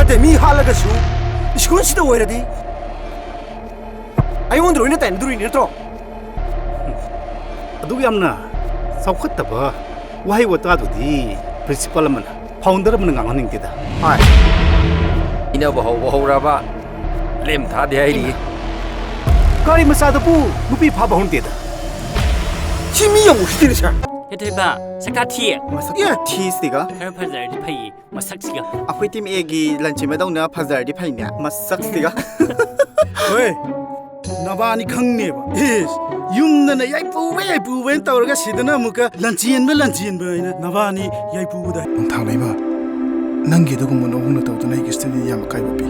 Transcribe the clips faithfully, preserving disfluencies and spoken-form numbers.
ꯇꯦ ꯃꯤ ꯍꯥꯠꯂꯒꯁꯨ ꯁ꯭ꯀꯨꯜꯁꯤꯗ ꯑꯣꯏꯔꯗꯤ ꯑꯩꯉꯣꯟꯗ ꯂꯣꯏꯅ ꯇꯥꯏꯅꯗꯣꯔꯤꯅꯤ ꯅꯠꯇ꯭ꯔꯣ? ꯑꯗꯨꯛ ꯌꯥꯝꯅ ꯆꯥꯎꯈꯠꯇꯕ ꯋꯥꯍꯩ ꯋꯥꯇꯥꯗꯨꯗꯤ ꯄ꯭ꯔꯤꯟꯁꯤꯄꯥꯜ ꯑꯃꯅ, ꯐꯥꯎꯟꯗꯔ ꯑꯃꯅ ꯉꯥꯡꯍꯟꯅꯤꯡꯗꯦꯗ꯫ ꯍꯥꯏ꯫ ꯏꯅꯕ ꯍꯧꯕ ꯍꯧꯔꯕ ꯂꯦꯝ ꯊꯥꯗꯦ ꯍꯥꯏꯔꯤ꯫ ꯒꯥꯔꯤ ꯃꯆꯥꯗꯕꯨ ꯅꯨꯄꯤ ꯐꯥꯕ ꯍꯧꯅꯗꯦꯗ꯫ ꯁꯤ ꯃꯤ ꯌꯥꯝ ꯎꯁꯤꯠꯇꯦꯅꯦ ꯁꯥꯔ꯫ ꯍꯦ ꯊꯣꯏꯕ, ꯁꯛꯇꯥ ꯊꯤ꯫ ꯃꯁꯛ ꯊꯤꯁꯤꯒ꯫ ꯈꯔ ꯐꯖꯔꯗꯤ ꯐꯩꯌꯦ ꯃꯁꯛꯁꯤꯒ꯫ ꯑꯩꯈꯣꯏ ꯇꯤꯝ ꯑꯦꯒꯤ ꯂꯟꯆꯦꯟꯕꯗꯧꯅ ꯐꯖꯔꯗꯤ ꯐꯩꯅꯦ ꯃꯁꯛꯁꯤꯒ꯫ ꯍꯣꯏ, ꯅꯕꯥꯅꯤ ꯈꯪꯅꯦꯕ꯫ ꯏꯁ, ꯌꯨꯝꯗꯅ ꯌꯥꯏꯄꯨꯕ ꯌꯥꯏꯄꯨꯕꯅ ꯇꯧꯔꯒ ꯁꯤꯗꯅ ꯑꯃꯨꯛꯀ ꯂꯟꯆꯦꯟꯕ ꯂꯟꯆꯦꯟꯕ ꯍꯥꯏꯅ ꯅꯕꯥꯅꯤ ꯌꯥꯏꯄꯨꯕꯗ꯫ ꯅꯣꯡꯊꯥꯡ ꯂꯩꯃ, ꯅꯪꯒꯤ ꯑꯗꯨꯒꯨꯝꯕ ꯅꯑꯣꯡꯅ ꯇꯧꯗꯨꯅ ꯑꯩꯒꯤ ꯁ꯭ꯇꯗꯤꯗ ꯌꯥꯝ ꯑꯀꯥꯏꯕ ꯄꯤ꯫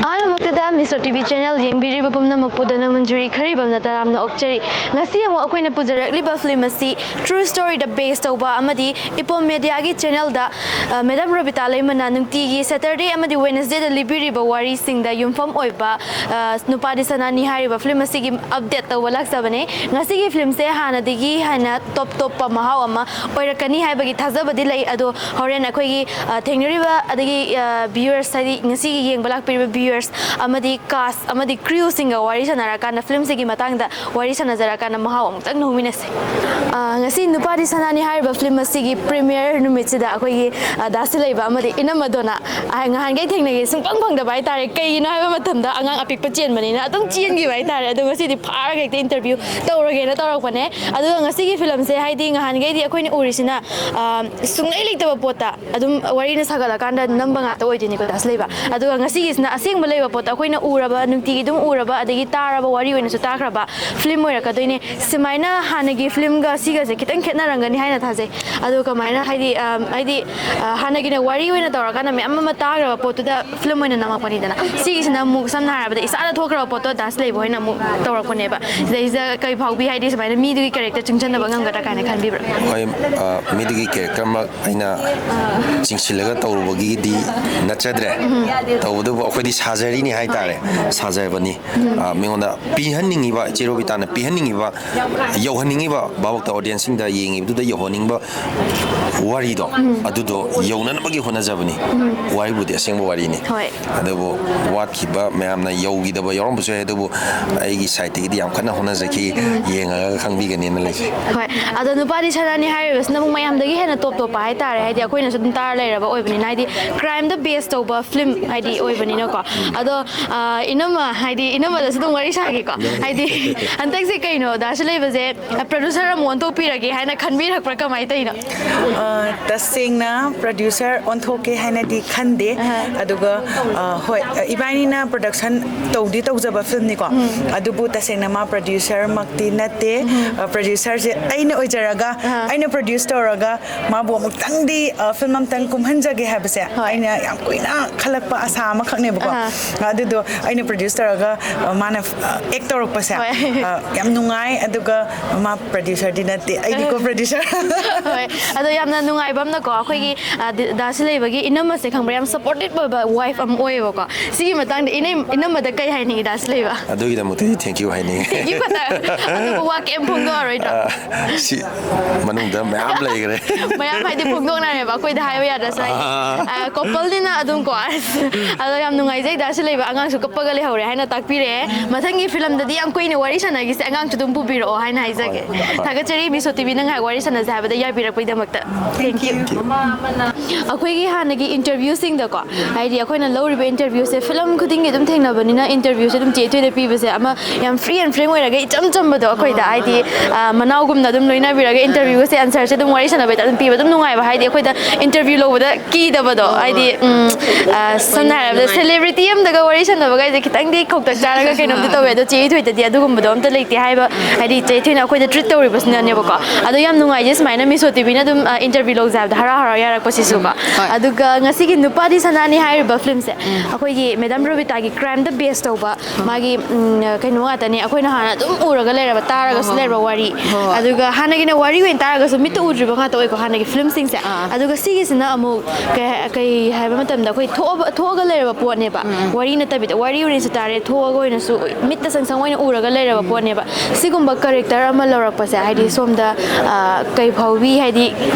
ꯑꯍꯥꯟꯕꯃꯛꯇꯗ ꯃꯤꯁꯣ ꯇꯤ ꯚꯤ ꯆꯦꯅꯦꯜ ꯌꯦꯡꯕꯤꯔꯤꯕ ꯄꯨꯝꯅꯃꯛꯄꯨ ꯙꯅꯃꯟꯖꯨꯔꯤ ꯈꯔꯤꯕꯝꯅ ꯇꯔꯥꯝꯅ ꯑꯣꯛꯆꯔꯤ꯫ ꯉꯁꯤ ꯑꯃꯨꯛ ꯑꯩꯈꯣꯏꯅ ꯄꯨꯖꯔꯛꯂꯤꯕ ꯐꯤꯂꯝ ꯑꯁꯤ ꯇ꯭ꯔꯨ ꯁ꯭ꯇꯣꯔꯤꯗ ꯕꯦꯁ ꯇꯧꯕ ꯑꯃꯗꯤ ꯏꯄꯣꯝ ꯃꯦꯗꯤꯌꯥꯒꯤ ꯆꯦꯅꯦꯜꯗ, ꯑ, ꯃꯦꯗꯥꯝ ꯔꯣꯕꯤꯇꯥ ꯂꯩꯃꯅ ꯅꯨꯡꯇꯤꯒꯤ ꯁꯦꯇꯔꯗꯦ ꯑꯃꯗꯤ ꯋꯦꯅꯁꯗꯦꯗ ꯂꯤꯕꯤꯔꯤꯕ ꯋꯥꯔꯤꯁꯤꯡꯗ ꯌꯨꯝꯐꯝ ꯑꯣꯏꯕ, ꯑ, ꯅꯨꯄꯥꯗꯤ ꯁꯅꯥꯅꯤ ꯍꯥꯏꯔꯤꯕ ꯐꯤꯂꯝ ꯑꯁꯤꯒꯤ ꯑꯞꯗꯦꯠ ꯇꯧꯕ ꯂꯥꯛꯆꯕꯅꯦ꯫ ꯉꯁꯤꯒꯤ ꯐꯤꯂꯝꯁꯦ ꯍꯥꯟꯅꯗꯒꯤ ꯍꯦꯟꯅ ꯇꯣꯞ ꯇꯣꯞꯄ ꯃꯍꯥꯎ ꯑꯃ ꯑꯣꯏꯔꯛꯀꯅꯤ ꯍꯥꯏꯕꯒꯤ ꯊꯥꯖꯕꯗꯤ ꯂꯩ꯫ ꯑꯗꯣ ꯍꯣꯔꯦꯟ ꯑꯩꯈꯣꯏꯒꯤ, ꯑ, ꯊꯦꯡꯅꯔꯤꯕ ꯑꯗꯒꯤ, ꯑ, ꯚ꯭ꯌꯨꯋꯔꯁ, ꯍꯥꯏꯗꯤ ꯉꯁꯤꯒꯤ ꯌꯦꯡꯕ ꯂꯥꯛꯄꯤꯔꯤꯕ ꯚ꯭ꯌꯨꯋꯔꯁ ꯑꯃꯗꯤ ꯀꯥꯁ ꯑꯃꯗꯤ ꯀ꯭ꯔꯤꯌꯨꯁꯤꯡꯒ ꯋꯥꯔꯤ ꯁꯥꯟꯅꯔꯀꯥꯟꯗ, ꯐꯤꯂꯝꯁꯤꯒꯤ ꯃꯇꯥꯡꯗ ꯋꯥꯔꯤ ꯁꯥꯟꯅꯖꯔꯀꯥꯟꯗ ꯃꯍꯥꯎ ꯑꯃꯨꯛꯇꯪ ꯂꯧꯃꯤꯟꯅꯁꯦ꯫ ꯑ, ꯉꯁꯤ ꯅꯨꯄꯥꯗꯤ ꯁꯅꯥꯅꯤ ꯍꯥꯏꯔꯤꯕ ꯐꯤꯂꯝ ꯑꯁꯤꯒꯤ ꯄ꯭ꯔꯤꯃꯤꯌꯔ ꯅꯨꯃꯤꯠꯁꯤꯗ ꯑꯩꯈꯣꯏꯒꯤ, ꯑ, ꯗꯥ ꯁꯤꯂꯩꯕ ꯑꯃꯗꯤ ꯏꯅꯝꯃ ꯗꯣꯅꯥ, ꯑ, ꯉꯍꯥꯟꯈꯩ ꯊꯦꯡꯅꯒꯦ ꯁꯨꯡꯐꯪ ꯐꯪꯗꯕ ꯍꯥꯏꯇꯥꯔꯦ꯫ ꯀꯩꯒꯤꯅꯣ ꯍꯥꯏꯕ ꯃꯇꯝꯗ ꯑꯉꯥꯡ ꯑꯄꯤꯛꯄ ꯆꯦꯟꯕꯅꯤꯅ ꯑꯗꯨꯝ ꯆꯦꯟꯈꯤꯕ ꯍꯥꯏꯇꯥꯔꯦ꯫ ꯑꯗꯣ ꯉꯁꯤꯗꯤ ꯐꯥꯔꯒ ꯍꯦꯛꯇ ꯏꯟꯇꯔꯚ꯭ꯌꯨ ꯇꯧꯔꯒꯦꯅ ꯇꯧꯔꯛꯄꯅꯦ꯫ ꯑꯗꯨꯒ ꯉꯁꯤꯒꯤ ꯐꯤꯂꯝꯁꯦ ꯍꯥꯏꯗꯤ ꯉꯍꯥꯟꯈꯩꯗꯤ ꯑꯩꯈꯣꯏꯅ ꯎꯔꯤꯁꯤꯅ, ꯑ, ꯁꯨꯡꯂꯩ ꯂꯩꯇꯕ ꯄꯣꯠꯇ ꯑꯗꯨꯝ ꯋꯥꯔꯤꯅ ꯁꯥꯒꯠꯂꯀꯥꯟꯗ ꯅꯝꯕ ꯉꯥꯛꯇ ꯑꯣꯏꯗꯣꯏꯅꯤꯀꯣ ꯗꯥꯁ ꯂꯩꯕ꯫ ꯑꯗꯨꯒ ꯉꯁꯤꯒꯤꯁꯤꯅ ꯑꯁꯦꯡꯕ ꯂꯩꯕ ꯄꯣꯠꯇ ꯑꯩꯈꯣꯏꯅ ꯎꯔꯕ, ꯅꯨꯡꯇꯤꯒꯤ ꯑꯗꯨꯝ ꯎꯔꯕ, ꯑꯗꯒꯤ ꯇꯥꯔꯕ, ꯋꯥꯔꯤ ꯑꯣꯏꯅꯁꯨ ꯇꯥꯈ꯭ꯔꯕ ꯐꯤꯂꯝ ꯑꯣꯏꯔꯛꯀꯗꯣꯏꯅꯦ꯫ ꯁꯨꯃꯥꯏꯅ ꯍꯥꯟꯅꯒꯤ ꯐꯤꯂꯝꯒ ꯁꯤꯒꯁꯦ ꯈꯤꯇꯪ ꯈꯦꯠꯅꯔꯝꯒꯅꯤ ꯍꯥꯏꯅ ꯊꯥꯖꯩ꯫ ꯑꯗꯣ ꯀꯃꯥꯏꯅ ꯍꯥꯏꯗꯤ, ꯑ, ꯍꯥꯏꯗꯤ, ꯑ, ꯍꯥꯟꯅꯒꯤꯅ ꯋꯥꯔꯤ ꯑꯣꯏꯅ ꯇꯧꯔꯀꯥꯟꯗ ꯃꯌꯥꯝ ꯑꯃ ꯇꯥꯈ꯭ꯔꯕ ꯄꯣꯠꯇꯨꯗ ꯐꯤꯂꯝ ꯑꯣꯏꯅ ꯅꯝꯃꯛꯄꯅꯤꯗꯅ꯫ ꯁꯤꯒꯤꯁꯤꯅ ꯑꯃꯨꯛ ꯁꯝꯅ ꯍꯥꯏꯔꯕꯗ ꯏꯁꯥꯗ ꯊꯣꯛꯈ꯭ꯔꯕ ꯄꯣꯠꯇꯣ ꯗꯥꯁ ꯂꯩꯕ ꯍꯣꯏꯅ ꯑꯃꯨꯛ ꯇꯧꯔꯛꯄꯅꯦꯕ꯫ ꯁꯤꯗꯩꯁꯤꯗ ꯀꯩ ꯐꯥꯎꯕꯤ ꯍꯥꯏꯗꯤ ꯁꯨꯃꯥꯏꯅ ꯃꯤꯗꯨꯒꯤ ꯀꯦꯔꯦꯛꯇꯔ ꯆꯨꯡꯁꯤꯟꯅꯕ ꯉꯝꯒꯗ꯭ꯔꯥ ꯀꯥꯏꯅ ꯈꯟꯕꯤꯕ꯭ꯔꯥ? ꯍꯣꯏ, ꯑ, ꯃꯤꯗꯨꯒꯤ ꯀꯦꯔꯦꯛꯇꯔꯃꯛ ꯑꯩꯅ ꯆꯤꯡꯁꯤꯜꯂꯒ ꯇꯧꯔꯨꯕꯒꯤꯗꯤ ꯅꯠꯆꯗ꯭ꯔꯦ꯫ ꯇꯧꯕꯗꯨꯕꯨ ꯑꯩꯈꯣꯏꯗꯤ ꯁꯥꯖꯔꯤꯅꯤ ꯍꯥꯏꯇꯥꯔꯦ꯫ ꯁꯥꯖꯕꯅꯤ꯫ ꯑ, ꯃꯤꯉꯣꯟꯗ ꯄꯤꯍꯟꯅꯤꯡꯉꯤꯕ, ꯏꯆꯦ ꯔꯣꯕꯤꯇꯥꯅ ꯄꯤꯍꯟꯅꯤꯡꯉꯤꯕ, ꯌꯧꯍꯟꯅꯤꯡꯉꯤꯕ, ꯚꯥꯕꯣꯛꯇ audience ꯁꯤꯡꯗ ꯌꯦꯡꯉꯤꯕꯗꯨꯗ ꯌꯧꯍꯟꯅꯤꯡꯕ ꯋꯥꯔꯤꯗꯣ, ꯑꯗꯨꯗꯣ ꯌꯧꯅꯅꯕꯒꯤ ꯍꯣꯠꯅꯖꯕꯅꯤ꯫ ꯋꯥꯔꯤꯕꯨꯗꯤ ꯑꯁꯦꯡꯕ ꯋꯥꯔꯤꯅꯤ꯫ ꯍꯣꯏ꯫ ꯑꯗꯨꯕꯨ ꯋꯥꯠꯈꯤꯕ ꯃꯌꯥꯝꯅ ꯌꯧꯈꯤꯗꯕ ꯌꯥꯎꯔꯝꯕꯁꯨ ꯌꯥꯏ, ꯑꯗꯨꯕꯨ ꯑꯩꯒꯤ side ꯇꯒꯤꯗꯤ ꯌꯥꯝ ꯀꯟꯅ ꯍꯣꯠꯅꯖꯈꯤ꯫ ꯌꯦꯡꯉꯒ ꯈꯪꯕꯤꯒꯅꯦꯅ ꯂꯩꯖꯩ꯫ ꯍꯣꯏ꯫ ꯑꯗꯣ ꯅꯨꯄꯥꯗꯤ ꯁꯅꯥꯅꯤ ꯍꯥꯏꯔꯤꯕꯁꯤꯅ ꯑꯃꯨꯛ ꯃꯌꯥꯝꯗꯒꯤ ꯍꯦꯟꯅ top ꯇꯣꯞꯄ ꯍꯥꯏꯇꯥꯔꯦ, ꯍꯥꯏꯗꯤ ꯑꯩꯈꯣꯏꯅꯁꯨ ꯑꯗꯨꯝ ꯇꯥꯔ ꯂꯩꯔꯕ ꯑꯣꯏꯕꯅꯤꯅ, ꯍꯥꯏꯗꯤ crime ꯗ base ꯇꯧꯕ film ꯍꯥꯏꯗꯤ ꯑꯣꯏꯕꯅꯤꯅꯀꯣ꯫ ꯑꯗꯣ ꯑ, ꯏꯅꯝꯃ, ꯍꯥꯏꯗꯤ ꯏꯅꯝꯃꯗꯁꯨ ꯑꯗꯨꯝ ꯋꯥꯔꯤ ꯁꯥꯒꯦꯀꯣ꯫ ꯍꯥꯏꯗꯤ ꯍꯟꯗꯛꯁꯦ ꯀꯩꯅꯣ, ꯗꯥ ꯁꯤꯂꯩꯕꯁꯦ producer ꯑꯃꯨꯛ ꯑꯣꯟꯊꯣꯛꯄꯤꯔꯒꯦ ꯍꯥꯏꯅ ꯈꯟꯕꯤꯔꯛꯄ꯭ꯔꯥ, ꯀꯃꯥꯏꯅ ꯇꯧꯔꯤꯅꯣ? ꯑ, ꯇꯁꯦꯡꯅ producer ꯑꯣꯟꯊꯣꯛꯀꯦ ꯍꯥꯏꯅꯗꯤ ꯈꯟꯗꯦ꯫ ꯑꯍ꯫ ꯑꯗꯨꯒ ꯑ, ꯍꯣꯏ, ꯏꯕꯥꯅꯤꯅ production ꯇꯧꯗꯤ ꯇꯧꯖꯕ film ꯅꯤꯀꯣ꯫ ꯑꯗꯨꯕꯨ ꯇꯁꯦꯡꯅ ꯃꯥ producer ꯃꯛꯇꯤ ꯅꯠꯇꯦ꯫ ꯑ, producer ꯁꯦ ꯑꯩꯅ ꯑꯣꯏꯖꯔꯒ, ꯑꯍ꯫ ꯑꯩꯅ produce ꯇꯧꯔꯒ ꯃꯥꯕꯨ ꯑꯃꯨꯛꯇꯪꯗꯤ, ꯑ, film ꯑꯃꯇꯪ ꯀꯨꯝꯍꯟꯖꯒꯦ ꯍꯥꯏꯕꯁꯦ ꯍꯣꯏ꯫ ꯑꯩꯅ ꯌꯥꯝ ꯀꯨꯏꯅ ꯈꯜꯂꯛꯄ ꯑꯁꯥ ꯑꯃꯈꯛꯅꯦꯕꯀꯣ꯫ ꯑꯍ꯫ ꯑꯗꯨꯗꯣ ꯑꯩꯅ produce ꯇꯧꯔꯒ, ꯑ, ꯃꯥꯅ, ꯑ, act ꯇꯧꯔꯛꯄꯁꯦ, ꯍꯣꯏ꯫ ꯑ, ꯌꯥꯝ ꯅꯨꯡꯉꯥꯏ꯫ ꯑꯗꯨꯒ ꯃꯥ producer ꯗꯤ ꯅꯠꯇꯦ, ꯑꯩꯗꯤ co-producer꯫ ꯍꯣꯏ꯫ ꯑꯗꯣ ꯌꯥꯝꯅ ꯅꯨꯡꯉꯥꯏꯕ ꯑꯃꯅꯀꯣ, ꯑꯩꯈꯣꯏꯒꯤ, ꯑ, ꯗꯤ-, ꯗꯥ ꯁꯤꯂꯩꯕꯒꯤ ꯏꯅꯝꯃꯁꯦ ꯈꯪꯕ꯭ꯔꯥ, ꯌꯥꯝ supportive ꯑꯣꯏꯕ wife ꯑꯃ ꯑꯣꯏꯌꯦꯕꯀꯣ꯫ ꯁꯤꯒꯤ ꯃꯇꯥꯡꯗ ꯏꯅꯝ-, ꯏꯅꯝꯃꯗ ꯀꯩ ꯍꯥꯏꯅꯤꯡꯉꯤ, ꯗꯥ ꯁꯤꯂꯩꯕ? ꯑꯗꯨꯒꯤꯗꯃꯛꯇꯗꯤ thank you ꯍꯥꯏꯅꯤꯡꯉꯤ꯫ Thank you ꯈꯛꯇ꯫ ꯑꯗꯨꯕꯨ ꯋꯥ ꯀꯩꯝ ꯐꯣꯡꯗꯣꯛꯑꯔꯣꯏꯗ꯭ꯔꯥ? ꯑ, ꯁꯤ ꯃꯅꯨꯡꯗ ꯃꯌꯥꯝ ꯂꯩꯈ꯭ꯔꯦ꯫ ꯃꯌꯥꯝ ꯍꯥꯏꯗꯤ ꯐꯣꯡꯗꯣꯛꯅꯔꯦꯕ, ꯑꯩꯈꯣꯏꯗ ꯍꯥꯏꯕ ꯌꯥꯗ꯭ꯔꯁꯨ ꯍꯥꯏꯗꯤ꯫ ꯑ, couple ꯅꯤꯅ ꯑꯗꯨꯝ ꯀꯣ꯫ ꯑꯗꯣ ꯌꯥꯝ ꯅꯨꯡꯉꯥꯏꯖꯩ, ꯗꯥ ꯁꯤꯂꯩꯕ ꯑꯉꯥꯡꯁꯨ ꯀꯞꯄꯒ ꯂꯩꯍꯧꯔꯦ ꯍꯥꯏꯅ ꯇꯥꯛꯄꯤꯔꯛꯑꯦ꯫ ꯃꯊꯪꯒꯤ film ꯗꯗꯤ ꯌꯥꯝ ꯀꯨꯏꯅ ꯋꯥꯔꯤ ꯁꯥꯟꯅꯈꯤꯁꯦ, ꯑꯉꯥꯡꯁꯨ ꯑꯗꯨꯝ ꯄꯨꯕꯤꯔꯛꯑꯣ ꯍꯥꯏꯅ ꯍꯥꯏꯖꯒꯦ꯫ ꯍꯣꯏ, ꯍꯣꯏ꯫ ꯊꯥꯒꯠꯆꯔꯤ, ꯃꯤꯁꯣ ꯇꯤ ꯚꯤ ꯅ ꯉꯥꯏꯍꯥꯛ ꯋꯥꯔꯤ ꯁꯥꯟꯅꯁꯦ ꯍꯥꯏꯕꯗ ꯌꯥꯕꯤꯔꯛꯄꯒꯤꯗꯃꯛꯇ꯫ Thank you꯫ ꯑꯩꯈꯣꯏꯒꯤ ꯍꯥꯟꯅꯒꯤ interview ꯁꯤꯡꯗꯀꯣ, ꯍꯥꯏꯗꯤ ꯑꯩꯈꯣꯏꯅ ꯂꯧꯔꯤꯕ interview ꯁꯦ film ꯈꯨꯗꯤꯡꯒꯤ ꯑꯗꯨꯝ ꯊꯦꯡꯅꯕꯅꯤꯅ, interview ꯁꯦ ꯑꯗꯨꯝ ꯆꯦ ꯊꯣꯏꯗ ꯄꯤꯕꯁꯦ ꯑꯃ ꯌꯥꯝ free and frank ꯑꯣꯏꯔꯒ ꯏꯆꯝ ꯆꯝꯕꯗꯣ ꯑꯩꯈꯣꯏꯗ, ꯍꯥꯏꯗꯤ, ꯑ, ꯃꯅꯥꯎꯒꯨꯝꯅ ꯑꯗꯨꯝ ꯂꯣꯏꯅꯕꯤꯔꯒ interview ꯁꯦ, answer ꯁꯦ ꯑꯗꯨꯝ ꯋꯥꯔꯤ ꯁꯥꯟꯅꯕꯩꯗ ꯑꯗꯨꯝ ꯄꯤꯕ ꯑꯗꯨꯝ ꯅꯨꯡꯉꯥꯏꯕ, ꯍꯥꯏꯗꯤ ꯑꯩꯈꯣꯏꯗ interview ꯂꯧꯕꯗ ꯀꯤꯗꯕꯗꯣ, ꯍꯥꯏꯗꯤ, ꯎꯝ, ꯑ, ꯁꯝꯅ ꯍꯥꯏꯔꯕꯗ celebrity ꯑꯃꯗꯒ ꯋꯥꯔꯤ ꯁꯥꯟꯅꯕꯒ ꯍꯥꯏꯁꯦ ꯈꯤꯇꯪꯗꯤ ꯈꯧꯇꯛ ꯆꯥꯔꯒ ꯀꯩꯅꯣꯝꯗꯤ ꯇꯧꯋꯦ, ꯑꯗꯣ ꯆꯦ ꯊꯣꯏꯗꯗꯤ ꯑꯗꯨꯒꯨꯝꯕꯗꯣ ꯑꯝꯇ ꯂꯩꯇꯦ ꯍꯥꯏꯕ, ꯍꯥꯏꯗꯤ ꯆꯦ ꯊꯣꯏꯅ ꯑꯩꯈꯣꯏꯗ treat ꯇꯧꯔꯤꯕꯁꯤꯅꯅꯦꯕꯀꯣ꯫ ꯑꯗꯣ ꯌꯥꯝ ꯅꯨꯡꯉꯥꯏꯖꯩ ꯁꯨꯃꯥꯏꯅ ꯃꯤꯁꯣ ꯇꯤ ꯚꯤ ꯅ ꯑꯗꯨꯝ, ꯑ, interview ꯂꯧꯖꯕꯗ ꯍꯔꯥꯎ ꯍꯔꯥꯎ ꯌꯥꯔꯛꯄꯁꯤꯁꯨꯀꯣ꯫ ꯍꯣꯏ꯫ ꯑꯗꯨꯒ ꯉꯁꯤꯒꯤ ꯅꯨꯄꯥꯗꯤ ꯁꯅꯥꯅꯤ ꯍꯥꯏꯔꯤꯕ film ꯁꯦ ꯑꯩꯈꯣꯏꯒꯤ madam ꯔꯣꯕꯤꯇꯥꯒꯤ crime ꯗ base ꯇꯧꯕ ꯃꯥꯒꯤ, ꯎꯝ, ꯀꯩꯅꯣ ꯉꯥꯛꯇꯅꯦ, ꯑꯩꯈꯣꯏꯅ ꯍꯥꯟꯅ ꯑꯗꯨꯝ ꯎꯔꯒ ꯂꯩꯔꯕ, ꯇꯥꯔꯒꯁꯨ ꯍꯣꯏ, ꯍꯣꯏ, ꯂꯩꯔꯕ ꯍꯣꯏ꯫ ꯋꯥꯔꯤ꯫ ꯍꯣꯏ, ꯍꯣꯏ꯫ ꯑꯗꯨꯒ ꯍꯥꯟꯅꯒꯤꯅ ꯋꯥꯔꯤ ꯑꯣꯏꯅ ꯇꯥꯔꯒꯁꯨ ꯃꯤꯠꯇ ꯎꯗ꯭ꯔꯤꯕ ꯉꯥꯛꯇ ꯑꯣꯏꯀꯣ, ꯍꯥꯟꯅꯒꯤ film ꯁꯤꯡꯁꯦ꯫ ꯑꯥ꯫ ꯑꯗꯨꯒ ꯁꯤꯒꯤꯁꯤꯅ ꯑꯃꯨꯛ ꯀꯩ ꯍꯥꯏ-, ꯀꯩ ꯍꯥꯏꯕ ꯃꯇꯝꯗ ꯑꯩꯈꯣꯏ ꯊꯣꯛꯑꯕ-, ꯊꯣꯛꯑꯒ ꯂꯩꯔꯕ ꯄꯣꯠꯅꯦꯕ, ꯋꯥꯔꯤ ꯅꯠꯇꯕꯤꯗ꯫ ꯋꯥꯔꯤ ꯑꯣꯏꯅꯁꯨ ꯇꯥꯔꯦ, ꯊꯣꯛꯑꯒ ꯑꯣꯏꯅꯁꯨ ꯃꯤꯠꯇ ꯁꯪ ꯁꯪ ꯑꯣꯏꯅ ꯎꯔꯒ ꯂꯩꯔꯕ ꯄꯣꯠꯅꯦꯕ꯫ ꯁꯤꯒꯨꯝꯕ ꯀꯦꯔꯦꯛꯇꯔ ꯑꯃ ꯂꯧꯔꯛꯄꯁꯦ, ꯍꯥꯏꯗꯤ ꯁꯣꯝꯗ, ꯑ, ꯀꯩ ꯐꯥꯎꯕꯤ, ꯍꯥꯏꯗꯤ,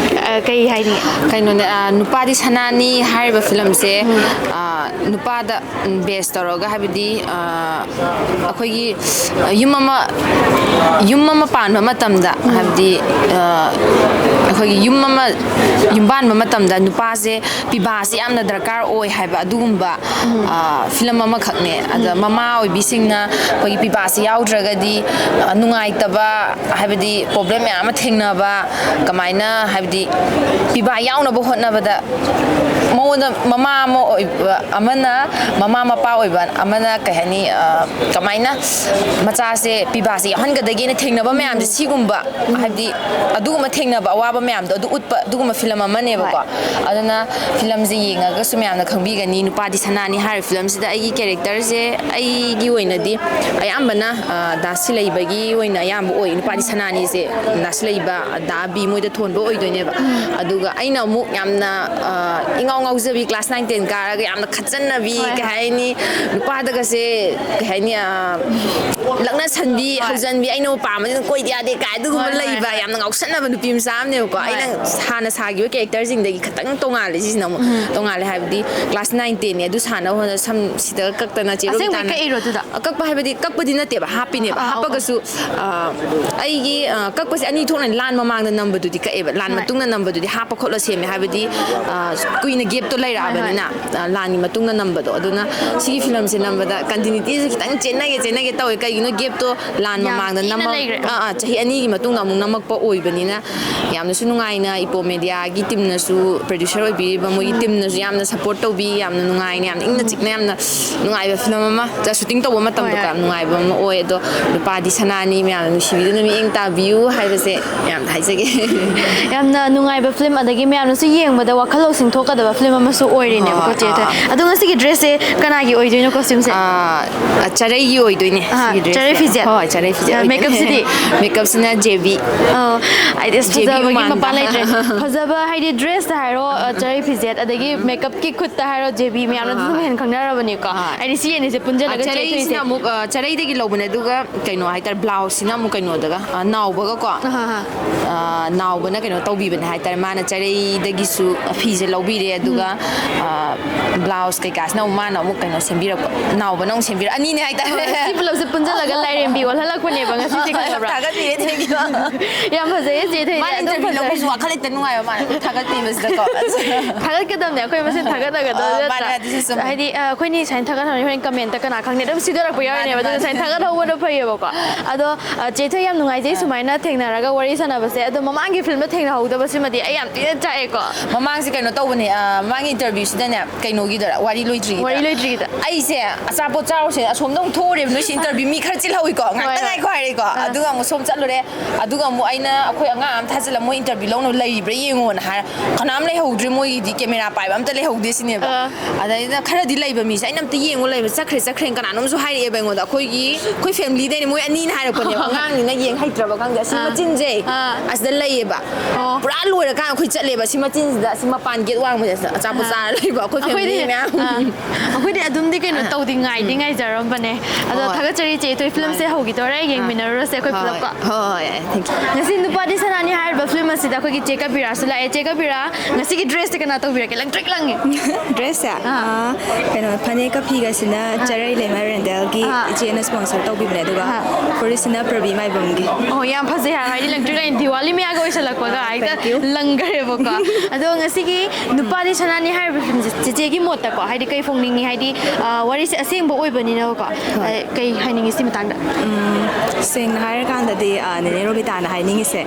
ꯑ, ꯀꯩ ꯍꯥꯏꯅꯤ? ꯀꯩꯅꯣꯅꯦ, ꯑ, ꯅꯨꯄꯥꯗꯤ ꯁꯅꯥꯅꯤ ꯍꯥꯏꯔꯤꯕ ꯐꯤꯂꯝꯁꯦ, ꯑ, ꯅꯨꯄꯥꯗ ꯕꯦꯁ ꯇꯧꯔꯒ, ꯍꯥꯏꯕꯗꯤ, ꯑ, ꯑꯩꯈꯣꯏꯒꯤ ꯌꯨꯝ ꯑꯃ, ꯌꯨꯝ ꯑꯃ ꯄꯥꯟꯕ ꯃꯇꯝꯗ, ꯍꯥꯏꯕꯗꯤ, ꯑ, ꯑꯩꯈꯣꯏꯒꯤ ꯌꯨꯝ ꯑꯃ ꯌꯨꯝꯕꯥꯟꯕ ꯃꯇꯝꯗ ꯅꯨꯄꯥꯁꯦ ꯄꯤꯕꯥꯁꯦ ꯌꯥꯝꯅ ꯗꯔꯀꯥꯔ ꯑꯣꯏ ꯍꯥꯏꯕ ꯑꯗꯨꯒꯨꯝꯕ, ꯑ, ꯐꯤꯂꯝ ꯑꯃꯈꯛꯅꯦ꯫ ꯑꯗ ꯃꯃꯥ ꯑꯣꯏꯕꯤꯁꯤꯡꯅ ꯑꯩꯈꯣꯏꯒꯤ ꯄꯤꯕꯥꯁꯤ ꯌꯥꯎꯗ꯭ꯔꯒꯗꯤ, ꯑ, ꯅꯨꯡꯉꯥꯏꯇꯕ, ꯍꯥꯏꯕꯗꯤ ꯄ꯭ꯔꯣꯕ꯭ꯂꯦꯝ ꯃꯌꯥꯝ ꯑꯃ ꯊꯦꯡꯅꯕ, ꯀꯃꯥꯏꯅ, ꯍꯥꯏꯕꯗꯤ ꯄꯤꯕꯥ ꯌꯥꯎꯅꯕ ꯍꯣꯠꯅꯕꯗ ꯃꯉꯣꯟꯗ ꯃꯃꯥ ꯑꯃ ꯑꯣꯏꯕ ꯑꯃꯅ, ꯃꯃꯥ ꯃꯄꯥ ꯑꯣꯏꯕ ꯑꯃꯅ, ꯀꯩ ꯍꯥꯏꯅꯤ, ꯑ, ꯀꯃꯥꯏꯅ ꯃꯆꯥꯁꯦ ꯄꯤꯕꯥꯁꯦ ꯌꯥꯎꯍꯟꯒꯗꯒꯦꯅ ꯊꯦꯡꯅꯕ ꯃꯌꯥꯝꯁꯦ, ꯁꯤꯒꯨꯝꯕ, ꯍꯥꯏꯕꯗꯤ ꯑꯗꯨꯒꯨꯝꯕ ꯊꯦꯡꯅꯕ ꯑꯋꯥꯕ ꯃꯌꯥꯝꯗꯣ ꯑꯗꯨ ꯎꯠꯄ ꯑꯗꯨꯒꯨꯝꯕ ꯐꯤꯂꯝ ꯑꯃꯅꯦꯕꯀꯣ꯫ ꯑꯗꯨꯅ ꯐꯤꯂꯝꯁꯦ ꯌꯦꯡꯉꯒꯁꯨ ꯃꯌꯥꯝꯅ ꯈꯪꯕꯤꯒꯅꯤ꯫ ꯅꯨꯄꯥꯗꯤ ꯁꯅꯥꯅꯤ ꯍꯥꯏꯔꯤꯕ ꯐꯤꯂꯝꯁꯤꯗ ꯑꯩꯒꯤ ꯀꯦꯔꯦꯛꯇꯔꯁꯦ, ꯑꯩꯒꯤ ꯑꯣꯏꯅꯗꯤ ꯑꯌꯥꯝꯕꯅ, ꯑ, ꯗꯥ ꯁꯤꯂꯩꯕꯒꯤ ꯑꯣꯏꯅ ꯑꯌꯥꯝꯕ ꯑꯣꯏ꯫ ꯅꯨꯄꯥꯗꯤ ꯁꯅꯥꯅꯤꯁꯦ ꯗꯥ ꯁꯤꯂꯩꯕ, ꯗꯥ ꯕꯤ ꯃꯣꯏꯗ ꯊꯣꯟꯕ ꯑꯣꯏꯗꯣꯏꯅꯦꯕ꯫ ꯑꯗꯨꯒ ꯑꯩꯅ ꯑꯃꯨꯛ ꯌꯥꯝꯅ, ꯑ, ꯏꯉꯥꯎ ꯉꯥꯎꯖꯕꯤ, ꯀ꯭ꯂꯥꯁ ꯅꯥꯏꯟ ꯇꯦꯟ ꯀꯥꯔꯒ ꯌꯥꯝꯅ ꯈꯠꯆꯟꯅꯕꯤ, ꯀꯩ ꯍꯥꯏꯅꯤ, ꯅꯨꯄꯥꯗꯒꯁꯦ, ꯀꯩ ꯍꯥꯏꯅꯤ, ꯑ, ꯂꯛꯅꯁꯟꯕꯤ, ꯍꯧꯖꯟꯕꯤ, ꯑꯩꯅ ꯄꯥꯝꯕꯁꯤꯅ ꯀꯣꯏꯗ ꯌꯥꯗꯦ ꯀꯥꯏ ꯑꯗꯨꯒꯨꯝꯕ ꯂꯩꯕ ꯌꯥꯝꯅ ꯉꯥꯎꯁꯟꯅꯕ ꯅꯨꯄꯤ ꯃꯆꯥ ꯑꯃꯅꯦꯕꯀꯣ꯫ ꯑꯩꯅ ꯍꯥꯟꯅ ꯁꯥꯈꯤꯕ ꯀꯦꯔꯦꯛꯇꯔꯁꯤꯡꯗꯒꯤ ꯈꯤꯇꯪ ꯇꯣꯡꯉꯥꯜꯂꯦ꯫ ꯁꯤꯁꯤꯅ ꯑꯃꯨꯛ ꯇꯣꯡꯉꯥꯜꯂꯦ, ꯍꯥꯏꯕꯗꯤ ꯀ꯭ꯂꯥꯁ ꯅꯥꯏꯟ ꯇꯦꯟꯅꯦ, ꯑꯗꯨ ꯁꯥꯟꯅꯕ ꯍꯣꯠꯅ ꯁꯝ ꯁꯤꯗ ꯀꯛꯇꯅ ꯆꯦ ꯑꯁꯦꯡꯕꯩ ꯔꯣꯕꯤꯇꯥꯅ ꯀꯛꯏꯔꯣ ꯑꯗꯨꯗ? ꯀꯛꯄ ꯍꯥꯏꯕꯗꯤ ꯀꯛꯄꯗꯤ ꯅꯠꯇꯦꯕ, ꯍꯥꯞꯄꯤꯅꯦꯕ꯫ ꯑꯥ, ꯑꯥ, ꯑꯣ꯫ ꯍꯥꯞꯄꯒꯁꯨ, ꯑ, ꯑꯩꯒꯤ, ꯑ, ꯀꯛꯄꯁꯦ ꯑꯅꯤ ꯊꯣꯛꯅ, ꯂꯥꯟ ꯃꯃꯥꯡꯗ ꯅꯝꯕꯗꯨꯗꯤ ꯀꯛꯑꯦꯕ, ꯂꯥꯟ ꯍꯣꯏ꯫ ꯃꯇꯨꯡꯗ ꯅꯝꯕꯗꯨꯗꯤ ꯍꯥꯞꯄ ꯈꯣꯠꯂ ꯁꯦꯝꯃꯦ꯫ ꯍꯥꯏꯕꯗꯤ, ꯑ, ꯀꯨꯏꯅ ꯒꯦꯞꯇꯣ ꯍꯣꯏ, ꯍꯣꯏ꯫ ꯂꯩꯔꯛꯑꯕꯅꯤꯅ, ꯑ, ꯂꯥꯟꯒꯤ ꯃꯇꯨꯡꯗ ꯅꯝꯕꯗꯣ꯫ ꯑꯗꯨꯅ ꯁꯤꯒꯤ ꯐꯤꯂꯝꯁꯦ ꯅꯝꯕꯗ ꯀꯟꯇꯤꯅ꯭ꯌꯨꯇꯤꯁꯦ ꯈꯤꯇꯪ ꯆꯦꯟꯅꯒꯦ ꯆꯦꯟꯅꯒꯦ ꯇꯧꯋꯦ꯫ ꯀꯩꯒꯤꯅꯣ? ꯒꯦꯞꯇꯣ ꯂꯥꯟ ꯌꯥꯝ ꯃꯃꯥꯡꯗ ꯊꯤꯅ ꯅꯝꯃ-, ꯂꯩꯈ꯭ꯔꯦ꯫ ꯑꯥ, ꯑꯥ, ꯆꯍꯤ ꯑꯅꯤꯒꯤ ꯃꯇꯨꯡꯗ ꯑꯃꯨꯛ ꯅꯝꯃꯛꯄ ꯑꯣꯏꯕꯅꯤꯅ, ꯌꯥꯝꯅꯁꯨ ꯅꯨꯡꯉꯥꯏꯅ ꯏꯄꯣ ꯃꯦꯗꯤꯌꯥꯒꯤ ꯇꯤꯝꯅꯁꯨ, ꯄ꯭ꯔꯣꯗ꯭ꯌꯨꯁꯔ ꯑꯣꯏꯕꯤꯔꯤꯕ ꯃꯣꯏꯒꯤ ꯇꯤꯝꯅꯁꯨ ꯌꯥꯝꯅ ꯁꯄꯣꯔꯠ ꯇꯧꯕꯤ, ꯌꯥꯝꯅ ꯅꯨꯡꯉꯥꯏꯅ, ꯌꯥꯝꯅ ꯏꯪꯅ ꯆꯤꯛꯅ, ꯌꯥꯝꯅ ꯅꯨꯡꯉꯥꯏꯕ ꯐꯤꯂꯝ ꯑꯃ, ꯁꯨꯇꯤꯡ ꯇꯧꯕ ꯃꯇꯝꯗꯣ ꯍꯣꯏ, ꯍꯣꯏ꯫ ꯌꯥꯝ ꯅꯨꯡꯉꯥꯏꯕ ꯑꯃ ꯑꯣꯏ꯫ ꯑꯗꯣ ꯅꯨꯄꯥꯗꯤ ꯁꯅꯥꯅꯤ, ꯃꯌꯥꯝꯅ ꯅꯨꯡꯁꯤꯕꯤꯗꯨꯅ ꯃꯤꯠꯌꯦꯡ ꯇꯥꯕꯤꯌꯨ ꯍꯥꯏꯕꯁꯦ ꯌꯥꯝ ꯍꯥꯏꯖꯒꯦ꯫ ꯌꯥꯝꯅ ꯅꯨꯡꯉꯥꯏꯕ ꯐꯤꯂꯝ, ꯑꯗꯒꯤ ꯃꯌꯥꯝꯅꯁꯨ ꯌꯦꯡꯕꯗ ꯋꯥꯈꯜ ꯂꯧꯁꯤꯡ ꯊꯣꯛꯀꯗꯕ ꯐꯤꯂꯝ ꯑꯃꯁꯨ ꯑꯣꯏꯔꯤꯅꯦꯕꯀꯣ, ꯍꯣꯏ, ꯆꯦ꯫ ꯑꯥ, ꯑꯥ꯫ ꯑꯗꯣ ꯉꯁꯤꯒꯤ ꯗ꯭ꯔꯦꯁꯁꯦ ꯀꯅꯥꯒꯤ ꯑꯣꯏꯗꯣꯏꯅꯣ, ꯀꯣꯁꯇ꯭ꯌꯨꯝꯁꯦ? ꯑꯥ, ꯆꯔꯩꯒꯤ ꯑꯣꯏꯗꯣꯏꯅꯦ, ꯑꯥ, ꯁꯤꯒꯤ ꯆꯔꯩ ꯐꯤꯖꯦꯠ꯫ ꯍꯣꯏ, ꯆꯔꯩ ꯐꯤꯖꯦꯠ ꯑꯣꯏꯗꯣꯏꯅꯦ꯫ Makeupꯁꯤꯗꯤ? Makeupꯁꯤꯅ ꯖꯦꯕꯤ꯫ ꯑꯣ, ꯑꯩꯗꯤ ꯑꯁ ꯖꯦꯕꯤ ꯐꯖꯕꯒꯤ ꯃꯥꯟꯕ꯫ ꯃꯄꯥꯟ ꯂꯩꯇ꯭ꯔꯦ꯫ ꯐꯖꯕ ꯍꯥꯏꯗꯤ dressꯇ ꯍꯥꯏꯔꯣ, ꯑ, ꯆꯔꯩ ꯐꯤꯖꯦꯠ, ꯑꯗꯒꯤ makeupꯀꯤ ꯈꯨꯠꯇ ꯍꯥꯏꯔꯣ, ꯖꯦꯕꯤ ꯃꯌꯥꯝꯅ ꯑꯗꯨꯝ ꯍꯦꯟꯅ ꯈꯪꯅꯔꯕꯅꯤꯀꯣ꯫ ꯍꯣꯏ꯫ ꯍꯥꯏꯗꯤ ꯁꯤ ꯑꯅꯤꯁꯦ ꯄꯨꯟꯁꯤꯜꯂꯒ ꯆꯦ ꯊꯣꯏꯁꯦ꯫ ꯆꯔꯩꯁꯤꯅ ꯑꯃꯨꯛ, ꯑ, ꯆꯔꯩꯗꯒꯤ ꯂꯧꯕꯅꯦ, ꯑꯗꯨꯒ ꯀꯩꯅꯣ ꯍꯥꯏꯇꯥꯔꯦ, ꯕ꯭ꯂꯥꯎꯁꯁꯤꯅ ꯑꯃꯨꯛ ꯀꯩꯅꯣꯗꯒ, ꯑ, ꯅꯥꯎꯕꯒꯀꯣ꯫ ꯑꯍꯥ, ꯑꯍꯥ꯫ ꯑ, ꯅꯥꯎꯕꯅ ꯀꯩꯅꯣ ꯇꯧꯕꯤꯕꯅꯦ ꯍꯥꯏꯇꯥꯔꯦ, ꯃꯥꯅ ꯆꯔꯩꯗꯒꯤꯁꯨ ꯐꯤꯁꯦ ꯂꯧꯕꯤꯔꯦ, ꯑꯗꯨꯒ, ꯑ, ꯕ꯭ꯂꯥꯎꯁ ꯀꯩꯀꯥꯁꯤꯅ ꯑꯃꯨꯛ ꯃꯥꯅ ꯑꯃꯨꯛ ꯀꯩꯅꯣ ꯁꯦꯝꯕꯤꯔꯛꯄ, ꯅꯥꯎꯕꯅ ꯑꯃꯨꯛ ꯁꯦꯝꯕꯤꯔꯛꯄ, ꯑꯅꯤꯅꯦ ꯍꯥꯏꯇꯥꯔꯦ꯫ ꯁꯤ ꯄꯨꯂꯞꯁꯦ ꯄꯨꯟꯁꯤꯜꯂꯒ ꯂꯥꯏꯔꯦꯝꯕꯤ ꯑꯣꯜꯍꯜꯂꯛꯄꯅꯦꯕ ꯉꯁꯤꯁꯦ, ꯈꯪꯉꯕ꯭ꯔꯥ? ꯊꯥꯒꯠꯄꯤꯔꯦ, thank you꯫ ꯌꯥꯝ ꯐꯖꯩꯌꯦ ꯆꯦ ꯊꯣꯏꯁꯦ, ꯃꯥꯅ ꯑꯗꯨꯝ interview ꯐꯖꯩ꯫ ꯂꯧꯕꯁꯨ ꯋꯥꯈꯜ ꯍꯦꯛꯇ ꯅꯨꯡꯉꯥꯏꯕ ꯃꯥꯅ ꯊꯥꯒꯠꯄꯤꯕꯁꯤꯗꯀꯣ꯫ ꯊꯥꯒꯠꯀꯗꯕꯅꯦ, ꯑꯩꯈꯣꯏ ꯃꯁꯦꯟ ꯊꯥꯒꯠꯅꯒꯗꯕ ꯑ, ꯅꯠꯇ꯭ꯔꯥ? ꯃꯥꯅꯦ, ꯑꯗꯨꯁꯨ ꯆꯨꯝꯃꯦ꯫ ꯍꯥꯏꯗꯤ, ꯑ, ꯑꯩꯈꯣꯏꯅꯤ ꯁꯨꯃꯥꯏꯅ ꯊꯥꯒꯠꯅꯔꯅꯤ, ꯍꯣꯔꯦꯟ commentꯇ ꯀꯅꯥ ꯈꯪꯅꯤ, ꯑꯗꯨꯝ ꯁꯤꯗꯔꯛꯄ ꯌꯥꯎꯔꯤꯅꯦꯕ, ꯃꯥꯅꯦ, ꯑꯗꯨꯅ ꯃꯥꯅꯦ꯫ ꯁꯨꯃꯥꯏꯅ ꯊꯥꯒꯠꯍꯧꯕꯅ ꯐꯩꯌꯦꯕꯀꯣ꯫ ꯑꯗꯣ, ꯑ, ꯆꯦ ꯊꯣꯏ, ꯌꯥꯝ ꯅꯨꯡꯉꯥꯏꯖꯩ ꯁꯨꯃꯥꯏꯅ ꯊꯦꯡꯅꯔꯒ ꯋꯥꯔꯤ ꯁꯥꯟꯅꯕꯁꯦ꯫ ꯑꯗꯣ ꯃꯃꯥꯡꯒꯤ filmꯗ ꯊꯦꯡꯅꯍꯧꯗꯕꯁꯤꯃꯗꯤ ꯑꯩ ꯌꯥꯝ ꯊꯤꯅ ꯆꯥꯛꯑꯦꯀꯣ꯫ ꯃꯃꯥꯡꯁꯦ ꯀꯩꯅꯣ ꯇꯧꯕꯅꯦ, ꯑ, ꯃꯃꯥꯡꯒꯤ interviewꯁꯤꯗꯅꯦ, ꯀꯩꯅꯣꯒꯤꯗ ꯋꯥꯔꯤ ꯂꯣꯏꯗ꯭ꯔꯤꯉꯩꯗ꯫ ꯋꯥꯔꯤ ꯂꯣꯏꯗ꯭ꯔꯤꯉꯩꯗ꯫ ꯑꯩꯁꯦ ꯑꯆꯥꯄꯣꯠ ꯆꯥꯔꯨꯁꯦ ꯑꯁꯣꯝꯗ ꯑꯃꯨꯛ ꯊꯣꯛꯎꯔꯦꯕ, ꯅꯣꯏꯁꯤ interview ꯃꯤ ꯈꯔ ꯆꯤꯜꯍꯧꯏꯀꯣ, ꯉꯥꯛꯇ ꯍꯣꯏ꯫ ꯉꯥꯏꯈꯣ ꯍꯥꯏꯔꯦꯀꯣ꯫ ꯑꯥ꯫ ꯑꯗꯨꯒ ꯑꯃꯨꯛ ꯁꯣꯝ ꯆꯠꯂꯨꯔꯦ, ꯑꯗꯨꯒ ꯑꯃꯨꯛ ꯑꯩꯅ ꯑꯩꯈꯣꯏ ꯑꯉꯥꯡ ꯑꯃ ꯊꯥꯖꯤꯜꯂ ꯃꯣꯏ interview ꯂꯧꯅꯕ ꯂꯩꯔꯤꯕ꯭ꯔꯥ ꯌꯦꯡꯉꯣꯅ ꯍꯥꯏꯔ, ꯀꯅꯥꯝ ꯂꯩꯍꯧꯗ꯭ꯔꯦ, ꯃꯣꯏꯒꯤꯗꯤ camera ꯄꯥꯏꯕ ꯑꯝꯇ ꯂꯩꯍꯧꯗꯦ ꯁꯤꯅꯦꯕ꯫ ꯑꯥ꯫ ꯑꯗꯩꯗ ꯈꯔꯗꯤ ꯂꯩꯕ ꯃꯤꯁꯦ ꯑꯩꯅ ꯑꯝꯇ ꯌꯦꯡꯉꯣ ꯂꯩꯕ, ꯆꯠꯈ꯭ꯔꯦ ꯆꯠꯈ꯭ꯔꯦꯅ ꯀꯅꯥꯅꯣꯝꯁꯨ ꯍꯥꯏꯔꯛꯑꯦꯕ ꯑꯩꯉꯣꯟꯗ, ꯑꯩꯈꯣꯏꯒꯤ, ꯑꯩꯈꯣꯏ familyꯗꯩꯅꯦ, ꯃꯣꯏ ꯑꯅꯤꯅ ꯍꯥꯏꯔꯛꯄꯅꯦꯕ, ꯑꯉꯥꯡꯅꯤꯅ ꯌꯦꯡ ꯍꯩꯇ꯭ꯔꯕ ꯈꯪꯗꯦ, ꯑꯁꯤ ꯑꯥ꯫ ꯃꯆꯤꯟꯁꯦ ꯑꯥ꯫ ꯑꯁꯤꯗ ꯂꯩꯌꯦꯕ꯫ ꯑꯣ꯫ ꯄꯨꯔꯥ ꯂꯣꯏꯔꯀꯥꯟꯗ ꯑꯩꯈꯣꯏ ꯆꯠꯂꯦꯕ, ꯑꯁꯤ ꯃꯆꯤꯟꯁꯤꯗ, ꯑꯁꯤ ꯃꯄꯥꯟ gate ꯋꯥꯡꯃꯁꯦ ꯑꯆꯥꯄꯣꯠ ꯑꯥ꯫ ꯆꯥꯔ ꯂꯩꯕ ꯑꯩꯈꯣꯏ family ꯑꯩꯈꯣꯏꯗꯤ, ꯃꯌꯥꯝ꯫ ꯑꯥ, ꯑꯩꯈꯣꯏꯗꯤ ꯑꯗꯨꯝꯗꯤ ꯀꯩꯅꯣ ꯇꯧꯗꯤ ꯉꯥꯏꯗꯤ ꯉꯥꯏꯖꯔꯝꯕꯅꯦ꯫ ꯑꯗꯣ ꯍꯣꯏ꯫ ꯊꯥꯒꯠꯆꯔꯤ ꯆꯦ ꯊꯣꯏ, filmꯁꯦ ꯍꯧꯈꯤꯗꯣꯔꯦ, ꯌꯦꯡꯃꯤꯟꯅꯔꯨꯔꯁꯦ ꯑꯩꯈꯣꯏ ꯍꯣꯏ, ꯄꯨꯂꯞꯀ꯫ ꯍꯣꯏ, thank you꯫ ꯉꯁꯤ ꯅꯨꯄꯥꯗꯤ ꯁꯅꯥꯅꯤ ꯍꯥꯏꯔꯤꯕ film ꯑꯁꯤꯗ ꯑꯩꯈꯣꯏꯒꯤ ꯆꯦ ꯀꯕꯤꯔꯥꯁꯨ ꯂꯥꯛꯑꯦ꯫ ꯆꯦ ꯀꯕꯤꯔꯥ, ꯉꯁꯤꯒꯤ dressꯁꯦ ꯀꯅꯥ ꯇꯧꯕꯤꯔꯛꯀꯦ? ꯂꯪꯇ꯭ꯔꯤꯛ ꯂꯪꯉꯤ꯫ Dressꯁꯦ? ꯑꯥ, ꯀꯩꯅꯣ, ꯐꯅꯦꯛꯀ ꯐꯤꯒꯁꯤꯅ ꯆꯔꯩ ꯂꯩꯃ ꯔꯦꯟꯗꯦꯜꯒꯤ ꯑꯥ꯫ ꯏꯆꯦꯅ sponsor ꯇꯧꯕꯤꯕꯅꯦ, ꯑꯗꯨꯒ ꯑꯥ꯫ ꯐꯨꯔꯤꯠꯁꯤꯅ ꯄ꯭ꯔꯕꯤ ꯃꯥꯏꯕꯝꯒꯤ꯫ ꯑꯣ, ꯌꯥꯝ ꯐꯖꯩ ꯍꯥꯏꯕ, ꯍꯥꯏꯗꯤ ꯂꯪꯇ꯭ꯔꯤꯛ ꯂꯪꯉꯤ, ꯗꯤꯋꯥꯂꯤ ꯃꯌꯥꯒ ꯑꯣꯏꯁꯜꯂꯛꯄꯒ ꯍꯦꯛꯇ Thank you. ꯂꯪꯈ꯭ꯔꯦꯕꯀꯣ꯫ ꯑꯗꯣ ꯉꯁꯤꯒꯤ ꯅꯨꯄꯥꯗꯤ ꯁꯅꯥꯅꯤ ꯍꯥꯏꯔꯤꯕ filmꯁꯦ ꯆꯦꯆꯦꯒꯤ ꯃꯣꯠꯇꯀꯣ, ꯍꯥꯏꯗꯤ ꯀꯩ ꯐꯣꯡꯅꯤꯡꯉꯤ? ꯍꯥꯏꯗꯤ, ꯑꯥ, ꯋꯥꯔꯤꯁꯦ ꯑꯁꯦꯡꯕ ꯑꯣꯏꯕꯅꯤꯅꯀꯣ꯫ ꯍꯣꯏ꯫ ꯑ, ꯀꯩ ꯍꯥꯏꯅꯤꯡꯉꯤ ꯁꯤ ꯃꯇꯥꯡꯗ? ꯁꯦꯡꯅ ꯍꯥꯏꯔꯀꯥꯟꯗꯗꯤ, ꯑ, ꯅꯦꯅꯦ ꯔꯣꯕꯤꯇꯥꯅ ꯍꯥꯏꯅꯤꯡꯉꯤꯁꯦ,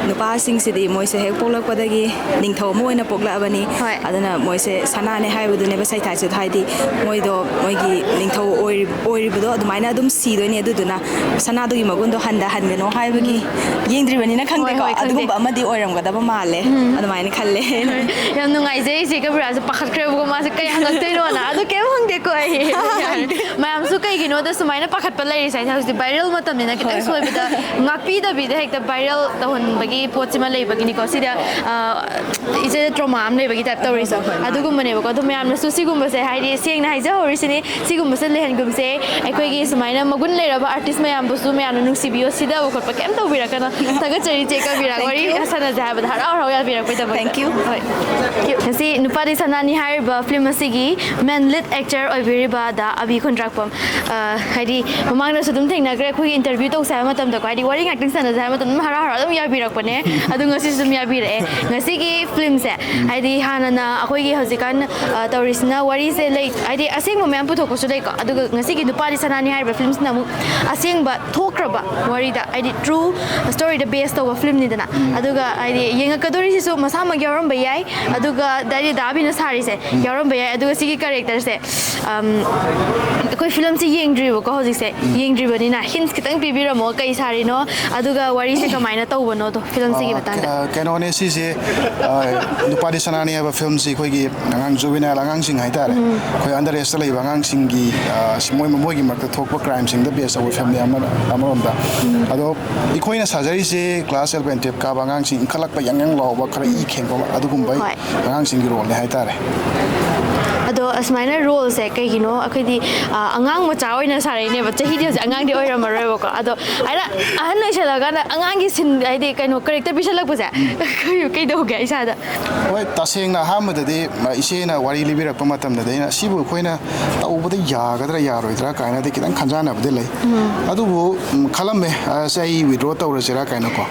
ꯅꯨꯄꯥꯁꯤꯡꯁꯤꯗꯤ ꯃꯣꯏꯁꯦ ꯍꯦꯛ ꯄꯣꯛꯂꯛꯄꯗꯒꯤ ꯅꯤꯡꯊꯧ ꯑꯃ ꯑꯣꯏꯅ ꯄꯣꯛꯂꯛꯑꯕꯅꯤ꯫ ꯍꯣꯏ꯫ ꯑꯗꯨꯅ ꯃꯣꯏꯁꯦ ꯁꯅꯥꯅꯦ ꯍꯥꯏꯕꯗꯨꯅꯦꯕ ꯁꯩꯊꯥꯏꯁꯦ, ꯍꯥꯏꯗꯤ ꯃꯣꯏꯗꯣ ꯃꯣꯏꯒꯤ ꯅꯤꯡꯊꯧ ꯑꯣꯏꯔꯤ-, ꯑꯣꯏꯔꯤꯕꯗꯣ ꯑꯗꯨꯃꯥꯏꯅ ꯑꯗꯨꯝ ꯁꯤꯗꯣꯏꯅꯦ꯫ ꯑꯗꯨꯗꯨꯅ ꯁꯅꯥꯗꯨꯒꯤ ꯃꯒꯨꯟꯗꯣ ꯍꯟꯊꯍꯟꯒꯅꯣ ꯍꯥꯏꯕꯒꯤ, ꯌꯦꯡꯗ꯭ꯔꯤꯕꯅꯤꯅ ꯈꯪꯗꯦꯀꯣ꯫ ꯍꯣꯏ, ꯈꯪꯗꯦ꯫ ꯑꯗꯨꯒꯨꯝꯕ ꯑꯃꯗꯤ ꯑꯣꯏꯔꯝꯒꯗꯕ ꯃꯥꯜꯂꯦ, ꯑꯗꯨꯃꯥꯏꯅ ꯈꯜꯂꯦ꯫ ꯌꯥꯝ ꯅꯨꯡꯉꯥꯏꯖꯩ, ꯏꯆꯦ ꯀꯕꯤꯔꯥꯁꯨ ꯄꯥꯈꯠꯈ꯭ꯔꯦꯕꯀꯣ, ꯃꯥꯁꯦ ꯀꯩ ꯍꯪꯉꯛꯇꯣꯏꯅꯣꯅ꯫ ꯑꯗꯨ ꯀꯩꯝ ꯍꯪꯗꯦꯀꯣ ꯑꯩ꯫ ꯃꯌꯥꯝꯁꯨ ꯀꯩꯒꯤꯅꯣꯗ ꯁꯨꯃꯥꯏꯅ ꯄꯥꯈꯠꯄ ꯂꯩꯔꯤ? ꯉꯁꯥꯏꯁꯦ ꯍꯧꯖꯤꯛꯇꯤ ꯚꯥꯏꯔꯦꯜ ꯃꯇꯝꯅꯤꯅ ꯈꯤꯇꯪ ꯁꯣꯏꯕꯗ ꯉꯥꯛꯄꯤꯗꯕꯤꯗ ꯍꯦꯛꯇ ꯚꯥꯏꯔꯦꯜ ꯇꯧꯍꯟꯕꯒꯤ ꯄꯣꯠꯁꯤꯃ ꯂꯩꯕꯒꯤꯅꯤꯀꯣ꯫ ꯁꯤꯗ ꯏꯆꯦꯗ ꯇ꯭ꯔꯣꯃꯥ ꯑꯃ ꯂꯩꯕꯒꯤ ꯇꯥꯏꯞ ꯇꯧꯔꯤꯁꯦ ꯑꯗꯨꯒꯨꯝꯕꯅꯦꯕꯀꯣ꯫ ꯑꯗꯣ ꯃꯌꯥꯝꯅꯁꯨ ꯁꯤꯒꯨꯝꯕꯁꯦ ꯍꯥꯏꯗꯤ ꯁꯦꯡꯅ ꯍꯥꯏꯖꯍꯧꯔꯤꯁꯤꯅꯤ, ꯁꯤꯒꯨꯝꯕꯁꯦ ꯂꯩꯍꯟꯒꯨꯝꯁꯦ꯫ ꯑꯩꯈꯣꯏꯒꯤ ꯁꯨꯃꯥꯏꯅ ꯃꯒꯨꯟ ꯂꯩꯔꯕ ꯑꯥꯔꯇꯤꯁ ꯃꯌꯥꯝꯕꯨꯁꯨ ꯃꯌꯥꯝꯅ ꯅꯨꯡꯁꯤꯕꯤꯌꯣ, ꯁꯤꯗꯕ ꯈꯣꯠꯄ ꯀꯩꯝ ꯇꯧꯕꯤꯔꯛꯀꯅꯣ꯫ ꯊꯥꯒꯠꯆꯔꯤ ꯆꯦ ꯀꯕꯤꯔꯥ, ꯋꯥꯔꯤ ꯁꯥꯟꯅꯖꯦ ꯍꯥꯏꯕꯗ ꯍꯔꯥꯎ ꯍꯔꯥꯎ ꯌꯥꯕꯤꯔꯛꯄꯩꯗꯃꯛꯇ꯫ Thank you꯫ ꯍꯣꯏ꯫ ꯉꯁꯤ ꯅꯨꯄꯥꯗꯤ ꯁꯅꯥꯅꯤ ꯍꯥꯏꯔꯤꯕ ꯐꯤꯂꯝ ꯑꯁꯤꯒꯤ ꯃꯦꯟ ꯂꯤꯗ ꯑꯦꯛꯇꯔ ꯑꯣꯏꯕꯤꯔꯤꯕ ꯗꯥ ꯑꯕꯤ ꯈꯨꯟꯗ꯭ꯔꯥꯛꯄꯝ, ꯑ, ꯍꯥꯏꯗꯤ ꯃꯃꯥꯡꯗꯁꯨ ꯑꯗꯨꯝ ꯊꯦꯡꯅꯈ꯭ꯔꯦ, ꯑꯩꯈꯣꯏꯒꯤ ꯏꯟꯇꯔꯚ꯭ꯌꯨ ꯇꯧꯁꯦ ꯍꯥꯏꯕ ꯃꯇꯝꯗꯀꯣ, ꯍꯥꯏꯗꯤ ꯋꯥꯔꯤ ꯉꯥꯛꯇꯪ ꯁꯥꯟꯅꯁꯦ ꯍꯥꯏꯕ ꯃꯇꯝꯗ ꯑꯗꯨꯝ ꯍꯔꯥꯎ ꯍꯔꯥꯎ ꯑꯗꯨꯝ ꯌꯥꯕꯤꯔꯛꯄꯅꯦ꯫ ꯑꯗꯣ ꯉꯁꯤꯁꯨ ꯑꯗꯨꯝ ꯌꯥꯕꯤꯔꯛꯑꯦ꯫ ꯉꯁꯤꯒꯤ ꯐꯤꯂꯝꯁꯦ ꯍꯥꯏꯗꯤ ꯍꯥꯟꯅꯅ ꯑꯩꯈꯣꯏꯒꯤ ꯍꯧꯖꯤꯛꯀꯥꯟ, ꯑ, ꯇꯧꯔꯤꯁꯤꯅ ꯋꯥꯔꯤꯁꯦ ꯂꯩ, ꯍꯥꯏꯗꯤ ꯑꯁꯦꯡꯕ ꯃꯌꯥꯝ ꯄꯨꯊꯣꯛꯄꯁꯨ ꯂꯩꯀꯣ꯫ ꯑꯗꯨꯒ ꯉꯁꯤꯒꯤ ꯅꯨꯄꯥꯗꯤ ꯁꯅꯥꯅꯤ ꯍꯥꯏꯔꯤꯕ ꯐꯤꯂꯝꯁꯤꯅ ꯑꯃꯨꯛ ꯑꯁꯦꯡꯕ ꯊꯣꯛꯈ꯭ꯔꯕ ꯋꯥꯔꯤꯗ, ꯍꯥꯏꯗꯤ ꯇ꯭ꯔꯨ ꯁ꯭ꯇꯣꯔꯤꯗ ꯕꯦꯁ ꯇꯧꯕ ꯐꯤꯂꯝꯅꯤꯗꯅ꯫ ꯑꯗꯨꯒ ꯍꯥꯏꯗꯤ ꯌꯦꯡꯉꯛꯀꯗꯣꯔꯤꯁꯤꯁꯨ ꯃꯁꯥꯃꯛ ꯌꯥꯎꯔꯝꯕ ꯌꯥꯏ, ꯑꯗꯨꯒ ꯗꯥꯏꯔꯦꯛ ꯗꯥ ꯑꯕꯤꯅ ꯁꯥꯔꯤꯁꯦ ꯌꯥꯎꯔꯝꯕ ꯌꯥꯏ꯫ ꯑꯗꯨꯒ ꯁꯤꯒꯤ ꯀꯦꯔꯦꯛꯇꯔꯁꯦ, ꯑꯝ, ꯑꯩꯈꯣꯏ ꯐꯤꯂꯝꯁꯤ ꯌꯦꯡꯗ꯭ꯔꯤꯕꯀꯣ ꯍꯧꯖꯤꯛꯁꯦ꯫ ꯌꯦꯡꯗ꯭ꯔꯤꯕꯅꯤꯅ ꯍꯤꯟꯁ ꯈꯤꯇꯪ ꯄꯤꯕꯤꯔꯝꯃꯣ, ꯀꯩ ꯁꯥꯔꯤꯅꯣ, ꯑꯗꯨꯒ ꯋꯥꯔꯤꯁꯦ ꯀꯃꯥꯏꯅ ꯇꯧꯕꯅꯣꯗꯣ ꯐꯤꯂꯝꯁꯤꯒꯤ ꯑ, ꯃꯇꯥꯡꯗ꯫ ꯀ-, ꯀꯩꯅꯣꯅꯦ ꯁꯤꯁꯦ, ꯑ, ꯅꯨꯄꯥꯗꯤ ꯁꯅꯥꯅꯤ ꯍꯥꯏꯕ ꯐꯤꯂꯝꯁꯤ ꯑꯩꯈꯣꯏꯒꯤ ꯑꯉꯥꯡ ꯖꯨꯕꯤꯅꯥꯏꯜ ꯑꯉꯥꯡꯁꯤꯡ ꯍꯥꯏꯇꯥꯔꯦ, ꯑꯩꯈꯣꯏ ꯑꯟꯗꯔ ꯑꯦꯖꯇ ꯂꯩꯕ ꯑꯉꯥꯡꯁꯤꯡꯒꯤ, ꯑ, ꯁꯤ-, ꯃꯣꯏ, ꯃꯣꯏꯒꯤ ꯃꯔꯛꯇ ꯊꯣꯛꯄ ꯀ꯭ꯔꯥꯏꯝꯁꯤꯡꯗ ꯕꯦꯁ ꯇꯧꯕ ꯐꯤꯂꯝꯅꯤ ꯑꯃ-, ꯑꯃꯔꯣꯝꯗ꯫ ꯑꯗꯣ ꯑꯩꯈꯣꯏꯅ ꯁꯥꯖꯔꯤꯁꯦ ꯀ꯭ꯂꯥꯁ ꯑꯦꯂꯚꯦꯟ ꯇꯨꯌꯦꯜꯞ ꯀꯥꯕ ꯑꯉꯥꯡꯁꯤꯡ ꯏꯟꯈꯠꯂꯛꯄ ꯌꯪ ꯌꯪ ꯂꯥꯎꯕ, ꯈꯔ ꯏ ꯈꯦꯡꯕ ꯑꯗꯨꯒꯨꯝꯕ ꯍꯣꯏ꯫ ꯑꯉꯥꯡꯁꯤꯡꯒꯤ ꯔꯣꯜꯅꯦ ꯍꯥꯏꯇꯥꯔꯦ꯫ ꯑꯗꯣ ꯑꯁꯨꯃꯥꯏꯅ ꯔꯣꯜꯁꯦ ꯀꯩꯒꯤꯅꯣ ꯑꯩꯈꯣꯏꯗꯤ, ꯑ, ꯑꯉꯥꯡ ꯃꯆꯥ ꯑꯣꯏꯅ ꯁꯥꯔꯛꯏꯅꯦꯕ, ꯆꯍꯤꯗꯤ ꯍꯧꯖꯤꯛ ꯑꯉꯥꯡꯗꯤ ꯑꯣꯏꯔꯝꯃꯔꯣꯏꯕꯀꯣ꯫ ꯑꯗꯣ ꯑꯩꯅ ꯑꯍꯟ ꯑꯣꯏꯁꯜꯂꯛꯑꯀꯥꯟꯗ ꯑꯉꯥꯡꯒꯤ ꯁꯤꯟ, ꯍꯥꯏꯗꯤ ꯀꯩꯅꯣ ꯀꯦꯔꯦꯛꯇꯔ ꯄꯤꯁꯜꯂꯛꯄꯁꯦ ꯀꯩ-, ꯀꯩꯗꯧꯒꯦ ꯏꯁꯥꯗ? ꯍꯣꯏ, ꯇꯁꯦꯡꯅ ꯑꯍꯥꯟꯕꯗꯗꯤ, ꯑ, ꯏꯆꯦꯅ ꯋꯥꯔꯤ ꯂꯤꯕꯤꯔꯛꯄ ꯃꯇꯝꯗꯗꯤ ꯑꯩꯅ ꯁꯤꯕꯨ ꯑꯩꯈꯣꯏꯅ ꯇꯧꯕꯗ ꯌꯥꯒꯗ꯭ꯔꯥ ꯌꯥꯔꯣꯏꯗ꯭ꯔꯥ ꯀꯥꯏꯅꯗꯤ ꯈꯤꯇꯪ ꯈꯟꯖꯥꯟꯅꯕꯗꯤ ꯂꯩ꯫ ꯑꯗꯨꯕꯨ, ꯎꯝ, ꯈꯜꯂꯝꯃꯦ, ꯑ, ꯁꯦ ꯑꯩ ꯋꯤꯗ꯭ꯔꯣ ꯇꯧꯔꯁꯤꯔꯥ ꯀꯥꯏꯅꯀꯣ꯫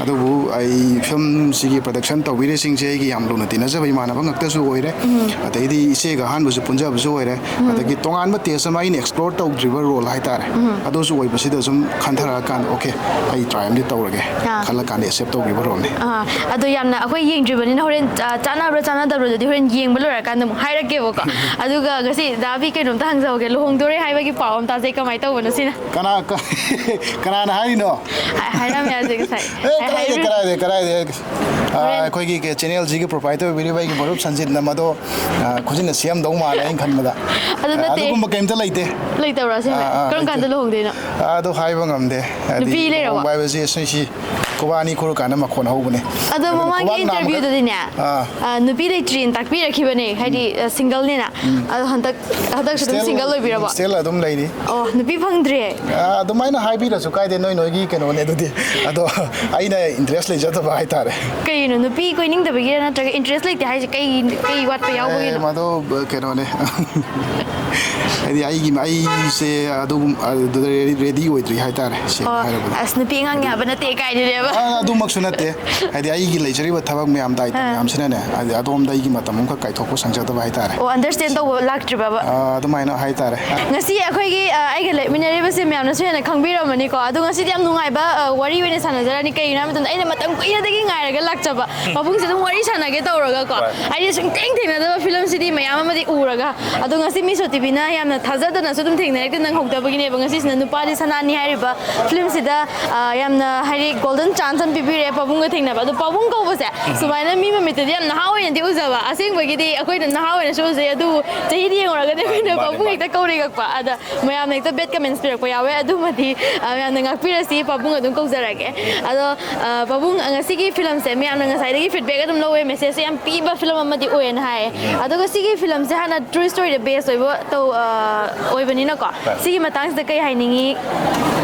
ꯑꯗꯨꯕꯨ ꯑꯩ ꯐꯤꯂꯝꯁꯤꯒꯤ ꯄ꯭ꯔꯗꯛꯁꯟ ꯇꯧꯕꯤꯔꯤꯁꯤꯡꯁꯦ ꯑꯩꯒꯤ ꯌꯥꯝ ꯂꯨꯅ ꯇꯤꯟꯅꯖꯕ ꯏꯃꯥꯟꯅꯕ ꯉꯥꯛꯇꯁꯨ ꯑꯣꯏꯔꯦ꯫ ꯑꯗꯩꯗꯤ ꯏꯆꯦꯒ ꯑꯍꯥꯟꯕꯁꯨ ꯄꯨꯟꯖꯕꯁꯨ ꯑꯣꯏꯔꯦ꯫ ꯑꯗꯒꯤ ꯇꯣꯉꯥꯟꯕ ꯇꯦꯁ ꯑꯃ ꯑꯩꯅ ꯑꯦꯛꯁꯄ꯭ꯂꯣꯔ ꯇꯧꯗ꯭ꯔꯤꯕ ꯔꯣꯜ ꯍꯥꯏꯇꯥꯔꯦ꯫ ꯑꯗꯨꯁꯨ ꯑꯣꯏꯕꯁꯤꯗ ꯁꯨꯝ ꯈꯟꯊꯔꯛꯑꯀꯥꯟꯗ, "ꯑꯣꯀꯦ, ꯑꯩ ꯇ꯭ꯔꯥꯏ ꯑꯃꯗꯤ ꯇꯧꯔꯒꯦ" ꯑꯥ꯫ ꯈꯜꯂꯀꯥꯟꯗ ꯑꯦꯛꯁꯦꯞ ꯇꯧꯈꯤꯕ ꯔꯣꯜꯅꯤ꯫ ꯑꯥ, ꯑꯗꯣ ꯌꯥꯝꯅ ꯑꯩꯈꯣꯏ ꯌꯦꯡꯗ꯭ꯔꯤꯕꯅꯤꯅ ꯍꯣꯔꯦꯟ, ꯑ, ꯆꯥꯟꯅꯕ꯭ꯔꯥ ꯆꯥꯟꯅꯗꯕ꯭ꯔꯥꯗꯨꯗꯤ ꯍꯣꯔꯦꯟ ꯌꯦꯡꯕ ꯂꯣꯏꯔꯀꯥꯟꯗ ꯑꯃꯨꯛ ꯍꯥꯏꯔꯛꯀꯦꯕꯀꯣ꯫ ꯑꯗꯨꯒ ꯉꯁꯤ ꯗꯥ ꯑꯕꯤ ꯀꯩꯅꯣꯝꯇ ꯍꯪꯖꯍꯧꯒꯦ, ꯂꯨꯍꯣꯡꯗꯣꯔꯦ ꯍꯥꯏꯕꯒꯤ ꯄꯥꯎ ꯑꯃ ꯇꯥꯖꯩ, ꯀꯃꯥꯏꯅ ꯇꯧꯕꯅꯣ ꯁꯤꯅ? ꯀꯅꯥ, ꯀ-, ꯀꯅꯥꯅ ꯍꯥꯏꯔꯤꯅꯣ? ꯍꯥꯏ-, ꯍꯥꯏꯔꯝꯃꯦ ꯍꯧꯖꯤꯛ ꯉꯁꯥꯏ꯫ ꯑꯦ, ꯍꯥꯏ-, ꯀꯗꯥꯏꯗꯩ, ꯍꯥꯏꯕꯤꯔꯣ꯫ ꯀꯗꯥꯏꯗꯩ, ꯀꯗꯥꯏꯗꯩ? ꯑ, ꯍꯣꯔꯦꯟ꯫ ꯑꯩꯈꯣꯏꯒꯤ ꯀꯦ-, ꯆꯦꯅꯦꯜꯁꯤꯒꯤ ꯄ꯭ꯔꯣꯄꯥꯏꯇꯔ ꯑꯣꯏꯕꯤꯔꯤꯕ ꯑꯩꯒꯤ ꯃꯔꯨꯞ ꯁꯟꯖꯤꯠꯅ ꯃꯗꯣ, ꯑ, ꯈꯨꯖꯤꯟꯅ ꯌꯥꯝꯗꯧ ꯃꯥꯜꯂꯦ ꯑꯩꯅ ꯈꯟꯕꯗ꯫ ꯑꯗꯨ ꯅꯠꯇꯦ꯫ ꯑꯗꯨꯒꯨꯝꯕ ꯀꯩꯝꯇ ꯂꯩꯇꯦ꯫ ꯂꯩꯇꯕ꯭ꯔꯥ ꯑꯁꯦꯡꯕ? ꯑꯥ, ꯑꯥ, ꯀꯔꯝ ꯂꯩꯇꯦ꯫ ꯀꯥꯟꯗ ꯂꯨꯍꯣꯡꯗꯣꯏꯅꯣ? ꯑꯗꯨ ꯍꯥꯏꯕ ꯉꯝꯗꯦ꯫ ꯍꯥꯏꯗꯤ ꯅꯨꯄꯤ ꯂꯩꯔꯕꯣ? ꯂꯨꯍꯣꯡꯕ ꯍꯥꯏꯕꯁꯦ ꯁꯤꯁꯤ ꯈꯨꯕꯥꯅꯤ ꯈꯨꯔꯨ ꯀꯥꯟꯗ ꯃꯈꯣꯟ ꯍꯧꯕꯅꯦ꯫ ꯑꯗꯣ ꯑꯗꯨꯅ ꯃꯃꯥꯡꯒꯤ ꯈꯨꯕꯥꯛ ꯅꯥꯝꯃꯈꯛ꯫ ꯏꯟꯇꯔꯚꯤꯌꯨꯗꯗꯤꯅꯦ ꯑꯥ꯫ ꯑ, ꯅꯨꯄꯤ ꯂꯩꯇ꯭ꯔꯤꯅ ꯇꯥꯛꯄꯤꯔꯛꯈꯤꯕꯅꯦ, ꯍꯥꯏꯗꯤ ꯑ, ꯁꯤꯡꯒꯜꯅꯦꯅ꯫ ꯑꯗꯣ ꯍꯟꯗꯛ ꯍꯟꯗꯛꯁꯨ ꯑꯗꯨꯝ ꯁꯤꯡꯒꯜ ꯑꯣꯏꯕꯤꯔꯕꯣ? ꯁ꯭ꯇꯤꯜ ꯑꯗꯨꯝ ꯂꯩꯔꯤ꯫ ꯑꯣ, ꯅꯨꯄꯤ ꯐꯪꯗ꯭ꯔꯤꯌꯦ? ꯑꯥ, ꯑꯗꯨꯃꯥꯏꯅ ꯍꯥꯏꯕꯤꯔꯁꯨ ꯀꯥꯏꯗꯦ, ꯅꯣꯏ ꯅꯣꯏꯒꯤ ꯀꯩꯅꯣꯅꯦ ꯑꯗꯨꯗꯤ꯫ ꯑꯗꯣ ꯑꯩꯅ ꯏꯟꯇꯔꯦꯁ ꯂꯩꯖꯗꯕ ꯍꯥꯏꯇꯥꯔꯦ꯫ ꯀꯩꯅꯣ, ꯅꯨꯄꯤ ꯀꯣꯏꯅꯤꯡꯗꯕꯒꯤꯔ ꯅꯠꯇ꯭ꯔꯒ ꯏꯟꯇꯔꯦꯁ ꯂꯩꯇꯦ ꯍꯥꯏꯁꯦ ꯀꯩ, ꯀꯩ ꯋꯥꯠꯄ ꯑꯦ, ꯌꯥꯎꯕꯒꯤꯅꯣ? ꯃꯗꯣ ꯀꯩꯅꯣꯅꯦ꯫ ꯍꯥꯏꯗꯤ ꯑꯩꯒꯤ ꯑꯩꯁꯦ ꯑꯗꯨꯒꯨꯝ ꯑꯗꯨꯗ ꯔꯦꯗꯤ ꯑꯣꯏꯗ꯭ꯔꯤ ꯍꯥꯏꯇꯥꯔꯦ, ꯁꯦꯡꯅ ꯑꯣ, ꯍꯥꯏꯔꯕꯗ꯫ ꯑꯁ, ꯅꯨꯄꯤ ꯑꯉꯥꯡ ꯌꯥꯕ ꯅꯠꯇꯦ ꯀꯥꯏꯗꯨꯅꯦꯕ꯫ ꯑꯥ, ꯑꯗꯨꯃꯛꯁꯨ ꯅꯠꯇꯦ꯫ ꯍꯥꯏꯗꯤ ꯑꯩꯒꯤ ꯂꯩꯖꯔꯤꯕ ꯊꯕꯛ ꯃꯌꯥꯝ, ꯗꯥꯏꯇ ꯑꯥ꯫ ꯃꯌꯥꯝꯁꯤꯅꯅꯦ, ꯍꯥꯏꯗꯤ ꯑꯗꯣꯝꯗ ꯑꯩꯒꯤ ꯃꯇꯝ ꯑꯃꯈꯛ ꯀꯥꯏꯊꯣꯛꯄ ꯁꯪꯖꯗꯕ ꯍꯥꯏꯇꯥꯔꯦ꯫ ꯑꯣ, ꯑꯟꯗꯔꯁꯇꯦꯟ ꯇꯧꯕ ꯂꯥꯛꯇ꯭ꯔꯤꯕꯕ? ꯑꯥ, ꯑꯗꯨꯃꯥꯏꯅ ꯍꯥꯏꯇꯥꯔꯦ꯫ ꯉꯁꯤ ꯑꯩꯈꯣꯏꯒꯤ, ꯑ, ꯑꯩꯒ ꯂꯦꯞꯃꯤꯟꯅꯔꯤꯕꯁꯦ ꯃꯌꯥꯝꯅꯁꯨ ꯍꯦꯟꯅ ꯈꯪꯕꯤꯔꯝꯃꯅꯤꯀꯣ꯫ ꯑꯗꯣ ꯉꯁꯤꯗꯤ ꯌꯥꯝ ꯅꯨꯡꯉꯥꯏꯕ, ꯑ, ꯋꯥꯔꯤ ꯑꯣꯏꯅ ꯁꯥꯟꯅꯖꯔꯅꯤ꯫ ꯀꯩꯒꯤꯅꯣ ꯍꯥꯏꯕ ꯃꯇꯝꯗ ꯑꯩꯅ ꯃꯇꯝ ꯀꯨꯏꯅꯗꯒꯤ ꯉꯥꯏꯔꯒ ꯂꯥꯛꯆꯕ ꯄꯥꯕꯨꯡꯁꯦ ꯑꯗꯨꯝ ꯋꯥꯔꯤ ꯁꯥꯟꯅꯒꯦ ꯇꯧꯔꯒꯀꯣ꯫ ꯍꯣꯏ꯫ ꯑꯩꯗꯤ ꯁꯨꯡꯊꯦꯡ ꯊꯦꯡꯅꯗꯕ ꯐꯤꯂꯝꯁꯤꯗꯤ ꯃꯌꯥꯝ ꯑꯃꯗꯤ ꯎꯔꯒ, ꯑꯗꯣ ꯉꯁꯤ ꯃꯤꯁꯣ ꯇꯤꯚꯤꯅ ꯌꯥꯝꯅ ꯊꯥꯖꯗꯅꯁꯨ ꯑꯗꯨꯝ ꯊꯦꯡꯅꯔꯛꯇꯦ ꯅꯪꯍꯧꯗꯕꯒꯤꯅꯦꯕ꯫ ꯉꯁꯤꯁꯤꯅ ꯅꯨꯄꯥꯗꯤ ꯁꯅꯥꯅꯤ ꯍꯥꯏꯔꯤꯕ ꯐꯤꯂꯝꯁꯤꯗ, ꯑ, ꯌꯥꯝꯅ ꯍꯥꯏꯗꯤ ꯒꯣꯜꯗꯟ ꯆꯥꯟꯁ ꯑꯃ ꯄꯤꯕꯤꯔꯛꯑꯦ ꯄꯥꯕꯨꯡꯒ ꯊꯦꯡꯅꯕ꯫ ꯑꯗꯣ ꯄꯥꯕꯨꯡ ꯀꯧꯕꯁꯦ ꯁꯨꯃꯥꯏꯅ ꯃꯤ ꯃꯃꯤꯠꯇꯗꯤ ꯌꯥꯝ ꯅꯍꯥ ꯑꯣꯏꯅꯗꯤ ꯎꯖꯕ, ꯑꯁꯦꯡꯕꯒꯤꯗꯤ ꯑꯩꯈꯣꯏꯅ ꯅꯍꯥ ꯑꯣꯏꯅꯁꯨ ꯎꯖꯩ, ꯑꯗꯨꯕꯨ ꯆꯍꯤꯗꯤ ꯌꯦꯡꯉꯨꯔꯒꯗꯤ ꯑꯩꯈꯣꯏꯅ ꯃꯥꯅꯦ, ꯄꯥꯕꯨꯡ ꯃꯥꯅꯦ꯫ ꯍꯦꯛꯇ ꯀꯧꯔꯦꯒꯛꯄ꯫ ꯑꯗ ꯃꯌꯥꯝꯅ ꯍꯦꯛꯇ ꯕꯦꯗ ꯀꯃꯦꯟꯁ ꯄꯤꯔꯛꯄ ꯌꯥꯎꯋꯦ꯫ ꯑꯗꯨꯃꯗꯤ, ꯑ, ꯃꯌꯥꯝꯅ ꯉꯥꯛꯄꯤꯔꯁꯤ, ꯄꯥꯕꯨꯡ ꯑꯗꯨꯝ ꯀꯧꯖꯔꯒꯦ꯫ ꯑꯗꯣ, ꯑ, ꯄꯥꯕꯨꯡ, ꯉꯁꯤꯒꯤ ꯐꯤꯂꯝꯁꯦ ꯃꯌꯥꯝꯅ ꯉꯁꯥꯏꯗꯒꯤ ꯐꯤꯗꯕꯦꯛ ꯑꯗꯨꯝ ꯂꯧꯋꯦ, ꯃꯦꯁꯦꯖꯁꯦ ꯌꯥꯝ ꯄꯤꯕ ꯐꯤꯂꯝ ꯑꯃꯗꯤ ꯑꯣꯏꯌꯦꯅ ꯍꯥꯏꯌꯦ꯫ ꯑꯗꯨꯒ ꯁꯤꯒꯤ ꯐꯤꯂꯝꯁꯦ ꯍꯥꯟꯅ ꯇ꯭ꯔꯨ ꯁ꯭ꯇꯣꯔꯤꯗ ꯕꯦꯁ ꯑꯣꯏꯕ ꯇꯧ-, ꯑ, ꯑꯣꯏꯕꯅꯤꯅꯀꯣ꯫ ꯍꯣꯏ꯫ ꯁꯤꯒꯤ ꯃꯇꯥꯡꯁꯤꯗ ꯀꯩ ꯍꯥꯏꯅꯤꯡꯉꯤ?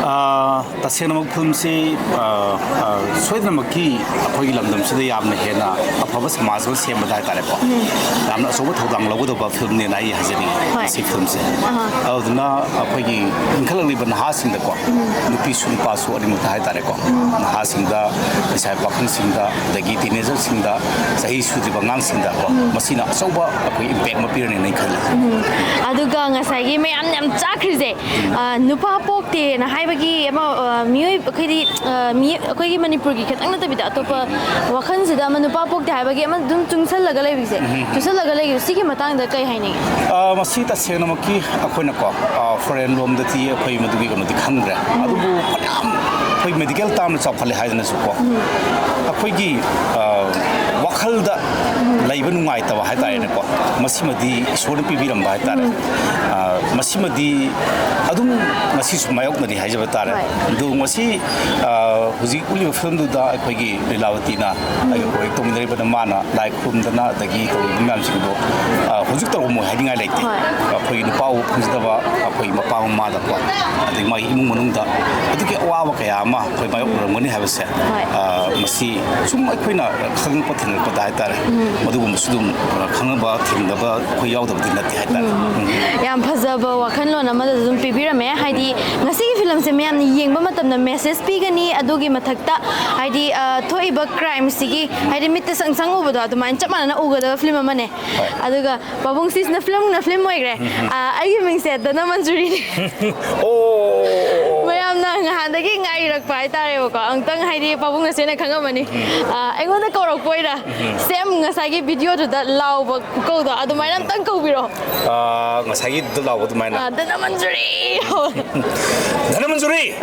ꯑꯥ, ꯇꯁꯦꯡꯅꯃꯛ ꯐꯤꯂꯝꯁꯤ, ꯑꯥ, ꯑꯥ, ꯁꯣꯏꯗꯅꯃꯛꯀꯤ ꯑꯩꯈꯣꯏꯒꯤ ꯂꯝꯗꯝꯁꯤꯗ ꯌꯥꯝꯅ ꯍꯦꯟꯅ ꯑꯐꯕ ꯁꯃꯥꯖ ꯑꯃ ꯁꯦꯝꯕꯗ ꯍꯥꯏꯇꯥꯔꯦꯀꯣ, ꯌꯥꯝꯅ ꯑꯆꯧꯕ ꯊꯧꯗꯥꯡ ꯂꯧꯒꯗꯧꯕ ꯐꯤꯂꯝꯅꯦꯅ ꯑꯩ ꯍꯥꯏꯖꯅꯤꯡꯉꯤ꯫ ꯍꯣꯏ꯫ ꯃꯁꯤ ꯐꯤꯂꯝꯁꯦ꯫ ꯑꯗꯨꯗꯨꯅ ꯑꯩꯈꯣꯏꯒꯤ ꯏꯟꯈꯠꯂꯛꯂꯤꯕ ꯅꯍꯥꯁꯤꯡꯗꯀꯣ, ꯅꯨꯄꯤꯁꯨ ꯅꯨꯄꯥꯁꯨ ꯑꯅꯤꯃꯛꯇ ꯍꯥꯏꯇꯥꯔꯦꯀꯣ, ꯅꯍꯥꯁꯤꯡꯗ, ꯂꯩꯁꯥꯕꯤ ꯄꯥꯈꯪꯁꯤꯡꯗ, ꯑꯗꯒꯤ ꯇꯤꯅꯦꯖꯔꯁꯤꯡꯗ, ꯆꯍꯤ ꯁꯨꯗ꯭ꯔꯤꯕ ꯑꯉꯥꯡꯁꯤꯡꯗꯀꯣ, ꯃꯁꯤꯅ ꯑꯆꯧꯕ ꯑꯩꯈꯣꯏ ꯏꯝꯄꯦꯛ ꯑꯃ ꯄꯤꯔꯅꯤꯅ ꯑꯩ ꯈꯜꯂꯤ꯫ ꯑꯗꯨꯒ ꯉꯁꯥꯏꯒꯤ ꯃꯌꯥꯝꯅ ꯌꯥꯝ ꯆꯥꯛꯈ꯭ꯔꯤꯁꯦ, ꯑ, ꯅꯨꯄꯥ ꯄꯣꯛꯇꯦꯅ ꯍꯥꯏꯕꯒꯤ ꯑꯃ, ꯑ, ꯃꯤꯑꯣꯏ-, ꯑꯩꯈꯣꯏꯗꯤ, ꯑ, ꯃꯤ-, ꯑꯩꯈꯣꯏꯒꯤ ꯃꯅꯤꯄꯨꯔꯒꯤ ꯈꯛꯇꯪ ꯅꯠꯇꯕꯤꯗ ꯑꯇꯣꯞꯄ ꯋꯥꯈꯜꯁꯤꯗ ꯑꯃ ꯅꯨꯄꯥ ꯄꯣꯛꯇꯦ ꯍꯥꯏꯕꯒꯤ ꯑꯃ ꯑꯗꯨꯝ ꯆꯨꯡꯁꯜꯂꯒ ꯂꯩꯕꯁꯦ, ꯆꯨꯡꯁꯜꯂꯒ ꯂꯩꯕꯁꯦ, ꯁꯤꯒꯤ ꯃꯇꯥꯡꯗ ꯀꯩ ꯍꯥꯏꯅꯤꯡꯉꯤ? ꯑ, ꯃꯁꯤ ꯇꯁꯦꯡꯅꯃꯛꯀꯤ ꯑꯩꯈꯣꯏꯅꯀꯣ, ꯑ, ꯐꯣꯔꯦꯟ ꯂꯣꯝꯗꯗꯤ ꯑꯩꯈꯣꯏ ꯃꯗꯨꯒꯤ ꯀꯩꯅꯣꯗꯤ ꯈꯪꯗ꯭ꯔꯦ꯫ ꯑꯗꯨꯕꯨ ꯐꯅꯌꯥꯝ ꯑꯩꯈꯣꯏ ꯃꯦꯗꯤꯀꯦꯜ ꯇꯥꯝꯅ ꯆꯥꯎꯈꯠꯂꯦ ꯍꯥꯏꯗꯅꯁꯨꯀꯣ, ꯑꯩꯈꯣꯏꯒꯤ, ꯑ, ꯋꯥꯈꯜ ꯋꯥꯈꯜꯗ ꯂꯩꯕ ꯅꯨꯡꯉꯥꯏꯇꯕ ꯍꯥꯏꯇꯥꯔꯦꯅꯦꯀꯣ, ꯃꯁꯤꯃꯗꯤ ꯏꯁꯣꯔꯅ ꯄꯤꯕꯤꯔꯝꯕ ꯍꯥꯏꯇꯥꯔꯦ꯫ ꯑ, ꯃꯁꯤꯃꯗꯤ ꯑꯗꯨꯝ ꯉꯁꯤꯁꯨ ꯃꯥꯌꯣꯛꯅꯔꯤ ꯍꯥꯏꯖꯕ ꯇꯥꯔꯦ꯫ ꯍꯣꯏ꯫ ꯑꯗꯨ ꯉꯁꯤ, ꯑ, ꯍꯧꯖꯤꯛ ꯎꯠꯂꯤꯕ ꯐꯤꯂꯝꯗꯨꯗ ꯑꯩꯈꯣꯏꯒꯤ ꯂꯤꯂꯥꯕꯇꯤꯅ, ꯑꯩꯈꯣꯏ ꯇꯧꯃꯤꯟꯅꯔꯤꯕꯗ ꯃꯥꯅ ꯂꯥꯏ ꯈꯨꯔꯨꯝꯗꯅ ꯑꯗꯒꯤ ꯇꯧꯔꯤꯕ ꯃꯌꯥꯝꯁꯤꯡꯗꯣ, ꯑ, ꯍꯧꯖꯤꯛ ꯇꯧꯔꯝꯃꯣꯏ ꯍꯥꯏꯅꯤꯡꯉꯥꯏ ꯂꯩꯇꯦ꯫ ꯍꯣꯏ꯫ ꯑꯩꯈꯣꯏꯒꯤ ꯅꯨꯄꯥ ꯎꯕ ꯐꯪꯖꯗꯕ ꯑꯩꯈꯣꯏ ꯃꯄꯥ ꯃꯃꯥꯗꯀꯣ, ꯑꯗꯒꯤ ꯃꯥꯒꯤ ꯏꯃꯨꯡ ꯃꯅꯨꯡꯗ ꯑꯗꯨꯒꯤ ꯑꯋꯥꯕ ꯀꯌꯥ ꯑꯃ ꯑꯩꯈꯣꯏ ꯃꯥꯌꯣꯛꯅꯔꯝꯒꯅꯤ ꯍꯥꯏꯕꯁꯦ, ꯍꯣꯏ꯫ ꯑ, ꯃꯁꯤ ꯁꯨꯝ ꯑꯩꯈꯣꯏꯅ ꯈꯪꯉꯛꯄ ꯊꯦꯡꯅꯔꯛꯄꯗ ꯍꯥꯏꯇꯥꯔꯦ, ꯃꯗꯨꯒꯨꯝꯕꯁꯨ ꯑꯗꯨꯝ, ꯑ, ꯈꯪꯅꯕ ꯊꯦꯡꯅꯕ ꯑꯩꯈꯣꯏ ꯌꯥꯎꯗꯕꯗꯤ ꯅꯠꯇꯦ ꯍꯥꯏꯇꯥꯔꯦ꯫ ꯎꯝ꯫ ꯌꯥꯝ ꯐꯖꯕ ꯋꯥꯈꯜꯂꯣꯟ ꯑꯃꯗꯁꯨ ꯑꯗꯨꯝ ꯄꯤꯕꯤꯔꯝꯃꯦ꯫ ꯍꯥꯏꯗꯤ ꯉꯁꯤꯒꯤ ꯐꯤꯂꯝꯁꯦ ꯃꯌꯥꯝꯅ ꯌꯦꯡꯕ ꯃꯇꯝꯗ ꯃꯦꯁꯦꯖ ꯄꯤꯒꯅꯤ, ꯑꯗꯨꯒꯤ ꯃꯊꯛꯇ ꯍꯥꯏꯗꯤ, ꯑ, ꯊꯣꯛꯏꯕ ꯀ꯭ꯔꯥꯏꯝꯁꯤꯒꯤ ꯍꯥꯏꯗꯤ ꯃꯤꯠꯇ ꯁꯪ ꯁꯪ ꯎꯕꯗꯣ ꯑꯗꯨꯃꯥꯏꯅ ꯆꯞ ꯃꯥꯟꯅꯅ ꯎꯒꯗꯕ ꯐꯤꯂꯝ ꯑꯃꯅꯦ꯫ ꯍꯣꯏ꯫ ꯑꯗꯨꯒ ꯄꯥꯕꯨꯡ ꯁꯤꯁꯤꯅ ꯐꯤꯂꯝꯅ ꯐꯤꯂꯝ ꯑꯣꯏꯈ꯭ꯔꯦ꯫ ꯎꯝ, ꯎꯝ꯫ ꯑ, ꯑꯩꯒꯤ ꯃꯤꯡꯁꯦ ꯙꯅꯃꯟꯖꯨꯔꯤꯅꯤ꯫ ꯑꯣ, ꯑꯣ, ꯑꯣ, ꯑꯣ꯫ ꯃꯌꯥꯝꯅ ꯅꯍꯥꯟꯗꯒꯤ ꯉꯥꯏꯔꯛꯄ ꯍꯥꯏꯇꯥꯔꯦꯕꯀꯣ꯫ ꯑꯃꯨꯛꯇꯪ ꯍꯥꯏꯗꯤ ꯄꯥꯕꯨꯡ ꯅꯁꯦꯅ ꯈꯪꯉꯝꯃꯅꯤ꯫ ꯎꯝ꯫ ꯑ, ꯑꯩꯉꯣꯟꯗ ꯀꯧꯔꯛꯄ ꯑꯣꯏꯅ ꯎꯝ꯫ ꯁꯦꯝ ꯉꯁꯥꯏꯒꯤ ꯚꯤꯗꯤꯑꯣꯗꯨꯗ ꯂꯥꯎꯕ ꯈꯨꯀꯧꯗꯣ ꯑꯗꯨꯃꯥꯏꯅ ꯑꯝꯇꯪ ꯀꯧꯕꯤꯔꯣ꯫ ꯑ, ꯉꯁꯥꯏꯒꯤꯗꯨꯗ ꯂꯥꯎꯕ ꯑꯗꯨꯃꯥꯏꯅ꯫ ꯑ, ꯙꯅꯃꯟꯖꯨꯔꯤ! ꯙꯅꯃꯟꯖꯨꯔꯤ!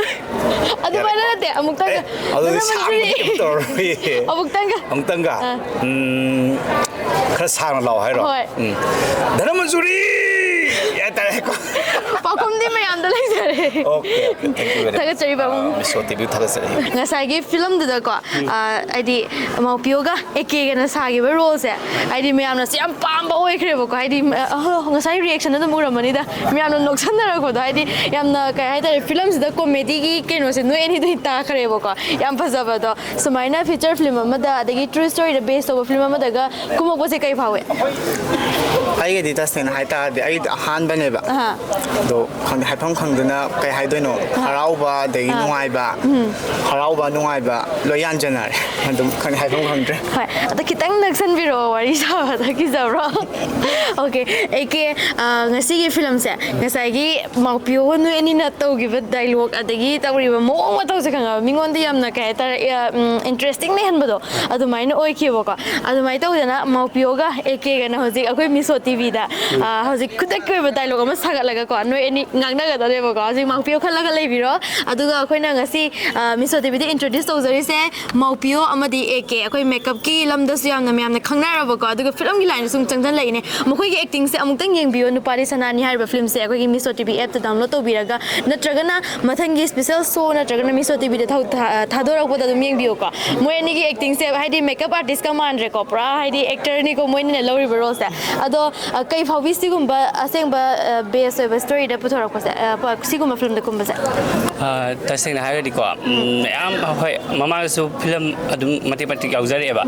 ꯑꯗꯨꯃꯥꯏꯅ ꯌꯥꯔꯦꯀꯣ? ꯅꯠꯇꯦ, ꯑꯃꯨꯛꯇꯪꯒ꯫ ꯑꯦ, ꯑꯗꯨꯗꯤ ꯙꯅꯃꯟꯖꯨꯔꯤ! ꯁꯥꯡꯅ ꯀꯩꯅꯣ ꯇꯧꯔꯔꯣꯏꯌꯦ꯫ ꯑꯃꯨꯛꯇꯪꯒ꯫ ꯑ꯫ ꯎꯝ, ꯈꯔ ꯁꯥꯡꯅ ꯂꯥꯎ ꯍꯥꯏꯔꯣ? ꯍꯣꯏ꯫ ꯎꯝ꯫ ꯙꯅꯃꯟꯖꯨꯔꯤ! ꯍꯥꯏꯇꯥꯔꯦꯀꯣ꯫ ꯄꯥꯎꯈꯨꯝꯗꯤ ꯃꯌꯥꯝꯗ ꯂꯩꯖꯔꯦ꯫ Okay, okay, thank you very much꯫ ꯊꯥꯒꯠꯆꯔꯤ, ꯄꯥꯕꯨꯡ꯫ ꯑ, ꯃꯤꯁ ꯑꯣ ꯇꯤ ꯚꯤ ꯊꯥꯒꯠꯆꯔꯤ꯫ ꯉꯁꯥꯏꯒꯤ ꯐꯤꯂꯝꯗꯨꯗꯀꯣ, ꯎꯝ꯫ ꯑ, ꯍꯥꯏꯗꯤ ꯃꯥꯎꯄꯤꯌꯣꯒ ꯑꯦ ꯀꯦꯒꯅ ꯁꯥꯈꯤꯕ ꯔꯣꯜꯁꯦ, ꯍꯥꯏꯗꯤ ꯃꯌꯥꯝꯅꯁꯨ ꯌꯥꯝ ꯄꯥꯝꯕ ꯑꯣꯏꯈ꯭ꯔꯦꯕꯀꯣ꯫ ꯍꯥꯏꯗꯤ, ꯑ, ꯑꯍ, ꯉꯁꯥꯏ ꯔꯤꯌꯦꯛꯁꯟ ꯑꯗꯨꯝ ꯎꯔꯝꯃꯅꯤꯗ, ꯃꯌꯥꯝꯅ ꯅꯣꯛꯁꯟꯅꯔꯛꯄꯗꯣ꯫ ꯍꯥꯏꯗꯤ ꯌꯥꯝꯅ, ꯀꯩ ꯍꯥꯏꯇꯥꯔꯦ, ꯐꯤꯂꯝꯁꯤꯗ ꯀꯣꯃꯦꯗꯤꯒꯤ ꯀꯩꯅꯣꯁꯦ ꯅꯣꯏ ꯑꯅꯤꯗꯩ ꯇꯥꯈ꯭ꯔꯦꯕꯀꯣ꯫ ꯌꯥꯝ ꯐꯖꯕꯗꯣ꯫ ꯁꯨꯃꯥꯏꯅ ꯐꯤꯆꯔ ꯐꯤꯂꯝ ꯑꯃꯗ, ꯑꯗꯒꯤ ꯇ꯭ꯔꯨ ꯁ꯭ꯇꯣꯔꯤꯗ ꯕꯦꯁ ꯇꯧꯕ ꯐꯤꯂꯝ ꯑꯃꯗꯒ ꯀꯨꯝꯃꯛꯄꯁꯦ ꯀꯩ ꯐꯥꯎꯏ? ꯑꯩꯒꯤꯗꯤ ꯇꯁꯦꯡꯅ ꯍꯥꯏꯇꯥꯔꯗꯤ ꯑꯩꯗꯤ ꯑꯍꯥꯟꯕꯅꯦꯕ꯫ ꯑꯍꯥ꯫ ꯑꯗꯣ ꯈꯪꯗꯦ, ꯍꯥꯏꯐꯝ ꯈꯪꯗꯅ ꯀꯩ ꯍꯥꯏꯗꯣꯏꯅꯣ, ꯑꯥ꯫ ꯍꯔꯥꯎꯕ, ꯑꯗꯒꯤ ꯑꯥ꯫ ꯅꯨꯡꯉꯥꯏꯕ, ꯎꯝ꯫ ꯍꯔꯥꯎꯕ, ꯅꯨꯡꯉꯥꯏꯕ ꯂꯣꯏ ꯌꯥꯟꯖꯟꯅꯔꯦ꯫ ꯑꯗꯨꯝ ꯈꯪꯗꯦ, ꯍꯥꯏꯐꯝ ꯈꯪꯗ꯭ꯔꯦ꯫ ꯍꯣꯏ, ꯑꯗꯣ ꯈꯤꯇꯪ ꯅꯛꯁꯟꯕꯤꯔꯛꯑꯣ, ꯋꯥꯔꯤ ꯁꯥꯕꯗ ꯀꯤꯖꯕ꯭ꯔꯣ? ꯑꯣꯀꯦ, ꯑꯦ ꯀꯦ, ꯑ, ꯉꯁꯤꯒꯤ ꯐꯤꯂꯝꯁꯦ, ꯉꯁꯥꯏꯒꯤ ꯃꯥꯎꯄꯤꯌꯣꯒ ꯅꯣꯏ ꯑꯅꯤꯅ ꯇꯧꯈꯤꯕ ꯗꯥꯏꯂꯣꯛ, ꯑꯗꯒꯤ ꯇꯧꯔꯤꯕ ꯃꯑꯣꯡ ꯃꯇꯧꯁꯦ ꯈꯪꯉꯕ, ꯃꯤꯉꯣꯟꯗ ꯌꯥꯝꯅ, ꯀꯩ ꯍꯥꯏꯇꯥꯔꯦ, ꯑ, ꯎꯝ, ꯏꯟꯇꯔꯦꯁꯇꯤꯡ ꯂꯩꯍꯟꯕꯗꯣ, ꯑꯗꯨꯃꯥꯏꯅ ꯑꯣꯏꯈꯤꯕꯀꯣ꯫ ꯑꯗꯨꯃꯥꯏꯅ ꯇꯧꯗꯅ ꯃꯥꯎꯄꯤꯌꯣꯒ ꯑꯦ ꯀꯦꯒꯅ ꯍꯧꯖꯤꯛ ꯑꯩꯈꯣꯏ ꯃꯤꯁꯣꯇꯤ ꯇꯤꯚꯤꯗ ꯍꯧꯖꯤꯛ ꯈꯨꯗꯛꯀꯤ ꯑꯣꯏꯕ ꯗꯥꯏꯂꯣꯛ ꯑꯃ ꯁꯥꯒꯠꯂꯒꯀꯣ, ꯅꯣꯏ ꯑꯅꯤ ꯉꯥꯡꯅꯒꯗꯧꯔꯦꯕꯀꯣ꯫ ꯍꯧꯖꯤꯛ ꯃꯥꯡꯄꯤꯌꯣ ꯈꯜꯂꯒ ꯂꯩꯕꯤꯔꯣ꯫ ꯑꯗꯨꯒ ꯑꯩꯈꯣꯏꯅ ꯉꯁꯤ ꯃꯤꯁꯣ ꯇꯤꯚꯤꯗ ꯏꯟꯇ꯭ꯔꯣꯗ꯭ꯌꯨꯁ ꯇꯧꯖꯔꯤꯁꯦ ꯃꯥꯎꯄꯤꯌꯣ ꯑꯃꯗꯤ ꯑꯦ ꯀꯦ꯫ ꯑꯩꯈꯣꯏ ꯃꯦꯀꯞꯀꯤ ꯂꯝꯗꯁꯨ ꯌꯥꯝꯅ ꯃꯌꯥꯝꯅ ꯈꯪꯅꯔꯕꯀꯣ, ꯑꯗꯨꯒ ꯐꯤꯂꯝꯒꯤ ꯂꯥꯏꯟꯗꯁꯨ ꯑꯃꯨꯛ ꯆꯪꯁꯤꯜꯂꯛꯏꯅꯦ꯫ ꯃꯈꯣꯏꯒꯤ ꯑꯦꯛꯇꯤꯡꯁꯦ ꯑꯃꯨꯛꯇꯪ ꯌꯦꯡꯕꯤꯌꯣ꯫ ꯅꯨꯄꯥꯗꯤ ꯁꯅꯥꯅꯤ ꯍꯥꯏꯔꯤꯕ ꯐꯤꯂꯝꯁꯦ ꯑꯩꯈꯣꯏꯒꯤ ꯃꯤꯁꯣ ꯇꯤꯚꯤ ꯑꯦꯞꯇ ꯗꯥꯎꯟꯂꯣꯗ ꯇꯧꯕꯤꯔꯒ, ꯅꯠꯇ꯭ꯔꯒꯅ ꯃꯊꯪꯒꯤ ꯁ꯭ꯄꯦꯁꯦꯜ ꯁꯣ ꯅꯠꯇ꯭ꯔꯒꯅ ꯃꯤꯁꯣ ꯇꯤꯚꯤꯗ ꯊꯧ-, ꯊꯥ-, ꯊꯥꯗꯣꯔꯛꯄꯗ ꯑꯗꯨꯝ ꯌꯦꯡꯕꯤꯌꯨꯀꯣ꯫ ꯃꯣꯏ ꯑꯅꯤꯒꯤ ꯑꯦꯛꯇꯤꯡꯁꯦ ꯍꯥꯏꯗꯤ ꯃꯦꯀꯞ ꯑꯥꯔꯇꯤꯁꯀ ꯃꯥꯟꯗ꯭ꯔꯦꯀꯣ, ꯄꯨꯔꯥ ꯍꯥꯏꯗꯤ ꯑꯦꯛꯇꯔꯅꯤꯀꯣ ꯃꯣꯏ ꯑꯅꯤꯅ ꯂꯧꯔꯤꯕ ꯔꯣꯜꯁꯦ꯫ ꯑꯗꯣ ꯑ, ꯀꯩ ꯐꯥꯎꯕꯤ ꯁꯤꯒꯨꯝꯕ ꯑꯁꯦꯡꯕ, ꯑ, ꯕꯦꯁ ꯑꯣꯏꯕ ꯁ꯭ꯇꯣꯔꯤꯗ ꯄꯨꯊꯣꯔꯛꯄꯁꯦ, ꯑ, ꯄ-, ꯁꯤꯒꯨꯝꯕ ꯐꯤꯂꯝꯗ ꯀꯨꯝꯕꯁꯦ? ꯑ, ꯇꯁꯦꯡꯅ ꯍꯥꯏꯔꯗꯤꯀꯣ, ꯎꯝ, ꯃꯌꯥꯝ, ꯍꯣꯏ, ꯃꯃꯥꯡꯗꯁꯨ ꯐꯤꯂꯝ ꯑꯗꯨꯝ ꯃꯇꯤꯛ ꯃꯇꯤꯛ ꯌꯥꯎꯖꯔꯛꯑꯦꯕ꯫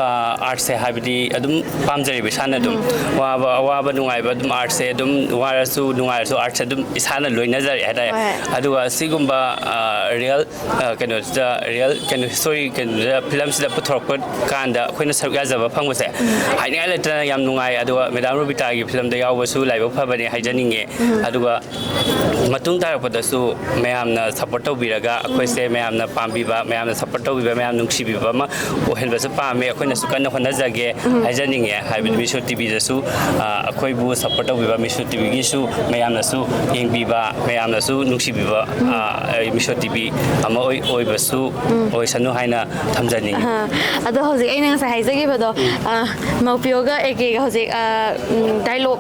ꯑ, ꯑꯥꯔꯠꯁꯦ ꯍꯥꯏꯕꯗꯤ ꯑꯗꯨꯝ ꯄꯥꯝꯖꯔꯦꯕ ꯏꯁꯥꯅ ꯑꯗꯨꯝ꯫ ꯋꯥꯕ, ꯑꯋꯥꯕ, ꯅꯨꯡꯉꯥꯏꯕ ꯑꯗꯨꯝ ꯑꯥꯔꯠꯁꯦ ꯑꯗꯨꯝ, ꯋꯥꯔꯁꯨ ꯅꯨꯡꯉꯥꯏꯔꯁꯨ ꯑꯥꯔꯠꯁꯦ ꯑꯗꯨꯝ ꯏꯁꯥꯅ ꯂꯣꯏꯅꯖꯔꯛꯑꯦ ꯍꯥꯏꯇꯥꯔꯦ꯫ ꯍꯣꯏ꯫ ꯑꯗꯨꯒ ꯁꯤꯒꯨꯝꯕ, ꯑ, ꯔꯤꯌꯦꯜ ꯑ, ꯀꯩꯅꯣꯁꯤꯗ, ꯔꯤꯌꯦꯜ ꯀꯩꯅꯣ ꯍꯤꯁꯇꯣꯔꯤ ꯀꯩꯅꯣꯁꯤꯗ, ꯐꯤꯂꯝꯁꯤꯗ ꯄꯨꯊꯣꯔꯛꯄ ꯀꯥꯟꯗ ꯑꯩꯈꯣꯏꯅ ꯁꯔꯨꯛ ꯌꯥꯖꯕ ꯐꯪꯕꯁꯦ ꯍꯥꯏꯅꯤꯡꯉꯥꯏ ꯂꯩꯇꯅ ꯌꯥꯝ ꯅꯨꯡꯉꯥꯏ꯫ ꯑꯗꯨꯒ ꯃꯦꯗꯥꯝ ꯔꯣꯕꯤꯇꯥꯒꯤ ꯐꯤꯂꯝꯗ ꯌꯥꯎꯕꯁꯨ ꯂꯥꯏꯕꯛ ꯐꯕꯅꯦ ꯍꯥꯏꯖꯅꯤꯡꯉꯦ꯫ ꯑꯗꯨꯒ ꯃꯇꯨꯡ ꯇꯥꯔꯛꯄꯗꯁꯨ ꯃꯌꯥꯝꯅ ꯁꯞꯄꯣꯔꯠ ꯇꯧꯕꯤꯔꯒ, ꯑꯩꯈꯣꯏꯁꯦ ꯃꯌꯥꯝꯅ ꯄꯥꯝꯕꯤꯕ, ꯃꯌꯥꯝꯅ ꯁꯞꯄꯣꯔꯠ ꯇꯧꯕꯤꯕ, ꯃꯌꯥꯝ ꯅꯨꯡꯁꯤꯕꯤꯕ ꯑꯃ ꯑꯣꯏꯍꯟꯕꯁꯨ ꯄꯥꯝꯃꯦ꯫ ꯑꯩꯈꯣꯏꯅꯁꯨ ꯀꯟꯅ ꯍꯣꯠꯅꯖꯒꯦ ꯍꯥꯏꯖꯅꯤꯡꯉꯦ꯫ ꯍꯥꯏꯕꯗꯤ ꯃꯤꯁꯣ ꯇꯤꯚꯤꯗꯁꯨ, ꯑ, ꯑꯩꯈꯣꯏꯕꯨ ꯁꯞꯄꯣꯔꯠ ꯇꯧꯕꯤꯕ ꯃꯤꯁꯣ ꯇꯤꯚꯤꯒꯤꯁꯨ ꯃꯌꯥꯝꯅꯁꯨ ꯌꯦꯡꯕꯤꯕ, ꯃꯌꯥꯝꯅꯁꯨ ꯅꯨꯡꯁꯤꯕꯤꯕ, ꯑ, ꯃꯤꯁꯣ ꯇꯤꯚꯤ ꯑꯃ ꯑꯣꯏ-, ꯑꯣꯏꯕꯁꯨ ꯑꯣꯏꯁꯅꯨ ꯍꯥꯏꯅ ꯊꯝꯖꯅꯤꯡꯉꯤ꯫ ꯑꯍꯥ꯫ ꯑꯗꯣ ꯍꯧꯖꯤꯛ ꯑꯩꯅ ꯉꯁꯥꯏ ꯍꯥꯏꯖꯈꯤꯕꯗꯣ, ꯑ, ꯃꯧꯄꯤꯌꯣꯒ ꯑꯦ ꯀꯦꯒ ꯍꯧꯖꯤꯛ, ꯑ, ꯎꯝ, ꯗꯥꯏꯂꯣꯛ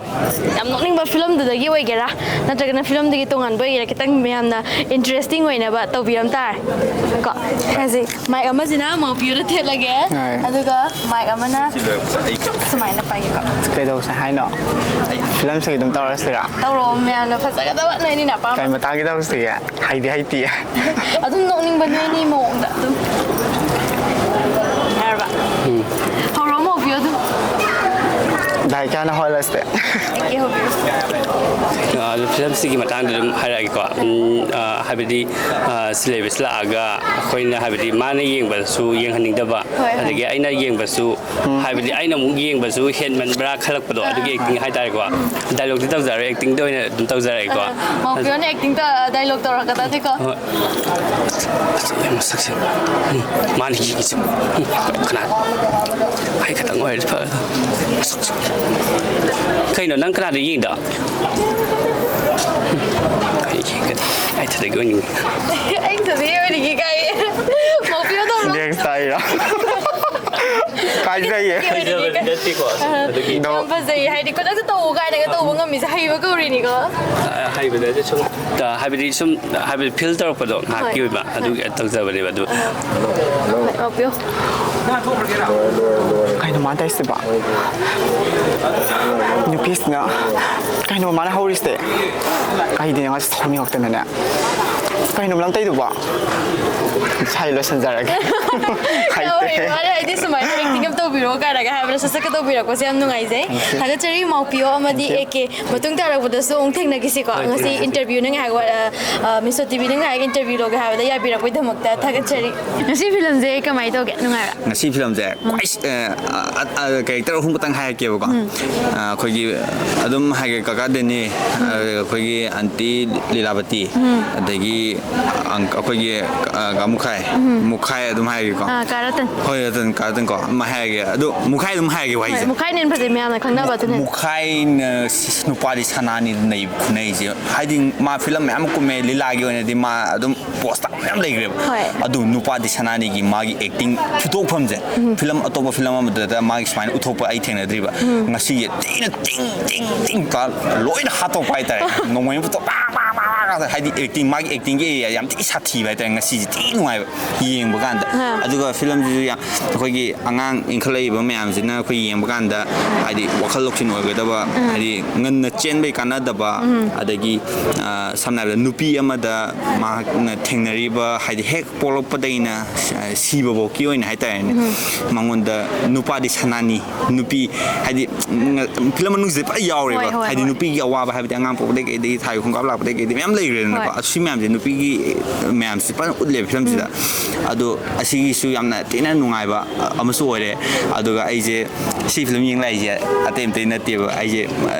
ꯌꯥꯝ ꯅꯣꯛꯅꯤꯡꯕ ꯐꯤꯂꯝꯗꯨꯗꯒꯤ ꯑꯣꯏꯒꯦꯔꯥ, ꯅꯠꯇ꯭ꯔꯒꯅ ꯐꯤꯂꯝꯗꯨꯒꯤ ꯇꯣꯉꯥꯟꯕ ꯑꯣꯏꯒꯦꯔꯥ, ꯈꯤꯇꯪ ꯃꯌꯥꯝꯅ ꯏꯟꯇꯔꯦꯁꯇꯤꯡ ꯑꯣꯏꯅꯕ ꯇꯧꯕꯤꯔꯝ ꯇꯥꯔꯦ꯫ ꯀꯣ? ꯍꯧꯖꯤꯛ ꯃꯥꯏꯛ ꯑꯃꯁꯤꯅ ꯃꯧꯄꯤꯌꯣꯗ ꯊꯦꯠꯂꯒꯦ, ꯍꯣꯏ꯫ ꯑꯗꯨꯒ ꯃꯥꯏꯛ ꯑꯃꯅ ꯁꯨꯃꯥꯏꯅ ꯄꯥꯏꯒꯦꯀꯣ꯫ ꯀꯩꯗꯧꯁꯦ ꯍꯥꯏꯅꯣ? ꯐꯤꯂꯝꯁꯤꯒꯤ ꯑꯗꯨꯝ ꯇꯧꯔꯁꯤꯔꯥ? ꯇꯧꯔꯛꯑꯣ, ꯃꯌꯥꯝꯅ ꯐꯖꯒꯗꯕ ꯅꯣꯏ ꯑꯅꯤꯅ ꯑꯄꯥꯝꯕ꯫ ꯀꯩ ꯃꯇꯥꯡꯒꯤ ꯇꯧꯁꯤꯒꯦ? ꯍꯩꯗꯤ ꯍꯩꯇꯤꯌꯦ꯫ ꯑꯗꯨꯝ ꯅꯣꯛꯅꯤꯡꯕ ꯅꯣꯏ ꯑꯅꯤ ꯃꯑꯣꯡꯗ ꯑꯗꯨꯝ꯫ ꯌꯥꯔꯕ? ꯎꯝ꯫ ꯍꯧꯔꯣ, ꯃꯧꯄꯤꯌꯣ ꯑꯗꯨꯝ꯫ ꯗꯥꯏ ꯀꯌꯥꯅ ꯍꯣꯠꯂꯁꯦ? ꯑꯩꯒꯤ ꯍꯧꯕꯤꯔꯣ꯫ ꯑ, ꯑꯗꯨ ꯐꯤꯂꯝꯁꯤꯒꯤ ꯃꯇꯥꯡꯗ ꯑꯗꯨꯝ ꯍꯥꯏꯔꯛꯑꯒꯦꯀꯣ꯫ ꯎꯝ, ꯑ, ꯍꯥꯏꯕꯗꯤ, ꯑ, ꯁꯤꯂꯦꯕꯁ ꯂꯥꯛꯑꯒ ꯑꯩꯈꯣꯏꯅ ꯍꯥꯏꯕꯗꯤ ꯃꯥꯅ ꯌꯦꯡꯕꯗꯁꯨ ꯌꯦꯡꯍꯟꯅꯤꯡꯗꯕ, ꯍꯣꯏ, ꯍꯣꯏ꯫ ꯑꯗꯒꯤ ꯑꯩꯅ ꯌꯦꯡꯕꯁꯨ, ꯎꯝ꯫ ꯍꯥꯏꯕꯗꯤ ꯑꯩꯅ ꯑꯃꯨꯛ ꯌꯦꯡꯕꯁꯨ ꯍꯦꯟꯃꯟꯕ꯭ꯔꯥ ꯈꯜꯂꯛꯄꯗꯣ, ꯑꯗꯨꯒꯤ ꯑꯦꯛꯇꯤꯡ ꯍꯥꯏꯇꯥꯔꯦꯀꯣ꯫ ꯗꯥꯏꯂꯣꯛꯇꯤ ꯇꯧꯖꯔꯣꯏ, ꯑꯦꯛꯇꯤꯡꯗ ꯑꯣꯏꯅ ꯑꯗꯨꯝ ꯇꯧꯖꯔꯛꯑꯒꯦꯀꯣ꯫ ꯑ, ꯃꯧꯄꯤꯌꯣꯅ ꯑꯦꯛꯇꯤꯡ ꯇ-, ꯗꯥꯏꯂꯣꯛ ꯇꯧꯔꯛꯀꯗꯕꯅꯤꯀꯣ꯫ ꯍꯣꯏ꯫ ꯑꯁ, ꯑꯁ, ꯃꯁꯛꯁꯦ꯫ ꯎꯝ, ꯃꯥꯅ ꯌꯦꯡꯉꯤꯁꯦ꯫ ꯎꯝ, ꯀꯅꯥ? ꯑꯩ ꯈꯛꯇꯪ ꯑꯣꯏꯔꯗꯤ ꯐꯒꯗꯕ꯫ ꯀꯩꯅꯣ ꯅꯪ ꯀꯅꯥꯗ ꯌꯦꯡꯗ? ꯑꯩ ꯑꯩ ꯊꯗꯒꯤ ꯑꯣꯏꯅꯤꯡꯉꯤ꯫ ꯑꯩ ꯊꯗꯒꯤ ꯑꯣꯏꯅꯤꯡꯉꯤ ꯀꯥꯏ꯫ ꯃꯧꯄꯤꯌꯣ ꯇꯧꯔꯣ꯫ Next ꯇꯥꯏꯔꯣ? ꯀꯥꯏꯖꯩꯌꯦ꯫ ꯅꯠꯇꯦꯀꯣ, ꯑꯗꯨꯒꯤ ꯌꯥꯝ ꯐꯖꯩ꯫ ꯍꯥꯏꯗꯤ ꯈꯨꯗꯛꯇ ꯇꯧ ꯀꯥꯏꯅꯒ ꯇꯧꯕ ꯉꯝꯃꯤꯁꯦ ꯍꯩꯕ ꯀꯧꯔꯤꯅꯤꯀꯣ꯫ ꯍꯩꯕꯗꯗꯤ ꯁꯨꯝ ꯍꯥꯏꯕꯗꯤ ꯁꯨꯝ ꯍꯥꯏꯕꯗꯤ ꯐꯤꯜ ꯇꯧꯔꯛꯄꯗꯣ ꯉꯥꯏꯍꯥꯛꯀꯤ ꯑꯣꯏꯕ ꯑꯗꯨꯒꯤ ꯇꯧꯖꯕꯅꯦꯕ ꯑꯗꯨ꯫ ꯍꯣꯏ, ꯃꯧꯄꯤꯌꯣ꯫ ꯀꯩꯅꯣ ꯃꯥ ꯇꯧꯔꯤꯁꯤꯕꯣ? ꯅꯨꯄꯤꯁꯤꯅ ꯀꯩꯅꯣ ꯃꯥꯅ ꯍꯧꯔꯤꯁꯦ? ꯑꯩꯗꯤ ꯉꯁꯤ ꯁꯥꯎꯅꯤꯡꯉꯛꯇꯅꯅꯦ꯫ ꯀꯩꯅꯣ ꯅꯪ ꯇꯧꯔꯤꯗꯨꯕꯣ? ꯁꯥꯏ ꯂꯣꯏꯁꯤꯟꯖꯔꯒꯦ꯫ ꯍꯩꯇꯦ꯫ ꯌꯥꯎꯔꯤ, ꯃꯥꯅ ꯍꯥꯏꯗꯤ ꯁꯨꯃꯥꯏꯅ acting ꯑꯃ ꯇꯧꯕꯤꯔꯣ ꯀꯥꯏꯅꯒ ꯍꯥꯏꯕꯗ ꯁꯠ ꯁꯠꯀ ꯇꯧꯕꯤꯔꯛꯄꯁꯦ ꯌꯥꯝ ꯅꯨꯡꯉꯥꯏꯖꯩ꯫ Thank you. ꯊꯥꯒꯠꯆꯔꯤ ꯃꯥꯎꯄꯤꯌꯣ ꯑꯃꯗꯤ Thank you. A K. ꯃꯇꯨꯡ ꯇꯥꯔꯛꯄꯗꯁꯨ ꯑꯃꯨꯛ ꯊꯦꯡꯅꯈꯤꯁꯤꯀꯣ꯫ ꯍꯣꯏ, ꯉꯁꯤ ꯊꯦꯡꯅꯁꯤ꯫ Interview ꯅ ꯉꯥꯏꯍꯥꯛ ꯋꯥ-, ꯑ, ꯑ, ꯃꯤꯁꯣ ꯇꯤ ꯚꯤ ꯅ ꯉꯥꯏꯍꯥꯛ interview ꯂꯧꯒꯦ ꯍꯥꯏꯕꯗ ꯌꯥꯕꯤꯔꯛꯄꯒꯤꯗꯃꯛꯇ ꯊꯥꯒꯠꯆꯔꯤ꯫ ꯉꯁꯤ film ꯁꯦ ꯀꯃꯥꯏꯅ ꯇꯧꯒꯦ? ꯅꯨꯡꯉꯥꯏꯕ꯭ꯔꯥ? ꯉꯁꯤ film ꯁꯦ ꯎꯝ꯫ ꯈ꯭ꯋꯥꯏ, ꯑ, ꯑ, ꯑ, character ꯑꯍꯨꯝ ꯈꯛꯇꯪ ꯍꯥꯏꯔꯛꯀꯦꯕꯀꯣ꯫ ꯎꯝ꯫ ꯑ, ꯑꯩꯈꯣꯏꯒꯤ ꯑꯗꯨꯝ ꯍꯥꯏꯒꯦ, ꯀꯀꯥ ꯗꯦꯅꯤ, ꯎꯝ꯫ ꯑ, ꯑꯩꯈꯣꯏꯒꯤ aunty ꯂꯤꯂꯥꯕꯇꯤ, ꯎꯝ꯫ ꯑꯗꯒꯤ ꯑꯪ-, ꯑꯩꯈꯣꯏꯒꯤ, ꯑ, ꯀꯀꯥ ꯃꯨꯈꯥꯏ, ꯎꯝ꯫ ꯃꯨꯈꯥꯏ ꯑꯗꯨꯝ ꯍꯥꯏꯔꯒꯦꯀꯣ꯫ ꯑ, ꯀꯥ ꯔꯇꯟ꯫ ꯍꯣꯏ, ꯔꯇꯟ, ꯀꯥ ꯔꯇꯟ ꯀꯣ꯫ ꯑꯃ ꯍꯥꯏꯔꯒꯦ꯫ ꯑꯗꯨ ꯃꯨꯈꯥꯏ ꯑꯗꯨꯝ ꯍꯥꯏꯔꯒꯦ ꯍꯣꯏ, ꯋꯥꯍꯩꯁꯦ꯫ ꯃꯨꯈꯥꯏꯅ ꯍꯦꯟꯅ ꯐꯖꯩ, ꯃꯌꯥꯝꯅ ꯈꯪꯅꯕ ꯑꯗꯨꯅ ꯍꯦꯟꯅ꯫ ꯃꯨꯈꯥꯏꯅ ꯁꯤꯁ ꯅꯨꯄꯥꯗꯤ ꯁꯅꯥꯅꯤ ꯅꯩꯕ ꯈꯨꯅꯩꯁꯦ꯫ ꯍꯥꯏꯗꯤ ꯃꯥ film ꯃꯌꯥꯝ ꯀꯨꯝꯃꯦ, ꯂꯤꯂꯥꯒꯤ ꯑꯣꯏꯅꯗꯤ ꯃꯥ ꯑꯗꯨꯝ post ꯇꯥꯕ ꯃꯌꯥꯝ ꯂꯩꯈ꯭ꯔꯦꯕ꯫ ꯍꯣꯏ꯫ ꯑꯗꯨ ꯅꯨꯄꯥꯗꯤ ꯁꯅꯥꯅꯤꯒꯤ ꯃꯥꯒꯤ acting ꯊꯨꯊꯣꯛꯐꯝꯁꯦ, ꯎꯝ꯫ Film ꯑꯇꯣꯞꯄ film ꯑꯃꯗꯨꯗ ꯃꯥꯒꯤ ꯁꯨꯃꯥꯏꯅ ꯎꯠꯊꯣꯛꯄ ꯑꯩ ꯊꯦꯡꯅꯗ꯭ꯔꯤꯕ꯫ ꯎꯝ꯫ ꯉꯁꯤꯒꯤ ꯊꯤꯅ ꯇꯤꯡ, ꯇꯤꯡ, ꯇꯤꯡ ꯀꯥ ꯂꯣꯏꯅ ꯍꯥꯠꯇꯣꯛꯄ ꯍꯥꯏꯇꯥꯔꯦ꯫ ꯅꯣꯡꯃꯩ ꯑꯃ ꯄꯨꯊꯣꯛ ꯄꯥ, ꯄꯥ, ꯄꯥ, ꯄꯥ, ꯍꯥꯏꯗꯤ acting, ꯃꯥꯒꯤ acting ꯒꯤ area ꯌꯥꯝ ꯊꯤ ꯁꯥꯊꯤꯕ ꯍꯥꯏꯇꯥꯔꯦ꯫ ꯉꯁꯤꯁꯦ ꯊꯤ ꯅꯨꯡꯉꯥꯏꯕ ꯌꯦꯡꯕ ꯀꯥꯟꯗ꯫ ꯑꯥ꯫ ꯑꯗꯨꯒ film ꯁꯤꯁꯨ ꯌꯥꯝ, ꯑꯩꯈꯣꯏꯒꯤ ꯑꯉꯥꯡ ꯏꯟꯈꯠꯂꯛꯏꯕ ꯃꯌꯥꯝꯁꯤꯅ ꯑꯩꯈꯣꯏ ꯌꯦꯡꯕ ꯀꯥꯟꯗ ꯍꯥꯏꯗꯤ ꯋꯥꯈꯜ ꯂꯧꯁꯤꯡ ꯑꯣꯏꯒꯗꯕ, ꯎꯝ꯫ ꯍꯥꯏꯗꯤ ꯉꯟꯅ ꯆꯦꯟꯕꯩ ꯀꯥꯟꯅꯗꯕ, ꯎꯝ꯫ ꯑꯗꯒꯤ, ꯑ, ꯁꯝꯅ ꯍꯥꯏꯔꯕꯗ ꯅꯨꯄꯤ ꯑꯃꯗ ꯃꯍꯥꯛꯅ ꯊꯦꯡꯅꯔꯤꯕ ꯍꯥꯏꯗꯤ ꯍꯦꯛ ꯄꯣꯛꯂꯛꯄꯗꯒꯤꯅ ꯁꯤꯕꯐꯧꯀꯤ ꯑꯣꯏꯅ ꯍꯥꯏꯇꯥꯔꯦꯅꯦ, ꯎꯝ꯫ ꯃꯉꯣꯟꯗ ꯅꯨꯄꯥꯗꯤ ꯁꯅꯥꯅꯤ, ꯅꯨꯄꯤ ꯍꯥꯏꯗꯤ, ꯎꯝ, film ꯃꯅꯨꯡꯁꯤꯗ ꯄꯨꯔꯥ ꯌꯥꯎꯔꯦꯕ꯫ ꯍꯣꯏ, ꯍꯣꯏ, ꯍꯥꯏꯗꯤ ꯍꯣꯏ꯫ ꯅꯨꯄꯤꯒꯤ ꯑꯋꯥꯕ ꯍꯥꯏꯕꯗꯤ ꯑꯉꯥꯡ ꯄꯣꯛꯄꯗꯒꯤ ꯀꯩꯗꯒꯤ ꯊꯥꯒꯤ ꯈꯣꯡꯀꯥꯞ ꯂꯥꯛꯄꯗꯒꯤ ꯀꯩꯗꯒꯤ ꯃꯌꯥꯝ ꯂꯩꯈ꯭ꯔꯦꯗꯅꯀꯣ꯫ ꯍꯣꯏ꯫ ꯑꯁꯤ ꯃꯌꯥꯝꯁꯦ ꯅꯨꯄꯤꯒꯤ ꯃꯌꯥꯝꯁꯦ ꯐꯖꯅ ꯎꯠꯂꯦꯕ ꯐꯤꯂꯝꯁꯤꯗ꯫ ꯑꯗꯣ ꯑꯁꯤꯒꯤꯁꯨ ꯌꯥꯝꯅ ꯊꯤꯅ ꯅꯨꯡꯉꯥꯏꯕ ꯑꯃꯁꯨ ꯑꯣꯏꯔꯦ꯫ ꯑꯗꯨꯒ ꯑꯩꯁꯦ ꯁꯤ ꯐꯤꯂꯝ ꯌꯦꯡ ꯂꯥꯛꯏꯁꯦ ꯑꯇꯩ ꯑꯝꯇꯩ ꯅꯠꯇꯦꯕ, ꯑꯩꯁꯦ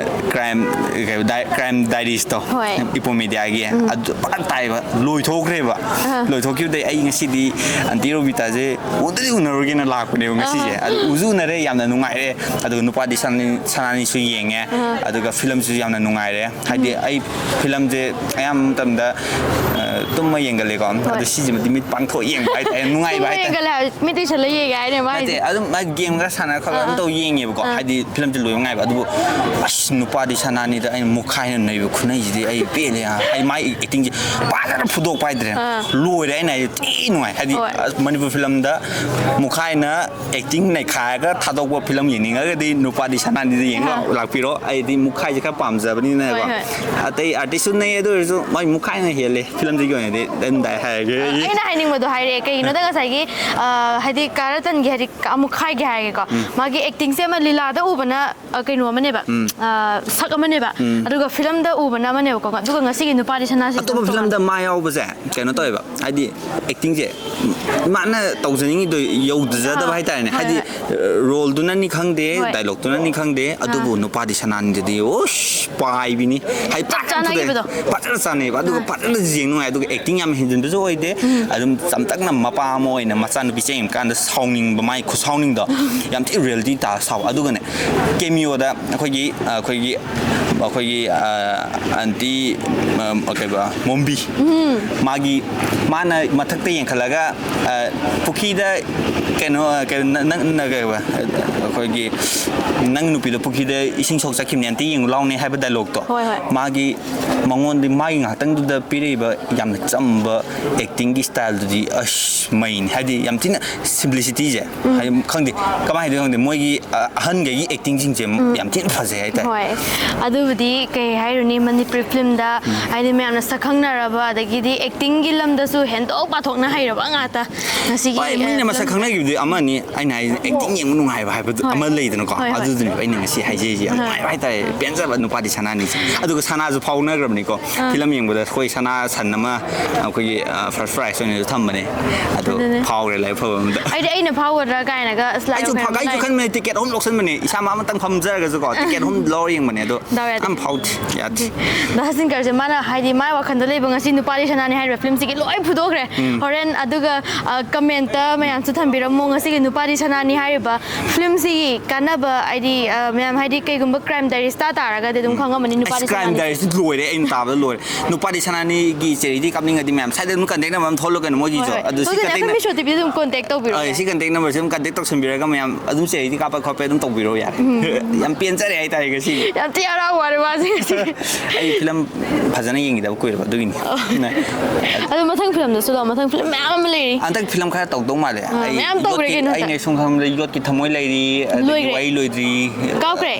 ꯀ꯭ꯔꯥꯏꯝ ꯀ꯭ꯔꯥꯏꯝ ꯗꯥꯏꯔꯤꯁꯇꯣ꯫ ꯍꯣꯏ꯫ ꯏꯄꯣ ꯃꯦꯗꯤꯌꯥꯒꯤ ꯑꯗꯨ ꯐꯖꯅ ꯇꯥꯏꯕ, ꯂꯣꯏꯊꯣꯛꯈ꯭ꯔꯦꯕ꯫ ꯑꯥ꯫ ꯂꯣꯏꯊꯣꯛꯈꯤꯕꯗꯩ ꯑꯩ ꯉꯁꯤꯗꯤ ꯑꯟꯇꯤ ꯔꯣꯕꯤꯇꯥꯁꯦ ꯎꯗꯗꯤ ꯎꯅꯔꯨꯒꯦꯅ ꯂꯥꯛꯄꯅꯦꯕ ꯉꯁꯤꯁꯦ꯫ ꯑꯗꯨ ꯎꯁꯨ ꯎꯅꯔꯦ, ꯌꯥꯝꯅ ꯅꯨꯡꯉꯥꯏꯔꯦ꯫ ꯑꯗꯨꯒ ꯅꯨꯄꯥꯗꯤ ꯁꯅꯥꯅꯤ- ꯁꯅꯥꯅꯤꯁꯨ ꯌꯦꯡꯉꯦ꯫ ꯑꯗꯨꯒ ꯐꯤꯂꯝꯁꯤꯁꯨ ꯌꯥꯝꯅ ꯅꯨꯡꯉꯥꯏꯔꯦ꯫ ꯍꯥꯏꯗꯤ ꯑꯩ ꯐꯤꯂꯝꯁꯦ ꯑꯌꯥꯝꯕ ꯃꯇꯝꯗ ꯑ, ꯇꯨꯝꯃ ꯌꯦꯡꯒꯜꯂꯦꯀꯣ꯫ ꯑꯗꯣ ꯁꯤꯁꯤꯃꯗꯤ ꯃꯤꯠ ꯄꯥꯡꯊꯣꯛꯑ ꯌꯦꯡꯕ ꯍꯥꯏꯇꯥꯔꯦ, ꯅꯨꯡꯉꯥꯏꯕ ꯍꯥꯏꯇꯥꯔꯦ꯫ ꯌꯦꯡꯒꯜꯂꯦ ꯍꯥꯏꯕ, ꯃꯤꯠ ꯎꯏꯁꯜꯂ ꯌꯦꯡꯒꯦ ꯍꯥꯏꯅꯦ ꯃꯥ ꯅꯠꯇꯦ, ꯍꯥꯏꯁꯦ꯫ ꯑꯗꯨꯝ ꯃꯥ ꯒꯦꯝ ꯈꯔ ꯁꯥꯟꯅ ꯈꯣꯠꯂ ꯑꯗꯨꯝ ꯇꯧ ꯌꯦꯡꯉꯦꯕꯀꯣ꯫ ꯍꯥꯏꯗꯤ ꯐꯤꯂꯝꯁꯦ ꯂꯣꯏꯕ ꯉꯥꯏꯕ꯫ ꯑꯗꯨꯕꯨ ꯑꯁ, ꯅꯨꯄꯥꯗꯤ ꯁꯅꯥꯅꯤꯗ ꯑꯩꯅ ꯃꯨꯛꯈꯥꯏꯅ ꯅꯩꯕ ꯈꯨꯅꯩꯁꯤꯗꯤ ꯑꯩ ꯄꯦꯜꯂꯦ꯫ ꯍꯥꯏꯗꯤ ꯃꯥꯏ ꯑꯦꯛꯇꯤꯡꯁꯦ ꯐꯖꯅ ꯐꯨꯗꯣꯛꯄ ꯍꯥꯏꯇꯥꯔꯦ꯫ ꯑꯥ꯫ ꯂꯣꯏꯔꯦ, ꯑꯩꯅ ꯍꯥꯏꯗꯤ ꯊꯤ ꯅꯨꯡꯉꯥꯏ꯫ ꯍꯥꯏꯗꯤ ꯍꯣꯏ꯫ ꯑꯁ, ꯃꯅꯤꯄꯨꯔ ꯐꯤꯂꯝꯗ ꯃꯨꯛꯈꯥꯏꯅ ꯑꯦꯛꯇꯤꯡ ꯅꯩꯈꯥꯏꯔꯒ ꯊꯥꯗꯣꯛꯄ ꯐꯤꯂꯝ ꯌꯦꯡꯅꯤꯡꯉꯒꯗꯤ ꯅꯨꯄꯥꯗꯤ ꯁꯅꯥꯅꯤꯗ ꯌꯦꯡꯕ ꯑꯥ꯫ ꯂꯥꯛꯄꯤꯔꯣ꯫ ꯑꯩꯗꯤ ꯃꯨꯛꯈꯥꯏꯁꯦ ꯈꯔ ꯄꯥꯝꯖꯕꯅꯤꯅꯀꯣ꯫ ꯍꯣꯏ, ꯍꯣꯏ꯫ ꯑꯇꯩ ꯑꯥꯔꯇꯤꯁꯁꯨ ꯅꯩ, ꯑꯗꯨ ꯑꯣꯏꯔꯁꯨ ꯃꯥꯏ ꯃꯨꯛꯈꯥꯏꯅ ꯍꯦꯜꯂꯦ ꯐꯤꯂꯝꯁꯤꯒꯤ ꯑꯣꯏꯅꯗꯤ꯫ ꯑꯗꯨꯝ ꯗꯥꯏ ꯍꯥꯏꯔꯒꯦ ꯑꯩ꯫ ꯑꯩꯅ ꯍꯥꯏꯅꯤꯡꯕꯗꯣ ꯍꯥꯏꯔꯛꯑꯦ꯫ ꯀꯩꯒꯤꯅꯣꯗ ꯉꯁꯥꯏꯒꯤ, ꯑ, ꯍꯥꯏꯗꯤ ꯀꯥ ꯔꯇꯟꯒꯤ, ꯍꯥꯏꯗꯤ ꯑꯃꯨꯛ ꯍꯥꯏꯒꯦ ꯍꯥꯏꯔꯒꯦꯀꯣ꯫ ꯃꯥꯒꯤ ꯑꯦꯛꯇꯤꯡꯁꯦ ꯑꯃ ꯂꯤꯂꯥꯗ ꯎꯕꯅ, ꯑ, ꯀꯩꯅꯣ ꯑꯃꯅꯦꯕ, ꯑ, ꯁꯛ ꯑꯃꯅꯦꯕ, ꯑꯗꯨꯒ ꯐꯤꯂꯝꯗ ꯎꯕꯅ ꯑꯃꯅꯦꯕꯀꯣ꯫ ꯑꯗꯨꯒ ꯉꯁꯤꯒꯤ ꯅꯨꯄꯥꯗꯤ ꯁꯅꯥꯁꯤ ꯑꯇꯣꯞꯄ ꯑꯗꯨꯝ ꯐꯤꯂꯝꯗ ꯃꯥ ꯌꯥꯎꯕꯁꯦ ꯀꯩꯅꯣ ꯇꯧꯋꯦꯕ, ꯍꯥꯏꯗꯤ ꯑꯦꯛꯇꯤꯡꯁꯦ ꯃꯥꯅ ꯇꯧꯖꯅꯤꯡꯉꯤꯗꯣ ꯌꯧꯖꯗꯕ ꯑꯥ, ꯍꯥꯏꯇꯥꯔꯦꯅꯦ꯫ ꯍꯣꯏ, ꯍꯥꯏꯗꯤ ꯍꯣꯏ꯫ ꯔꯣꯜꯗꯨꯅꯅꯤ ꯈꯪꯗꯦ, ꯍꯣꯏ꯫ ꯗꯥꯏꯂꯣꯛꯇꯨꯅꯅꯤ ꯈꯪꯗꯦ, ꯑꯗꯨꯕꯨ ꯅꯨꯄꯥꯗꯤ ꯁꯅꯥꯅꯤꯗꯗꯤ ꯑꯣꯁ ꯄꯥꯏꯕꯤꯅꯤ꯫ ꯍꯥꯏꯗꯤ ꯄꯨꯔꯥ ꯆꯥꯟꯅꯈꯤꯕꯗꯣ꯫ ꯐꯖꯅ ꯆꯥꯟꯅꯩꯕ, ꯑꯗꯨꯒ ꯐꯖꯅꯁꯨ ꯌꯦꯡ ꯅꯨꯡꯉꯥꯏ꯫ ꯑꯗꯨꯒ ꯑꯦꯛꯇꯤꯡ ꯌꯥꯝ ꯍꯦꯟꯖꯤꯟꯕꯁꯨ ꯑꯣꯏꯗꯦ꯫ ꯑꯗꯨꯝ ꯆꯝꯇꯛꯅ ꯃꯄꯥ ꯑꯃ ꯑꯣꯏꯅ ꯃꯆꯥꯅꯨꯄꯤ ꯆꯦꯟꯕ ꯀꯥꯟꯗ ꯁꯥꯎꯅꯤꯡꯕ, ꯃꯥꯏ ꯈꯨꯁꯥꯎꯅꯤꯡꯗꯣ ꯌꯥꯝ ꯊꯤ ꯔꯤꯌꯦꯂꯤꯇꯤ ꯇꯥ ꯁꯥꯎ꯫ ꯑꯗꯨꯒꯅꯦ, ꯀꯦꯃꯤꯑꯣꯗ ꯑꯩꯈꯣꯏꯒꯤ ꯑꯩꯈꯣꯏꯒꯤ ꯑꯩꯈꯣꯏꯒꯤ ꯑ, ꯑꯟꯇꯤ, ꯑ, ꯀꯩꯕ, ꯃꯣꯝꯕꯤ, ꯃꯥꯒꯤ, ꯃꯥꯅ ꯃꯊꯛꯇ ꯌꯦꯡꯈꯠꯂꯒ, ꯑ, "ꯄꯨꯈ꯭ꯔꯤꯗ ꯀꯩꯅꯣ, ꯑ, ꯀꯩꯅꯣ, ꯅ-, ꯅꯪ, ꯅ-, ꯀꯩꯕ, ꯑꯩꯈꯣꯏꯒꯤ, ꯅꯪ ꯅꯨꯄꯤꯗꯣ ꯄꯨꯈ꯭ꯔꯤꯗ ꯏꯁꯤꯡ ꯁꯣꯛ ꯆꯠꯈꯤꯕꯅꯦ, ꯑꯝꯇ ꯌꯦꯡꯉꯨ ꯂꯥꯎꯅꯦ" ꯍꯥꯏꯕ ꯗꯥꯏꯂꯣꯛꯇꯣ꯫ ꯍꯣꯏ, ꯍꯣꯏ꯫ ꯃꯥꯒꯤ ꯃꯉꯣꯟꯗ, ꯃꯥꯒꯤ ꯉꯥꯏꯍꯥꯛꯇꯪꯗꯨꯗ ꯄꯤꯔꯛꯏꯕ ꯌꯥꯝꯅ ꯆꯝꯕ ꯑꯦꯛꯇꯤꯡꯒꯤ ꯁ꯭ꯇꯥꯏꯜꯗꯨꯗꯤ ꯑꯁ ꯃꯩꯅꯤ꯫ ꯍꯥꯏꯗꯤ ꯌꯥꯝ ꯊꯤꯅ ꯁꯤꯝꯄ꯭ꯂꯤꯁꯤꯇꯤꯁꯦ, ꯍꯥꯏꯗꯤ ꯈꯪꯗꯦ ꯀꯃꯥꯏꯅ ꯍꯥꯏꯗꯣꯏꯅꯣ ꯈꯪꯗꯦ, ꯃꯣꯏꯒꯤ, ꯑ, ꯑꯍꯟꯈꯩꯒꯤ ꯑꯦꯛꯇꯤꯡꯁꯤꯡꯁꯦ ꯌꯥꯝ ꯊꯤꯅ ꯐꯖꯩ ꯍꯥꯏꯇꯥꯔꯦ꯫ ꯍꯣꯏ꯫ ꯑꯗꯨ ꯗꯤ ꯀꯩ ꯍꯥꯏꯔꯨꯅꯤ, ꯃꯅꯤꯄꯨꯔꯤ ꯐꯤꯂꯝꯗ ꯍꯥꯏꯗꯤ ꯃꯌꯥꯝꯅ ꯁꯛ ꯈꯪꯅꯔꯕ, ꯑꯗꯒꯤꯗꯤ ꯑꯦꯛꯇꯤꯡꯒꯤ ꯂꯝꯗꯁꯨ ꯍꯦꯟꯗꯣꯛ ꯄꯥꯊꯣꯛꯅ ꯍꯩꯔꯕ ꯉꯥꯛꯇ꯫ ꯉꯁꯤꯒꯤ, ꯍꯣꯏ, ꯃꯤꯅ ꯑ, ꯃꯁꯛ ꯈꯪꯅꯈꯤꯕꯗꯤ ꯑꯃꯅꯤ, ꯑꯩꯅ ꯍꯥꯏꯁꯦ ꯑꯦꯛꯇꯤꯡ ꯌꯦꯡꯕ ꯅꯨꯡꯉꯥꯏꯕ ꯍꯥꯏꯕꯗꯣ ꯍꯣꯏ. ꯑꯃ ꯂꯩꯗꯅꯀꯣ꯫ ꯍꯣꯏ, ꯍꯣꯏ. ꯑꯗꯨꯗꯨꯅꯦꯕ ꯑꯩꯅ ꯉꯁꯤ ꯍꯥꯏꯖꯔꯤꯁꯦ, ꯌꯥꯝ ꯅꯨꯡꯉꯥꯏꯕ ꯍꯥꯏꯇꯥꯔꯦ, ꯄꯦꯟꯖꯕ ꯅꯨꯄꯥꯗꯤ ꯁꯅꯥꯅꯤꯁꯦ꯫ ꯑꯗꯨꯒ ꯁꯅꯥꯁꯨ ꯐꯥꯎꯅꯈ꯭ꯔꯕꯅꯤꯀꯣ꯫ ꯐꯤꯂꯝ ꯌꯦꯡꯕꯗ ꯑꯩꯈꯣꯏ ꯁꯅꯥ ꯁꯟ ꯑꯃ ꯑꯩꯈꯣꯏꯒꯤ ꯐꯥꯔꯁ ꯄ꯭ꯔꯥꯏꯖ ꯑꯣꯏꯅꯁꯨ ꯊꯝꯕꯅꯦ꯫ ꯑꯗꯨ ꯑꯗꯨꯅꯦ. ꯐꯥꯎꯈ꯭ꯔꯦ ꯂꯥꯏꯕꯛ ꯐꯕ ꯑꯃꯗ꯫ ꯑꯩꯗꯤ ꯑꯩꯅ ꯐꯥꯎꯒꯗ꯭ꯔꯥ ꯀꯥꯏꯅꯒ ꯑꯁ, ꯂꯥꯏ ꯑꯩꯁꯨ ꯐ- ꯌꯥꯎꯈ꯭ꯔꯦ꯫ ꯑꯩꯁꯨ ꯈꯟꯕꯅꯦ, ꯇꯤꯀꯦꯠ ꯑꯍꯨꯝ ꯂꯧꯁꯟꯕꯅꯦ, ꯏꯁꯥꯃꯛ ꯑꯃꯇꯪ ꯐꯝꯖꯔꯒꯁꯨꯀꯣ, ꯇꯤꯀꯦꯠ ꯑꯍꯨꯝ ꯂꯧꯔ ꯌꯦꯡꯕꯅꯦ꯫ ꯑꯗꯣ ꯗꯥꯎ ꯌꯥꯗꯦ꯫ ꯑꯝ ꯐꯥꯎꯗꯦ, ꯌꯥꯗꯦ꯫ ꯗꯥ ꯁꯆꯤꯟ ꯀꯔꯁꯦ ꯃꯥꯅ ꯍꯥꯏꯗꯤ ꯃꯥꯏ ꯋꯥꯈꯜꯗ ꯂꯩꯕ ꯉꯁꯤ ꯅꯨꯄꯥꯗꯤ ꯁꯅꯥꯅꯤ ꯍꯥꯏꯔꯤꯕ ꯐꯤꯂꯝꯁꯤꯒꯤ ꯂꯣꯏ ꯐꯨꯗꯣꯛꯈ꯭ꯔꯦ꯫ ꯍꯣꯔꯦꯟ ꯑꯗꯨꯒ ꯀꯃꯦꯟꯇ ꯃꯌꯥꯝꯁꯨ ꯊꯝꯕꯤꯔꯝꯃꯣ, ꯉꯁꯤꯒꯤ ꯅꯨꯄꯥꯗꯤ ꯁꯅꯥꯅꯤ ꯍꯥꯏꯔꯤꯕ ꯐꯤꯂꯝꯁꯤꯒꯤ ꯀꯥꯟꯅꯕ ꯍꯥꯏꯗꯤ, ꯑ, ꯃꯌꯥꯝ ꯍꯥꯏꯗꯤ ꯀꯩꯒꯨꯝꯕ ꯀ꯭ꯔꯥꯏꯝ ꯗꯥꯏꯔꯤꯁ ꯇꯥ ꯇꯥꯔꯒꯗꯤ ꯑꯗꯨꯝ ꯈꯪꯉꯝꯃꯅꯤ ꯅꯨꯄꯥꯗꯤ ꯑꯁ, ꯀ꯭ꯔꯥꯏꯝ ꯁꯅꯥꯅꯤ꯫ ꯗꯥꯏꯔꯤꯁꯇꯤ ꯂꯣꯏꯔꯦ, ꯑꯩꯅ ꯇꯥꯕꯗ ꯂꯣꯏꯔꯦ꯫ ꯅꯨꯄꯥꯗꯤ ꯁꯅꯥꯅꯤꯒꯤ ꯆꯦꯔꯤꯇꯤ ꯀꯥꯞꯅꯤꯡꯉꯗꯤ ꯃꯌꯥꯝ ꯁ꯭ꯋꯥꯏꯗ ꯑꯗꯨꯝ ꯀꯟꯇꯦꯛ ꯅꯝꯕꯔ ꯑꯃ ꯊꯣꯛꯍꯜꯂꯣ ꯀꯩꯅꯣ, ꯃꯣꯏꯒꯤꯁꯨ꯫ ꯍꯣꯏ, ꯍꯣꯏ꯫ ꯑꯗꯨ ꯁꯤ ꯊꯣꯛꯇꯣꯏꯅꯦ, ꯀꯟꯇꯦꯛ ꯑꯩꯈꯣꯏ ꯅꯝ- ꯃꯤꯁꯣ ꯇꯤꯚꯤꯗ ꯑꯗꯨꯝ ꯀꯣꯟꯇꯦꯛ ꯇꯧꯕꯤꯔꯣ꯫ ꯑ, ꯁꯤ ꯀꯟꯇꯦꯛ ꯅꯝꯕꯔꯁꯤ ꯑꯗꯨꯝ ꯀꯟꯇꯦꯛ ꯇꯧꯁꯟꯕꯤꯔꯒ ꯃꯌꯥꯝ ꯑꯗꯨꯝ ꯆꯦꯔꯤꯇꯤ ꯀꯥꯞꯄ ꯈꯣꯠꯄ ꯑꯗꯨꯝ ꯇꯧꯕꯤꯔꯣ ꯌꯥꯔꯦ꯫ ꯌꯥꯝ ꯊꯤ ꯍꯔꯥꯎ ꯋꯥꯔꯦ ꯃꯥꯁꯦ ꯉꯁꯤ꯫ ꯑꯩ ꯐꯤꯂꯝ ꯐꯖꯅ ꯌꯦꯡꯈꯤꯗꯕ ꯀꯨꯏꯔꯕ, ꯑꯗꯨꯒꯤꯅꯤ꯫ ꯑꯗꯣ ꯃꯊꯪ ꯐꯤꯂꯝꯗꯁꯨ ꯂꯥꯛꯑꯣ, ꯃꯊꯪ ꯐꯤꯂꯝ ꯃꯌꯥꯝ ꯑꯃ ꯂꯩꯔꯤ꯫ ꯍꯟꯗꯛ ꯐꯤꯂꯝ ꯈꯔ ꯇꯧꯗꯧ ꯃꯥꯜꯂꯦ꯫ ꯑꯥ, ꯑꯩ ꯃꯌꯥꯝ ꯇꯧꯈ꯭ꯔꯦ ꯌꯣꯠꯀꯤ- ꯀꯩꯅꯣ ꯍꯟꯗꯛ꯫ ꯑꯩꯅ ꯁꯨꯝ ꯈꯪꯕꯗ ꯌꯣꯠꯀꯤ ꯊꯃꯣꯏ ꯂꯩꯔꯤ, ꯑꯗꯒꯤ ꯂꯣꯏꯈ꯭ꯔꯦ꯫ ꯋꯥꯔꯤ ꯂꯣꯏꯗ꯭ꯔꯤ꯫ ꯀꯥꯎꯈ꯭ꯔꯦ꯫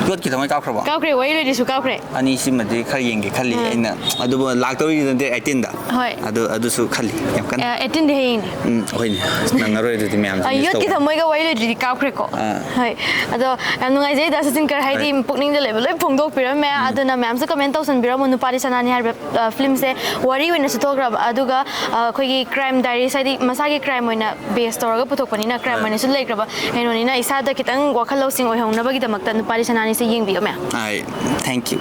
ꯌꯣꯠꯀꯤ ꯊꯃꯣꯏ ꯀꯥꯎꯈ꯭ꯔꯕꯣ? ꯀꯥꯎꯈ꯭ꯔꯦ, ꯋꯥꯔꯤ ꯂꯣꯏꯗ꯭ꯔꯤꯁꯨ ꯀꯥꯎꯈ꯭ꯔꯦ꯫ ꯑꯅꯤꯁꯤꯃꯗꯤ ꯈꯔ ꯌꯦꯡꯒꯦ ꯈꯜꯂꯤ ꯑꯥ꯫ ꯑꯩꯅ꯫ ꯑꯗꯨꯕꯨ ꯂꯥꯛꯇꯧꯔꯤꯗꯨꯅꯗꯤ ꯑꯩꯠꯇꯤꯟꯗ꯫ ꯍꯣꯏ꯫ ꯑꯗꯨ ꯑꯗꯨꯁꯨ ꯈꯜꯂꯤ ꯌꯥꯝ ꯀꯟꯅ꯫ ꯑ, ꯑꯩꯠꯇꯤꯟꯗꯤ ꯍꯌꯦꯡꯅꯦ꯫ ꯎꯝ, ꯍꯣꯏꯅꯦ꯫ ꯑꯁ, ꯅꯪꯉꯔꯣꯏ ꯑꯗꯨꯗꯤ ꯃꯌꯥꯝꯁꯦ ꯑ, miss ꯌꯣꯠꯀꯤ ꯇꯧꯕ꯫ ꯊꯃꯣꯏꯒ ꯋꯥꯔꯤ ꯂꯣꯏꯗ꯭ꯔꯤꯗꯤ ꯀꯥꯎꯈ꯭ꯔꯦꯀꯣ꯫ ꯑꯥ꯫ ꯍꯣꯏ꯫ ꯑꯗꯣ ꯌꯥꯝ ꯅꯨꯡꯉꯥꯏꯖꯩ ꯗꯥ ꯁꯆꯤꯟ ꯀꯔ, ꯍꯥꯏꯗꯤ ꯍꯣꯏ꯫ ꯄꯨꯛꯅꯤꯡꯗ ꯂꯩꯕ ꯂꯣꯏ ꯐꯣꯡꯗꯣꯛꯄꯤꯔꯝꯃꯦ꯫ ꯑꯗꯨꯅ ꯃꯌꯥꯝꯁꯨ ꯀꯃꯦꯟ ꯇꯧꯁꯟꯕꯤꯔꯝꯃꯣ, ꯅꯨꯄꯥꯗꯤ ꯁꯅꯥꯅꯤ ꯍꯥꯏꯔꯤꯕ, ꯑ, ꯐꯤꯂꯝꯁꯦ ꯋꯥꯔꯤ ꯑꯣꯏꯅꯁꯨ ꯊꯣꯛꯈ꯭ꯔꯕ, ꯑꯗꯨꯒ, ꯑ, ꯑꯩꯈꯣꯏꯒꯤ ꯀ꯭ꯔꯥꯏꯝ ꯗꯥꯏꯔꯤꯁ, ꯍꯥꯏꯗꯤ ꯃꯁꯥꯒꯤ ꯀ꯭ꯔꯥꯏꯝ ꯑꯣꯏꯅ ꯕꯦꯁ ꯇꯧꯔꯒ ꯄꯨꯊꯣꯛꯄꯅꯤꯅ ꯀ꯭ꯔꯥꯏꯝ ꯍꯣꯏ꯫ ꯑꯣꯏꯅꯁꯨ ꯂꯩꯈ꯭ꯔꯕ ꯀꯩꯅꯣꯅꯤꯅ ꯏꯁꯥꯗ ꯈꯤꯇꯪ ꯋꯥꯈꯜ ꯂꯧꯁꯤꯡ ꯑꯣꯏꯍꯧꯅꯕꯒꯤꯗꯃꯛꯇ ꯅꯨꯄꯥꯗꯤ ꯁꯅꯥꯅꯤꯁꯦ ꯌꯦꯡꯕꯤꯌꯣ ꯃꯌꯥꯝ꯫ ꯑꯥꯏ, thank you꯫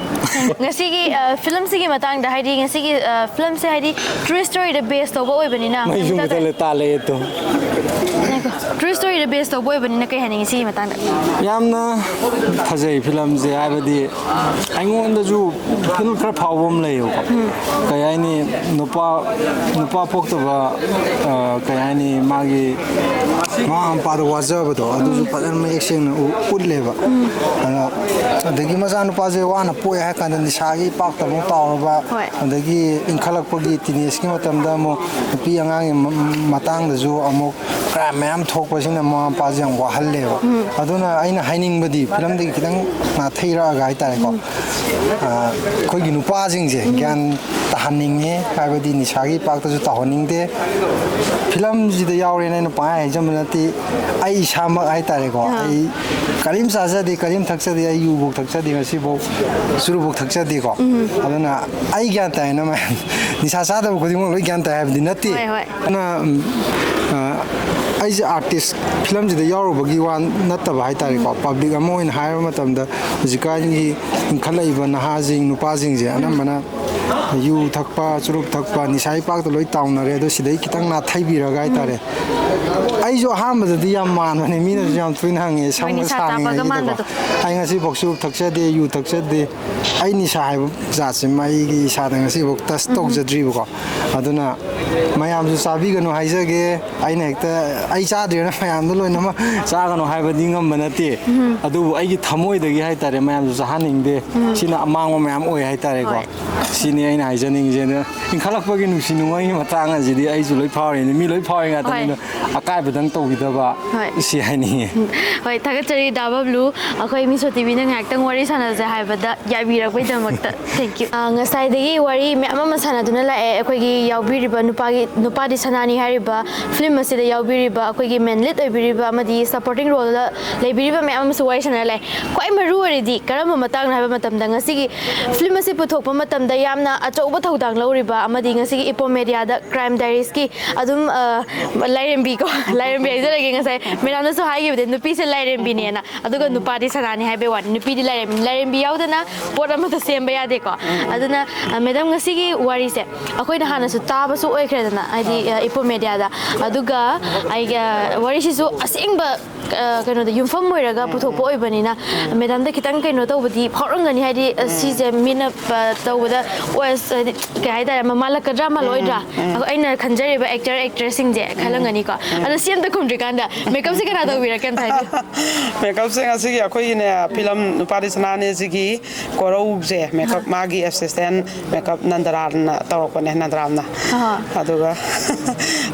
ꯉꯁꯤꯒꯤ, ꯑ, ꯐꯤꯂꯝꯁꯤꯒꯤ ꯃꯇꯥꯡꯗ, ꯍꯥꯏꯗꯤ ꯉꯁꯤꯒꯤ, ꯑ, ꯐꯤꯂꯝꯁꯦ ꯍꯥꯏꯗꯤ ꯇ꯭ꯔꯨ ꯁ꯭ꯇꯣꯔꯤꯗ ꯕꯦꯁ ꯇꯧꯕ ꯑꯣꯏꯕꯅꯤꯅ ꯃꯩꯁꯨ ꯃꯨꯊꯠꯂꯦ, ꯇꯥꯜꯂꯛꯑꯦ ꯇꯨ꯫ ꯇ꯭ꯔꯨ ꯁ꯭ꯇꯣꯔꯤꯗ ꯕꯦꯁ ꯇꯧꯕ ꯑꯣꯏꯕꯅꯤꯅ ꯀꯩ ꯍꯥꯏꯅꯤꯡꯉꯤ ꯁꯤꯒꯤ ꯃꯇꯥꯡꯗ? ꯌꯥꯝꯅ ꯐꯖꯩ ꯐꯤꯂꯝꯁꯦ, ꯍꯥꯏꯕꯗꯤ ꯑꯩꯉꯣꯟꯗꯁꯨ ꯐꯤꯜ ꯈꯔ ꯐꯥꯎꯕ ꯑꯃ ꯂꯩꯌꯦꯕꯀꯣ꯫ ꯀꯩ ꯍꯥꯏꯅꯤ, ꯅꯨꯄꯥ ꯅꯨꯄꯥ ꯄꯣꯛꯇꯕ, ꯑ, ꯀꯩ ꯍꯥꯏꯅꯤ, ꯃꯥꯒꯤ ꯃꯃꯥ ꯃꯄꯥꯗ ꯋꯥꯖꯕꯗꯣ ꯑꯗꯨꯁꯨ ꯐꯖꯅ ꯃꯌꯦꯛ ꯁꯦꯡꯅ ꯎ- ꯎꯠꯂꯦꯕ꯫ ꯑꯗ ꯑꯗꯒꯤ ꯃꯆꯥꯅꯨꯄꯥꯁꯦ ꯋꯥꯅ ꯄꯣꯛꯑꯦ ꯍꯥꯏ ꯀꯥꯟꯗ ꯅꯤꯁꯥꯒꯤ ꯄꯥꯛꯇ ꯑꯃꯨꯛ ꯇꯥꯎꯔꯕ, ꯍꯣꯏ꯫ ꯑꯗꯒꯤ ꯏꯟꯈꯠꯂꯛꯄꯒꯤ ꯇꯤꯅꯦꯖꯀꯤ ꯃꯇꯝꯗ ꯑꯃꯨꯛ ꯅꯨꯄꯤ ꯑꯉꯥꯡꯒꯤ ꯃ- ꯃꯇꯥꯡꯗꯁꯨ ꯑꯃꯨꯛ ꯀ꯭ꯔꯥꯏꯝ ꯃꯌꯥꯝ ꯊꯣꯛꯄꯁꯤꯅ ꯃꯃꯥ ꯃꯄꯥꯁꯦ ꯌꯥꯝ ꯋꯥꯍꯜꯂꯦꯕ꯫ ꯑꯗꯨꯅ ꯑꯩꯅ ꯍꯥꯏꯅꯤꯡꯕꯗꯤ, ꯐꯤꯂꯝꯗꯒꯤ ꯈꯤꯇꯪ ꯅꯥꯊꯩꯔꯛꯑꯒ ꯍꯥꯏꯇꯥꯔꯦꯀꯣ, ꯑ, ꯑꯩꯈꯣꯏꯒꯤ ꯅꯨꯄꯥꯁꯤꯡꯁꯦ ꯒ꯭ꯌꯥꯟ ꯇꯥꯍꯟꯅꯤꯡꯉꯦ, ꯍꯥꯏꯕꯗꯤ ꯅꯤꯁꯥꯒꯤ ꯄꯥꯛꯇꯁꯨ ꯇꯧꯍꯟꯅꯤꯡꯗꯦ꯫ ꯐꯤꯂꯝꯁꯤꯗ ꯌꯥꯎꯔꯦꯅ ꯑꯩꯅ ꯄꯪꯍꯥꯏ ꯍꯥꯏꯖꯟꯕ ꯅꯠꯇꯦ꯫ ꯑꯩ ꯏꯁꯥꯃꯛ ꯍꯥꯏꯇꯥꯔꯦꯀꯣ, ꯑꯥ꯫ ꯑꯩ ꯀꯔꯤꯝ ꯆꯥꯖꯗꯦ, ꯀꯔꯤꯝ ꯊꯛꯆꯗꯦ, ꯑꯩ ꯌꯨꯕꯨꯛ ꯊꯛꯆꯗꯦ, ꯉꯁꯤꯐꯥꯎ ꯆꯨꯔꯨꯞꯕꯨꯛ ꯊꯛꯆꯗꯦꯀꯣ꯫ ꯑꯗꯨꯅ ꯑꯩ ꯒ꯭ꯌꯥꯟ ꯇꯥꯏꯅ ꯃꯌꯥꯝ, ꯅꯤꯁꯥ ꯆꯥꯗꯕ ꯈꯨꯗꯤꯡꯃꯛ ꯂꯣꯏ ꯒ꯭ꯌꯥꯟ ꯇꯥꯏ ꯍꯥꯏꯕꯗꯤ ꯅꯠꯇꯦ꯫ ꯍꯣꯏ, ꯍꯣꯏ꯫ ꯑꯗꯨꯅ, ꯎꯝ, ꯑ, ꯑꯩꯁꯦ ꯑꯥꯔꯇꯤꯁ ꯐꯤꯂꯝꯁꯤꯗ ꯌꯥꯎꯔꯨꯕꯒꯤ ꯋꯥ ꯅꯠꯇꯕ ꯍꯥꯏꯇꯥꯔꯦꯀꯣ꯫ ꯄꯕ꯭ꯂꯤꯛ ꯑꯃ ꯑꯣꯏꯅ ꯍꯥꯏꯔꯕ ꯃꯇꯝꯗ, ꯍꯧꯖꯤꯛꯀꯥꯟꯒꯤ ꯏꯟꯈꯠꯂꯛꯏꯕ ꯅꯍꯥꯁꯤꯡ, ꯅꯨꯄꯥꯁꯤꯡꯁꯦ ꯑꯅꯝꯕꯅ ꯌꯨ ꯊꯛꯄ, ꯆꯨꯔꯨꯞ ꯊꯛꯄ, ꯅꯤꯁꯥ ꯏꯄꯥꯛꯇ ꯂꯣꯏ ꯇꯥꯎꯅꯔꯦ꯫ ꯑꯗꯣ ꯁꯤꯗꯩ ꯈꯤꯇꯪ ꯅꯥꯊꯩꯕꯤꯔꯒ ꯍꯥꯏꯇꯥꯔꯦ꯫ ꯑꯩꯁꯨ ꯑꯍꯥꯟꯕꯗꯗꯤ ꯌꯥꯝ ꯃꯥꯟꯕꯅꯦ, ꯃꯤꯅꯁꯨ ꯌꯥꯝ ꯇꯣꯏꯅ ꯍꯪꯉꯦ, ꯍꯣꯏ, ꯁꯝꯒ ꯅꯤꯁꯥ ꯆꯥꯕꯒ ꯁꯥꯡꯉꯤꯉꯩꯁꯤꯗꯀꯣ꯫ ꯃꯥꯟꯕꯗꯣ꯫ ꯑꯩ ꯉꯁꯤꯐꯥꯎ ꯆꯨꯔꯨꯞ ꯊꯛꯆꯗꯦ, ꯌꯨ ꯊꯛꯆꯗꯦ꯫ ꯑꯩ ꯅꯤꯁꯥ ꯍꯥꯏꯕ ꯖꯥꯠꯁꯤꯃ ꯑꯩꯒꯤ ꯏꯁꯥꯗ ꯉꯁꯤꯐꯥꯎ ꯇꯁ ꯇꯧꯖꯗ꯭ꯔꯤꯕꯀꯣ꯫ ꯑꯗꯨꯅ ꯃꯌꯥꯝꯁꯨ ꯆꯥꯕꯤꯒꯅꯨ ꯍꯥꯏꯖꯒꯦ꯫ ꯑꯩꯅ ꯍꯦꯛꯇ ꯑꯩ ꯆꯥꯗ꯭ꯔꯦꯅ ꯃꯌꯥꯝꯗꯣ ꯂꯣꯏꯅꯃꯛ ꯆꯥꯒꯅꯨ ꯍꯥꯏꯕꯗꯤ ꯉꯝꯕ ꯅꯠꯇꯦ꯫ ꯑꯗꯨꯕꯨ ꯑꯩꯒꯤ ꯊꯃꯣꯏꯗꯒꯤ ꯍꯥꯏꯇꯥꯔꯦ, ꯃꯌꯥꯝꯁꯨ ꯆꯥꯍꯟꯅꯤꯡꯗꯦ꯫ ꯁꯤꯅ ꯑꯃꯥꯡꯕ ꯃꯌꯥꯝ ꯑꯣꯏ ꯍꯥꯏꯇꯥꯔꯦꯀꯣ꯫ ꯍꯣꯏ꯫ ꯁꯤꯅꯤ ꯑꯩꯅ ꯍꯥꯏꯖꯅꯤꯡꯉꯤꯁꯦ꯫ ꯑꯗꯨꯅ ꯏꯟꯈꯠꯂꯛꯄꯒꯤ ꯅꯨꯡꯁꯤ ꯅꯨꯡꯉꯣꯏꯒꯤ ꯃꯇꯥꯡ ꯑꯁꯤꯗꯤ ꯑꯩꯁꯨ ꯂꯣꯏ ꯐꯥꯎꯔꯤꯅꯤ, ꯃꯤ ꯂꯣꯏ ꯐꯥꯎꯔꯤ ꯉꯥꯛꯇꯅꯤ꯫ ꯍꯣꯏ꯫ ꯑꯗꯨꯅ ꯑꯀꯥꯏꯕꯗꯪ ꯇꯧꯕꯤꯗꯕ, ꯍꯣꯏ꯫ ꯁꯤ ꯍꯥꯏꯅꯤꯡꯉꯤ꯫ ꯍꯣꯏ, ꯊꯥꯒꯠꯆꯔꯤ ꯗꯥ ꯕꯕ꯭ꯂꯨ꯫ ꯑꯩꯈꯣꯏ ꯃꯤꯁꯣ ꯇꯤꯚꯤꯅ ꯉꯥꯏꯍꯥꯛꯇꯪ ꯋꯥꯔꯤ ꯁꯥꯟꯅꯁꯦ ꯍꯥꯏꯕꯗ ꯌꯥꯕꯤꯔꯛꯄꯩꯗꯃꯛꯇ thank you꯫ ꯑ, ꯉꯁꯥꯏꯗꯒꯤ ꯋꯥꯔꯤ ꯃꯌꯥꯝ ꯑꯃ ꯁꯥꯟꯅꯗꯨꯅ ꯂꯥꯛꯑꯦ꯫ ꯑꯩꯈꯣꯏꯒꯤ ꯌꯥꯎꯕꯤꯔꯤꯕ ꯅꯨꯄꯥꯒꯤ, ꯅꯨꯄꯥꯗꯤ ꯁꯅꯥꯅꯤ ꯍꯥꯏꯔꯤꯕ ꯐꯤꯂꯝ ꯑꯁꯤꯗ ꯌꯥꯎꯕꯤꯔꯤꯕ ꯑꯩꯈꯣꯏꯒꯤ ꯃꯦꯟ ꯂꯤꯗ ꯑꯣꯏꯕꯤꯔꯤꯕ ꯑꯃꯗꯤ ꯁꯄꯣꯔꯇꯤꯡ ꯔꯣꯜꯗ ꯂꯩꯕꯤꯔꯤꯕ ꯃꯌꯥꯝ ꯑꯃꯁꯨ ꯋꯥꯔꯤ ꯁꯥꯟꯅꯔ ꯂꯥꯛꯑꯦ꯫ ꯈ꯭ꯋꯥꯏ ꯃꯔꯨ ꯑꯣꯏꯔꯤꯗꯤ ꯀꯔꯝꯕ ꯃꯇꯥꯡꯅꯣ ꯍꯥꯏꯕ ꯃꯇꯝꯗ, ꯉꯁꯤꯒꯤ ꯐꯤꯂꯝ ꯑꯁꯤ ꯄꯨꯊꯣꯛꯄ ꯃꯇꯝꯗ ꯌꯥꯝꯅ ꯑꯆꯧꯕ ꯊꯧꯗꯥꯡ ꯂꯧꯔꯤꯕ ꯑꯃꯗꯤ ꯉꯁꯤꯒꯤ ꯏꯄꯣꯝ ꯃꯦꯗꯤꯌꯥꯗ ꯀ꯭ꯔꯥꯏꯝ ꯗꯥꯏꯔꯤꯁꯀꯤ ꯑꯗꯨꯝ, ꯑ, ꯂꯥꯏꯔꯦꯝꯕꯤꯀꯣ, ꯂꯥꯏꯔꯦꯝꯕꯤ ꯍꯥꯏꯖꯔꯒꯦ, ꯉꯁꯥꯏ ꯃꯦꯗꯥꯝꯅꯁꯨ ꯍꯥꯏꯈꯤꯕꯗ ꯅꯨꯄꯤꯁꯦ ꯂꯥꯏꯔꯦꯝꯕꯤꯅꯦꯅ꯫ ꯑꯗꯨꯒ ꯅꯨꯄꯥꯗꯤ ꯁꯅꯥꯅꯤ ꯍꯥꯏꯕꯩ ꯋꯥꯅꯤ꯫ ꯅꯨꯄꯤꯗꯤ ꯂꯥꯏꯔꯦꯝꯕꯤ, ꯂꯥꯏꯔꯦꯝꯕꯤ ꯌꯥꯎꯗꯅ ꯄꯣꯠ ꯑꯃꯠꯇ ꯁꯦꯝꯕ ꯌꯥꯗꯦꯀꯣ꯫ ꯑꯗꯨꯅ, ꯑ, ꯃꯦꯗꯥꯝ, ꯉꯁꯤꯒꯤ ꯋꯥꯔꯤꯁꯦ ꯑꯩꯈꯣꯏꯅ ꯍꯥꯟꯅꯁꯨ ꯇꯥꯕꯁꯨ ꯑꯣꯏꯈ꯭ꯔꯦꯗꯅ, ꯍꯥꯏꯗꯤ, ꯑ, ꯏꯄꯣꯝ ꯃꯦꯗꯤꯌꯥꯗ꯫ ꯑꯗꯨꯒ ꯑꯩꯒ ꯋꯥꯔꯤꯁꯤꯁꯨ ꯑꯁꯦꯡꯕ ꯑ, ꯀꯩꯅꯣꯗ ꯌꯨꯝꯐꯝ ꯑꯣꯏꯔꯒ ꯄꯨꯊꯣꯛꯄ ꯑꯣꯏꯕꯅꯤꯅ, ꯃꯦꯗꯥꯝꯗ ꯈꯤꯇꯪ ꯀꯩꯅꯣ ꯇꯧꯕꯗꯤ ꯐꯥꯎꯔꯝꯒꯅꯤ, ꯍꯥꯏꯗꯤ, ꯑ, ꯁꯤꯁꯦ ꯃꯤꯅ, ꯑ, ꯇꯧꯕꯗ, ꯑꯣ, ꯑꯁ, ꯍꯥꯏꯗꯤ, ꯀꯩ ꯍꯥꯏꯇꯥꯔꯦ, ꯃꯃꯥꯜꯂꯛꯀꯗ꯭ꯔꯥ ꯃꯥꯜꯂꯣꯏꯗ꯭ꯔꯥ? ꯑꯩꯈꯣꯏ, ꯑꯩꯅ ꯈꯟꯖꯔꯤꯕ ꯑꯦꯛꯇꯔ ꯑꯦꯛꯇ꯭ꯔꯦꯁꯁꯤꯡꯁꯦ ꯈꯜꯂꯝꯒꯅꯤꯀꯣ꯫ ꯑꯗꯣ ꯁꯤ ꯑꯝꯇ ꯈꯨꯝꯗ꯭ꯔꯤꯀꯥꯟꯗ ꯃꯦꯀꯞꯁꯦ ꯀꯅꯥ ꯇꯧꯕꯤꯔꯛꯀꯦ ꯑꯝꯇ ꯍꯥꯏꯕꯤꯌꯨ꯫ ꯃꯦꯀꯞꯁꯦ ꯉꯁꯤꯒꯤ ꯑꯩꯈꯣꯏꯒꯤꯅꯦ, ꯐꯤꯂꯝ ꯅꯨꯄꯥꯗꯤ ꯁꯅꯥꯅꯦꯁꯤꯒꯤ ꯀꯣꯔꯧꯁꯦ, ꯃꯦꯀꯞ, ꯃꯥꯒꯤ ꯑꯦꯁꯤꯁꯇꯦꯟ ꯃꯦꯀꯞ ꯅꯟꯗꯔꯥꯝꯅ ꯇꯧꯔꯛꯄꯅꯦ, ꯅꯟꯗꯔꯥꯝꯅ꯫ ꯑꯗꯨꯒ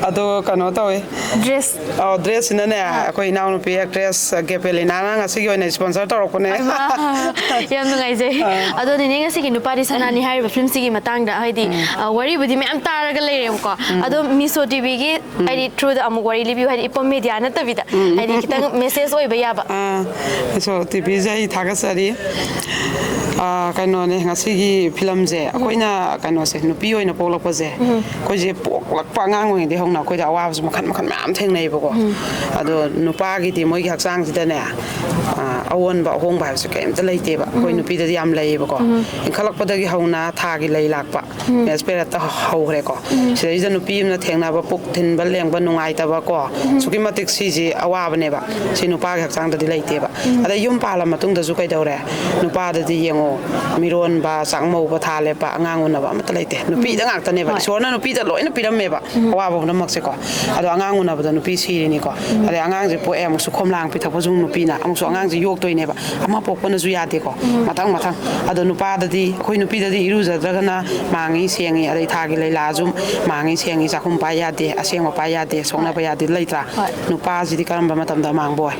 ꯑꯗꯣ ꯀꯩꯅꯣ ꯇꯧꯋꯦ꯫ ꯗ꯭ꯔꯦꯁ꯫ ꯑꯧ, ꯗ꯭ꯔꯦꯁꯁꯤꯅꯅꯦ, ꯑꯩꯈꯣꯏ ꯏꯅꯥꯎꯅꯨꯄꯤ ꯑꯦꯛꯇ꯭ꯔꯦꯁ ꯒꯦꯄꯦꯂꯤꯅꯥꯅ ꯉꯁꯤꯒꯤ ꯑꯣꯏꯅ ꯁ꯭ꯄꯣꯟꯁꯔ ꯇꯧꯔꯛꯄꯅꯦ꯫ ꯍꯩꯃꯥ, ꯌꯥꯝ ꯅꯨꯡꯉꯥꯏꯖꯩ꯫ ꯑꯗꯣ ꯅꯦꯅꯦ, ꯉꯁꯤꯒꯤ ꯅꯨꯄꯥꯗꯤ ꯁꯅꯥꯅꯤ ꯍꯥꯏꯔꯤꯕ ꯐꯤꯂꯝꯁꯤꯒꯤ ꯃꯇꯥꯡꯗ, ꯍꯥꯏꯗꯤ, ꯑ, ꯋꯥꯔꯤꯕꯨꯗꯤ ꯃꯌꯥꯝ ꯇꯥꯔꯒ ꯂꯩꯔꯦꯕꯀꯣ꯫ ꯑꯗꯣ ꯃꯤꯁꯣ ꯇꯤꯚꯤꯒꯤ, ꯍꯥꯏꯗꯤ, ꯊ꯭ꯔꯨꯗ ꯑꯃꯨꯛ ꯋꯥꯔꯤ ꯂꯤꯕꯤꯌꯨ, ꯍꯥꯏꯗꯤ, ꯏꯄꯝ ꯃꯦꯗꯤꯌꯥ ꯅꯠꯇꯕꯤꯗ, ꯍꯥꯏꯗꯤ, ꯈꯤꯇꯪ ꯃꯦꯁꯦꯖ ꯑꯣꯏꯕ ꯌꯥꯕ꯫ ꯑꯥ, ꯃꯤꯁꯣ ꯇꯤꯚꯤꯁꯦ ꯑꯩ ꯊꯥꯒꯠꯆꯔꯤ꯫ ꯑꯥ, ꯀꯩꯅꯣꯅꯦ, ꯉꯁꯤꯒꯤ ꯐꯤꯂꯝꯁꯦ ꯑꯩꯈꯣꯏꯅ, ꯀꯩꯅꯣꯁꯦ, ꯅꯨꯄꯤ ꯑꯣꯏꯅ ꯄꯣꯛꯂꯛꯄꯁꯦ, ꯑꯩꯈꯣꯏꯁꯦ ꯄꯣꯛꯂꯛꯄ ꯑꯉꯥꯡ ꯑꯣꯏꯔꯤꯉꯩꯗꯒꯤ ꯍꯧꯅ ꯑꯩꯈꯣꯏꯗ ꯑꯋꯥꯕꯁꯦ ꯃꯈꯜ ꯃꯈꯜ ꯃꯌꯥꯝ ꯊꯦꯡꯅꯩꯌꯦꯕꯀꯣ꯫ ꯑꯗꯣ ꯅꯨꯄꯥꯒꯤꯗꯤ ꯃꯣꯏꯒꯤ ꯍꯛꯆꯥꯡꯁꯤꯗꯅꯦ, ꯑꯥ, ꯑꯑꯣꯟꯕ ꯑꯍꯣꯡꯕ ꯍꯥꯏꯕꯁꯦ ꯀꯩꯝꯇ ꯂꯩꯇꯦꯕ꯫ ꯑꯩꯈꯣꯏ ꯅꯨꯄꯤꯗꯗꯤ ꯌꯥꯝ ꯂꯩꯌꯦꯕꯀꯣ꯫ ꯏꯟꯈꯠꯂꯛꯄꯗꯒꯤ ꯍꯧꯅ ꯊꯥꯒꯤ ꯂꯩ ꯂꯥꯛꯄ, ꯃꯦꯟꯁ ꯄꯦꯔꯠꯇ ꯍꯧꯈ꯭ꯔꯦꯀꯣ꯫ ꯁꯤꯗꯩꯁꯤꯗ ꯅꯨꯄꯤ ꯑꯃꯅ ꯊꯦꯡꯅꯕ ꯄꯨꯛ ꯊꯤꯟꯕ ꯂꯦꯡꯕ ꯅꯨꯡꯉꯥꯏꯇꯕꯀꯣ, ꯑꯁꯨꯛꯀꯤ ꯃꯇꯤꯛ ꯁꯤꯁꯦ ꯑꯋꯥꯕꯅꯦꯕ꯫ ꯁꯤ ꯅꯨꯄꯥꯒꯤ ꯍꯛꯆꯥꯡꯗꯗꯤ ꯂꯩꯇꯦꯕ꯫ ꯑꯗꯩ ꯌꯨꯝ ꯄꯥꯜꯂ ꯃꯇꯨꯡꯗꯁꯨ ꯀꯩꯗꯧꯔꯦ? ꯅꯨꯄꯥꯗꯗꯤ ꯌꯦꯡꯉꯣ, ꯃꯤꯔꯣꯟꯕ, ꯆꯥꯛꯃꯧꯕ, ꯊꯥ ꯂꯦꯞꯄ, ꯑꯉꯥꯡ ꯎꯅꯕ ꯑꯃꯠꯇ ꯂꯩꯇꯦ꯫ ꯅꯨꯄꯤꯗ ꯉꯥꯛꯇꯅꯦꯕ꯫ ꯍꯣꯏ꯫ ꯏꯁꯣꯔꯅ ꯅꯨꯄꯤꯗ ꯂꯣꯏꯅ ꯄꯤꯔꯝꯃꯦꯕ, ꯑꯋꯥꯕ ꯄꯨꯝꯅꯃꯛꯁꯦꯀꯣ꯫ ꯑꯗꯣ ꯑꯉꯥꯡ ꯎꯅꯕꯗ ꯅꯨꯄꯤ ꯁꯤꯔꯤꯅꯤꯀꯣ꯫ ꯑꯗꯩ ꯑꯉꯥꯡꯁꯦ ꯄꯣꯛꯑꯦ, ꯑꯃꯨꯛꯁꯨ ꯈꯣꯝꯂꯥꯡ ꯄꯤꯊꯛꯄꯁꯨ ꯅꯨꯄꯤꯅ, ꯑꯃꯨꯛꯁꯨ ꯑꯉꯥꯡꯁꯦ ꯌꯣꯛꯇꯣꯏꯅꯦꯕ꯫ ꯑꯃ ꯄꯣꯛꯄꯅꯁꯨ ꯌꯥꯗꯦꯀꯣ꯫ ꯃꯊꯪ ꯃꯊꯪ꯫ ꯑꯗꯣ ꯅꯨꯄꯥꯗꯗꯤ, ꯑꯩꯈꯣꯏ ꯅꯨꯄꯤꯗꯗꯤ ꯏꯔꯨꯖꯗ꯭ꯔꯒꯅ ꯃꯥꯡꯉꯤ ꯁꯦꯡꯉꯤ, ꯑꯗꯩ ꯊꯥꯒꯤ ꯂꯩꯂꯥꯁꯨ ꯃꯥꯡꯉꯤ ꯁꯦꯡꯉꯤ, ꯆꯥꯛꯈꯨꯝ ꯄꯥꯏ ꯌꯥꯗꯦ, ꯑꯁꯦꯡꯕ ꯄꯥꯏ ꯌꯥꯗꯦ, ꯁꯣꯛꯅꯕ ꯌꯥꯗꯦ, ꯂꯩꯇ꯭ꯔꯥ? ꯍꯣꯏ꯫ ꯅꯨꯄꯥꯁꯤꯗꯤ ꯀꯔꯝꯕ ꯃꯇꯝꯗ ꯃꯥꯡꯕ ꯑꯣꯏ?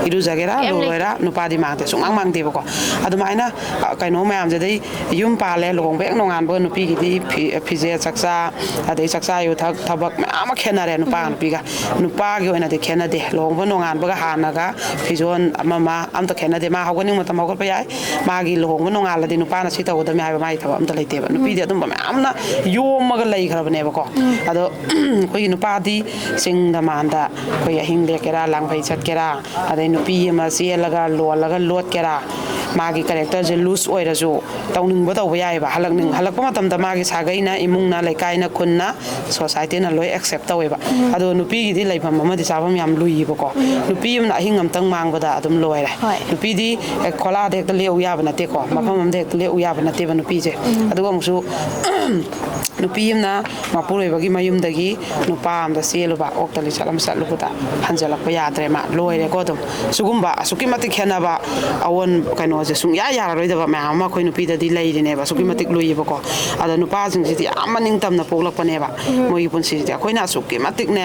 ꯏꯔꯨꯖꯒꯦꯔꯥ, ꯀꯩꯝ ꯂꯩꯇꯦ꯫ ꯂꯨꯔꯣꯏꯔꯥ, ꯅꯨꯄꯥꯗꯤ ꯃꯥꯡꯗꯦ, ꯁꯨꯡꯃꯥꯡ ꯃꯥꯡꯗꯦꯕꯀꯣ꯫ ꯑꯗꯨꯃꯥꯏꯅ, ꯑ, ꯀꯩꯅꯣ ꯃꯌꯥꯝꯁꯦ, ꯑꯗꯩ ꯌꯨꯝ ꯄꯥꯜꯂꯦ, ꯂꯨꯍꯣꯡꯕ ꯍꯦꯛ ꯅꯣꯡꯉꯥꯟꯕꯒ ꯅꯨꯄꯤꯒꯤꯗꯤ ꯐꯤ-, ꯐꯤꯖꯦꯠ ꯆꯛꯆꯥ, ꯑꯗꯩ ꯆꯥꯛꯆꯥ ꯌꯨꯊꯛ, ꯊꯕꯛ ꯃꯌꯥꯝ ꯑꯃ ꯈꯦꯠꯅꯔꯦ ꯅꯨꯄꯥꯒ ꯅꯨꯄꯤꯒ꯫ ꯅꯨꯄꯥꯒꯤ ꯑꯣꯏꯅꯗꯤ ꯈꯦꯠꯅꯗꯦ꯫ ꯂꯨꯍꯣꯡꯕ ꯅꯣꯡꯉꯥꯟꯕꯒ ꯍꯥꯟꯅꯒ ꯐꯤꯖꯣꯜ ꯑꯃ ꯑꯃ ꯑꯝꯇ ꯈꯦꯠꯅꯗꯦ꯫ ꯃꯥ ꯍꯧꯒꯠꯅꯤꯡꯕ ꯃꯇꯝ ꯍꯧꯒꯠꯄ ꯌꯥꯏ꯫ ꯃꯥꯒꯤ ꯂꯨꯍꯣꯡꯕ ꯅꯣꯡꯉꯥꯜꯂꯗꯤ ꯅꯨꯄꯥꯅ ꯁꯤ ꯇꯧꯒꯗꯕꯅꯤ ꯍꯥꯏꯕ ꯃꯥꯒꯤ ꯊꯕꯛ ꯑꯝꯇ ꯂꯩꯇꯦꯕ꯫ ꯅꯨꯄꯤꯗꯤ ꯑꯗꯨꯝꯕ ꯃꯌꯥꯝꯅ ꯌꯣꯝꯃꯒ ꯂꯩꯈ꯭ꯔꯕꯅꯦꯕꯀꯣ꯫ ꯑꯗꯣ ꯑꯩꯈꯣꯏꯒꯤ ꯅꯨꯄꯥꯗꯤ ꯆꯤꯡꯗ ꯃꯥꯟꯗ ꯑꯩꯈꯣꯏ ꯑꯍꯤꯡ ꯂꯦꯛꯀꯦꯔꯥ, ꯂꯥꯡꯐꯩ ꯆꯠꯀꯦꯔꯥ, ꯑꯗꯩ ꯅꯨꯄꯤ ꯑꯃ ꯆꯦꯜꯂꯒ ꯂꯣꯜꯂꯒ ꯂꯣꯠꯀꯦꯔꯥ, ꯃꯥꯒꯤ ꯀꯦꯔꯦꯛꯇꯔꯁꯦ ꯂꯨꯖ ꯑꯣꯏꯔꯁꯨ ꯇꯧꯅꯤꯡꯕ ꯇꯧꯕ ꯌꯥꯏꯑꯕ꯫ ꯍꯜꯂꯛꯅꯤꯡ-, ꯍꯜꯂꯛꯄ ꯃꯇꯝꯗ ꯃꯥꯒꯤ ꯁꯥꯒꯩꯅ, ꯏꯃꯨꯡꯅ, ꯂꯩꯀꯥꯏꯅ, ꯈꯨꯟꯅ, ꯁꯣꯁꯥꯏꯇꯤꯅ ꯂꯣꯏ ꯑꯦꯛꯁꯦꯞ ꯇꯧꯋꯦꯕ꯫ ꯑꯗꯣ ꯅꯨꯄꯤꯒꯤꯗꯤ ꯂꯩꯐꯝ ꯑꯃꯗꯤ ꯆꯥꯐꯝ ꯌꯥꯝ ꯂꯨꯏꯌꯦꯕꯀꯣ꯫ ꯅꯨꯄꯤ ꯑꯃꯅ ꯑꯍꯤꯡ ꯑꯃꯇꯪ ꯃꯥꯡꯕꯗ ꯑꯗꯨꯝ ꯂꯣꯏꯔꯦ꯫ ꯍꯣꯏ꯫ ꯅꯨꯄꯤꯗꯤ ꯍꯦꯛ ꯈꯣꯂꯥꯗ ꯍꯦꯛꯇ ꯂꯦꯛꯎ ꯌꯥꯕ ꯅꯠꯇꯦꯀꯣ, ꯃꯐꯝ ꯑꯃꯗ ꯍꯦꯛꯇ ꯂꯦꯛꯎ ꯌꯥꯕ ꯅꯠꯇꯦꯕ ꯅꯨꯄꯤꯁꯦ꯫ ꯑꯗꯨꯒ ꯑꯃꯨꯛꯁꯨ ꯅꯨꯄꯤ ꯑꯃꯅ ꯃꯄꯨꯔꯣꯏꯕꯒꯤ ꯃꯌꯨꯝꯗꯒꯤ ꯅꯨꯄꯥ ꯑꯃꯗ ꯆꯦꯜꯂꯨꯕ, ꯑꯣꯛꯇ ꯂꯤꯆꯠ ꯑꯃ ꯆꯠꯂꯨꯕꯗ ꯍꯟꯖꯜꯂꯛꯄ ꯌꯥꯗ꯭ꯔꯦ, ꯃꯥ ꯂꯣꯏꯔꯦꯀꯣ꯫ ꯑꯗꯨꯝ ꯁꯤꯒꯨꯝꯕ ꯑꯁꯨꯛꯀꯤ ꯃꯇꯤꯛ ꯈꯦꯠꯅꯕ ꯑꯑꯣꯟ ꯀꯩꯅꯣꯁꯦ ꯁꯨꯡꯌꯥ ꯌꯥꯔꯔꯣꯏꯗꯕ ꯃꯌꯥꯝ ꯑꯃ ꯑꯩꯈꯣꯏ ꯅꯨꯄꯤꯗꯗꯤ ꯂꯩꯔꯤꯅꯦꯕ, ꯑꯁꯨꯛꯀꯤ ꯃꯇꯤꯛ ꯂꯨꯏꯌꯦꯕꯀꯣ꯫ ꯑꯗ ꯅꯨꯄꯥꯁꯤꯡꯁꯤꯗꯤ ꯌꯥꯝ ꯃꯅꯤꯡ ꯇꯝꯅ ꯄꯣꯛꯂꯛꯄꯅꯦꯕ꯫ ꯃꯣꯏꯒꯤ ꯄꯨꯟꯁꯤꯁꯤꯗꯤ ꯑꯩꯈꯣꯏꯅ ꯑꯁꯨꯛꯀꯤ ꯃꯇꯤꯛꯅꯦ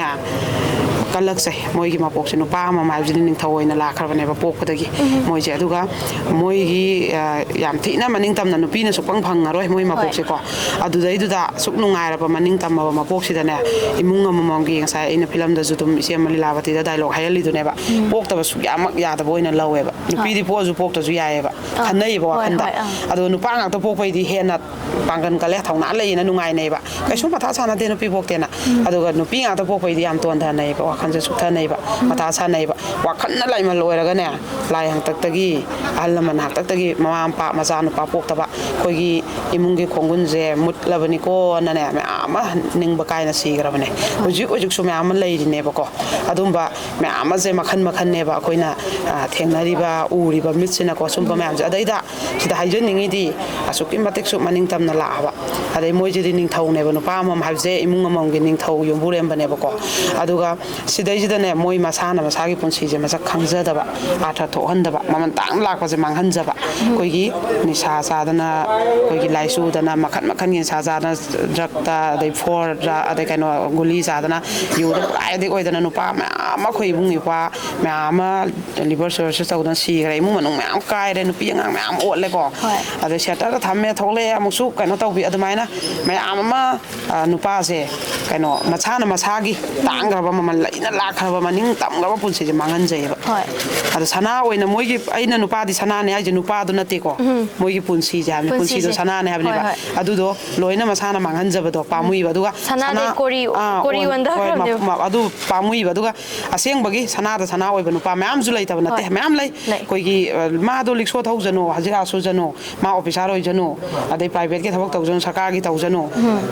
ꯀꯜꯂꯛꯆꯩ꯫ ꯃꯣꯏꯒꯤ ꯃꯄꯣꯛꯁꯦ ꯅꯨꯄꯥ ꯑꯃꯃꯝ ꯍꯥꯏꯕꯁꯤꯗꯤ ꯅꯤꯡꯊꯧ ꯑꯣꯏꯅ ꯂꯥꯛꯈ꯭ꯔꯕꯅꯦꯕ ꯄꯣꯛꯄꯗꯒꯤ ꯃꯣꯏꯁꯦ꯫ ꯑꯗꯨꯒ ꯃꯣꯏꯒꯤ, ꯑ, ꯌꯥꯝ ꯊꯤꯅ ꯃꯅꯤꯡ ꯇꯝꯅ ꯅꯨꯄꯤꯅ ꯁꯨꯛꯐꯪ ꯐꯪꯉꯔꯣꯏ ꯃꯣꯏ ꯃꯄꯣꯛꯁꯦꯀꯣ꯫ ꯑꯗꯨꯗꯩꯗꯨꯗ ꯑꯁꯨꯛ ꯅꯨꯡꯉꯥꯏꯔꯕ ꯃꯅꯤꯡ ꯇꯝꯃꯕ ꯃꯄꯣꯛꯁꯤꯗꯅꯦ, ꯏꯃꯨꯡ ꯑꯃꯃꯝꯒꯤ, ꯉꯁꯥꯏ ꯑꯩꯅ ꯐꯤꯂꯝꯗꯁꯨ ꯑꯗꯨꯝ ꯏꯆꯦ ꯑꯃ ꯂꯤꯂꯥꯕꯇꯤꯗ ꯗꯥꯏꯂꯣꯛ ꯍꯥꯏꯍꯜꯂꯤꯗꯨꯅꯦꯕ, ꯄꯣꯛꯇꯕ ꯁꯨꯛꯌꯥꯃꯛ ꯌꯥꯗꯕ ꯑꯣꯏꯅ ꯂꯧꯋꯦꯕ꯫ ꯅꯨꯄꯤꯗꯤ ꯄꯣꯛꯑꯁꯨ ꯄꯣꯛꯇ꯭ꯔꯁꯨ ꯌꯥꯏꯌꯦꯕ, ꯈꯟꯅꯩꯌꯦꯕ ꯍꯣꯏ, ꯋꯥꯈꯟꯗ꯫ ꯍꯣꯏ, ꯑꯥ꯫ ꯑꯗꯣ ꯅꯨꯄꯥ ꯉꯥꯛꯇ ꯄꯣꯛꯄꯩꯗꯤ ꯍꯦꯟꯅ ꯄꯥꯡꯒꯜ ꯀꯜꯂꯦ, ꯊꯧꯅꯥ ꯂꯩꯌꯦꯅ ꯅꯨꯡꯉꯥꯏꯅꯩꯕ꯫ ꯀꯩꯁꯨ ꯃꯊꯥ ꯁꯥꯟꯅꯗꯦ ꯅꯨꯄꯤ ꯄꯣꯛꯇꯦꯅ꯫ ꯑꯗꯨꯒ ꯅꯨꯄꯤ ꯉꯥꯛꯇ ꯄꯣꯛꯄꯩꯗꯤ ꯌꯥꯝ ꯇꯣꯟꯊꯅꯩꯌꯦꯕ, ꯋꯥꯈꯜꯁꯦ ꯁꯨꯛꯊꯅꯩꯕ, ꯃꯊꯥ ꯁꯥꯟꯅꯩꯕ꯫ ꯋꯥꯈꯜꯅ ꯂꯥꯏꯃꯜ ꯑꯣꯏꯔꯒꯅꯦ, ꯂꯥꯏ ꯍꯥꯛꯇꯛꯇꯒꯤ, ꯑꯍꯜ ꯂꯃꯟ ꯍꯥꯛꯇꯛꯇꯒꯤ ꯃꯃꯥ ꯃꯄꯥ ꯃꯆꯥ ꯅꯨꯄꯥ ꯄꯣꯛꯇꯕ, ꯑꯩꯈꯣꯏꯒꯤ ꯏꯃꯨꯡꯒꯤ ꯈꯣꯡꯒꯨꯟꯁꯦ ꯃꯨꯠꯂꯕꯅꯤꯀꯣꯅꯅꯦ ꯃꯌꯥꯝ ꯑꯃ ꯅꯤꯡꯕ ꯀꯥꯏꯅ ꯁꯤꯈ꯭ꯔꯕꯅꯦ꯫ ꯍꯧꯖꯤꯛ ꯍꯧꯖꯤꯛꯁꯨ ꯃꯌꯥꯝ ꯑꯃ ꯂꯩꯔꯤꯅꯦꯕꯀꯣ꯫ ꯑꯗꯨꯝꯕ ꯃꯌꯥꯝ ꯑꯃꯁꯦ ꯃꯈꯟ ꯃꯈꯟꯅꯦꯕ ꯑꯩꯈꯣꯏꯅ, ꯑ, ꯊꯦꯡꯅꯔꯤꯕ, ꯎꯔꯤꯕ ꯃꯤꯠꯁꯤꯅꯀꯣ, ꯁꯨꯝꯕ ꯃꯌꯥꯝꯁꯦ꯫ ꯑꯗꯩꯗ ꯁꯤꯗ ꯍꯥꯏꯖꯅꯤꯡꯉꯤꯗꯤ, ꯑꯁꯨꯛꯀꯤ ꯃꯇꯤꯛꯁꯨ ꯃꯅꯤꯡ ꯇꯝꯅ ꯂꯥꯛꯑꯕ, ꯑꯗꯩ ꯃꯣꯏꯁꯤꯗꯤ ꯅꯤꯡꯊꯧꯅꯦꯕ, ꯅꯨꯄꯥ ꯑꯃꯃꯝ ꯍꯥꯏꯕꯁꯦ ꯏꯃꯨꯡ ꯑꯃꯃꯝꯒꯤ ꯅꯤꯡꯊꯧ ꯌꯨꯝꯕꯨꯔꯦꯝꯕꯅꯦꯕꯀꯣ꯫ ꯑꯗꯨꯒ ꯁꯤꯗꯩꯁꯤꯗꯅꯦ, ꯃꯣꯏ ꯃꯁꯥꯅ ꯃꯁꯥꯒꯤ ꯄꯨꯟꯁꯤꯁꯦ ꯃꯁꯛ ꯈꯪꯖꯗꯕ, ꯑꯥꯔꯊ ꯊꯣꯛꯍꯟꯗꯕ, ꯃꯃꯜ ꯇꯥꯡꯅ ꯂꯥꯛꯄꯁꯦ ꯃꯥꯡꯍꯟꯖꯕ꯫ ꯑꯩꯈꯣꯏꯒꯤ ꯅꯤꯁꯥ ꯆꯥꯗꯅ, ꯑꯩꯈꯣꯏꯒꯤ ꯂꯥꯏꯆꯨꯗꯅ, ꯃꯈꯟ ꯃꯈꯟꯒꯤ ꯅꯤꯁꯥ ꯆꯥꯗꯅ, ꯗ꯭ꯔꯛꯇ, ꯑꯗꯩ ꯐꯣꯔꯗ, ꯑꯗꯩ ꯀꯩꯅꯣ, ꯒꯨꯂꯤ ꯆꯥꯗꯅ, ꯌꯨꯗ ꯄꯨꯔꯥ ꯑꯦꯗꯤꯛ ꯑꯣꯏꯗꯅ, ꯅꯨꯄꯥ ꯃꯌꯥꯝ ꯑꯃ, ꯑꯩꯈꯣꯏ ꯏꯕꯨꯡ ꯏꯄ꯭ꯋꯥ ꯃꯌꯥꯝ ꯑꯃ ꯂꯤꯚꯔ ꯁꯤꯔꯣꯁꯤꯁ ꯇꯧꯗꯅ ꯁꯤꯈ꯭ꯔꯦ꯫ ꯏꯃꯨꯡ ꯃꯅꯨꯡ ꯃꯌꯥꯝ ꯀꯥꯏꯔꯦ, ꯅꯨꯄꯤ ꯑꯉꯥꯡ ꯃꯌꯥꯝ ꯑꯣꯠꯂꯦꯀꯣ꯫ ꯍꯣꯏ꯫ ꯑꯗꯩ ꯁꯦꯇꯔꯗ ꯊꯝꯃꯦ, ꯊꯣꯛꯂꯛꯑꯦ, ꯑꯃꯨꯛꯁꯨ ꯀꯩꯅꯣ ꯇꯧꯕꯤ, ꯑꯗꯨꯃꯥꯏꯅ ꯃꯌꯥꯝ ꯑꯃ, ꯑ, ꯅꯨꯄꯥꯁꯦ, ꯀꯩꯅꯣ, ꯃꯁꯥꯅ ꯃꯁꯥꯒꯤ ꯇꯥꯡꯈ꯭ꯔꯕ, ꯃꯃꯜ ꯂꯩꯅ ꯂꯥꯛꯈ꯭ꯔꯕ, ꯃꯅꯤꯡ ꯇꯝꯈ꯭ꯔꯕ ꯄꯨꯟꯁꯤꯁꯦ ꯃꯥꯡꯍꯟꯖꯩꯌꯦꯕ꯫ ꯍꯣꯏ꯫ ꯑꯗꯣ ꯁꯅꯥ ꯑꯣꯏꯅ ꯃꯣꯏꯒꯤ, ꯑꯩꯅ ꯅꯨꯄꯥꯗꯤ ꯁꯅꯥꯅꯦ ꯍꯥꯏꯁꯦ ꯅꯨꯄꯥꯗꯣ ꯅꯠꯇꯦꯀꯣ, ꯃꯣꯏꯒꯤ ꯄꯨꯟꯁꯤꯁꯦ ꯍꯥꯏꯕꯅꯤ, ꯄꯨꯟꯁꯤꯗꯣ ꯄꯨꯟꯁꯤꯁꯦ꯫ ꯁꯅꯥꯅꯦ ꯍꯥꯏꯕꯅꯦꯕ꯫ ꯍꯣꯏ, ꯍꯣꯏ꯫ ꯑꯗꯨꯗꯣ ꯂꯣꯏꯅ ꯃꯁꯥꯅ ꯃꯥꯡꯍꯟꯖꯕꯗꯣ ꯄꯥꯝꯃꯨꯏꯕ꯫ ꯑꯗꯨꯒ ꯁꯅꯥꯗꯩ ꯁꯅꯥ-, ꯀꯣꯔꯤ, ꯑꯥ, ꯀꯣꯔꯤ ꯑꯣꯟ-, ꯍꯣꯏ, ꯑꯣꯟꯊꯈ꯭ꯔꯕꯅꯦꯕ꯫ ꯃ-, ꯃ-, ꯑꯗꯨ ꯄꯥꯝꯃꯨꯏꯕ꯫ ꯑꯗꯨꯒ ꯑꯁꯦꯡꯕꯒꯤ ꯁꯅꯥꯗ ꯁꯅꯥ ꯑꯣꯏꯕ ꯅꯨꯄꯥ ꯃꯌꯥꯝꯁꯨ ꯂꯩꯇꯕ ꯅꯠꯇꯦ, ꯍꯣꯏ꯫ ꯃꯌꯥꯝ ꯂꯩ꯫ ꯂꯩ꯫ ꯑꯩꯈꯣꯏꯒꯤ, ꯑ, ꯃꯥꯗꯣ ꯔꯤꯛꯁꯣ ꯊꯧꯖꯅꯨ, ꯍꯖꯤꯔꯥ ꯁꯨꯖꯅꯨ, ꯃꯥ ꯑꯣꯐꯤꯁꯥꯔ ꯑꯣꯏꯖꯅꯨ, ꯑꯗꯩ ꯄ꯭ꯔꯥꯏꯚꯦꯠꯀꯤ ꯊꯕꯛ ꯇꯧꯖꯅꯨ, ꯁꯔꯀꯥꯔꯒꯤ ꯇꯧꯖꯅꯨ,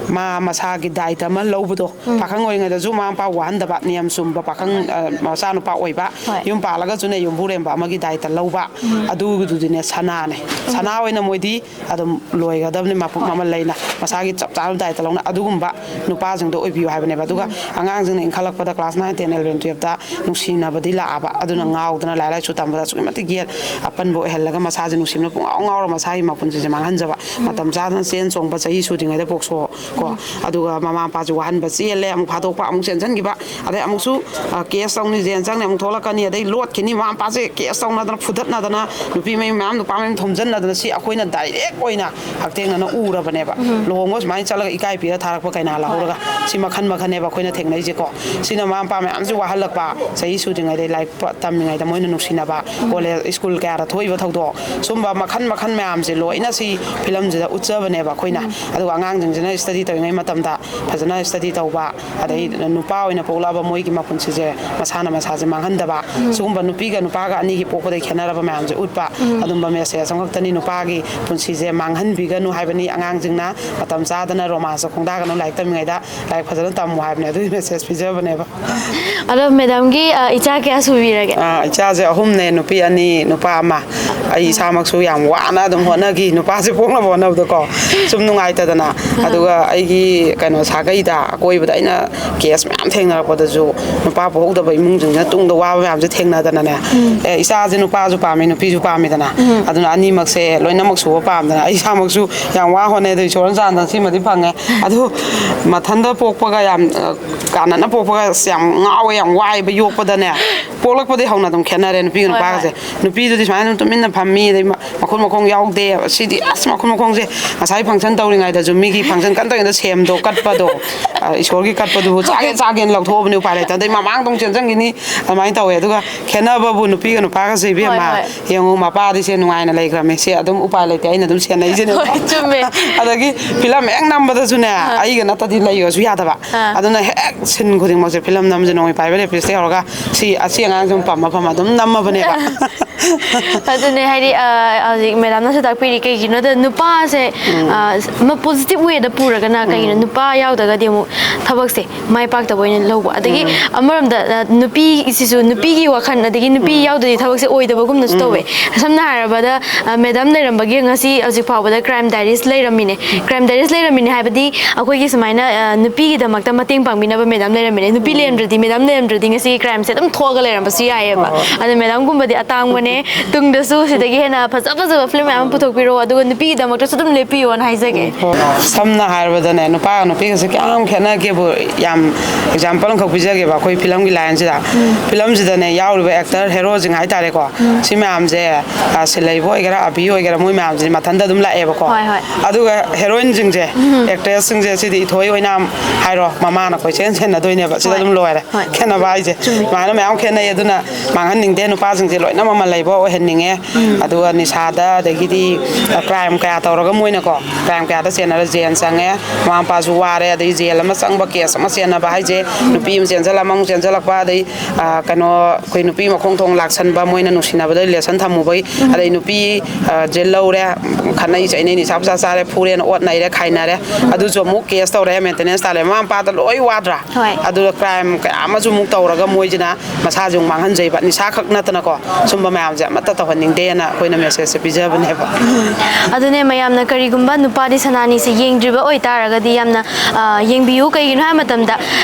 ꯃꯥ ꯃꯁꯥꯒꯤ ꯗꯥꯏꯇ ꯑꯃ ꯂꯧ ꯎꯕꯗꯣ, ꯄꯥꯈꯪ ꯑꯣꯏꯔꯤꯉꯩꯗꯁꯨ ꯃꯃꯥ ꯃꯄꯥ ꯋꯥꯍꯟꯗꯕ, ꯅꯤꯌꯝ ꯆꯨꯝꯕ ꯄꯥꯈꯪ, ꯑ, ꯃꯆꯥꯅꯨꯄꯥ ꯑꯣꯏꯕ, ꯍꯣꯏ꯫ ꯌꯨꯝ ꯄꯥꯜꯂꯒꯁꯨꯅꯦ ꯌꯨꯝꯕꯨꯔꯦꯝꯕ ꯑꯃꯒꯤ ꯗꯥꯏꯇ ꯂꯧꯕ, ꯑꯗꯨꯗꯨꯗꯤꯅꯦ ꯁꯅꯥꯅꯦ꯫ ꯁꯅꯥ ꯑꯣꯏꯅ ꯃꯣꯏꯗꯤ ꯑꯗꯨꯝ ꯂꯣꯏꯒꯗꯕꯅꯤ, ꯃꯄꯨꯡ ꯍꯣꯏ꯫ ꯃꯃꯜ ꯂꯩꯅ, ꯃꯁꯥꯒꯤ ꯆꯞ ꯆꯥꯕ ꯗꯥꯏꯇ ꯂꯧꯅ꯫ ꯑꯗꯨꯒꯨꯝꯕ ꯅꯨꯄꯥꯁꯤꯡꯗꯣ ꯑꯣꯏꯕꯤꯌꯨ ꯍꯥꯏꯕꯅꯦꯕ꯫ ꯑꯗꯨꯒ ꯑꯉꯥꯡꯁꯤꯡꯅ ꯏꯟꯈꯠꯂꯛꯄꯗ class nine, ten, eleven, twelve ꯇ ꯅꯨꯡꯁꯤꯅꯕꯗꯤ ꯂꯥꯛꯑꯕ, ꯑꯗꯨꯅ ꯉꯥꯎꯗꯅ ꯂꯥꯏꯔꯤꯛ ꯂꯥꯏꯁꯨ ꯇꯝꯕꯗ ꯑꯁꯨꯛꯀꯤ ꯃꯇꯤꯛ ꯌꯦꯠ ꯑꯄꯟꯕ ꯑꯣꯏꯍꯜꯂꯒ ꯃꯁꯥꯁꯦ ꯅꯨꯡꯁꯤꯕꯅ ꯄꯨꯡꯉꯥꯎ ꯉꯥꯎꯔ ꯃꯁꯥꯒꯤ ꯃꯄꯨꯟꯁꯤꯁꯦ ꯃꯥꯡꯍꯟꯖꯕ꯫ ꯃꯇꯝ ꯆꯥꯗꯅ ꯆꯦꯟ ꯆꯣꯡꯕ, ꯆꯍꯤ ꯁꯨꯗ꯭ꯔꯤꯉꯩꯗ ꯄꯣꯛꯁꯣ ꯀꯣ꯫ ꯑꯗꯨꯒ ꯃꯃꯥ ꯃꯄꯥꯁꯨ ꯋꯥꯍꯟꯕ, ꯆꯦꯜꯂꯦ, ꯑꯃꯨꯛ ꯐꯥꯗꯣꯛꯄ, ꯑꯃꯨꯛ ꯆꯦꯟꯁꯤꯟꯈꯤꯕ, ꯑꯗꯩ ꯑꯃꯨꯛꯁꯨ, ꯑ, ꯀꯦꯁ ꯇꯧꯅꯤ, ꯖꯦꯜ ꯆꯪꯅꯤ, ꯑꯃꯨꯛ ꯊꯣꯛꯂꯛꯀꯅꯤ, ꯑꯗꯩ ꯂꯣꯠꯈꯤꯅꯤ, ꯃꯃꯥ ꯃꯄꯥꯁꯦ ꯀꯦꯁ ꯇꯧꯅꯗꯅ, ꯐꯨꯗꯠꯅꯗꯅ, ꯅꯨꯄꯤ ꯃꯌꯨꯝ ꯃꯌꯥꯝ, ꯅꯨꯄꯥ ꯃꯌꯨꯝ ꯊꯣꯝꯖꯤꯟꯅꯗꯅ, ꯁꯤ ꯑꯩꯈꯣꯏꯅ direct ꯑꯣꯏꯅ ꯍꯛꯊꯦꯡꯅꯅ ꯎꯔꯕꯅꯦꯕ꯫ ꯂꯨꯍꯣꯡꯕ ꯁꯨꯃꯥꯏꯅ ꯆꯠꯂꯒ ꯏꯀꯥꯏ ꯄꯤꯔ ꯊꯥꯔꯛꯄ ꯀꯩꯅꯥ ꯂꯧꯍꯧꯔꯒ, ꯁꯤ ꯃꯈꯟ ꯃꯈꯟꯅꯦꯕ ꯑꯩꯈꯣꯏꯅ ꯊꯦꯡꯅꯩꯁꯦꯀꯣ꯫ ꯁꯤꯅ ꯃꯃꯥ ꯃꯄꯥ ꯃꯌꯥꯝꯁꯨ ꯋꯥꯍꯜꯂꯛꯄ, ꯆꯍꯤ ꯁꯨꯗ꯭ꯔꯤꯉꯩꯗ ꯂꯥꯏꯔꯤꯛ ꯄ-, ꯇꯝꯃꯤꯉꯩꯗ ꯃꯣꯏꯅ ꯅꯨꯡꯁꯤꯅꯕ, ꯀꯣꯂꯦꯖ, ꯁ꯭ꯀꯨꯜ ꯀꯌꯥꯗ ꯊꯣꯛꯏꯕ ꯊꯧꯗꯣꯛ, ꯁꯨꯝꯕ ꯃꯈꯟ ꯃꯈꯟ ꯃꯌꯥꯝꯁꯦ ꯂꯣꯏꯅ ꯁꯤ ꯐꯤꯂꯝꯁꯤꯗ ꯎꯠꯆꯕꯅꯦꯕ ꯑꯩꯈꯣꯏꯅ꯫ ꯑꯗꯨꯒ ꯑꯉꯥꯡꯁꯤꯡꯁꯤꯅ study ꯇꯧꯔꯤꯉꯩ ꯃꯇꯝꯗ ꯐꯖꯅ study ꯇꯧꯕ, ꯑꯗꯩ ꯅꯨꯄꯥ ꯑꯣꯏꯅ ꯄꯣꯛꯂꯛꯑꯕ ꯃꯣꯏꯒꯤ ꯃꯄꯨꯟꯁꯤꯁꯦ, ꯃꯁꯥꯅ ꯃꯁꯥꯁꯦ ꯃꯥꯡꯍꯟꯗꯕ, ꯁꯤꯒꯨꯝꯕ ꯅꯨꯄꯤꯒ ꯅꯨꯄꯥꯒ ꯑꯅꯤꯒꯤ ꯄꯣꯛꯄꯗ ꯈꯦꯠꯅꯔꯕ ꯃꯌꯥꯝꯁꯦ ꯎꯠꯄ, ꯑꯗꯨꯝꯕ message ꯑꯃꯈꯛꯇꯅꯤ꯫ ꯅꯨꯄꯥꯒꯤ ꯄꯨꯟꯁꯤꯁꯦ ꯃꯥꯡꯍꯟꯕꯤꯒꯅꯨ ꯍꯥꯏꯕꯅꯤ꯫ ꯑꯉꯥꯡꯁꯤꯡꯅ ꯃꯇꯝ ꯆꯥꯗꯅ romance ꯈꯣꯡꯗꯥꯒꯅꯨ, ꯂꯥꯏꯔꯤꯛ ꯇꯝꯃꯤꯉꯩꯗ ꯂꯥꯏꯔꯤꯛ ꯐꯖꯅ ꯇꯝꯃꯨ ꯍꯥꯏꯕꯅꯦ꯫ ꯑꯗꯨꯒꯤ message ꯄꯤꯖꯕꯅꯦꯕ꯫ ꯑꯗꯣ ꯃꯦꯗꯥꯝꯒꯤ, ꯑ, ꯏꯆꯥ ꯀꯌꯥ ꯁꯨꯕꯤꯔꯒꯦ? ꯑ, ꯏꯆꯥꯁꯦ ꯑꯍꯨꯝꯅꯦ, ꯅꯨꯄꯤ ꯑꯅꯤ, ꯅꯨꯄꯥ ꯑꯃ꯫ ꯑꯩ ꯏꯁꯥꯃꯛꯁꯨ ꯌꯥꯝ ꯋꯥꯅ ꯑꯗꯨꯝ ꯍꯣꯠꯅꯈꯤ, ꯅꯨꯄꯥꯁꯦ ꯄꯣꯛꯅꯕ ꯍꯣꯠꯅꯕꯗꯀꯣ, ꯁꯨꯝ ꯅꯨꯡꯉꯥꯏꯇꯗꯅ꯫ ꯑꯗꯨꯒ ꯑꯩꯒꯤ ꯀꯩꯅꯣ, ꯁꯥꯒꯩꯗ, ꯑꯀꯣꯏꯕꯗ ꯑꯩꯅ case ꯃꯌꯥꯝ ꯊꯦꯡꯅꯔꯛꯄꯗꯁꯨ, ꯅꯨꯄꯥ ꯄꯣꯛꯍꯧꯗꯕ ꯏꯃꯨꯡꯁꯤꯡꯁꯤꯅ ꯇꯨꯡꯗ ꯋꯥꯕ ꯃꯌꯥꯝꯁꯦ ꯊꯦꯡꯅꯗꯅꯅꯦ, ꯑꯦ, ꯏꯆꯥꯁꯦ ꯅꯨꯄꯥꯁꯨ ꯄꯥꯝꯃꯤ, ꯅꯨꯄꯤꯁꯨ ꯄꯥꯝꯃꯤꯗꯅ, ꯑꯗꯨꯅ ꯑꯅꯤꯃꯛꯁꯦ ꯂꯣꯏꯅꯃꯛ ꯁꯨꯕ ꯄꯥꯝꯗꯅ ꯑꯩ ꯏꯁꯥꯃꯛꯁꯨ ꯌꯥꯝ ꯋꯥ ꯍꯣꯠꯅꯩ꯫ ꯑꯗꯣ ꯏꯁꯣꯔꯅ ꯆꯥꯟꯗꯅ ꯁꯤꯃꯗꯤ ꯐꯪꯉꯦ꯫ ꯑꯗꯨ ꯃꯊꯟꯇ ꯄꯣꯛꯄꯒ ꯌꯥꯝ, ꯑ, ꯀꯥꯟꯅꯅ ꯄꯣꯛꯄꯒ ꯑꯁ ꯌꯥꯝ ꯉꯥꯎꯋꯦ, ꯌꯥꯝ ꯋꯥꯏꯕ ꯌꯣꯛꯄꯗꯅꯦ꯫ ꯄꯣꯛꯂꯛꯄꯗꯒꯤ ꯍꯧꯅ ꯑꯗꯨꯝ ꯈꯦꯠꯅꯔꯦ ꯅꯨꯄꯤꯒ ꯍꯣꯏ, ꯅꯨꯄꯥꯒꯁꯦ꯫ ꯍꯣꯏ꯫ ꯅꯨꯄꯤꯗꯨꯗꯤ ꯁꯨꯃꯥꯏꯅ ꯑꯗꯨꯝ ꯇꯨꯃꯤꯟꯅ ꯐꯝꯃꯤ, ꯑꯗꯩ ꯃ-, ꯃꯈꯨꯟ ꯃꯈꯣꯡ ꯌꯥꯎꯗꯦ꯫ ꯁꯤꯗꯤ ꯑꯁ ꯃꯈꯨꯟ ꯃꯈꯣꯡꯁꯦ ꯉꯁꯥꯏ function ꯇꯧꯔꯤꯉꯩꯗꯁꯨ ꯃꯤꯒꯤ function ꯀꯟꯅ ꯇꯧꯔꯤꯉꯩꯗ ꯁꯦꯝꯗꯣ ꯀꯠꯄꯗꯣ, ꯑ, ꯏꯁꯣꯔꯒꯤ ꯀꯠꯄꯗꯨꯕꯨ ꯆꯥꯒꯦ ꯆꯥꯒꯦꯅ ꯂꯧꯊꯣꯛꯑꯕꯅꯦ, ꯎꯄꯥꯏ ꯂꯩꯇꯦ꯫ ꯑꯗꯩ ꯃꯃꯥꯡꯗ ꯑꯃꯨꯛ ꯆꯦꯟꯁꯤꯟꯈꯤꯅꯤ, ꯑꯗꯨꯃꯥꯏꯅ ꯇꯧꯋꯦ꯫ ꯑꯗꯨꯒ ꯈꯦꯠꯅꯕꯕꯨ ꯅꯨꯄꯤꯒ ꯅꯨꯄꯥꯒꯁꯦ ꯍꯣꯏ, ꯏꯕꯦꯝꯃ, ꯍꯣꯏ꯫ ꯌꯦꯡꯉꯨ, ꯃꯄꯥꯗꯤ ꯁꯦ ꯅꯨꯡꯉꯥꯏꯅ ꯂꯩꯈ꯭ꯔꯕꯅꯤ, ꯁꯦ ꯑꯗꯨꯝ ꯎꯄꯥꯏ ꯂꯩꯇꯦ, ꯑꯩꯅ ꯑꯗꯨꯝ ꯁꯦꯟꯅꯩꯁꯤꯅꯦ꯫ ꯍꯣꯏ, ꯆꯨꯝꯃꯦ꯫ ꯑꯗꯒꯤ ꯐꯤꯂꯝ ꯍꯦꯛ ꯅꯝꯕꯗꯁꯨꯅꯦ, ꯑꯥ꯫ ꯑꯩꯒ ꯅꯠꯇꯗꯤ ꯂꯩꯌꯣꯁꯨ ꯌꯥꯗꯕ꯫ ꯑꯥ꯫ ꯑꯗꯨꯅ ꯍꯦꯛ scene ꯈꯨꯗꯤꯡꯃꯛꯁꯦ, ꯐꯤꯂꯝ ꯅꯝꯕꯁꯦ, ꯅꯣꯡꯃꯩ ꯄꯥꯏꯕ ꯂꯦꯞꯄꯤꯁꯇ ꯍꯧꯔꯒ ꯁꯤ, ꯑꯁꯤ ꯑꯉꯥꯡꯁꯦ ꯃꯄꯥꯝ ꯃꯐꯝ ꯑꯗꯨꯝ ꯅꯝꯃꯕꯅꯦꯕ꯫ ꯑꯗꯨꯅꯦ, ꯍꯥꯏꯗꯤ, ꯑ, ꯍꯧꯖꯤꯛ ꯃꯦꯗꯥꯝꯅꯁꯨ ꯇꯥꯛꯄꯤꯔꯤ, ꯀꯩꯒꯤꯅꯣꯗ ꯅꯨꯄꯥꯁꯦ, ꯎꯝ꯫ ꯑ, ꯑꯃ positive way ꯗ ꯄꯨꯔꯒꯅ, ꯀꯩꯒꯤꯅꯣ ꯎꯝ꯫ ꯅꯨꯄꯥ ꯌꯥꯎꯗ꯭ꯔꯒꯗꯤ ꯑꯃꯨꯛ ꯊꯕꯛꯁꯦ ꯃꯥꯏ ꯄꯥꯛꯇꯕ ꯑꯣꯏꯅ ꯂꯧꯕ꯫ ꯑꯗꯒꯤ ꯑꯃꯔꯣꯝꯗ, ꯑ, ꯅꯨꯄꯤꯁꯤꯁꯨ, ꯅꯨꯄꯤꯒꯤ ꯋꯥꯈꯜ, ꯑꯗꯒꯤ ꯅꯨꯄꯤ ꯌꯥꯎꯗ꯭ꯔꯗꯤ ꯊꯕꯛꯁꯦ ꯑꯣꯏꯗꯕꯒꯨꯝꯅꯁꯨ ꯇꯧꯋꯦ꯫ ꯁꯝꯅ ꯍꯥꯏꯔꯕꯗ, ꯑ, ꯃꯦꯗꯥꯝ ꯂꯩꯔꯝꯕꯒꯤ ꯉꯁꯤ ꯍꯧꯖꯤꯛ ꯐꯥꯎꯕꯗ ꯀ꯭ꯔꯥꯏꯝ ꯗꯥꯏꯔꯤꯁ ꯂꯩꯔꯝꯃꯤꯅꯦ꯫ ꯀ꯭ꯔꯥꯏꯝ ꯗꯥꯏꯔꯤꯁ ꯂꯩꯔꯝꯃꯤꯅꯦ ꯍꯥꯏꯕꯗꯤ, ꯑꯩꯈꯣꯏꯒꯤ ꯁꯨꯃꯥꯏꯅ, ꯑ, ꯅꯨꯄꯤꯒꯤꯗꯃꯛꯇ ꯃꯇꯦꯡ ꯄꯥꯡꯕꯤꯅꯕ ꯃꯦꯗꯥꯝ ꯂꯩꯔꯝꯃꯤꯅꯦ꯫ ꯅꯨꯄꯤ ꯂꯩꯔꯝꯗ꯭ꯔꯗꯤ, ꯃꯦꯗꯥꯝ ꯂꯩꯔꯝꯗ꯭ꯔꯗꯤ ꯉꯁꯤ ꯀ꯭ꯔꯥꯏꯝꯁꯦ ꯑꯗꯨꯝ ꯊꯣꯛꯑꯒ ꯂꯩꯔꯝꯕꯁꯨ ꯌꯥꯏꯑꯕ꯫ ꯑꯗꯣ ꯃꯦꯗꯥꯝꯒꯨꯝꯕꯗꯤ ꯑꯇꯥꯡꯕꯅꯦ꯫ ꯇꯨꯡꯗꯁꯨ ꯁꯤꯗꯒꯤ ꯍꯦꯟꯅ ꯐꯖ ꯐꯖꯕ ꯐꯤꯂꯝ ꯃꯌꯥꯝ ꯑꯃ ꯄꯨꯊꯣꯛꯄꯤꯔꯛꯑꯣ, ꯑꯗꯨꯒ ꯅꯨꯄꯤꯒꯤꯗꯃꯛꯇꯁꯨ ꯑꯗꯨꯝ ꯂꯦꯞꯄꯤꯌꯣꯅ ꯍꯥꯏꯖꯒꯦ꯫ ꯁꯝꯅ ꯍꯥꯏꯔꯕꯗꯅꯦ, ꯅꯨꯄꯥꯒ ꯅꯨꯄꯤꯒꯁꯦ ꯀꯌꯥꯝ ꯈꯦꯠꯅꯒꯦꯕꯨ, ꯌꯥꯝ ꯑꯦꯛꯖꯥꯝꯄꯜ ꯑꯃꯈꯛ ꯄꯤꯖꯒꯦꯕ꯫ ꯑꯩꯈꯣꯏ ꯐꯤꯂꯝꯒꯤ ꯂꯥꯏꯟꯁꯤꯗ, ꯐꯤꯂꯝꯁꯤꯗꯅꯦ ꯌꯥꯎꯔꯤꯕ ꯑꯦꯛꯇꯔ ꯍꯦꯔꯣꯁꯤꯡ ꯍꯥꯏꯇꯥꯔꯦꯀꯣ, ꯁꯤ ꯃꯌꯥꯝꯁꯦ, ꯑ, ꯁꯤꯂꯩꯕ ꯑꯣꯏꯒꯦꯔꯥ, ꯑꯕꯤ ꯑꯣꯏꯒꯦꯔꯥ, ꯃꯣꯏ ꯃꯌꯥꯝꯁꯤꯗꯤ ꯃꯊꯟꯇ ꯑꯗꯨꯝ ꯂꯥꯛꯑꯦꯕꯀꯣ꯫ ꯍꯣꯏ, ꯍꯣꯏ꯫ ꯑꯗꯨꯒ ꯍꯦꯔꯣꯏꯟꯁꯤꯡꯁꯦ, ꯑꯦꯛꯇ꯭ꯔꯦꯁꯁꯤꯡꯁꯦ, ꯁꯤꯗꯤ ꯏꯊꯣꯏ ꯑꯣꯏꯅꯥꯝ ꯍꯥꯏꯔꯣ, ꯃꯃꯥꯅ ꯀꯣꯏꯆꯦꯟ ꯆꯦꯟꯅꯗꯣꯏꯅꯦꯕ꯫ ꯁꯤꯗ ꯍꯣꯏ꯫ ꯑꯗꯨꯝ ꯂꯣꯏꯔꯦ꯫ ꯍꯣꯏ꯫ ꯈꯦꯠꯅꯕ ꯍꯥꯏꯁꯦ꯫ ꯆꯨꯝꯃꯤ꯫ ꯑꯗꯨꯃꯥꯏꯅ ꯃꯌꯥꯝ ꯈꯦꯠꯅꯩ꯫ ꯑꯗꯨꯅ ꯃꯥꯡꯍꯟꯅꯤꯡꯗꯦ, ꯅꯨꯄꯥꯁꯤꯡꯁꯦ ꯂꯣꯏꯅ ꯃꯃꯜ ꯂꯩꯕ ꯑꯣꯏꯍꯟꯅꯤꯡꯉꯦ꯫ ꯑꯗꯨꯒ ꯅꯤꯁꯥꯗ, ꯑꯗꯒꯤꯗꯤ, ꯑ, ꯀ꯭ꯔꯥꯏꯝ ꯀꯌꯥ ꯇꯧꯔꯒ ꯃꯣꯏꯅꯀꯣ, ꯀ꯭ꯔꯥꯏꯝ ꯀꯌꯥꯗ ꯆꯦꯟꯅꯔ ꯖꯦꯜ ꯆꯪꯉꯦ, ꯃꯃꯥ ꯃꯄꯥꯁꯨ ꯋꯥꯔꯦ, ꯑꯗꯩ ꯖꯦꯜ ꯑꯃ ꯆꯪꯕ, ꯀꯦꯁ ꯑꯃ ꯆꯦꯟꯅꯕ ꯍꯥꯏꯁꯦ, ꯅꯨꯄꯤ ꯑꯃ ꯆꯦꯟꯁꯤꯜꯂ, ꯑꯃ ꯑꯃꯨꯛ ꯆꯦꯟꯁꯤꯜꯂꯛꯄ, ꯑꯗꯩ, ꯑ, ꯀꯩꯅꯣ, ꯑꯩꯈꯣꯏ ꯅꯨꯄꯤ ꯃꯈꯣꯡ ꯊꯣꯡ ꯂꯥꯛꯁꯟꯕ, ꯃꯣꯏꯅ ꯅꯨꯡꯁꯤꯅꯕꯗ ꯔꯤꯂꯦꯁꯟ ꯊꯝꯃꯨꯕꯩ, ꯑꯗꯩ ꯅꯨꯄꯤ, ꯑ, ꯖꯦꯜ ꯂꯧꯔꯦ, ꯈꯠꯅꯩ ꯆꯩꯅꯩ, ꯅꯤꯁꯥ ꯄꯨꯁꯥ ꯆꯥꯔꯦ, ꯐꯨꯔꯦꯅ ꯑꯣꯠ ꯅꯩꯔꯦ, ꯈꯥꯏꯅꯔꯦ, ꯑꯗꯨꯁꯨ ꯑꯃꯨꯛ ꯀꯦꯁ ꯇꯧꯔꯦ, ꯃꯦꯟꯇꯦꯅꯦꯟꯁ ꯇꯥꯜꯂꯦ, ꯃꯃꯥ ꯃꯄꯥꯗ ꯂꯣꯏ ꯋꯥꯗ꯭ꯔꯥ? ꯍꯣꯏ꯫ ꯑꯗꯨꯒ ꯀ꯭ꯔꯥꯏꯝ ꯀꯌꯥ ꯑꯃꯁꯨ ꯑꯃꯨꯛ ꯇꯧꯔꯒ ꯃꯣꯏꯁꯤꯅ ꯃꯁꯥꯁꯦ ꯑꯃꯨꯛ ꯃꯥꯡꯍꯟꯖꯩꯕ, ꯅꯤꯁꯥ ꯈꯛ ꯅꯠꯇꯅꯀꯣ꯫ ꯁꯨꯝꯕ ꯃꯌꯥꯝꯁꯦ ꯑꯃꯠꯇ ꯇꯧꯍꯟꯅꯤꯡꯗꯦꯅ ꯑꯩꯈꯣꯏꯅ ꯃꯦꯁꯦꯖꯁꯦ ꯄꯤꯖꯕꯅꯦꯕ꯫ ꯑꯗꯨꯅꯦ, ꯃꯌꯥꯝꯅ ꯀꯔꯤꯒꯨꯝꯕ ꯅꯨꯄꯥꯗꯤ ꯁꯅꯥꯅꯤꯁꯦ ꯌꯦꯡꯗ꯭ꯔꯤꯕ ꯑꯣꯏꯇꯥꯔꯒꯗꯤ ꯌꯥꯝꯅ, ꯑ, ꯌꯦꯡꯕꯤꯌꯨ꯫ ꯀꯩꯒꯤꯅꯣ ꯍꯥꯏꯕ ꯃꯇꯝꯗ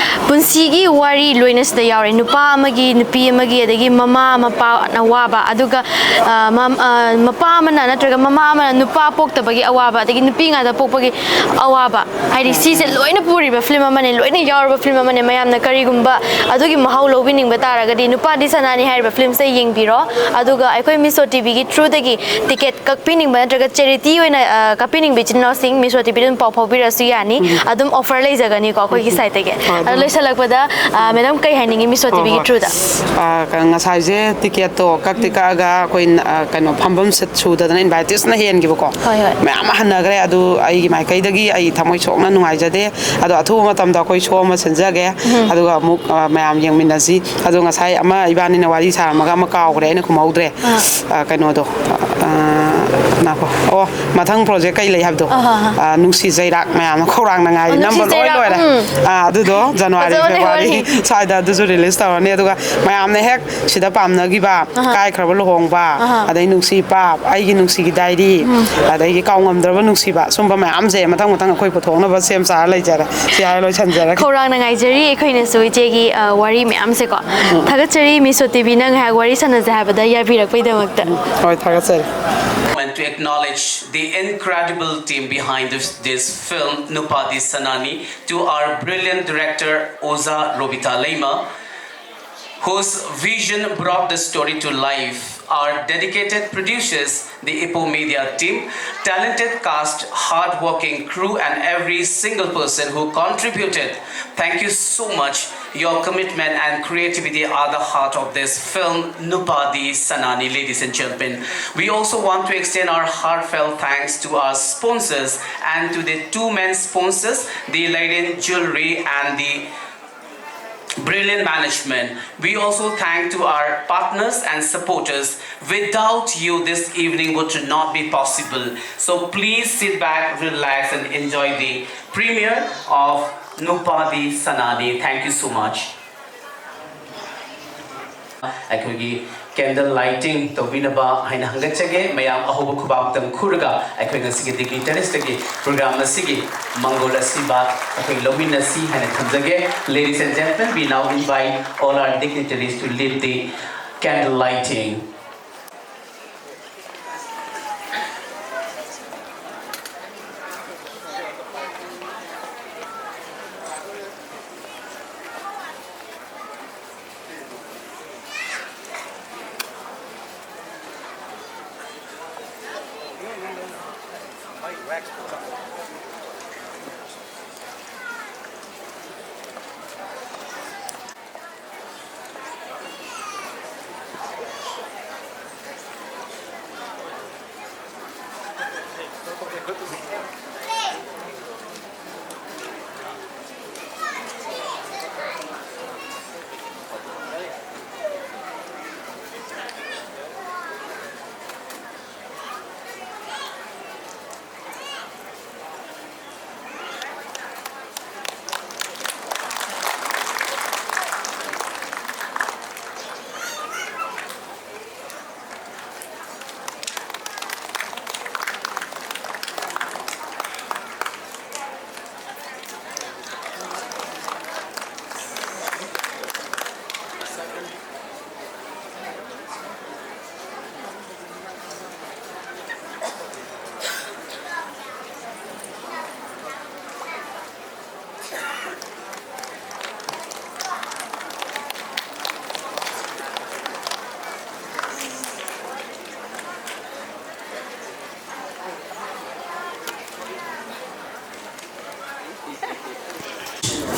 ꯄꯨꯟꯁꯤꯒꯤ ꯋꯥꯔꯤ ꯂꯣꯏꯅ ꯁꯤꯗ ꯌꯥꯎꯔꯦ꯫ ꯅꯨꯄꯥ ꯑꯃꯒꯤ, ꯅꯨꯄꯤ ꯑꯃꯒꯤ, ꯑꯗꯒꯤ ꯃꯃꯥ ꯃꯄꯥꯅ ꯋꯥꯕ, ꯑꯗꯨꯒ, ꯑ, ꯃꯝ-, ꯑ, ꯃꯄꯥ ꯑꯃꯅ ꯅꯠꯇ꯭ꯔꯒ ꯃꯃꯥ ꯑꯃꯅ ꯅꯨꯄꯥ ꯄꯣꯛꯇꯕꯒꯤ ꯑꯋꯥꯕ, ꯑꯗꯒꯤ ꯅꯨꯄꯤ ꯉꯥꯛꯇ ꯄꯣꯛꯄꯒꯤ ꯑꯋꯥꯕ, ꯍꯥꯏꯗꯤ ꯁꯤꯁꯦ ꯂꯣꯏꯅ ꯄꯨꯔꯤꯕ ꯐꯤꯂꯝ ꯑꯃꯅꯦ, ꯂꯣꯏꯅ ꯌꯥꯎꯔꯕ ꯐꯤꯂꯝ ꯑꯃꯅꯦ꯫ ꯃꯌꯥꯝꯅ ꯀꯔꯤꯒꯨꯝꯕ ꯑꯗꯨꯒꯤ ꯃꯍꯥꯎ ꯂꯧꯕꯤꯅꯤꯡꯕ ꯇꯥꯔꯒꯗꯤ ꯅꯨꯄꯥꯗꯤ ꯁꯅꯥꯅꯤ ꯍꯥꯏꯔꯤꯕ ꯐꯤꯂꯝꯁꯦ ꯌꯦꯡꯕꯤꯔꯣ꯫ ꯑꯗꯨꯒ ꯑꯩꯈꯣꯏ ꯃꯤꯁꯣ ꯇꯤꯚꯤꯒꯤ ꯊ꯭ꯔꯨꯗꯒꯤ ꯇꯤꯀꯦꯠ ꯀꯛꯄꯤꯅꯤꯡꯕ ꯅꯠꯇ꯭ꯔꯒ ꯆꯦꯔꯤꯇꯤ ꯑꯣꯏꯅ, ꯑ, ꯀꯛꯄꯤꯅꯤꯡꯕ ꯏꯆꯤꯟ ꯏꯅꯥꯎꯁꯤꯡ ꯃꯤꯁꯣ ꯇꯤꯚꯤꯗ ꯑꯗꯨꯝ ꯄꯥꯎ ꯐꯥꯎꯕꯤꯔꯛꯑꯁꯨ ꯌꯥꯅꯤ꯫ ꯑꯗꯨꯝ ꯑꯣꯐꯔ ꯂꯩꯖꯒꯅꯤꯀꯣ ꯑꯩꯈꯣꯏꯒꯤ ꯁꯥꯏꯠꯇꯒꯤ꯫ ꯑꯗꯣ ꯂꯣꯏꯁꯤꯜꯂꯛꯄꯗ, ꯑ, ꯃꯦꯗꯥꯝ ꯀꯩ ꯍꯥꯏꯅꯤꯡꯉꯤ ꯃꯤꯁꯣ ꯍꯣꯏ, ꯇꯤꯚꯤꯒꯤ ꯍꯣꯏ꯫ ꯊ꯭ꯔꯨꯗ? ꯑ, ꯀ-, ꯉꯁꯥꯏꯁꯦ ꯇꯤꯀꯦꯠꯇꯣ ꯀꯛꯇꯤ ꯀꯛꯑꯒ ꯑꯩꯈꯣꯏ, ꯑ, ꯀꯩꯅꯣ, ꯐꯝꯐꯝ ꯁꯤꯠ ꯁꯨꯗꯗꯅ ꯏꯟꯚꯥꯏꯇꯤꯁꯅ ꯍꯦꯟꯈꯤꯕꯀꯣ꯫ ꯍꯣꯏ, ꯍꯣꯏ꯫ ꯃꯌꯥꯝ ꯑꯃ ꯍꯟꯅꯈ꯭ꯔꯦ꯫ ꯑꯗꯨ ꯑꯩꯒꯤ ꯃꯥꯏꯀꯩꯗꯒꯤ ꯑꯩ ꯊꯃꯣꯏ ꯁꯣꯛꯅ ꯅꯨꯡꯉꯥꯏꯖꯗꯦ꯫ ꯑꯗꯣ ꯑꯊꯨꯕ ꯃꯇꯝꯗ ꯑꯩꯈꯣꯏ ꯁꯣ ꯑꯃ ꯁꯤꯟꯖꯒꯦ꯫ ꯑꯗꯨꯒ ꯑꯃꯨꯛ, ꯑ, ꯃꯌꯥꯝ ꯌꯦꯡꯃꯤꯟꯅꯁꯤ꯫ ꯑꯗꯣ ꯉꯁꯥꯏ ꯑꯃ ꯏꯕꯥꯅꯤꯅ ꯋꯥꯔꯤ ꯁꯥꯔꯝꯃꯒ ꯑꯃ ꯀꯥꯎꯈ꯭ꯔꯦ, ꯑꯩꯅ ꯈꯨꯝꯍꯧꯗ꯭ꯔꯦ꯫ ꯑ, ꯀꯩꯅꯣꯗꯣ, ꯑ, ꯉꯥꯏꯈꯣ꯫ ꯑꯣ, ꯃꯊꯪ ꯄ꯭ꯔꯣꯖꯦꯛ ꯀꯩ ꯂꯩ ꯍꯥꯏꯕꯗꯣ? ꯑ, ꯅꯨꯡꯁꯤ ꯆꯩꯔꯥꯛ ꯃꯌꯥꯝꯅ ꯈꯧꯔꯥꯡꯅ ꯉꯥꯏꯔꯤ꯫ ꯑꯣ, ꯅꯨꯡꯁꯤ ꯅꯝꯕ ꯂꯣꯏ ꯆꯩꯔꯥꯛ, ꯂꯣꯏꯔꯦ꯫ ꯎꯝ꯫ ꯑꯥ, ꯑꯗꯨꯗꯣ ꯖꯅꯋꯥꯔꯤ, ꯐꯦꯕ꯭ꯔꯨꯋꯥꯔꯤ ꯁ꯭ꯋꯥꯏꯗ ꯑꯗꯨꯁꯨ ꯔꯤꯂꯤꯁ ꯇꯧꯔꯅꯤ꯫ ꯑꯗꯨꯒ ꯃꯌꯥꯝꯅ ꯍꯦꯛ ꯁꯤꯗ ꯄꯥꯝꯅꯈꯤꯕ ꯀꯥꯏꯈ꯭ꯔꯕ ꯂꯨꯍꯣꯡꯕ, ꯑꯗꯩ ꯅꯨꯡꯁꯤ ꯄꯥꯞ, ꯑꯩꯒꯤ ꯅꯨꯡꯁꯤꯒꯤ ꯗꯥꯏꯔꯤ, ꯑꯗꯒꯤ ꯀꯥꯎꯉꯝꯗ꯭ꯔꯕ ꯅꯨꯡꯁꯤꯕ, ꯁꯨꯝꯕ ꯃꯌꯥꯝꯁꯦ ꯃꯊꯪ ꯃꯊꯪ ꯑꯩꯈꯣꯏ ꯄꯨꯊꯣꯛꯅꯕ ꯁꯦꯝ ꯁꯥꯔ ꯂꯩꯖꯔꯦ꯫ ꯁꯤ ꯍꯥꯏꯔ ꯂꯣꯏꯁꯤꯟꯖꯔꯒꯦ꯫ ꯈꯧꯔꯥꯡꯅ ꯉꯥꯏꯖꯔꯤ ꯑꯩꯈꯣꯏꯅꯁꯨ ꯏꯆꯦꯒꯤ, ꯑ, ꯋꯥꯔꯤ ꯃꯌꯥꯝꯁꯦꯀꯣ꯫ ꯊꯥꯒꯠꯆꯔꯤ ꯃꯤꯁꯣ ꯇꯤ ꯚꯤ, ꯅꯪ ꯉꯥꯏꯍꯥꯛ ꯋꯥꯔꯤ ꯁꯥꯟꯅꯖꯦ ꯍꯥꯏꯕꯗ ꯌꯥꯕꯤꯔꯛꯄꯩꯗꯃꯛꯇ꯫ ꯍꯣꯏ, ꯊꯥꯒꯠꯆꯔꯤ꯫ And to acknowledge the incredible team behind this, this film, Nupadi Sanani, to our brilliant director, Oza Robita Leima, whose vision brought the story to life. Our dedicated producers, the Ipo Media team, talented cast, hardworking crew, and every single person who contributed. Thank you so much. Your commitment and creativity are the heart of this film, Nupadi Sanani, ladies and gentlemen. We also want to extend our heartfelt thanks to our sponsors and to the two main sponsors, the Ladian Jewelry and the Brilliant Management. We also thank to our partners and supporters. Without you, this evening would not be possible. So please sit back, relax, and enjoy the premiere of Nupadi Sanani. Thank you so much. ꯑꯩꯈꯣꯏꯒꯤ candle lighting ꯇꯧꯕꯤꯅꯕ ꯍꯥꯏꯅ ꯍꯪꯒꯠꯆꯒꯦ꯫ ꯃꯌꯥꯝ ꯑꯍꯧꯕ ꯈꯨꯕꯥꯛꯇꯪ ꯈꯨꯔꯒ ꯑꯩꯈꯣꯏ ꯉꯁꯤꯒꯤ dignitaries ꯇꯒꯤ program ꯑꯁꯤꯒꯤ ꯃꯪꯒꯣꯜ ꯑꯁꯤꯕ ꯑꯩꯈꯣꯏ ꯂꯧꯃꯤꯟꯅꯁꯤ ꯍꯥꯏꯅ ꯊꯝꯖꯒꯦ꯫ Ladies and gentlemen, we now invite all our dignitaries to lead the candle lighting.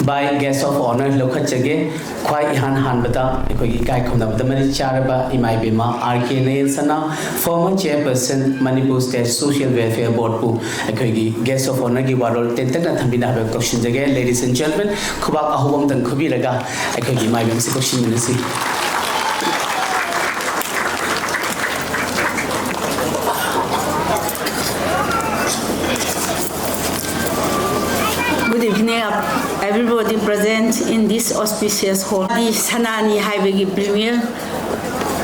By guest of honor ꯂꯧꯈꯠꯆꯒꯦ꯫ ꯈ꯭ꯋꯥꯏ ꯏꯍꯥꯟ ꯍꯥꯟꯕꯗ ꯑꯩꯈꯣꯏꯒꯤ ꯏꯀꯥꯏ ꯈꯨꯝꯅꯕꯗ ꯃꯔꯤ ꯆꯥꯔꯕ ꯏꯃꯥ ꯏꯕꯦꯝꯃ R K ꯅꯌꯟꯁꯅꯥ, former chairperson Manipur State Social Welfare Board ꯄꯨ ꯑꯩꯈꯣꯏꯒꯤ guest of honor ꯒꯤ ꯋꯥꯔꯣꯜ ꯇꯦꯟꯇꯛꯅ ꯊꯝꯕꯤꯅꯕ ꯀꯧꯁꯤꯟꯖꯒꯦ꯫ Ladies and gentlemen, ꯈꯨꯕꯥꯛ ꯑꯍꯧꯕ ꯑꯃꯇꯪ ꯈꯨꯕꯤꯔꯒ ꯑꯩꯈꯣꯏꯒꯤ ꯏꯃꯥ ꯏꯕꯦꯝꯃꯁꯤ ꯀꯧꯁꯤꯟꯃꯤꯟꯅꯁꯤ꯫ Good evening, everybody present in this auspicious hall. ꯗꯤ ꯁꯅꯥꯅꯤ ꯍꯥꯏꯕꯒꯤ premier,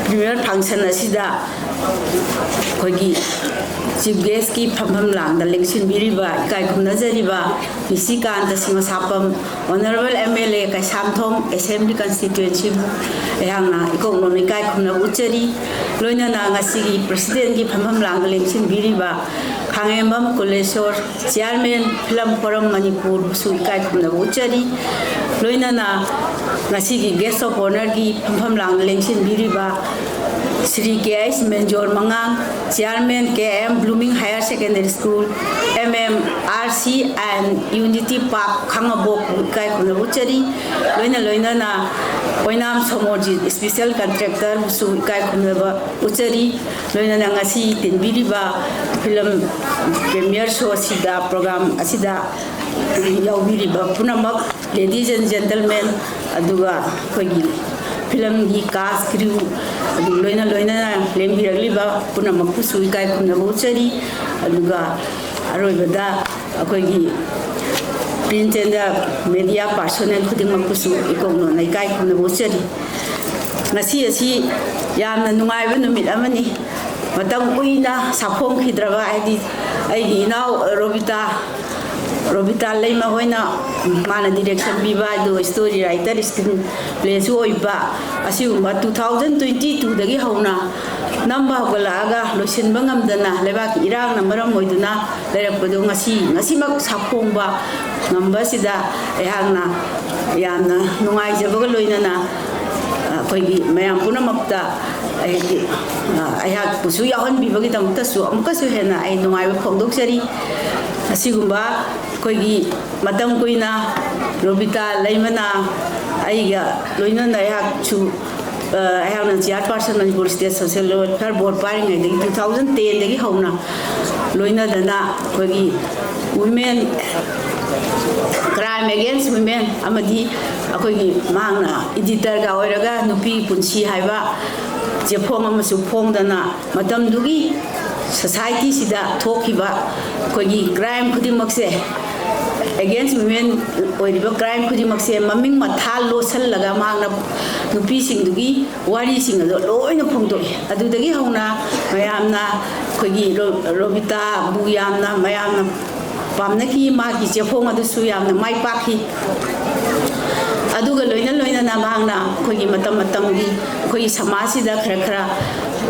premier function ꯑꯁꯤꯗ ꯑꯩꯈꯣꯏꯒꯤ chief guest ꯀꯤ ꯐꯝꯐꯝ ꯂꯥꯡꯗ ꯂꯦꯡꯁꯤꯟꯕꯤꯔꯤꯕ ꯏꯀꯥꯏ ꯈꯨꯝꯅꯖꯔꯤꯕ ꯅꯤꯁꯤꯀꯥꯟꯇ ꯁꯤꯡꯍꯁꯥꯄꯝ, Honourable M L A Keishamthong Assembly Constituency ꯕꯨ ꯑꯩꯍꯥꯛꯅ ꯏꯀꯣꯛ ꯅꯣꯟꯅ ꯏꯀꯥꯏ ꯈꯨꯝꯅꯕ ꯎꯠꯆꯔꯤ꯫ ꯂꯣꯏꯅꯅ ꯉꯁꯤꯒꯤ president ꯀꯤ ꯐꯝꯐꯝ ꯂꯥꯡꯗ ꯂꯦꯡꯁꯤꯟꯕꯤꯔꯤꯕ ꯈꯥꯉꯦꯝꯕꯝ ꯀꯨꯂꯦꯁꯣꯔ, chairman Film Forum ꯃꯅꯤꯄꯨꯔꯕꯨꯁꯨ ꯏꯀꯥꯏ ꯈꯨꯝꯅꯕ ꯎꯠꯆꯔꯤ꯫ ꯂꯣꯏꯅꯅ ꯉꯁꯤꯒꯤ guest of honour ꯒꯤ ꯐꯝꯐꯝ ꯂꯥꯡꯗ ꯂꯦꯡꯁꯤꯟꯕꯤꯔꯤꯕ Shri K H ꯃꯦꯟꯖꯣꯔ ꯃꯉꯥꯡ, chairman K M Blooming Higher Secondary School, M M R C and Unity Park ꯈꯥꯉꯕꯣꯛꯄꯨ ꯏꯀꯥꯏ ꯈꯨꯝꯅꯕ ꯎꯠꯆꯔꯤ꯫ ꯂꯣꯏꯅ ꯂꯣꯏꯅꯅ ꯑꯣꯏꯅꯥꯝ ꯁꯣꯃꯣꯔꯖꯤꯠ special contractor ꯕꯨꯁꯨ ꯏꯀꯥꯏ ꯈꯨꯝꯅꯕ ꯎꯠꯆꯔꯤ꯫ ꯂꯣꯏꯅꯅ ꯉꯁꯤ ꯇꯤꯟꯕꯤꯔꯤꯕ film premiere show ꯑꯁꯤꯗ, program ꯑꯁꯤꯗ ꯌꯥꯎꯕꯤꯔꯤꯕ ꯄꯨꯝꯅꯃꯛ, ladies and gentlemen, ꯑꯗꯨꯒ ꯑꯩꯈꯣꯏꯒꯤ film ꯒꯤ cast, crew, ꯑꯗꯨ ꯂꯣꯏꯅ ꯂꯣꯏꯅꯅ ꯂꯦꯡꯕꯤꯔꯛꯂꯤꯕ ꯄꯨꯝꯅꯃꯛꯄꯨꯁꯨ ꯏꯀꯥꯏ ꯈꯨꯝꯅꯕ ꯎꯠꯆꯔꯤ꯫ ꯑꯗꯨꯒ ꯑꯔꯣꯏꯕꯗ ꯑꯩꯈꯣꯏꯒꯤ print and media personnel ꯈꯨꯗꯤꯡꯃꯛꯄꯨꯁꯨ ꯏꯀꯣꯛ ꯅꯣꯟꯅ ꯏꯀꯥꯏ ꯈꯨꯝꯅꯕ ꯎꯠꯆꯔꯤ꯫ ꯉꯁꯤ ꯑꯁꯤ ꯌꯥꯝꯅ ꯅꯨꯡꯉꯥꯏꯕ ꯅꯨꯃꯤꯠ ꯑꯃꯅꯤ꯫ ꯃꯇꯝ ꯀꯨꯏꯅ ꯁꯥꯐꯣꯡꯈꯤꯗ꯭ꯔꯕ, ꯍꯥꯏꯗꯤ ꯑꯩꯒꯤ ꯏꯅꯥꯎ ꯔꯣꯕꯤꯇꯥ, ꯔꯣꯕꯤꯇꯥ ꯂꯩꯃ ꯍꯣꯏꯅ, ꯃꯥꯅ direction ꯄꯤꯕ, ꯑꯗꯨꯒ story writer, screen play ꯁꯨ ꯑꯣꯏꯕ, ꯑꯁꯤꯒꯨꯝꯕ two thousand twenty two ꯗꯒꯤ ꯍꯧꯅ ꯅꯝꯕ ꯍꯧꯒꯠꯂꯛꯑꯒ ꯂꯣꯏꯁꯤꯟꯕ ꯉꯝꯗꯅ ꯂꯩꯕꯥꯛꯀꯤ ꯏꯔꯥꯡꯅ ꯃꯔꯝ ꯑꯣꯏꯗꯨꯅ ꯂꯩꯔꯛꯄꯗꯨ ꯉꯁꯤ, ꯉꯁꯤꯃꯛ ꯁꯥꯐꯣꯡꯕ ꯉꯝꯕꯁꯤꯗ ꯑꯩꯍꯥꯛꯅ ꯌꯥꯝꯅ ꯅꯨꯡꯉꯥꯏꯖꯕꯒ ꯂꯣꯏꯅꯅ, ꯑꯩꯈꯣꯏꯒꯤ ꯃꯌꯥꯝ ꯄꯨꯝꯅꯃꯛꯇ ꯑꯩꯒꯤ, ꯑꯩꯍꯥꯛꯄꯨꯁꯨ ꯌꯥꯎꯍꯟꯕꯤꯕꯒꯤꯗꯃꯛꯇꯁꯨ ꯑꯃꯨꯛꯀꯁꯨ ꯍꯦꯟꯅ ꯑꯩ ꯅꯨꯡꯉꯥꯏꯕ ꯐꯣꯡꯗꯣꯛꯆꯔꯤ꯫ ꯑꯁꯤꯒꯨꯝꯕ ꯑꯩꯈꯣꯏꯒꯤ ꯃꯇꯝ ꯀꯨꯏꯅ ꯔꯣꯕꯤꯇꯥ ꯂꯩꯃꯅ ꯑꯩꯒ ꯂꯣꯏꯅꯅ ꯑꯩꯍꯥꯛꯁꯨ, ꯑ, ꯑꯩꯍꯥꯛꯅ chair person Manipur state social welfare board ꯄꯥꯏꯔꯤꯉꯩꯗꯒꯤ, ꯇꯨ ꯊꯥꯎꯖꯟ ꯇꯦꯟꯗꯒꯤ ꯍꯧꯅ ꯂꯣꯏꯅꯗꯅ ꯑꯩꯈꯣꯏꯒꯤ ꯋꯨꯃꯦꯟ, ꯀ꯭ꯔꯥꯏꯝ ꯑꯦꯒꯦꯟꯁ ꯋꯨꯃꯦꯟ ꯑꯃꯗꯤ ꯑꯩꯈꯣꯏꯒꯤ ꯃꯍꯥꯛꯅ ꯏꯗꯤꯇꯔꯒ ꯑꯣꯏꯔꯒ ꯅꯨꯄꯤ ꯄꯨꯟꯁꯤ ꯍꯥꯏꯕ ꯆꯦꯐꯣꯡ ꯑꯃꯁꯨ ꯐꯣꯡꯗꯅ ꯃꯇꯝꯗꯨꯒꯤ ꯁꯣꯁꯥꯏꯇꯤꯁꯤꯗ ꯊꯣꯛꯈꯤꯕ ꯑꯩꯈꯣꯏꯒꯤ ꯀ꯭ꯔꯥꯏꯝ ꯈꯨꯗꯤꯡꯃꯛꯁꯦ, ꯑꯦꯒꯦꯟꯁ ꯋꯨꯃꯦꯟ ꯑꯣꯏꯔꯤꯕ ꯀ꯭ꯔꯥꯏꯝ ꯈꯨꯗꯤꯡꯃꯛꯁꯦ ꯃꯃꯤꯡ ꯃꯊꯥ ꯂꯣꯠꯁꯤꯜꯂꯒ ꯃꯍꯥꯛꯅ ꯅꯨꯄꯤꯁꯤꯡꯗꯨꯒꯤ ꯋꯥꯔꯤꯁꯤꯡ ꯑꯗꯣ ꯂꯣꯏꯅ ꯐꯣꯡꯗꯣꯛꯏ꯫ ꯑꯗꯨꯗꯒꯤ ꯍꯧꯅ ꯃꯌꯥꯝꯅ ꯑꯩꯈꯣꯏꯒꯤ ꯔꯣ-, ꯔꯣꯕꯤꯇꯥꯕꯨ ꯌꯥꯝꯅ ꯃꯌꯥꯝꯅ ꯄꯥꯝꯅꯈꯤ꯫ ꯃꯥꯒꯤ ꯆꯦꯐꯣꯡ ꯑꯗꯨꯁꯨ ꯌꯥꯝꯅ ꯃꯥꯏ ꯄꯥꯛꯈꯤ꯫ ꯑꯗꯨꯒ ꯂꯣꯏꯅ ꯂꯣꯏꯅꯅ ꯃꯍꯥꯛꯅ ꯑꯩꯈꯣꯏꯒꯤ ꯃꯇꯝ ꯃꯇꯝꯒꯤ ꯑꯩꯈꯣꯏꯒꯤ ꯁꯃꯥꯖꯁꯤꯗ ꯈꯔ ꯈꯔ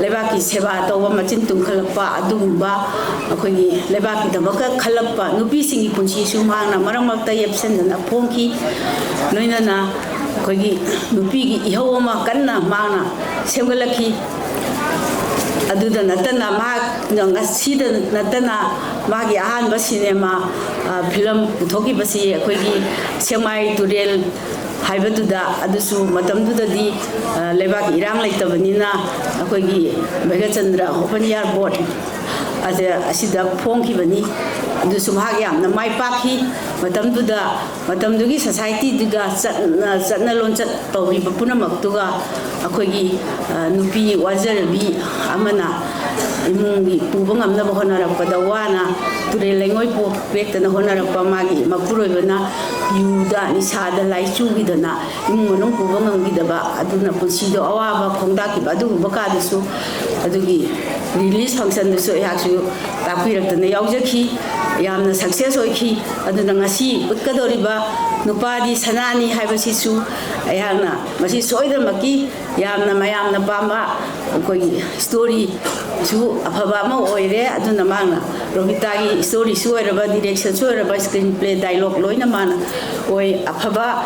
ꯂꯩꯕꯥꯛꯀꯤ ꯁꯦꯕꯥ ꯇꯧꯕ, ꯃꯆꯤꯟ ꯇꯨꯝꯈꯠꯂꯛꯄ, ꯑꯗꯨꯒꯨꯝꯕ ꯑꯩꯈꯣꯏꯒꯤ ꯂꯩꯕꯥꯛꯀꯤꯗꯃꯛꯇ ꯈꯜꯂꯛꯄ ꯅꯨꯄꯤꯁꯤꯡꯒꯤ ꯄꯨꯟꯁꯤꯁꯨ ꯃꯍꯥꯛꯅ ꯃꯔꯛ ꯃꯔꯛꯇ ꯌꯦꯞꯁꯤꯟꯗꯅ ꯐꯣꯡꯈꯤ꯫ ꯂꯣꯏꯅꯅ ꯑꯩꯈꯣꯏꯒꯤ ꯅꯨꯄꯤꯒꯤ ꯏꯍꯧ ꯑꯃ ꯀꯟꯅ ꯃꯍꯥꯛꯅ ꯁꯦꯝꯒꯠꯂꯛꯈꯤ꯫ ꯑꯗꯨꯗ ꯅꯠꯇꯅ ꯃꯍꯥꯛ ꯉꯁꯤꯗ ꯅꯠꯇꯅ ꯃꯥꯒꯤ ꯑꯍꯥꯟꯕ ꯁꯤꯅꯦꯃꯥ, ꯑ, ꯐꯤꯂꯝ ꯄꯨꯊꯣꯛꯈꯤꯕꯁꯤ ꯑꯩꯈꯣꯏꯒꯤ ꯁꯦꯛꯃꯥꯏ ꯇꯨꯔꯦꯜ ꯍꯥꯏꯕꯗꯨꯗ, ꯑꯗꯨꯁꯨ ꯃꯇꯝꯗꯨꯗꯗꯤ, ꯑ, ꯂꯩꯕꯥꯛꯀꯤ ꯏꯔꯥꯡ ꯂꯩꯇꯕꯅꯤꯅ ꯑꯩꯈꯣꯏꯒꯤ ꯚꯩꯒꯆꯟꯗ꯭ꯔ ꯑꯣꯄꯟ ꯏꯌꯥꯔ ꯕꯣꯠ ꯑꯁꯦ, ꯑꯁꯤꯗ ꯐꯣꯡꯈꯤꯕꯅꯤ꯫ ꯑꯗꯨꯁꯨ ꯃꯍꯥꯛ ꯌꯥꯝꯅ ꯃꯥꯏ ꯄꯥꯛꯈꯤ꯫ ꯃꯇꯝꯗꯨꯗ, ꯃꯇꯝꯗꯨꯒꯤ ꯁꯣꯁꯥꯏꯇꯤꯗꯨꯗ ꯆꯠꯅ, ꯆꯠꯅ ꯂꯣꯟꯆꯠ ꯇꯧꯔꯤꯕ ꯄꯨꯝꯅꯃꯛꯇꯨꯒ ꯑꯩꯈꯣꯏꯒꯤ, ꯑ, ꯅꯨꯄꯤ ꯋꯥꯖꯔꯕꯤ ꯑꯃꯅ ꯏꯃꯨꯡꯒꯤ ꯄꯨꯕ ꯉꯝꯅꯕ ꯍꯣꯠꯅꯔꯛꯄꯗ ꯋꯥꯅ ꯇꯨꯔꯦꯜ ꯂꯩꯉꯣꯏ ꯄꯣ-, ꯄꯦꯛꯇꯅ ꯍꯣꯠꯅꯔꯛꯄ ꯃꯥꯒꯤ ꯃꯄꯨꯔꯣꯏꯕꯅ ꯌꯨꯗ, ꯅꯤꯁꯥꯗ ꯂꯥꯏꯆꯨꯈꯤꯗꯅ ꯏꯃꯨꯡ ꯃꯅꯨꯡ ꯄꯨꯕ ꯉꯝꯈꯤꯗꯕ, ꯑꯗꯨꯅ ꯄꯨꯟꯁꯤꯗꯣ ꯑꯋꯥꯕ ꯈꯣꯡꯗꯥꯈꯤꯕ ꯑꯗꯨꯒꯨꯝꯕ ꯀꯥꯗꯁꯨ ꯑꯗꯨꯒꯤ ꯔꯤꯂꯤꯁ ꯐꯪꯁꯟꯗꯨꯁꯨ ꯑꯩꯍꯥꯛꯁꯨ ꯇꯥꯛꯄꯤꯔꯛꯇꯅ ꯌꯥꯎꯖꯈꯤ꯫ ꯌꯥꯝꯅ ꯁꯛꯁꯦꯁ ꯑꯣꯏꯈꯤ꯫ ꯑꯗꯨꯅ ꯉꯁꯤ ꯎꯠꯀꯗꯧꯔꯤꯕ ꯅꯨꯄꯥꯗꯤ ꯁꯅꯥꯅꯤ ꯍꯥꯏꯕꯁꯤꯁꯨ ꯑꯩꯍꯥꯛꯅ ꯃꯁꯤ ꯁꯣꯏꯗꯅꯃꯛꯀꯤ ꯌꯥꯝꯅ ꯃꯌꯥꯝꯅ ꯄꯥꯝꯕ ꯑꯩꯈꯣꯏꯒꯤ ꯁ꯭ꯇꯣꯔꯤꯁꯨ ꯑꯐꯕ ꯑꯃ ꯑꯣꯏꯔꯦ꯫ ꯑꯗꯨꯅ ꯃꯍꯥꯛꯅ ꯔꯣꯕꯤꯇꯥꯒꯤ ꯁ꯭ꯇꯣꯔꯤꯁꯨ ꯑꯣꯏꯔꯕ, ꯗꯤꯔꯦꯛꯁꯟꯁꯨ ꯑꯣꯏꯔꯕ, ꯁ꯭ꯀ꯭ꯔꯤꯟ ꯄ꯭ꯂꯦ, ꯗꯥꯏꯂꯣꯛ ꯂꯣꯏꯅ ꯃꯥꯅ ꯑꯣꯏ꯫ ꯑꯐꯕ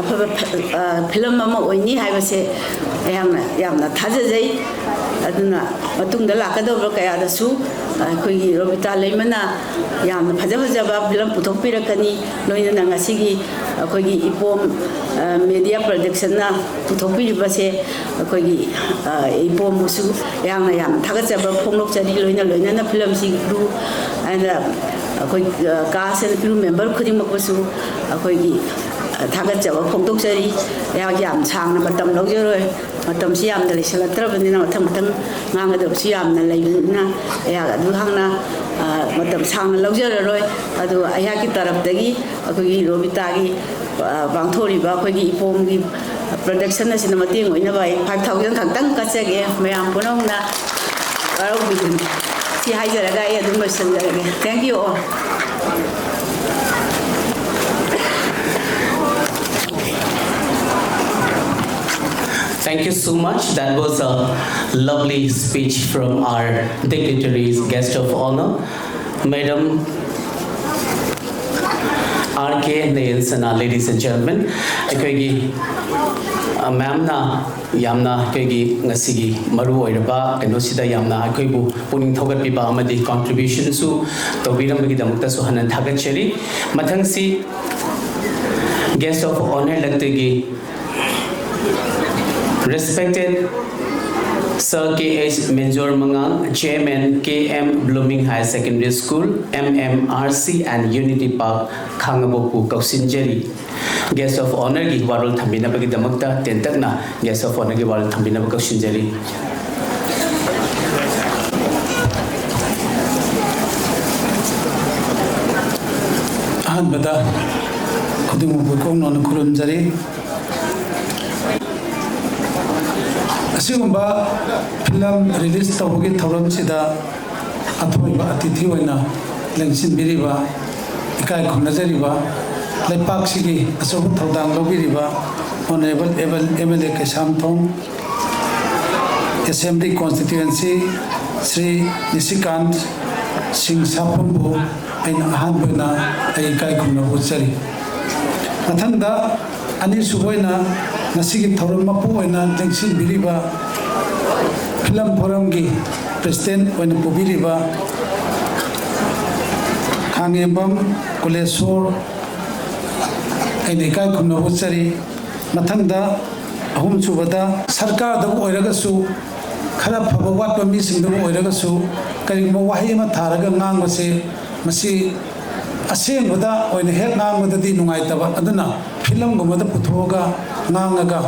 ꯑꯐꯕ ꯐ- ꯑ, ꯐꯤꯂꯝ ꯑꯃ ꯑꯣꯏꯅꯤ ꯍꯥꯏꯕꯁꯦ ꯑꯩꯍꯥꯛꯅ ꯌꯥꯝꯅ ꯊꯥꯖꯖꯩ꯫ ꯑꯗꯨꯅ ꯃꯇꯨꯡꯗ ꯂꯥꯛꯀꯗꯧꯕ ꯀꯌꯥꯗꯁꯨ ꯑꯩꯈꯣꯏꯒꯤ ꯔꯣꯕꯤꯇꯥ ꯂꯩꯃꯅ ꯌꯥꯝꯅ ꯐꯖ ꯐꯖꯕ ꯐꯤꯂꯝ ꯄꯨꯊꯣꯛꯄꯤꯔꯛꯀꯅꯤ꯫ ꯂꯣꯏꯅꯅ ꯉꯁꯤꯒꯤ ꯑꯩꯈꯣꯏꯒꯤ ꯏꯄꯣꯝ, ꯑ, ꯃꯦꯗꯤꯌꯥ ꯄ꯭ꯔꯣꯗꯛꯁꯟꯅ ꯄꯨꯊꯣꯛꯄꯤꯔꯤꯕꯁꯦ ꯑꯩꯈꯣꯏꯒꯤ, ꯑ, ꯏꯄꯣꯝꯕꯨꯁꯨ ꯌꯥꯝꯅ, ꯌꯥꯝꯅ ꯊꯥꯒꯠꯆꯕ ꯐꯣꯡꯗꯣꯛꯆꯔꯤ꯫ ꯂꯣꯏꯅ ꯂꯣꯏꯅꯅ ꯐꯤꯂꯝꯁꯤ ꯀ꯭ꯔꯨ ꯑꯦꯟ ꯑꯩꯈꯣꯏ, ꯑ, ꯀꯥꯁ ꯑꯦꯟ ꯀ꯭ꯔꯨ ꯃꯦꯝꯕꯔ ꯈꯨꯗꯤꯡꯃꯛꯄꯨꯁꯨ ꯑꯩꯈꯣꯏꯒꯤ, ꯑ, ꯊꯥꯒꯠꯆꯕ ꯐꯣꯡꯗꯣꯛꯆꯔꯤ꯫ ꯑꯩꯍꯥꯛ ꯌꯥꯝ ꯁꯥꯡꯅ ꯃꯇꯝ ꯂꯧꯖꯔꯣꯏ꯫ ꯃꯇꯝꯁꯤ ꯌꯥꯝꯅ ꯂꯩꯁꯤꯜꯂꯛꯇ꯭ꯔꯕꯅꯤꯅ ꯃꯊꯪ ꯃꯊꯪ ꯉꯥꯡꯒꯗꯕꯁꯨ ꯌꯥꯝꯅ ꯂꯩꯕꯅꯤꯅ ꯑꯩꯍꯥꯛ ꯑꯗꯨ ꯍꯥꯟꯅ, ꯑ, ꯃꯇꯝ ꯁꯥꯡꯅ ꯂꯧꯖꯔꯔꯣꯏ꯫ ꯑꯗꯨ ꯑꯩꯍꯥꯛꯀꯤ ꯇꯔꯞꯇꯒꯤ ꯑꯩꯈꯣꯏꯒꯤ ꯔꯣꯕꯤꯇꯥꯒꯤ, ꯑ, ꯄꯥꯡꯊꯣꯛꯂꯤꯕ ꯑꯩꯈꯣꯏꯒꯤ ꯏꯄꯣꯝꯒꯤ ꯄ꯭ꯔꯣꯗꯛꯁꯟ ꯑꯁꯤꯅ ꯃꯇꯦꯡ ꯑꯣꯏꯅꯕ ꯑꯩ five thousand ꯈꯛꯇꯪ ꯀꯠꯆꯒꯦ꯫ ꯃꯌꯥꯝ ꯄꯨꯝꯅꯃꯛꯅ ꯋꯥꯔꯧꯕꯤꯒꯅꯨ꯫ ꯁꯤ ꯍꯥꯏꯖꯔꯒ ꯑꯩ ꯑꯗꯨꯝ ꯂꯣꯏꯁꯤꯟꯖꯔꯒꯦ꯫ Thank you all. Thank you so much. That was a lovely speech from our dignitaries, guest of honor, Madam R K Nayan Sana, ladies and gentlemen. ꯑꯩꯈꯣꯏꯒꯤ, ꯑ, ꯃꯦꯝꯅ ꯌꯥꯝꯅ ꯑꯩꯈꯣꯏꯒꯤ ꯉꯁꯤꯒꯤ ꯃꯔꯨ ꯑꯣꯏꯔꯕ ꯀꯩꯅꯣꯁꯤꯗ ꯌꯥꯝꯅ ꯑꯩꯈꯣꯏꯕꯨ ꯄꯨꯛꯅꯤꯡ ꯊꯧꯒꯠꯄꯤꯕ ꯑꯃꯗꯤ ꯀꯟꯇ꯭ꯔꯤꯕ꯭ꯌꯨꯁꯟꯁꯨ ꯇꯧꯕꯤꯔꯝꯕꯒꯤꯗꯃꯛꯇꯁꯨ ꯍꯟꯅ ꯊꯥꯒꯠꯆꯔꯤ꯫ ꯃꯊꯪꯁꯤ guest of honor ꯂꯛꯇꯒꯤ respected Sir K H Menjor Mangang, Chairman K M Blooming Higher Secondary School, M M R C and Unity Park, ꯈꯥꯉꯕꯣꯛꯄꯨ ꯀꯧꯁꯤꯟꯖꯔꯤ꯫ Guest of honorꯒꯤ ꯋꯥꯔꯣꯜ ꯊꯝꯕꯤꯅꯕꯒꯤꯗꯃꯛꯇ ꯇꯦꯟꯇꯛꯅ guest of honorꯒꯤ ꯋꯥꯔꯣꯜ ꯊꯝꯕꯤꯅꯕ ꯀꯧꯁꯤꯟꯖꯔꯤ꯫ ꯑꯍꯥꯟꯕꯗ ꯈꯨꯗꯤꯡꯃꯛꯄꯨ ꯏꯀꯣꯛ ꯅꯧꯅ ꯈꯨꯔꯨꯝꯖꯔꯤ꯫ ꯑꯁꯤꯒꯨꯝꯕ ꯐꯤꯂꯝ ꯔꯤꯂꯤꯁ ꯇꯧꯕꯒꯤ ꯊꯧꯔꯝꯁꯤꯗ ꯑꯊꯣꯏꯕ ꯑꯇꯤꯊꯤ ꯑꯣꯏꯅ ꯂꯦꯡꯁꯤꯟꯕꯤꯔꯤꯕ, ꯏꯀꯥꯏ ꯈꯨꯝꯅꯖꯔꯤꯕ, ꯂꯩꯄꯥꯛꯁꯤꯒꯤ ꯑꯆꯧꯕ ꯊꯧꯗꯥꯡ ꯂꯧꯕꯤꯔꯤꯕ Honourable M L A Keishamthong Assembly Constituency Shri ꯅꯤꯁꯤꯀꯥꯟ ꯁꯤꯡ ꯁꯥꯄꯝꯕꯨ ꯑꯩꯅ ꯑꯍꯥꯟꯕ ꯑꯣꯏꯅ ꯑꯩ ꯏꯀꯥꯏ ꯈꯨꯝꯅꯕ ꯎꯠꯆꯔꯤ꯫ ꯃꯊꯪꯗ ꯑꯅꯤꯁꯨꯕ ꯑꯣꯏꯅ ꯉꯁꯤꯒꯤ ꯊꯧꯔꯝ ꯃꯄꯨ ꯑꯣꯏꯅ ꯂꯦꯡꯁꯤꯟꯕꯤꯔꯤꯕ ꯐꯤꯂꯝ ꯐꯣꯔꯝꯒꯤ ꯄ꯭ꯔꯦꯁꯤꯗꯦꯟꯠ ꯑꯣꯏꯅ ꯄꯨꯕꯤꯔꯤꯕ ꯈꯥꯉꯦꯝꯕꯝ ꯀꯨꯂꯦꯁꯣꯔ ꯑꯩꯅ ꯏꯀꯥꯏ ꯈꯨꯝꯅꯕ ꯎꯠꯆꯔꯤ꯫ ꯃꯊꯪꯗ ꯑꯍꯨꯝꯁꯨꯕꯗ ꯁꯔꯀꯥꯔꯗꯕꯨ ꯑꯣꯏꯔꯒꯁꯨ, ꯈꯔ ꯐꯕ ꯋꯥꯠꯄ ꯃꯤꯁꯤꯡꯗꯕꯨ ꯑꯣꯏꯔꯒꯁꯨ, ꯀꯔꯤꯒꯨꯝꯕ ꯋꯥꯍꯩ ꯑꯃ ꯊꯥꯔꯒ ꯉꯥꯡꯕꯁꯦ, ꯃꯁꯤ ꯑꯁꯦꯡꯕꯗ ꯑꯣꯏꯅ ꯍꯦꯛ ꯉꯥꯡꯕꯗꯗꯤ ꯅꯨꯡꯉꯥꯏꯇꯕ, ꯑꯗꯨꯅ ꯐꯤꯂꯝꯒꯨꯝꯕꯗ ꯄꯨꯊꯣꯛꯑꯒ ꯉꯥꯡꯉꯒ,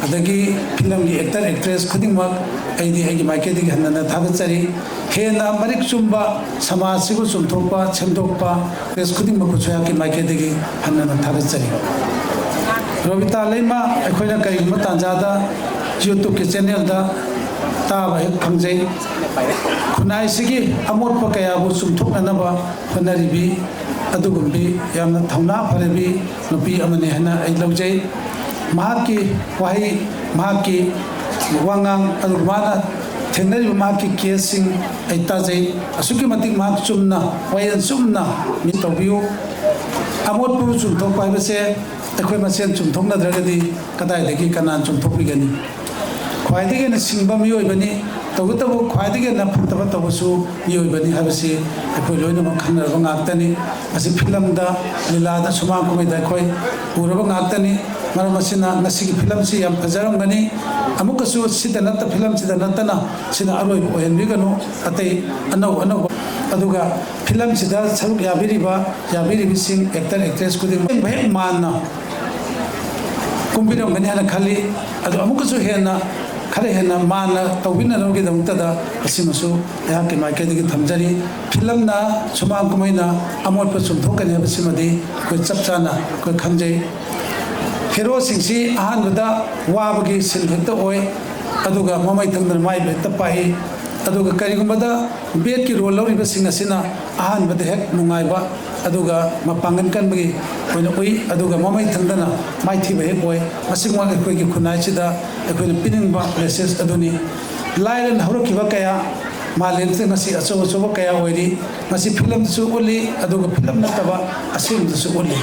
ꯑꯗꯒꯤ ꯐꯤꯂꯝꯒꯤ ꯑꯦꯛꯇꯔ ꯑꯦꯛꯇ꯭ꯔꯦꯁ ꯈꯨꯗꯤꯡꯃꯛ ꯑꯩꯗꯤ ꯑꯩꯒꯤ ꯃꯥꯏꯀꯩꯗꯒꯤ ꯍꯟꯅ ꯍꯟꯅ ꯊꯥꯒꯠꯆꯔꯤ꯫ ꯍꯦꯟꯅ ꯃꯔꯤꯛ ꯆꯨꯝꯕ, ꯁꯃꯥꯖꯁꯤꯕꯨ ꯆꯨꯝꯊꯣꯛꯄ, ꯁꯦꯝꯗꯣꯛꯄ ꯄ꯭ꯔꯦꯁ ꯈꯨꯗꯤꯡꯃꯛꯄꯨꯁꯨ ꯑꯩꯍꯥꯛꯀꯤ ꯃꯥꯏꯀꯩꯗꯒꯤ ꯍꯟꯅ ꯍꯟꯅ ꯊꯥꯒꯠꯆꯔꯤ꯫ ꯔꯣꯕꯤꯇꯥ ꯂꯩꯃ ꯑꯩꯈꯣꯏꯅ ꯀꯔꯤꯒꯨꯝꯕ ꯇꯥꯟꯖꯥꯗ YouTube-ꯀꯤ channel-ꯗ ꯇꯥꯕ ꯍꯦꯛ ꯐꯪꯖꯩ꯫ ꯈꯨꯟꯅꯥꯏꯁꯤꯒꯤ ꯑꯃꯣꯠꯄ ꯀꯌꯥꯕꯨ ꯆꯨꯝꯊꯣꯛꯅꯅꯕ ꯍꯣꯠꯅꯔꯤꯕꯤ ꯑꯗꯨꯒꯨꯝꯕꯤ ꯌꯥꯝꯅ ꯊꯧꯅꯥ ꯐꯔꯕꯤ ꯅꯨꯄꯤ ꯑꯃꯅꯤ ꯍꯥꯏꯅ ꯑꯩ ꯂꯧꯖꯩ꯫ ꯃꯍꯥꯛꯀꯤ ꯋꯥꯍꯩ, ꯃꯍꯥꯛꯀꯤ ꯋꯥꯉꯥꯡ, ꯑꯗꯨꯒ ꯃꯥꯅ ꯊꯦꯡꯅꯔꯤꯕ ꯃꯍꯥꯛꯀꯤ case-ꯁꯤꯡ ꯑꯩ ꯇꯥꯖꯩ꯫ ꯑꯁꯨꯛꯀꯤ ꯃꯇꯤꯛ ꯃꯍꯥꯛ ꯆꯨꯝꯅ, ꯋꯥꯌꯦꯜ ꯆꯨꯝꯅ ꯃꯤ ꯇꯧꯕꯤꯌꯨ꯫ ꯑꯃꯣꯠꯄꯕꯨ ꯆꯨꯝꯊꯣꯛꯄ ꯍꯥꯏꯕꯁꯦ ꯑꯩꯈꯣꯏ ꯃꯁꯦꯟ ꯆꯨꯝꯊꯣꯛꯅꯗ꯭ꯔꯒꯗꯤ ꯀꯗꯥꯏꯗꯒꯤ ꯀꯅꯥꯅ ꯆꯨꯝꯊꯣꯛꯄꯤꯒꯅꯤ? ꯈ꯭ꯋꯥꯏꯗꯒꯤ ꯍꯦꯟꯅ ꯁꯤꯡꯕ ꯃꯤꯑꯣꯏꯕꯅꯤ, ꯇꯧꯕꯇꯕꯨ ꯈ꯭ꯋꯥꯏꯗꯒꯤ ꯍꯦꯟꯅ ꯐꯠꯇꯕ ꯇꯧꯕꯁꯨ ꯃꯤꯑꯣꯏꯕꯅꯤ ꯍꯥꯏꯕꯁꯤ ꯑꯩꯈꯣꯏ ꯂꯣꯏꯅꯃꯛ ꯈꯪꯅꯔꯕ ꯉꯥꯛꯇꯅꯤ꯫ ꯃꯁꯤ ꯐꯤꯂꯝꯗ, ꯂꯤꯂꯥꯗ, ꯁꯨꯃꯥꯡ ꯀꯨꯝꯍꯩꯗ ꯑꯩꯈꯣꯏ ꯎꯔꯕ ꯉꯥꯛꯇꯅꯤ꯫ ꯃꯔꯝ ꯑꯁꯤꯅ ꯉꯁꯤꯒꯤ ꯐꯤꯂꯝꯁꯤ ꯌꯥꯝ ꯐꯖꯔꯝꯒꯅꯤ꯫ ꯑꯃꯨꯛꯀꯁꯨ ꯁꯤꯗ ꯅꯠꯇ, ꯐꯤꯂꯝꯁꯤꯗ ꯅꯠꯇꯅ ꯁꯤꯅ ꯑꯔꯣꯏꯕ ꯑꯣꯏꯍꯟꯕꯤꯒꯅꯨ꯫ ꯑꯇꯩ ꯑꯅꯧ ꯑꯅꯧꯕ, ꯑꯗꯨꯒ ꯐꯤꯂꯝꯁꯤꯗ ꯁꯔꯨꯛ ꯌꯥꯕꯤꯔꯤꯕ, ꯌꯥꯕꯤꯔꯤꯕꯁꯤꯡ, ꯑꯦꯛꯇꯔ ꯑꯦꯛꯇ꯭ꯔꯦꯁ ꯈꯨꯗꯤꯡꯃꯛ ꯍꯦꯛ ꯃꯥꯟꯅ ꯀꯨꯝꯕꯤꯔꯝꯒꯅꯤ ꯍꯥꯏꯅ ꯈꯜꯂꯤ꯫ ꯑꯗꯨ ꯑꯃꯨꯛꯀꯁꯨ ꯍꯦꯟꯅ, ꯈꯔ ꯍꯦꯟꯅ ꯃꯥꯟꯅ ꯇꯧꯕꯤꯅꯅꯕꯒꯤꯗꯃꯛꯇꯗ ꯑꯁꯤꯃꯁꯨ ꯑꯩꯍꯥꯛꯀꯤ ꯃꯥꯏꯀꯩꯗꯒꯤ ꯊꯝꯖꯔꯤ꯫ ꯐꯤꯂꯝꯅ, ꯁꯨꯃꯥꯡ ꯀꯨꯝꯍꯩꯅ ꯑꯃꯣꯠꯄ ꯆꯨꯝꯊꯣꯛꯀꯅꯤ ꯍꯥꯏꯕꯁꯤꯃꯗꯤ ꯑꯩꯈꯣꯏ ꯆꯞ ꯆꯥꯅ ꯑꯩꯈꯣꯏ ꯈꯪꯖꯩ꯫ ꯍꯦꯔꯣꯁꯤꯡꯁꯤ ꯑꯍꯥꯟꯕꯗ ꯋꯥꯕꯒꯤ ꯁꯤꯟ ꯍꯦꯛꯇ ꯑꯣꯏ, ꯑꯗꯨꯒ ꯃꯃꯩ ꯊꯪꯗꯅ ꯃꯥꯏꯕ ꯍꯦꯛꯇ ꯄꯥꯛꯏ꯫ ꯑꯗꯨꯒ ꯀꯔꯤꯒꯨꯝꯕꯗ ꯕꯦꯗꯀꯤ ꯔꯣꯜ ꯂꯧꯔꯤꯕꯁꯤꯡ ꯑꯁꯤꯅ ꯑꯍꯥꯟꯕꯗ ꯍꯦꯛ ꯅꯨꯡꯉꯥꯏꯕ, ꯑꯗꯨꯒ ꯃꯄꯥꯡꯒꯜ ꯀꯟꯕꯒꯤ ꯑꯣꯏꯅ ꯎꯏ, ꯑꯗꯨꯒ ꯃꯃꯩ ꯊꯪꯗꯅ ꯃꯥꯏꯊꯤꯕ ꯍꯦꯛ ꯑꯣꯏ꯫ ꯃꯁꯤꯃꯛ ꯑꯩꯈꯣꯏꯒꯤ ꯈꯨꯟꯅꯥꯏꯁꯤꯗ ꯑꯩꯈꯣꯏꯅ ꯄꯤꯅꯤꯡꯕ message ꯑꯗꯨꯅꯤ꯫ ꯂꯥꯏꯔꯅ ꯍꯧꯔꯛꯈꯤꯕ ꯀꯌꯥ, ꯃꯥꯂꯦꯝꯁꯤꯗ ꯉꯁꯤ ꯑꯆꯧ ꯑꯆꯧꯕ ꯀꯌꯥ ꯑꯣꯏꯔꯤ꯫ ꯃꯁꯤ ꯐꯤꯂꯝꯗꯁꯨ ꯎꯠꯂꯤ, ꯑꯗꯨꯒ ꯐꯤꯂꯝ ꯅꯠꯇꯕ ꯑꯁꯦꯡꯕꯗꯁꯨ ꯎꯠꯂꯤ꯫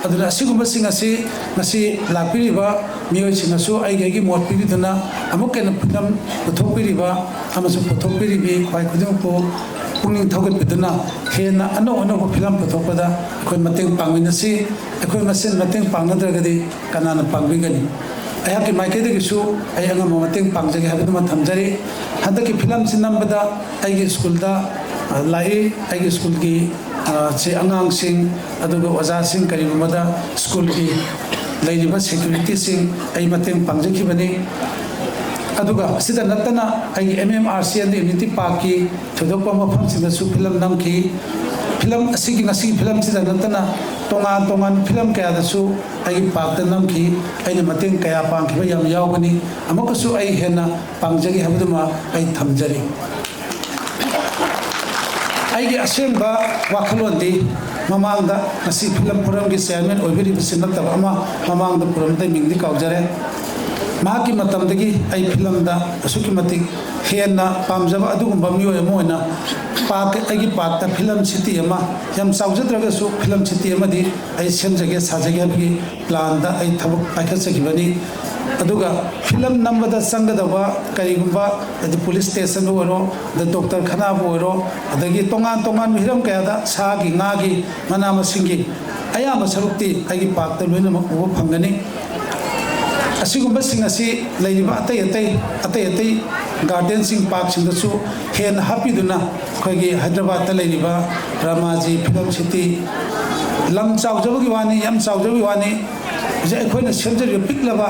ꯑꯗꯨꯅ ꯑꯁꯤꯒꯨꯝꯕꯁꯤꯡ ꯑꯁꯤ ꯉꯁꯤ ꯂꯥꯛꯄꯤꯔꯤꯕ ꯃꯤꯑꯣꯏꯁꯤꯡꯅꯁꯨ ꯑꯩꯒꯤ ꯑꯩꯒꯤ ꯃꯣꯠ ꯄꯤꯕꯤꯗꯨꯅ ꯑꯃꯨꯛꯀ ꯍꯦꯟꯅ ꯐꯤꯂꯝ ꯄꯨꯊꯣꯛꯄꯤꯔꯤꯕ ꯑꯃꯁꯨꯡ ꯄꯨꯊꯣꯛꯄꯤꯔꯤꯕꯤ ꯈ꯭ꯋꯥꯏ ꯈꯨꯗꯤꯡꯃꯛꯄꯨ ꯄꯨꯛꯅꯤꯡ ꯊꯧꯒꯠꯄꯤꯗꯨꯅ ꯍꯦꯟꯅ ꯑꯅꯧ ꯑꯅꯧꯕ ꯐꯤꯂꯝ ꯄꯨꯊꯣꯛꯄꯗ ꯑꯩꯈꯣꯏ ꯃꯇꯦꯡ ꯄꯥꯡꯃꯤꯟꯅꯁꯤ꯫ ꯑꯩꯈꯣꯏ ꯃꯁꯦꯟ ꯃꯇꯦꯡ ꯄꯥꯡꯅꯗ꯭ꯔꯒꯗꯤ ꯀꯅꯥꯅ ꯄꯥꯡꯕꯤꯒꯅꯤ? ꯑꯩꯍꯥꯛꯀꯤ ꯃꯥꯏꯀꯩꯗꯒꯤꯁꯨ ꯑꯩ ꯑꯉꯝꯕ ꯃꯇꯦꯡ ꯄꯥꯡꯖꯒꯦ ꯍꯥꯏꯕꯗꯨꯃ ꯊꯝꯖꯔꯤ꯫ ꯍꯟꯗꯛꯀꯤ ꯐꯤꯂꯝꯁꯤ ꯅꯝꯕꯗ ꯑꯩꯒꯤ ꯁ꯭ꯀꯨꯜꯗ, ꯑ, ꯂꯥꯛꯏ꯫ ꯑꯩꯒꯤ ꯁ꯭ꯀꯨꯜꯒꯤ, ꯑ, ꯁꯤ ꯑꯉꯥꯡꯁꯤꯡ, ꯑꯗꯨꯒ ꯑꯣꯖꯥꯁꯤꯡ, ꯀꯔꯤꯒꯨꯝꯕꯗ ꯁ꯭ꯀꯨꯜꯒꯤ ꯂꯩꯔꯤꯕ ꯁꯦꯀ꯭ꯌꯨꯔꯤꯇꯤꯁꯤꯡ ꯑꯩ ꯃꯇꯦꯡ ꯄꯥꯡꯖꯈꯤꯕꯅꯤ꯫ ꯑꯗꯨꯒ ꯑꯁꯤꯗ ꯅꯠꯇꯅ ꯑꯩꯒꯤ M M R C and Unity Parkꯀꯤ ꯊꯣꯏꯗꯣꯛꯄ ꯃꯐꯝꯁꯤꯡꯗꯁꯨ ꯐꯤꯂꯝ ꯅꯝꯈꯤ꯫ ꯐꯤꯂꯝ ꯑꯁꯤꯒꯤ, ꯉꯁꯤꯒꯤ ꯐꯤꯂꯝꯁꯤꯗ ꯅꯠꯇꯅ ꯇꯣꯉꯥꯟ ꯇꯣꯉꯥꯟꯕ ꯐꯤꯂꯝ ꯀꯌꯥꯗꯁꯨ ꯑꯩꯒꯤ ꯄꯥꯔꯠꯇ ꯅꯝꯈꯤ꯫ ꯑꯩꯅ ꯃꯇꯦꯡ ꯀꯌꯥ ꯄꯥꯡꯈꯤꯕ ꯌꯥꯝ ꯌꯥꯎꯒꯅꯤ꯫ ꯑꯃꯨꯛꯀꯁꯨ ꯑꯩ ꯍꯦꯟꯅ ꯄꯥꯡꯖꯒꯦ ꯍꯥꯏꯕꯗꯨꯃ ꯑꯩ ꯊꯝꯖꯔꯤ꯫ ꯑꯩꯒꯤ ꯑꯁꯦꯡꯕ ꯋꯥꯈꯜꯂꯣꯟꯗꯤ ꯃꯃꯥꯡꯗ ꯉꯁꯤ ꯐꯤꯂꯝ ꯐꯣꯔꯝꯒꯤ ꯆꯤꯌꯔꯃꯦꯟ ꯑꯣꯏꯕꯤꯔꯤꯕꯁꯤ ꯅꯠꯇꯕ ꯑꯃ ꯃꯃꯥꯡꯗ ꯄꯨꯔꯝꯕꯗꯩ ꯃꯤꯡꯗꯤ ꯀꯥꯎꯖꯔꯦ꯫ ꯃꯍꯥꯛꯀꯤ ꯃꯇꯝꯗꯒꯤ ꯑꯩ ꯐꯤꯂꯝꯗ ꯑꯁꯨꯛꯀꯤ ꯃꯇꯤꯛ ꯍꯦꯟꯅ ꯄꯥꯝꯖꯕ ꯑꯗꯨꯒꯨꯝꯕ ꯃꯤꯑꯣꯏ ꯑꯃ ꯑꯣꯏꯅ ꯄꯥꯔꯛ, ꯑꯩꯒꯤ ꯄꯥꯔꯛꯇ ꯐꯤꯂꯝ ꯁꯤꯇꯤ ꯑꯃ, ꯌꯥꯝ ꯆꯥꯎꯖꯗ꯭ꯔꯒꯁꯨ ꯐꯤꯂꯝ ꯁꯤꯇꯤ ꯑꯃꯗꯤ ꯑꯩ ꯁꯦꯝꯖꯒꯦ ꯁꯥꯖꯒꯦ ꯍꯥꯏꯕꯒꯤ ꯄ꯭ꯂꯥꯟꯗ ꯑꯩ ꯊꯕꯛ ꯄꯥꯏꯈꯠꯆꯈꯤꯕꯅꯤ꯫ ꯑꯗꯨꯒ ꯐꯤꯂꯝ ꯅꯝꯕꯗ ꯆꯪꯒꯗꯕ ꯀꯔꯤꯒꯨꯝꯕ, ꯍꯥꯏꯗꯤ ꯄꯨꯂꯤꯁ ꯁ꯭ꯇꯦꯁꯟꯗ ꯑꯣꯏꯔꯣ, ꯑꯗ ꯗꯣꯛꯇꯔ ꯈꯅꯥꯕꯨ ꯑꯣꯏꯔꯣ, ꯑꯗꯒꯤ ꯇꯣꯉꯥꯟ ꯇꯣꯉꯥꯟꯕ ꯍꯤꯔꯝ ꯀꯌꯥꯗ ꯁꯥꯒꯤ, ꯉꯥꯒꯤ, ꯃꯅꯥ ꯃꯁꯤꯡꯒꯤ ꯑꯌꯥꯝꯕ ꯁꯔꯨꯛꯇꯤ ꯑꯩꯒꯤ ꯄꯥꯔꯛꯇ ꯂꯣꯏꯅꯃꯛ ꯎꯕ ꯐꯪꯒꯅꯤ꯫ ꯑꯁꯤꯒꯨꯝꯕꯁꯤꯡ ꯑꯁꯤ ꯂꯩꯔꯤꯕ ꯑꯇꯩ ꯑꯇꯩ, ꯑꯇꯩ ꯑꯇꯩ ꯒꯥꯔꯗꯦꯟꯁꯤꯡ, ꯄꯥꯔꯛꯁꯤꯡꯗꯁꯨ ꯍꯦꯟꯅ ꯍꯥꯞꯄꯤꯗꯨꯅ ꯑꯩꯈꯣꯏꯒꯤ ꯍꯥꯏꯗ꯭ꯔꯕꯥꯗꯇ ꯂꯩꯔꯤꯕ ꯔꯥꯃꯥꯖꯤ ꯐꯤꯂꯝ ꯁꯤꯇꯤ, ꯂꯝ ꯆꯥꯎꯖꯕꯒꯤ ꯋꯥꯅꯤ, ꯌꯥꯝ ꯆꯥꯎꯖꯕꯒꯤ ꯋꯥꯅꯤ꯫ ꯍꯧꯖꯤꯛ ꯑꯩꯈꯣꯏꯅ ꯁꯦꯝꯖꯔꯤꯕ ꯄꯤꯛꯂꯕ,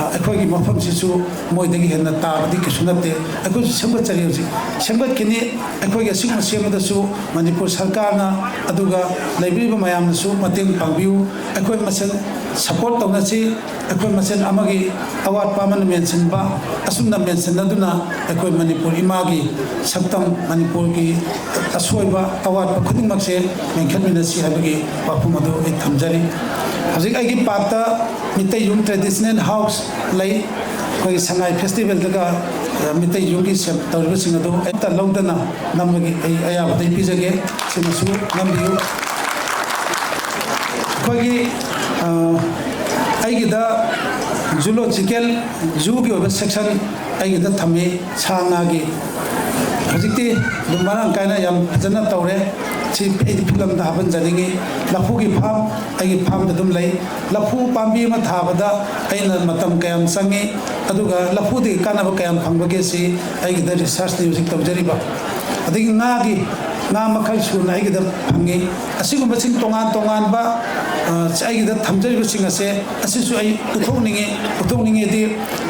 ꯑ, ꯑꯩꯈꯣꯏꯒꯤ ꯃꯐꯝꯁꯤꯁꯨ ꯃꯣꯏꯗꯒꯤ ꯍꯦꯟꯅ ꯇꯥꯕꯗꯤ ꯀꯩꯁꯨ ꯅꯠꯇꯦ꯫ ꯑꯩꯈꯣꯏꯁꯨ ꯁꯦꯝꯒꯠꯆꯔꯤ ꯍꯧꯖꯤꯛ꯫ ꯁꯦꯝꯒꯠꯈꯤꯅꯤ꯫ ꯑꯩꯈꯣꯏꯒꯤ ꯑꯁꯤꯒꯨꯝꯕ ꯁꯦꯝꯕꯗꯁꯨ ꯃꯅꯤꯄꯨꯔ ꯁꯔꯀꯥꯔꯅ, ꯑꯗꯨꯒ ꯂꯩꯕꯤꯔꯤꯕ ꯃꯌꯥꯝꯅꯁꯨ ꯃꯇꯦꯡ ꯄꯥꯡꯕꯤꯌꯨ꯫ ꯑꯩꯈꯣꯏ ꯃꯁꯦꯟ ꯁꯄꯣꯔꯠ ꯇꯧꯅꯁꯤ꯫ ꯑꯩꯈꯣꯏ ꯃꯁꯦꯟ ꯑꯃꯒꯤ ꯑꯋꯥꯠꯄ ꯑꯃꯅ ꯃꯦꯟꯁꯤꯟꯕ, ꯑꯁꯨꯝꯅ ꯃꯦꯟꯁꯤꯟꯅꯗꯨꯅ ꯑꯩꯈꯣꯏ ꯃꯅꯤꯄꯨꯔ ꯏꯃꯥꯒꯤ ꯁꯛꯇꯝ, ꯃꯅꯤꯄꯨꯔꯒꯤ ꯑꯁꯣꯏꯕ ꯑꯋꯥꯠꯄ ꯈꯨꯗꯤꯡꯃꯛꯁꯦ ꯃꯦꯟꯈꯠꯃꯤꯟꯅꯁꯤ ꯍꯥꯏꯕꯒꯤ ꯋꯥꯐꯝ ꯑꯗꯨ ꯑꯩ ꯊꯝꯖꯔꯤ꯫ ꯍꯧꯖꯤꯛ ꯑꯩꯒꯤ ꯄꯥꯔꯛꯇ ꯃꯤꯇꯩ ꯌꯨꯝ ꯇ꯭ꯔꯦꯗꯤꯁꯅꯦꯜ ꯍꯥꯎꯁ ꯂꯩ꯫ ꯑꯩꯈꯣꯏꯒꯤ ꯁꯉꯥꯏ ꯐꯦꯁꯇꯤꯚꯦꯜꯗꯒ ꯃꯤꯇꯩ ꯌꯨꯝꯒꯤ ꯁꯦꯝ ꯇꯧꯔꯤꯕꯁꯤꯡ ꯑꯗꯨ ꯑꯃꯠꯇ ꯂꯧꯗꯅ ꯅꯝꯕꯒꯤ ꯑꯩ ꯑꯌꯥꯕꯗ ꯑꯩ ꯄꯤꯖꯒꯦ꯫ ꯁꯤꯃꯁꯨ ꯅꯝꯕꯤꯌꯨ꯫ ꯑꯩꯈꯣꯏꯒꯤ, ꯑ, ꯑꯩꯒꯤꯗ ꯖꯨꯂꯣꯖꯤꯀꯦꯜ ꯖꯨꯒꯤ ꯑꯣꯏꯕ ꯁꯦꯛꯁꯟ ꯑꯩꯒꯤꯗ ꯊꯝꯃꯤ, ꯁꯥ ꯉꯥꯒꯤ꯫ ꯍꯧꯖꯤꯛꯇꯤ ꯑꯗꯨꯝ ꯃꯔꯥꯡ ꯀꯥꯏꯅ ꯌꯥꯝ ꯐꯖꯅ ꯇꯧꯔꯦ꯫ ꯁꯤ ꯑꯩꯗꯤ ꯐꯤꯂꯝꯗ ꯍꯥꯞꯍꯟꯖꯅꯤꯡꯉꯤ꯫ ꯂꯐꯨꯒꯤ ꯐꯥꯝ ꯑꯩꯒꯤ ꯐꯥꯝꯗ ꯑꯗꯨꯝ ꯂꯩ꯫ ꯂꯐꯨ ꯄꯥꯝꯕꯤ ꯑꯃ ꯊꯥꯕꯗ ꯑꯩꯅ ꯃꯇꯝ ꯀꯌꯥꯝ ꯆꯪꯉꯤ, ꯑꯗꯨꯒ ꯂꯐꯨꯗꯒꯤ ꯀꯥꯟꯅꯕ ꯀꯌꯥꯝ ꯐꯪꯕꯒꯦ, ꯁꯤ ꯑꯩꯒꯤꯗ ꯔꯤꯁꯔꯁꯅꯤ ꯍꯧꯖꯤꯛ ꯇꯧꯖꯔꯤꯕ꯫ ꯑꯗꯒꯤ ꯉꯥꯒꯤ, ꯉꯥ ꯃꯈꯜ ꯁꯨꯅ ꯑꯩꯒꯤꯗ ꯐꯪꯉꯤ꯫ ꯑꯁꯤꯒꯨꯝꯕꯁꯤꯡ ꯇꯣꯉꯥꯟ ꯇꯣꯉꯥꯟꯕ, ꯑ, ꯑꯩꯒꯤꯗ ꯊꯝꯖꯔꯤꯕꯁꯤꯡ ꯑꯁꯦ, ꯑꯁꯤꯁꯨ ꯑꯩ ꯎꯠꯊꯣꯛꯅꯤꯡꯉꯤ꯫ ꯎꯠꯊꯣꯛꯅꯤꯡꯉꯤꯗꯤ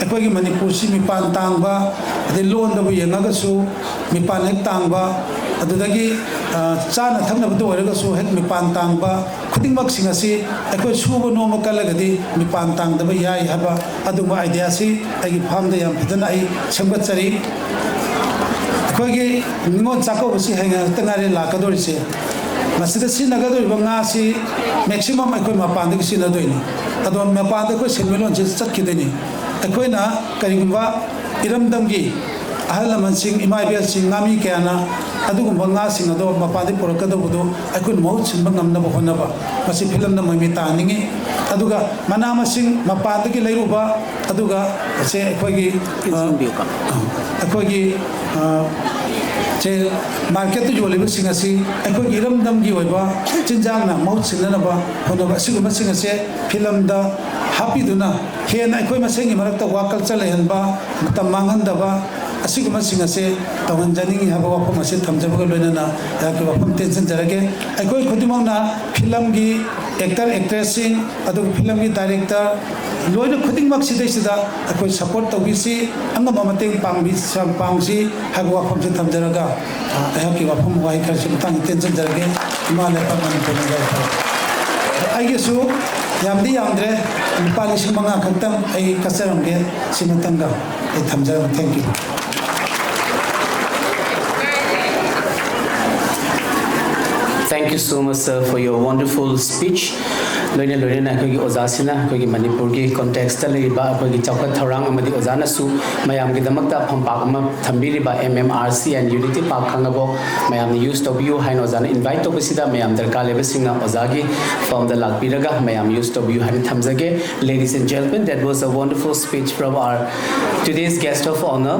ꯑꯩꯈꯣꯏꯒꯤ ꯃꯅꯤꯄꯨꯔꯁꯤ ꯃꯤꯄꯥꯟ ꯇꯥꯡꯕ, ꯑꯗꯩ ꯂꯣꯟꯗꯕꯨ ꯌꯦꯡꯉꯒꯁꯨ ꯃꯤꯄꯥꯟ ꯍꯦꯛ ꯇꯥꯡꯕ, ꯑꯗꯨꯗꯒꯤ, ꯑ, ꯆꯥꯅ ꯊꯛꯅꯕꯗ ꯑꯣꯏꯔꯒꯁꯨ ꯍꯦꯛ ꯃꯤꯄꯥꯟ ꯇꯥꯡꯕ, ꯈꯨꯗꯤꯡꯃꯛꯁꯤꯡ ꯑꯁꯤ ꯑꯩꯈꯣꯏ ꯁꯨꯕ ꯅꯣꯝꯕ ꯀꯜꯂꯒꯗꯤ ꯃꯤꯄꯥꯟ ꯇꯥꯡꯗꯕ ꯌꯥꯏ ꯍꯥꯏꯕ ꯑꯗꯨꯒꯨꯝꯕ ꯑꯥꯏꯗꯤꯌꯥꯁꯤ ꯑꯩꯒꯤ ꯐꯥꯝꯗ ꯌꯥꯝ ꯐꯖꯅ ꯑꯩ ꯁꯦꯝꯒꯠꯆꯔꯤ꯫ ꯑꯩꯈꯣꯏꯒꯤ ꯅꯤꯉꯣꯜ ꯆꯥꯛꯀꯧꯕꯁꯤ ꯍꯌꯦꯡ ꯉꯥꯛꯇ ꯉꯥꯏꯔꯦ ꯂꯥꯛꯀꯗꯧꯔꯤꯁꯦ꯫ ꯃꯁꯤꯗ ꯁꯤꯖꯤꯟꯅꯒꯗꯧꯔꯤꯕ ꯉꯥꯁꯤ ꯃꯦꯛꯁꯤꯃꯝ ꯑꯩꯈꯣꯏ ꯃꯄꯥꯟꯗꯒꯤ ꯁꯤꯖꯤꯟꯅꯗꯣꯏꯅꯤ꯫ ꯑꯗꯣ ꯃꯄꯥꯟꯗ ꯑꯩꯈꯣꯏ ꯁꯦꯟꯃꯤꯠꯂꯣꯟꯁꯤ ꯆꯠꯈꯤꯗꯣꯏꯅꯤ꯫ ꯑꯩꯈꯣꯏꯅ ꯀꯔꯤꯒꯨꯝꯕ ꯏꯔꯝꯗꯝꯒꯤ ꯑꯍꯜ ꯂꯃꯟꯁꯤꯡ, ꯏꯃꯥ ꯏꯕꯦꯜꯁꯤꯡ, ꯉꯥꯃꯤ ꯀꯌꯥꯅ ꯑꯗꯨꯒꯨꯝꯕ ꯉꯥꯁꯤꯡ ꯑꯗꯣ ꯃꯄꯥꯟꯗꯒꯤ ꯄꯨꯔꯛꯀꯗꯧꯕꯗꯣ ꯑꯩꯈꯣꯏꯅ ꯃꯍꯨꯠ ꯁꯤꯟꯕ ꯉꯝꯅꯕ ꯍꯣꯠꯅꯕ, ꯃꯁꯤ ꯐꯤꯂꯝꯗ ꯃꯃꯤ ꯇꯥꯍꯟꯅꯤꯡꯉꯤ꯫ ꯑꯗꯨꯒ ꯃꯅꯥ ꯃꯁꯤꯡ ꯃꯄꯥꯟꯗꯒꯤ ꯂꯩꯔꯨꯕ, ꯑꯗꯨꯒ ꯁꯦ ꯑꯩꯈꯣꯏꯒꯤ, ꯑ, ꯏꯟꯁꯤꯟꯕꯤꯌꯨꯀꯣ꯫ ꯑꯩꯈꯣꯏꯒꯤ, ꯑ, ꯁꯦ ꯃꯥꯔꯀꯦꯠꯇ ꯌꯣꯜꯂꯤꯕꯁꯤꯡ ꯑꯁꯤ ꯑꯩꯈꯣꯏꯒꯤ ꯏꯔꯝꯗꯝꯒꯤ ꯑꯣꯏꯕ ꯆꯤꯟꯖꯥꯛꯅ ꯃꯍꯨꯠ ꯁꯤꯟꯅꯅꯕ ꯍꯣꯠꯅꯕ, ꯑꯁꯤꯒꯨꯝꯕꯁꯤꯡ ꯑꯁꯦ ꯐꯤꯂꯝꯗ ꯍꯥꯞꯄꯤꯗꯨꯅ ꯍꯦꯟꯅ ꯑꯩꯈꯣꯏ ꯃꯁꯦꯟꯒꯤ ꯃꯔꯛꯇ ꯋꯥ ꯀꯜꯆꯔ ꯂꯩꯍꯟꯕ, ꯃꯇꯝ ꯃꯥꯡꯍꯟꯗꯕ, ꯑꯁꯤꯒꯨꯝꯕꯁꯤꯡ ꯑꯁꯦ ꯇꯧꯍꯟꯖꯅꯤꯡꯏ ꯍꯥꯏꯕ ꯋꯥꯐꯝ ꯑꯁꯤ ꯊꯝꯖꯕꯒ ꯂꯣꯏꯅꯅ ꯑꯩꯍꯥꯛꯀꯤ ꯋꯥꯐꯝ ꯇꯦꯟꯁꯤꯟꯖꯔꯒꯦ꯫ ꯑꯩꯈꯣꯏ ꯈꯨꯗꯤꯡꯃꯛꯅ ꯐꯤꯂꯝꯒꯤ ꯑꯦꯛꯇꯔ, ꯑꯦꯛꯇ꯭ꯔꯦꯁꯁꯤꯡ, ꯑꯗꯨꯒ ꯐꯤꯂꯝꯒꯤ ꯗꯥꯏꯔꯦꯛꯇꯔ, ꯂꯣꯏꯅ ꯈꯨꯗꯤꯡꯃꯛ ꯁꯤꯗꯩꯁꯤꯗ ꯑꯩꯈꯣꯏ ꯁꯄꯣꯔꯠ ꯇꯧꯕꯤꯁꯤ, ꯑꯉꯝꯕ ꯃꯇꯦꯡ ꯄꯥꯡꯕꯤ-, ꯄꯥꯡꯁꯤ ꯍꯥꯏꯕ ꯋꯥꯐꯝꯁꯤ ꯊꯝꯖꯔꯒ, ꯑ, ꯑꯩꯍꯥꯛꯀꯤ ꯋꯥꯐꯝ ꯋꯥꯍꯩ ꯈꯔꯁꯤ ꯃꯇꯥꯡꯗ ꯇꯦꯟꯁꯤꯟꯖꯔꯒꯦ꯫ ꯏꯃꯥ ꯂꯩꯄꯥꯛ ꯃꯅꯤꯄꯨꯔꯅ ꯌꯥꯏꯐꯔꯦ꯫ ꯑꯩꯒꯤꯁꯨ ꯌꯥꯝꯗꯤ ꯌꯥꯝꯗ꯭ꯔꯦ, ꯂꯨꯄꯥ ꯂꯤꯁꯤꯡ ꯃꯉꯥ ꯈꯛꯇꯪ ꯑꯩ ꯀꯠꯆꯔꯝꯒꯦ꯫ ꯁꯤꯃꯇꯪꯒ ꯑꯩ ꯊꯝꯖꯔꯝꯒꯦ꯫ Thank you. Thank you so much, sir, for your wonderful speech. ꯂꯣꯏꯅ ꯂꯣꯏꯅꯅ ꯑꯩꯈꯣꯏꯒꯤ ꯑꯣꯖꯥꯁꯤꯅ ꯑꯩꯈꯣꯏꯒꯤ ꯃꯅꯤꯄꯨꯔꯒꯤ ꯀꯣꯟꯇꯦꯛꯁꯇ ꯂꯩꯔꯤꯕ ꯑꯩꯈꯣꯏꯒꯤ ꯆꯥꯎꯈꯠ ꯊꯧꯔꯥꯡ ꯑꯃꯗꯤ ꯑꯣꯖꯥꯅꯁꯨ ꯃꯌꯥꯝꯒꯤꯗꯃꯛꯇ ꯐꯝꯄꯥꯛ ꯑꯃ ꯊꯝꯕꯤꯔꯤꯕ M M R C and Unity Park ꯈꯥꯡꯉꯕꯣꯛ ꯃꯌꯥꯝꯅ ꯌꯨꯁ ꯇꯧꯕꯤꯌꯨ ꯍꯥꯏꯅ ꯑꯣꯖꯥꯅ ꯏꯟꯚꯥꯏꯠ ꯇꯧꯕꯁꯤꯗ ꯃꯌꯥꯝ ꯗꯔꯀꯥꯔ ꯂꯩꯕꯁꯤꯡꯅ ꯑꯣꯖꯥꯒꯤ ꯐꯣꯝꯗ ꯂꯥꯛꯄꯤꯔꯒ ꯃꯌꯥꯝ ꯌꯨꯁ ꯇꯧꯕꯤꯌꯨ ꯍꯥꯏꯅ ꯊꯝꯖꯒꯦ꯫ Ladies and gentlemen, that was a wonderful speech from our today's guest of honor,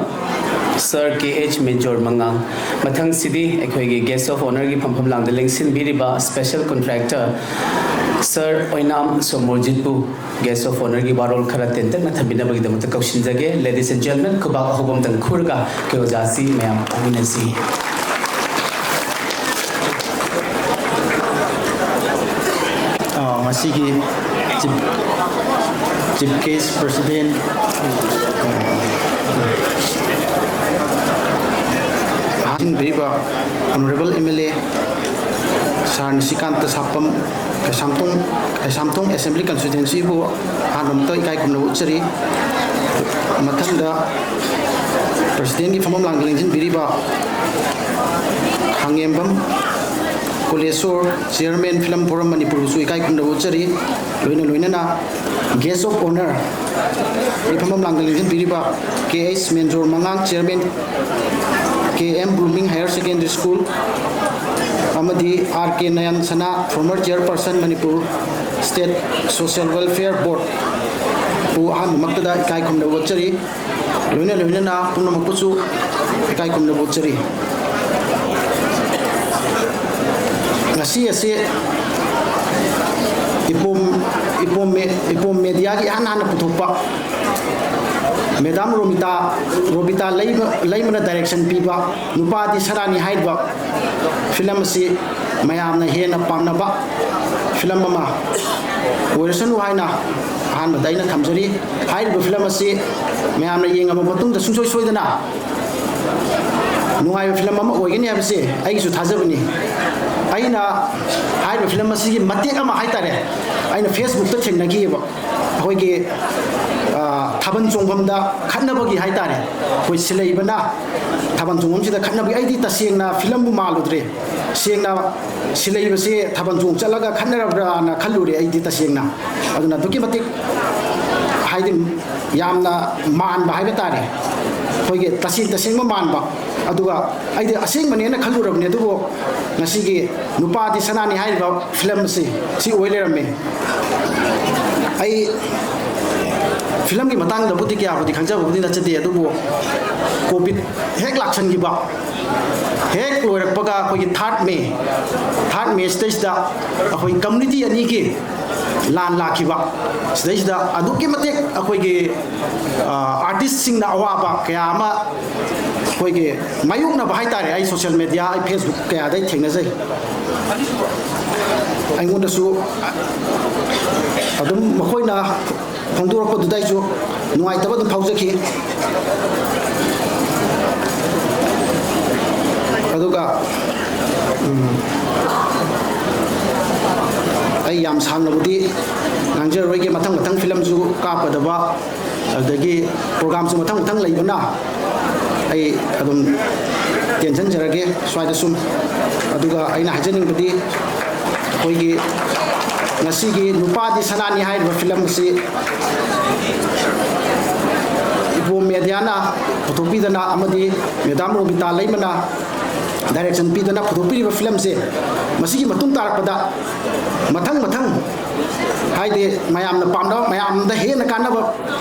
Sir K H Menjor Mangang. ꯃꯊꯪꯁꯤꯗꯤ ꯑꯩꯈꯣꯏꯒꯤ guest of honorꯒꯤ ꯐꯝꯐꯝ ꯂꯥꯡꯗ ꯂꯦꯡꯁꯤꯟꯕꯤꯔꯤꯕ special contractor Sir Oinam ꯁꯣꯃꯣꯔꯖꯤꯠꯄꯨ guest of honorꯒꯤ ꯋꯥꯔꯣꯜ ꯈꯔ ꯇꯦꯟꯇꯛꯅ ꯊꯝꯕꯤꯅꯕꯒꯤꯗꯃꯛꯇ ꯀꯧꯁꯤꯟꯖꯒꯦ꯫ Ladies and gentlemen, ꯈꯨꯕꯥꯛ ꯑꯍꯧꯕ ꯑꯃꯇꯪ ꯈꯨꯔꯒ ꯑꯩꯈꯣꯏ ꯑꯣꯖꯥꯁꯤ ꯃꯌꯥꯝ ꯑꯣꯛꯃꯤꯟꯅꯁꯤ꯫ ꯑꯥ, ꯉꯁꯤꯒꯤ chief, chief guest president, ꯑꯍꯟꯕꯤꯔꯤꯕ honorable M L A Sir ꯅꯤꯁꯤꯀꯥꯟꯇ ꯁꯥꯄꯝ, Keishamthong, Keishamthong assembly constituencyꯕꯨ ꯑꯍꯥꯟꯕꯃꯛꯇ ꯏꯀꯥꯏ ꯈꯨꯝꯅꯕ ꯎꯠꯆꯔꯤ꯫ ꯃꯊꯪꯗ presidentꯀꯤ ꯐꯝꯐꯝ ꯂꯥꯡꯗ ꯂꯦꯡꯁꯤꯟꯕꯤꯔꯤꯕ ꯈꯥꯉꯦꯝꯕꯝ ꯀꯣꯂꯦꯁꯣꯔ, chairman Film Forum ꯃꯅꯤꯄꯨꯔꯕꯨꯁꯨ ꯏꯀꯥꯏ ꯈꯨꯝꯅꯕ ꯎꯠꯆꯔꯤ꯫ ꯂꯣꯏꯅ ꯂꯣꯏꯅꯅ guest of honorꯒꯤ ꯐꯝꯐꯝ ꯂꯥꯡꯗ ꯂꯦꯡꯁꯤꯟꯕꯤꯔꯤꯕ K H ꯃꯦꯟꯖꯣꯔ ꯃꯉꯥꯡ, chairman K M Blooming Higher Secondary School, ꯑꯃꯗꯤ R K ꯅꯌꯟ ꯁꯅꯥ, former chairperson Manipur state social welfare boardꯄꯨ ꯑꯍꯥꯟꯕꯃꯛꯇꯗ ꯏꯀꯥꯏ ꯈꯨꯝꯅꯕ ꯎꯠꯆꯔꯤ꯫ ꯂꯣꯏꯅ ꯂꯣꯏꯅꯅ ꯄꯨꯝꯅꯃꯛꯄꯨꯁꯨ ꯏꯀꯥꯏ ꯈꯨꯝꯅꯕ ꯎꯠꯆꯔꯤ꯫ ꯉꯁꯤ ꯑꯁꯤ ꯏꯄꯣꯝ, ꯏꯄꯣꯝ ꯃꯦ-, ꯏꯄꯣꯝ mediaꯒꯤ ꯏꯍꯥꯟ ꯍꯥꯟꯅ ꯄꯨꯊꯣꯛꯄ Madam ꯔꯣꯃꯤꯇꯥ, ꯔꯣꯕꯤꯇꯥ ꯂꯩꯃ-, ꯂꯩꯃꯅ direction ꯄꯤꯕ ꯅꯨꯄꯥꯗꯤ ꯁꯔꯥꯅꯤ ꯍꯥꯏꯔꯤꯕ film ꯑꯁꯤ ꯃꯌꯥꯝꯅ ꯍꯦꯟꯅ ꯄꯥꯝꯅꯕ film ꯑꯃ ꯑꯣꯏꯔꯁꯅꯨ ꯍꯥꯏꯅ ꯑꯍꯥꯟꯕꯗ ꯑꯩꯅ ꯊꯝꯖꯔꯤ꯫ ꯍꯥꯏꯔꯤꯕ film ꯑꯁꯤ ꯃꯌꯥꯝꯅ ꯌꯦꯡꯉꯕ ꯃꯇꯨꯡꯗ ꯁꯨꯡꯁꯣꯏ ꯁꯣꯏꯗꯅ ꯅꯨꯡꯉꯥꯏꯕ film ꯑꯃ ꯑꯣꯏꯒꯅꯤ ꯍꯥꯏꯕꯁꯤ ꯑꯩꯒꯤꯁꯨ ꯊꯥꯖꯕꯅꯤ꯫ ꯑꯩꯅ ꯍꯥꯏꯔꯤꯕ film ꯑꯁꯤꯒꯤ ꯃꯇꯦꯛ ꯑꯃ ꯍꯥꯏꯇꯥꯔꯦ, ꯑꯩꯅ Facebookꯇ ꯊꯦꯡꯅꯈꯤꯑꯕ꯫ ꯑꯩꯈꯣꯏꯒꯤ, ꯑ, ꯊꯥꯕꯜ ꯆꯣꯡꯐꯝꯗ ꯈꯠꯅꯕꯒꯤ ꯍꯥꯏꯇꯥꯔꯦ, ꯑꯩꯈꯣꯏ ꯁꯤꯜꯂꯩꯕꯅ ꯊꯥꯕꯜ ꯆꯣꯡꯐꯝꯁꯤꯗ ꯈꯠꯅꯕꯒꯤ, ꯑꯩꯗꯤ ꯇꯁꯦꯡꯅ ꯐꯤꯂꯝꯕꯨ ꯃꯥꯜꯂꯨꯗ꯭ꯔꯦ꯫ ꯁꯦꯡꯅ ꯁꯤꯜꯂꯩꯕꯁꯦ ꯊꯥꯕꯜ ꯆꯣꯡ ꯆꯠꯂꯒ ꯈꯠꯅꯔꯕ꯭ꯔꯥꯅ ꯈꯜꯂꯨꯔꯦ ꯑꯩꯗꯤ ꯇꯁꯦꯡꯅ꯫ ꯑꯗꯨꯅ ꯑꯗꯨꯛꯀꯤ ꯃꯇꯤꯛ, ꯍꯥꯏꯗꯤ, ꯌꯥꯝꯅ ꯃꯥꯟꯕ ꯍꯥꯏꯕ ꯇꯥꯔꯦ, ꯑꯩꯈꯣꯏꯒꯤ ꯇꯁꯦꯡ ꯇꯁꯦꯡꯕ ꯃꯥꯟꯕ꯫ ꯑꯗꯨꯒ ꯑꯩꯗꯤ ꯑꯁꯦꯡꯕꯅꯦꯅ ꯈꯜꯂꯨꯔꯕꯅꯦ, ꯑꯗꯨꯕꯨ ꯉꯁꯤꯒꯤ ꯅꯨꯄꯥꯗꯤ ꯁꯅꯥꯅꯤ ꯍꯥꯏꯔꯤꯕ ꯐꯤꯂꯝ ꯑꯁꯤ ꯁꯤ ꯑꯣꯏ ꯂꯩꯔꯝꯃꯦ꯫ ꯑꯩ ꯐꯤꯂꯝꯒꯤ ꯃꯇꯥꯡꯗꯕꯨꯗꯤ ꯀꯌꯥꯕꯨꯗꯤ ꯈꯪꯖꯕꯕꯨꯗꯤ ꯅꯠꯆꯗꯦ, ꯑꯗꯨꯕꯨ ꯀꯣꯚꯤꯗ ꯍꯦꯛ ꯂꯥꯛꯁꯟꯈꯤꯕ, ꯍꯦꯛ ꯂꯣꯏꯔꯛꯄꯒ ꯑꯩꯈꯣꯏꯒꯤ ꯊꯥꯔꯠ ꯃꯦ, ꯊꯥꯔꯠ ꯃꯦ ꯁꯤꯗꯩꯁꯤꯗ ꯑꯩꯈꯣꯏ ꯀꯝꯃꯨꯅꯤꯇꯤ ꯑꯅꯤꯒꯤ ꯂꯥꯟ ꯂꯥꯛꯈꯤꯕ, ꯁꯤꯗꯩꯁꯤꯗ ꯑꯗꯨꯛꯀꯤ ꯃꯇꯤꯛ ꯑꯩꯈꯣꯏꯒꯤ ꯑꯥꯔꯇꯤꯁꯁꯤꯡꯅ ꯑꯋꯥꯕ ꯀꯌꯥ ꯑꯃ ꯑꯩꯈꯣꯏꯒꯤ ꯃꯥꯌꯣꯛꯅꯕ ꯍꯥꯏꯇꯥꯔꯦ꯫ ꯑꯩ ꯁꯣꯁꯤꯌꯦꯜ ꯃꯦꯗꯤꯌꯥ, ꯑꯩ ꯐꯦꯁꯕꯨꯛ ꯀꯌꯥꯗ ꯑꯩ ꯊꯦꯡꯅꯖꯩ꯫ ꯑꯩꯉꯣꯟꯗꯁꯨ ꯑꯗꯨꯝ ꯃꯈꯣꯏꯅ ꯐꯣꯡꯗꯣꯔꯛꯄꯗꯨꯗ ꯑꯩꯁꯨ ꯅꯨꯡꯉꯥꯏꯇꯕ ꯑꯗꯨꯝ ꯐꯥꯎꯖꯈꯤ꯫ ꯑꯗꯨꯒ, ꯎꯝ, ꯑꯩ ꯌꯥꯝ ꯁꯥꯡꯅꯕꯨꯗꯤ ꯉꯥꯡꯖꯔꯔꯣꯏꯒꯦ꯫ ꯃꯊꯪ ꯃꯊꯪ ꯐꯤꯂꯝꯁꯨ ꯀꯥꯞꯀꯗꯕ, ꯑꯗꯨꯗꯒꯤ ꯄ꯭ꯔꯣꯒꯥꯝꯁꯨ ꯃꯊꯪ ꯃꯊꯪ ꯂꯩꯕꯅ, ꯑꯩ ꯑꯗꯨꯝ ꯇꯦꯟꯁꯤꯟꯖꯔꯒꯦ ꯁ꯭ꯋꯥꯏꯗ ꯁꯨꯝ꯫ ꯑꯗꯨꯒ ꯑꯩꯅ ꯍꯥꯏꯖꯅꯤꯡꯕꯗꯤ, ꯑꯩꯈꯣꯏꯒꯤ ꯉꯁꯤꯒꯤ ꯅꯨꯄꯥꯗꯤ ꯁꯅꯥꯅꯤ ꯍꯥꯏꯔꯤꯕ ꯐꯤꯂꯝ ꯑꯁꯤ ꯏꯄꯣꯝ ꯃꯦꯗꯤꯌꯥꯅ ꯄꯨꯊꯣꯛꯄꯤꯗꯅ ꯑꯃꯗꯤ ꯃꯦꯗꯥꯝ ꯔꯣꯕꯤꯇꯥ ꯂꯩꯃꯅ ꯗꯥꯏꯔꯦꯛꯁꯟ ꯄꯤꯗꯨꯅ ꯄꯨꯊꯣꯛꯄꯤꯔꯤꯕ ꯐꯤꯂꯝꯁꯦ, ꯃꯁꯤꯒꯤ ꯃꯇꯨꯡ ꯇꯥꯔꯛꯄꯗ ꯃꯊꯪ ꯃꯊꯪ, ꯍꯥꯏꯗꯤ, ꯃꯌꯥꯝꯅ ꯄꯥꯝꯅꯕ, ꯃꯌꯥꯝꯗ ꯍꯦꯟꯅ ꯀꯥꯟꯅꯕ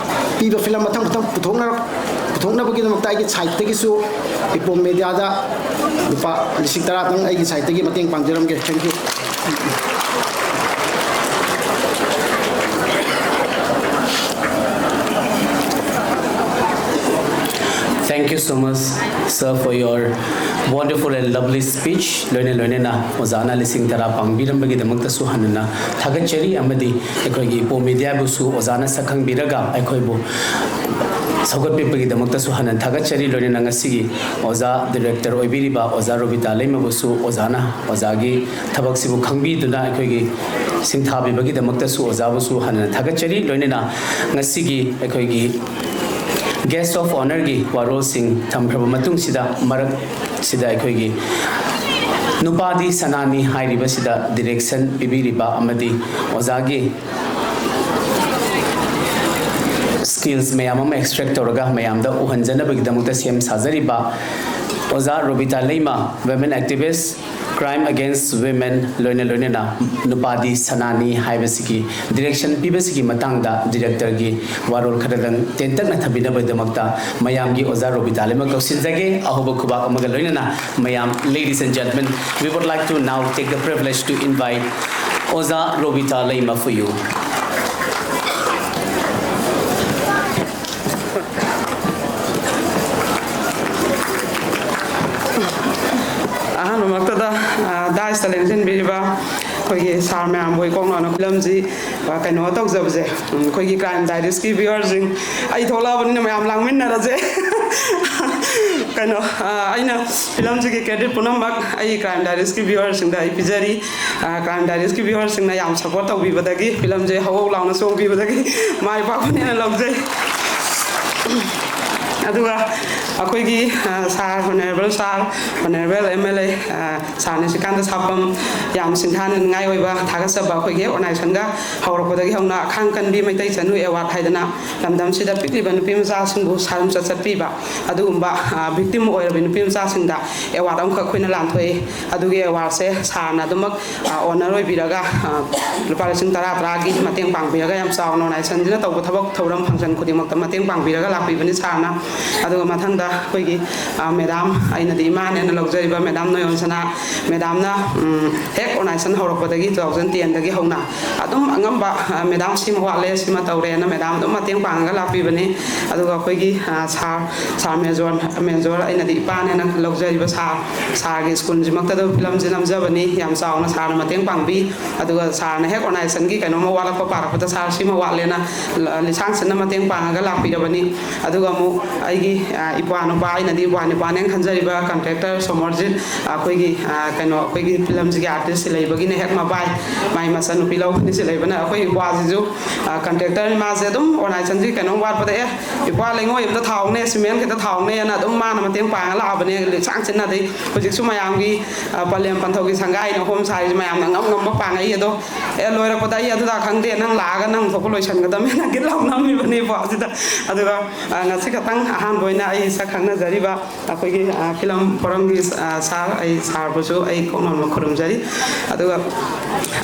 ꯄꯤꯕ ꯐꯤꯂꯝ ꯃꯊꯪ ꯃꯊꯪ ꯄꯨꯊꯣꯛꯅꯔꯛ-, ꯄꯨꯊꯣꯛꯅꯕꯒꯤꯗꯃꯛꯇ ꯑꯩꯒꯤ ꯁꯥꯏꯠꯇꯒꯤꯁꯨ, ꯏꯄꯣꯝ ꯃꯦꯗꯤꯌꯥꯗ ꯂꯨꯄꯥ ꯂꯤꯁꯤꯡ ꯇꯔꯥꯗꯪ ꯑꯩꯒꯤ ꯁꯥꯏꯠꯇꯒꯤ ꯃꯇꯦꯡ ꯄꯥꯡꯖꯔꯝꯒꯦ꯫ Thank you. Thank you so much, sir, for your wonderful and lovely speech. ꯂꯣꯏꯅ ꯂꯣꯏꯅꯅ ꯑꯣꯖꯥꯅ ꯂꯤꯁꯤꯡ ꯇꯔꯥ ꯄꯥꯡꯕꯤꯔꯝꯕꯒꯤꯗꯃꯛꯇꯁꯨ ꯍꯟꯅ ꯊꯥꯒꯠꯆꯔꯤ, ꯑꯃꯗꯤ ꯑꯩꯈꯣꯏꯒꯤ ꯏꯄꯣꯝ ꯃꯦꯗꯤꯌꯥꯕꯨꯁꯨ ꯑꯣꯖꯥꯅ ꯁꯛꯈꯪꯕꯤꯔꯒ ꯑꯩꯈꯣꯏꯕꯨ ꯁꯧꯒꯠꯄꯤꯕꯒꯤꯗꯃꯛꯇꯁꯨ ꯍꯟꯅ ꯊꯥꯒꯠꯆꯔꯤ꯫ ꯂꯣꯏꯅꯅ ꯉꯁꯤꯒꯤ ꯑꯣꯖꯥ ꯗꯤꯔꯦꯛꯇꯔ ꯑꯣꯏꯕꯤꯔꯤꯕ ꯑꯣꯖꯥ ꯔꯣꯕꯤꯇꯥ ꯂꯩꯃꯕꯨꯁꯨ ꯑꯣꯖꯥꯅ ꯑꯣꯖꯥꯒꯤ ꯊꯕꯛꯁꯤꯕꯨ ꯈꯪꯕꯤꯗꯨꯅ ꯑꯩꯈꯣꯏꯒꯤ ꯁꯤꯡꯊꯥꯕꯤꯕꯒꯤꯗꯃꯛꯇꯁꯨ ꯑꯣꯖꯥꯕꯨꯁꯨ ꯍꯟꯅ ꯊꯥꯒꯠꯆꯔꯤ꯫ ꯂꯣꯏꯅꯅ ꯉꯁꯤꯒꯤ ꯑꯩꯈꯣꯏꯒꯤ guest of honourꯒꯤ ꯋꯥꯔꯣꯜꯁꯤꯡ ꯊꯝꯈ꯭ꯔꯕ ꯃꯇꯨꯡꯁꯤꯗ, ꯃꯔꯛꯁꯤꯗ ꯑꯩꯈꯣꯏꯒꯤ ꯅꯨꯄꯥꯗꯤ ꯁꯅꯥꯅꯤ ꯍꯥꯏꯔꯤꯕꯁꯤꯗ direction ꯄꯤꯕꯤꯔꯤꯕ ꯑꯃꯗꯤ ꯑꯣꯖꯥꯒꯤ skills ꯃꯌꯥꯝ ꯑꯃ extract ꯇꯧꯔꯒ ꯃꯌꯥꯝꯗ ꯎꯍꯟꯖꯅꯕꯒꯤꯗꯃꯛꯇ ꯁꯦꯝ ꯁꯥꯖꯔꯤꯕ ꯑꯣꯖꯥ ꯔꯣꯕꯤꯇꯥ ꯂꯩꯃ, women activist, Crime Against Women, ꯂꯣꯏꯅ ꯂꯣꯏꯅꯅ ꯅꯨꯄꯥꯗꯤ ꯁꯅꯥꯅꯤ ꯍꯥꯏꯕꯁꯤꯒꯤ direction ꯄꯤꯕꯁꯤꯒꯤ ꯃꯇꯥꯡꯗ directorꯒꯤ ꯋꯥꯔꯣꯜ ꯈꯔꯗꯪ ꯇꯦꯟꯇꯛꯅ ꯊꯝꯕꯤꯅꯕꯒꯤꯗꯃꯛꯇ ꯃꯌꯥꯝꯒꯤ ꯑꯣꯖꯥ ꯔꯣꯕꯤꯇꯥ ꯂꯩꯃ ꯀꯧꯁꯤꯟꯖꯒꯦ꯫ ꯑꯍꯧꯕ ꯈꯨꯕꯥꯛ ꯑꯃꯒ ꯂꯣꯏꯅꯅ ꯃꯌꯥꯝ, ladies and gentlemen, we would like to now take the privilege to invite ꯑꯣꯖꯥ ꯔꯣꯕꯤꯇꯥ ꯂꯩꯃ for you. ꯑꯍꯥꯟꯕꯃꯛꯇꯗ, ꯑ, dais ꯇ ꯂꯦꯡꯁꯤꯟꯕꯤꯔꯤꯕ ꯑꯩꯈꯣꯏꯒꯤ sir ꯃꯌꯥꯝꯕꯨ ꯏꯀꯣꯛ ꯅꯥꯅ ꯐꯤꯂꯝꯁꯤ, ꯑ, ꯀꯩꯅꯣ ꯇꯧꯖꯕꯁꯦ, ꯎꯝ, ꯑꯩꯈꯣꯏꯒꯤ Crime Diaries ꯀꯤ viewer ꯁꯤꯡ, ꯑꯩ ꯊꯣꯛꯂꯛꯑꯕꯅꯤꯅ ꯃꯌꯥꯝ ꯂꯥꯡꯃꯤꯟꯅꯔꯁꯦ꯫ ꯀꯩꯅꯣ, ꯑ, ꯑꯩꯅ ꯐꯤꯂꯝꯁꯤꯒꯤ credit ꯄꯨꯝꯅꯃꯛ ꯑꯩ Crime Diaries ꯀꯤ viewer ꯁꯤꯡꯗ ꯑꯩ ꯄꯤꯖꯔꯤ꯫ ꯑ, Crime Diaries ꯀꯤ viewer ꯁꯤꯡꯅ ꯌꯥꯝ support ꯇꯧꯕꯤꯕꯗꯒꯤ, ꯐꯤꯂꯝꯁꯦ ꯍꯧ ꯍꯧ ꯂꯥꯎꯅ ꯆꯣꯡꯕꯤꯕꯗꯒꯤ ꯃꯥꯏ ꯄꯥꯛꯄꯅꯦꯅ ꯂꯧꯖꯩ꯫ ꯑꯗꯨꯒ ꯑꯩꯈꯣꯏꯒꯤ, ꯑ, sir, honourable sir, honourable M L A, ꯑ, sir ꯅꯤꯁꯤꯀꯥꯟꯇ ꯁꯥꯄꯝ, ꯌꯥꯝ ꯁꯤꯡꯊꯥꯅꯤꯡꯉꯥꯏ ꯑꯣꯏꯕ ꯊꯥꯒꯠꯆꯕ, ꯑꯩꯈꯣꯏꯒꯤ organization ꯒ ꯍꯧꯔꯛꯄꯗꯒꯤ ꯍꯧꯅ ꯑꯈꯥꯡ ꯀꯟꯕꯤ ꯃꯩꯇꯩ ꯆꯅꯨ award ꯍꯥꯏꯗꯅ ꯂꯝꯗꯝꯁꯤꯗ ꯄꯤꯛꯂꯤꯕ ꯅꯨꯄꯤ ꯃꯆꯥꯁꯤꯡꯕꯨ ꯁꯥꯔꯝꯆꯠ ꯆꯠꯄꯤꯕ ꯑꯗꯨꯒꯨꯝꯕ, ꯑ, victim ꯑꯣꯏꯔꯕꯤ ꯅꯨꯄꯤ ꯃꯆꯥꯁꯤꯡꯗ award ꯑꯃꯈꯛ ꯑꯩꯈꯣꯏꯅ ꯂꯥꯟꯊꯣꯛꯏ꯫ ꯑꯗꯨꯒꯤ award ꯁꯦ sir ꯅ ꯑꯗꯨꯃꯛ, ꯑ, owner ꯑꯣꯏꯕꯤꯔꯒ, ꯑ, ꯂꯨꯄꯥ ꯂꯤꯁꯤꯡ ꯇꯔꯥ ꯇꯔꯥꯒꯤ ꯃꯇꯦꯡ ꯄꯥꯡꯕꯤꯔꯒ ꯌꯥꯝ ꯆꯥꯎꯅ organization ꯁꯤꯅ ꯇꯧꯕ ꯊꯕꯛ ꯊꯧꯔꯝ function ꯈꯨꯗꯤꯡꯃꯛꯇ ꯃꯇꯦꯡ ꯄꯥꯡꯕꯤꯔꯒ ꯂꯥꯛꯄꯤꯕꯅꯤ sir ꯅ꯫ ꯑꯗꯨꯒ ꯃꯊꯪꯗ ꯑꯩꯈꯣꯏꯒꯤ, ꯑ, madam, ꯑꯩꯅꯗꯤ ꯏꯃꯥꯅꯦꯅ ꯂꯧꯖꯔꯤꯕ madam ꯅꯣꯌꯣꯟꯁꯅꯥ madam ꯅ, ꯎꯝ, ꯍꯦꯛ organization ꯍꯧꯔꯛꯄꯗꯒꯤ two thousand ten ꯗꯒꯤ ꯍꯧꯅ ꯑꯗꯨꯝ ꯑꯉꯝꯕ, ꯑ, madam ꯁꯤꯃ ꯋꯥꯠꯂꯦ, ꯁꯤꯃ ꯇꯧꯔꯦꯅ madam ꯑꯗꯨꯝ ꯃꯇꯦꯡ ꯄꯥꯡꯉꯒ ꯂꯥꯛꯄꯤꯕꯅꯤ꯫ ꯑꯗꯨꯒ ꯑꯩꯈꯣꯏꯒꯤ, ꯑ, sir, sir major, major, ꯑꯩꯅꯗꯤ ꯏꯄꯥꯅꯦꯅ ꯂꯧꯖꯔꯤꯕ sir, sir ꯒꯤ school ꯁꯤꯃꯛꯇꯗ ꯐꯤꯂꯝꯁꯦ ꯅꯝꯖꯕꯅꯤ꯫ ꯌꯥꯝ ꯆꯥꯎꯅ sir ꯅ ꯃꯇꯦꯡ ꯄꯥꯡꯕꯤ꯫ ꯑꯗꯨꯒ sir ꯅ ꯍꯦꯛ organization ꯒꯤ ꯀꯩꯅꯣꯝꯃ ꯋꯥꯠꯂꯛꯄ ꯄꯥꯔꯛꯄꯗ sir ꯁꯤꯃ ꯋꯥꯠꯂꯦꯅ ꯂ-, ꯂꯤꯁꯥꯡ ꯁꯤꯠꯅ ꯃꯇꯦꯡ ꯄꯥꯡꯉꯒ ꯂꯥꯛꯄꯤꯔꯕꯅꯤ꯫ ꯑꯗꯨꯒ ꯑꯃꯨꯛ ꯑꯩꯒꯤ, ꯑ, ꯏꯄꯥ ꯏꯄ꯭ꯋꯥ ꯅꯨꯄꯥ, ꯑꯩꯅꯗꯤ ꯏꯄ꯭ꯋꯥ ꯅꯨꯄꯥꯅꯦꯅ ꯈꯟꯖꯔꯤꯕ ꯀꯟꯇ꯭ꯔꯦꯛꯇꯔ ꯁꯣꯃꯣꯔꯖꯤꯠ, ꯑꯩꯈꯣꯏꯒꯤ, ꯑ, ꯀꯩꯅꯣ, ꯑꯩꯈꯣꯏꯒꯤ ꯐꯤꯂꯝꯁꯤꯒꯤ ꯑꯥꯔꯇꯤꯁꯁꯤ ꯂꯩꯕꯒꯤꯅꯦ, ꯍꯦꯛ ꯃꯕꯥꯏ, ꯃꯥꯏ ꯃꯆꯟꯅꯨꯄꯤ ꯂꯧꯕꯅꯤ ꯁꯤ ꯂꯩꯕꯅ꯫ ꯑꯩꯈꯣꯏ ꯏꯄ꯭ꯋꯥꯁꯤꯁꯨ, ꯑ, ꯀꯟꯇ꯭ꯔꯦꯛꯇꯔꯅꯤ꯫ ꯃꯥꯁꯦ ꯑꯗꯨꯝ ꯑꯣꯔꯒꯅꯥꯏꯖꯦꯁꯟꯒꯤ ꯀꯩꯅꯣꯝ ꯋꯥꯠꯄꯗ, "ꯑꯦ, ꯏꯄ꯭ꯋꯥ ꯂꯩꯉꯣꯏ ꯑꯝꯇ ꯊꯥꯍꯧꯅꯦ, ꯁꯤꯃꯦꯟ ꯈꯤꯇ ꯊꯥꯍꯧꯅꯦꯅ" ꯑꯗꯨꯝ ꯃꯥꯅ ꯃꯇꯦꯡ ꯄꯥꯡꯉ ꯂꯥꯛꯑꯕꯅꯦ꯫ ꯂꯤꯛꯁꯥꯡ ꯆꯤꯟꯅꯗꯩ ꯍꯧꯖꯤꯛꯁꯨ ꯃꯌꯥꯝꯒꯤ, ꯑ, ꯄꯂꯦꯝ ꯄꯟꯊꯧꯒꯤ ꯁꯪꯒꯥꯏꯅ ꯍꯣꯝ ꯁꯥꯔꯤꯁꯦ ꯃꯌꯥꯝꯅ ꯉꯝ ꯉꯝꯕ ꯄꯥꯡꯉꯛꯏ꯫ ꯑꯗꯣ, "ꯑꯦ, ꯂꯣꯏꯔꯛꯄꯗ ꯑꯩ ꯑꯗꯨꯗ ꯈꯪꯗꯦ, ꯅꯪ ꯂꯥꯛꯑꯒ ꯅꯪ ꯊꯣꯛꯄ ꯂꯣꯏꯁꯟꯒꯗꯕꯅꯤꯅ" ꯒꯤꯠ ꯂꯥꯎꯅꯝꯃꯤꯕꯅꯦꯕꯣ ꯑꯁꯤꯗ꯫ ꯑꯗꯨꯒ, ꯑ, ꯉꯁꯤ ꯈꯛꯇꯪ ꯑꯍꯥꯟꯕ ꯑꯣꯏꯅ ꯑꯩ ꯁꯛ ꯈꯪꯅꯖꯔꯤꯕ ꯑꯩꯈꯣꯏꯒꯤ, ꯑ, ꯐꯤꯂꯝ ꯐꯣꯔꯝꯒꯤ, ꯑ, ꯁꯥꯔ, ꯑꯩ ꯁꯥꯔꯕꯨꯁꯨ ꯑꯩ ꯀꯣꯛ ꯅꯧꯅ ꯈꯨꯔꯨꯝꯖꯔꯤ꯫ ꯑꯗꯨꯒ,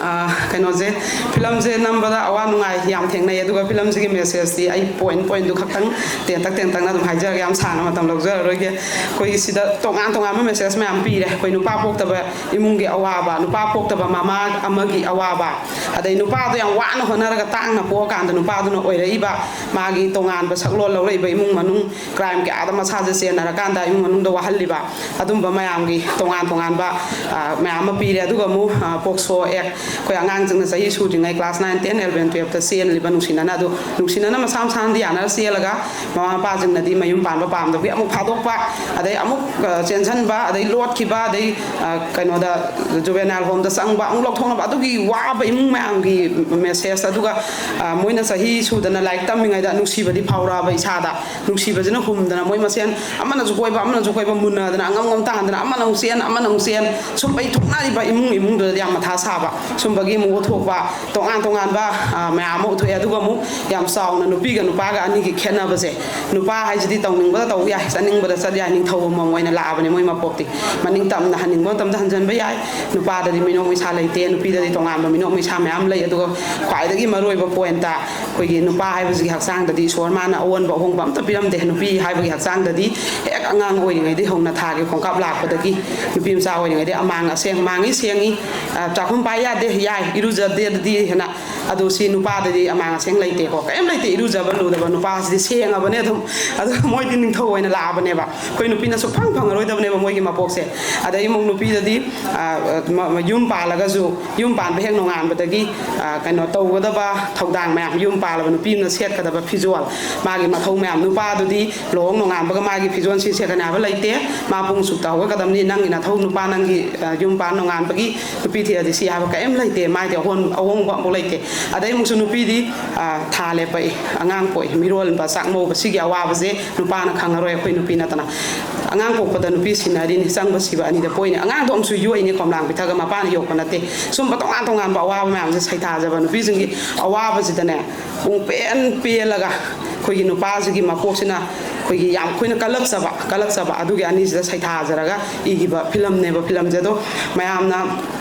ꯑ, ꯀꯩꯅꯣꯁꯦ, ꯐꯤꯂꯝꯁꯦ ꯅꯝꯕꯗ ꯑꯋꯥ ꯅꯨꯡꯉꯥꯏ ꯌꯥꯝ ꯊꯦꯡꯅꯩ꯫ ꯑꯗꯨꯒ ꯐꯤꯂꯝꯁꯤꯒꯤ ꯃꯦꯁꯦꯖꯇꯤ ꯑꯩ ꯄꯣꯏꯟ ꯄꯣꯏꯟꯗꯨ ꯈꯛꯇꯪ ꯇꯦꯟꯇꯛ ꯇꯦꯟꯇꯛꯅ ꯑꯗꯨꯝ ꯍꯥꯏꯖꯔꯒꯦ, ꯌꯥꯝ ꯁꯥꯡꯅ ꯃꯇꯝ ꯂꯧꯖꯔꯔꯣꯏꯒꯦ꯫ ꯑꯩꯈꯣꯏꯒꯤ ꯁꯤꯗ ꯇꯣꯉꯥꯟ ꯇꯣꯉꯥꯟꯕ ꯃꯦꯁꯦꯖ ꯃꯌꯥꯝ ꯄꯤꯔꯦ꯫ ꯑꯩꯈꯣꯏ ꯅꯨꯄꯥ ꯄꯣꯛꯇꯕ ꯏꯃꯨꯡꯒꯤ ꯑꯋꯥꯕ, ꯅꯨꯄꯥ ꯄꯣꯛꯇꯕ ꯃꯃꯥ ꯑꯃꯒꯤ ꯑꯋꯥꯕ, ꯑꯗꯩ ꯅꯨꯄꯥꯗꯣ ꯌꯥꯝ ꯋꯥꯅ ꯍꯣꯠꯅꯔꯒ ꯇꯥꯡꯅ ꯄꯣꯛꯑꯀꯥꯟꯗ ꯅꯨꯄꯥꯗꯨꯅ ꯑꯣꯏꯔꯛꯏꯕ ꯃꯥꯒꯤ ꯇꯣꯉꯥꯟꯕ ꯁꯛꯂꯣꯟ ꯂꯧꯔꯛꯏꯕ ꯏꯃꯨꯡ ꯃꯅꯨꯡ, ꯀ꯭ꯔꯥꯏꯝ ꯀꯌꯥꯗ ꯃꯁꯥꯁꯦ ꯆꯦꯟꯅꯔꯀꯥꯟꯗ ꯏꯃꯨꯡ ꯃꯅꯨꯡꯗ ꯋꯥꯍꯜꯂꯤꯕ, ꯑꯗꯨꯝꯕ ꯃꯌꯥꯝꯒꯤ ꯇꯣꯉꯥꯟ ꯇꯣꯉꯥꯟꯕ, ꯑ, ꯃꯌꯥꯝ ꯑꯃ ꯄꯤꯔꯦ꯫ ꯑꯗꯨꯒ ꯑꯃꯨꯛ, ꯑ, ꯄꯣꯛꯁꯣ ꯑꯦꯛ, ꯑꯩꯈꯣꯏ ꯑꯉꯥꯡꯁꯤꯡꯅ ꯆꯍꯤ ꯁꯨꯗ꯭ꯔꯤꯉꯩ ꯀ꯭ꯂꯥꯁ ꯅꯥꯏꯟ, ꯇꯦꯟ, ꯑꯦꯂꯚꯦꯟ, ꯇꯨꯌꯦꯜꯞꯇ ꯆꯦꯜꯂꯤꯕ ꯅꯨꯡꯁꯤꯅꯅ, ꯑꯗꯨ ꯅꯨꯡꯁꯤꯅꯅ ꯃꯁꯥ ꯃꯁꯥꯅꯗꯤ ꯌꯥꯅꯔ ꯆꯦꯜꯂꯒ ꯃꯃꯥ ꯃꯄꯥꯁꯤꯡꯅꯗꯤ ꯃꯌꯨꯝ ꯄꯥꯟꯕ ꯄꯥꯝꯗꯕꯒꯤ ꯑꯃꯨꯛ ꯐꯥꯗꯣꯛꯄ, ꯑꯗꯩ ꯑꯃꯨꯛ, ꯑ, ꯆꯦꯟꯁꯤꯟꯕ, ꯑꯗꯩ ꯂꯣꯠꯈꯤꯕ, ꯑꯗꯩ, ꯑ, ꯀꯩꯅꯣꯗ, ꯖꯨꯕꯦꯅꯥꯏꯜ ꯍꯣꯝꯗ ꯆꯪꯕ, ꯑꯃꯨꯛ ꯂꯧꯊꯣꯛꯅꯕ, ꯑꯗꯨꯒꯤ ꯋꯥꯕ ꯏꯃꯨꯡ ꯃꯌꯥꯝꯒꯤ ꯃꯦꯁꯦꯖ꯫ ꯑꯗꯨꯒ, ꯑ, ꯃꯣꯏꯅ ꯆꯍꯤ ꯁꯨꯗꯅ ꯂꯥꯏꯔꯤꯛ ꯇꯝꯃꯤꯉꯩꯗ ꯅꯨꯡꯁꯤꯕꯗꯤ ꯐꯥꯎꯔꯛꯑꯕ ꯏꯁꯥꯗ, ꯅꯨꯡꯁꯤꯕꯁꯤꯅ ꯍꯨꯝꯗꯅ ꯃꯣꯏ ꯃꯁꯦꯟ ꯑꯃꯅꯁꯨ ꯀꯣꯏꯕ, ꯑꯃꯅꯁꯨ ꯀꯣꯏꯕ ꯃꯨꯟꯅꯗꯅ, ꯑꯉꯝ ꯉꯝ ꯇꯥꯍꯟꯗꯅ, ꯑꯃꯅ ꯑꯃꯨꯛ ꯆꯦꯟ, ꯑꯃꯅ ꯑꯃꯨꯛ ꯆꯦꯟ, ꯁꯨꯝ ꯄꯩꯊꯣꯛꯅꯔꯤꯕ ꯏꯃꯨꯡ ꯏꯃꯨꯡꯗꯨꯗꯗꯤ ꯌꯥꯝ ꯃꯊꯥ ꯁꯥꯕ꯫ ꯁꯨꯝꯕꯒꯤ ꯑꯃꯨꯛ ꯎꯠꯊꯣꯛꯄ ꯇꯣꯉꯥꯟ ꯇꯣꯉꯥꯟꯕ, ꯑ, ꯃꯌꯥꯝ ꯑꯃ ꯎꯠꯊꯣꯛꯑꯦ꯫ ꯑꯗꯨꯒ ꯑꯃꯨꯛ ꯌꯥꯝ ꯆꯥꯎꯅ ꯅꯨꯄꯤꯒ ꯅꯨꯄꯥꯒ ꯑꯅꯤꯒꯤ ꯈꯦꯠꯅꯕꯁꯦ, ꯅꯨꯄꯥ ꯍꯥꯏꯁꯤꯗꯤ ꯇꯧꯅꯤꯡꯕꯗ ꯇꯧ ꯌꯥꯏ, ꯆꯠꯅꯤꯡꯕꯗ ꯆꯠ ꯌꯥꯏ, ꯅꯤꯡꯊꯧ ꯑꯃꯃꯝ ꯑꯣꯏꯅ ꯂꯥꯛꯑꯕꯅꯦ ꯃꯣꯏ ꯃꯄꯣꯛꯇꯤ꯫ ꯃꯅꯤꯡ ꯇꯝꯅ ꯍꯟꯅꯤꯡꯕ ꯃꯇꯝꯗ ꯍꯟꯖꯟꯕ ꯌꯥꯏ, ꯅꯨꯄꯥꯗꯗꯤ ꯃꯤꯅꯣꯛ ꯃꯩꯁꯥ ꯂꯩꯇꯦ, ꯅꯨꯄꯤꯗꯗꯤ ꯇꯣꯉꯥꯟꯕ ꯃꯤꯅꯣꯛ ꯃꯩꯁꯥ ꯃꯌꯥꯝ ꯂꯩ꯫ ꯑꯗꯨꯒ ꯈ꯭ꯋꯥꯏꯗꯒꯤ ꯃꯔꯨꯑꯣꯏꯕ ꯄꯣꯏꯟꯠꯇ, ꯑꯩꯈꯣꯏꯒꯤ ꯅꯨꯄꯥ ꯍꯥꯏꯕꯁꯤꯒꯤ ꯍꯛꯆꯥꯡꯗꯗꯤ ꯏꯁꯣꯔ ꯃꯥꯅ ꯑꯑꯣꯟꯕ ꯑꯍꯣꯡꯕ ꯑꯝꯇ ꯄꯤꯔꯝꯗꯦ꯫ ꯅꯨꯄꯤ ꯍꯥꯏꯕꯒꯤ ꯍꯛꯆꯥꯡꯗꯗꯤ ꯍꯦꯛ ꯑꯉꯥꯡ ꯑꯣꯏꯔꯤꯉꯩꯗꯒꯤ ꯍꯧꯅ ꯊꯥꯒꯤ ꯈꯣꯡꯀꯥꯞ ꯂꯥꯛꯄꯗꯒꯤ ꯅꯨꯄꯤ ꯃꯆꯥ ꯑꯣꯏꯔꯤꯉꯩꯗꯒꯤ ꯑꯃꯥꯡ ꯑꯁꯦꯡ, ꯃꯥꯡꯉꯤ ꯁꯦꯡꯉꯤ, ꯑ, ꯆꯥꯛꯈꯨꯝ ꯄꯥꯏ ꯌꯥꯗꯦ, ꯌꯥꯏ, ꯏꯔꯨꯖꯗꯦꯗꯤ ꯍꯦꯟꯅ꯫ ꯑꯗꯣ ꯁꯤ ꯅꯨꯄꯥꯗꯗꯤ ꯑꯃꯥꯡ ꯑꯁꯦꯡ ꯂꯩꯇꯦꯀꯣ, ꯀꯔꯤꯝ ꯂꯩꯇꯦ, ꯏꯔꯨꯖꯕ ꯂꯨꯗꯕ, ꯅꯨꯄꯥꯁꯤꯗꯤ ꯁꯦꯡꯉꯕꯅꯦ ꯑꯗꯨꯝ꯫ ꯑꯗꯣ ꯃꯣꯏꯗꯤ ꯅꯤꯡꯊꯧ ꯑꯣꯏꯅ ꯂꯥꯛꯑꯕꯅꯦꯕ꯫ ꯑꯩꯈꯣꯏ ꯅꯨꯄꯤꯅ ꯁꯨꯛꯐꯪ ꯐꯪꯉꯔꯣꯏꯗꯕꯅꯦꯕ ꯃꯣꯏꯒꯤ ꯃꯄꯣꯛꯁꯦ꯫ ꯑꯗꯩ ꯑꯃꯨꯛ ꯅꯨꯄꯤꯗꯗꯤ, ꯑ, ꯃ-, ꯃ-, ꯌꯨꯝ ꯄꯥꯜꯂꯒꯁꯨ, ꯌꯨꯝ ꯄꯥꯟꯕ ꯍꯦꯛ ꯅꯣꯡꯉꯥꯟꯕꯗꯒꯤ, ꯑ, ꯀꯩꯅꯣ ꯇꯧꯒꯗꯕ ꯊꯧꯗꯥꯡ ꯃꯌꯥꯝ, ꯌꯨꯝ ꯄꯥꯜꯂꯕ ꯅꯨꯄꯤ ꯑꯃꯅ ꯁꯦꯠꯀꯗꯕ ꯐꯤꯖꯣꯜ, ꯃꯥꯒꯤ ꯃꯊꯧ ꯃꯌꯥꯝ, ꯅꯨꯄꯥꯗꯨꯗꯤ ꯂꯨꯍꯣꯡ ꯅꯣꯡꯉꯥꯟꯕꯒ ꯃꯥꯒꯤ ꯐꯤꯖꯣꯜ ꯁꯤ ꯁꯦꯠꯀꯅꯤ ꯍꯥꯏꯕ ꯂꯩꯇꯦ꯫ ꯃꯥ ꯄꯨꯡ ꯁꯨꯛꯇ ꯍꯧꯒꯠꯀꯗꯕꯅꯤ, ꯅꯪꯒꯤ ꯅꯊꯧ ꯅꯨꯄꯥ, ꯅꯪꯒꯤ, ꯑ, ꯌꯨꯝ ꯄꯥꯟ ꯅꯣꯡꯉꯥꯟꯕꯒꯤ ꯅꯨꯄꯤ ꯊꯤꯔꯗꯤ ꯁꯤ ꯍꯥꯏꯕ ꯀꯔꯤꯝ ꯂꯩꯇꯦ꯫ ꯃꯥꯏꯗꯤ ꯑꯍꯣꯟ-, ꯑꯍꯣꯡꯕ ꯑꯃꯐꯥꯎ ꯂꯩꯇꯦ꯫ ꯑꯗꯩ ꯑꯃꯨꯛꯁꯨ ꯅꯨꯄꯤꯗꯤ, ꯑ, ꯊꯥ ꯂꯦꯞꯄꯛꯏ, ꯑꯉꯥꯡ ꯄꯣꯛꯏ, ꯃꯤꯔꯣꯜꯕ, ꯆꯥꯛ ꯃꯧꯕ, ꯁꯤꯒꯤ ꯑꯋꯥꯕꯁꯦ ꯅꯨꯄꯥꯅ ꯈꯪꯉꯔꯣꯏ, ꯑꯩꯈꯣꯏ ꯅꯨꯄꯤ ꯅꯠꯇꯅ꯫ ꯑꯉꯥꯡ ꯄꯣꯛꯄꯗ ꯅꯨꯄꯤ ꯁꯤꯟꯅꯔꯤꯅꯤ, ꯆꯪꯕ ꯁꯤꯕ ꯑꯅꯤꯗ ꯄꯣꯛꯏꯅꯤ꯫ ꯑꯉꯥꯡꯗꯣ ꯑꯃꯨꯛꯁꯨ ꯌꯣꯛꯏꯅꯤ, ꯈꯣꯝꯂꯥꯡ ꯄꯤꯊꯛꯑꯒ, ꯃꯄꯥꯅ ꯌꯣꯛꯄ ꯅꯠꯇꯦ꯫ ꯁꯨꯝꯕ ꯇꯣꯉꯥꯟ ꯇꯣꯉꯥꯟꯕ ꯑꯋꯥꯕ ꯃꯌꯥꯝꯁꯦ ꯁꯩꯊꯥꯖꯕ ꯅꯨꯄꯤꯁꯤꯡꯒꯤ ꯑꯋꯥꯕꯁꯤꯗꯅꯦ, ꯄꯨꯡ ꯄꯦꯟ ꯄꯦꯜꯂꯒ ꯑꯩꯈꯣꯏꯒꯤ ꯅꯨꯄꯥꯁꯤꯒꯤ ꯃꯀꯣꯛꯁꯤꯅ ꯑꯩꯈꯣꯏꯒꯤ ꯌꯥꯝ ꯑꯩꯈꯣꯏꯅ ꯀꯜꯂꯛꯆꯕ, ꯀꯜꯂꯛꯆꯕ ꯑꯗꯨꯒꯤ ꯑꯅꯤꯁꯤꯗ ꯁꯩꯊꯥꯖꯔꯒ ꯏꯈꯤꯕ ꯐꯤꯂꯝꯅꯦꯕ꯫ ꯐꯤꯂꯝꯁꯦ ꯑꯗꯣ ꯃꯌꯥꯝꯅ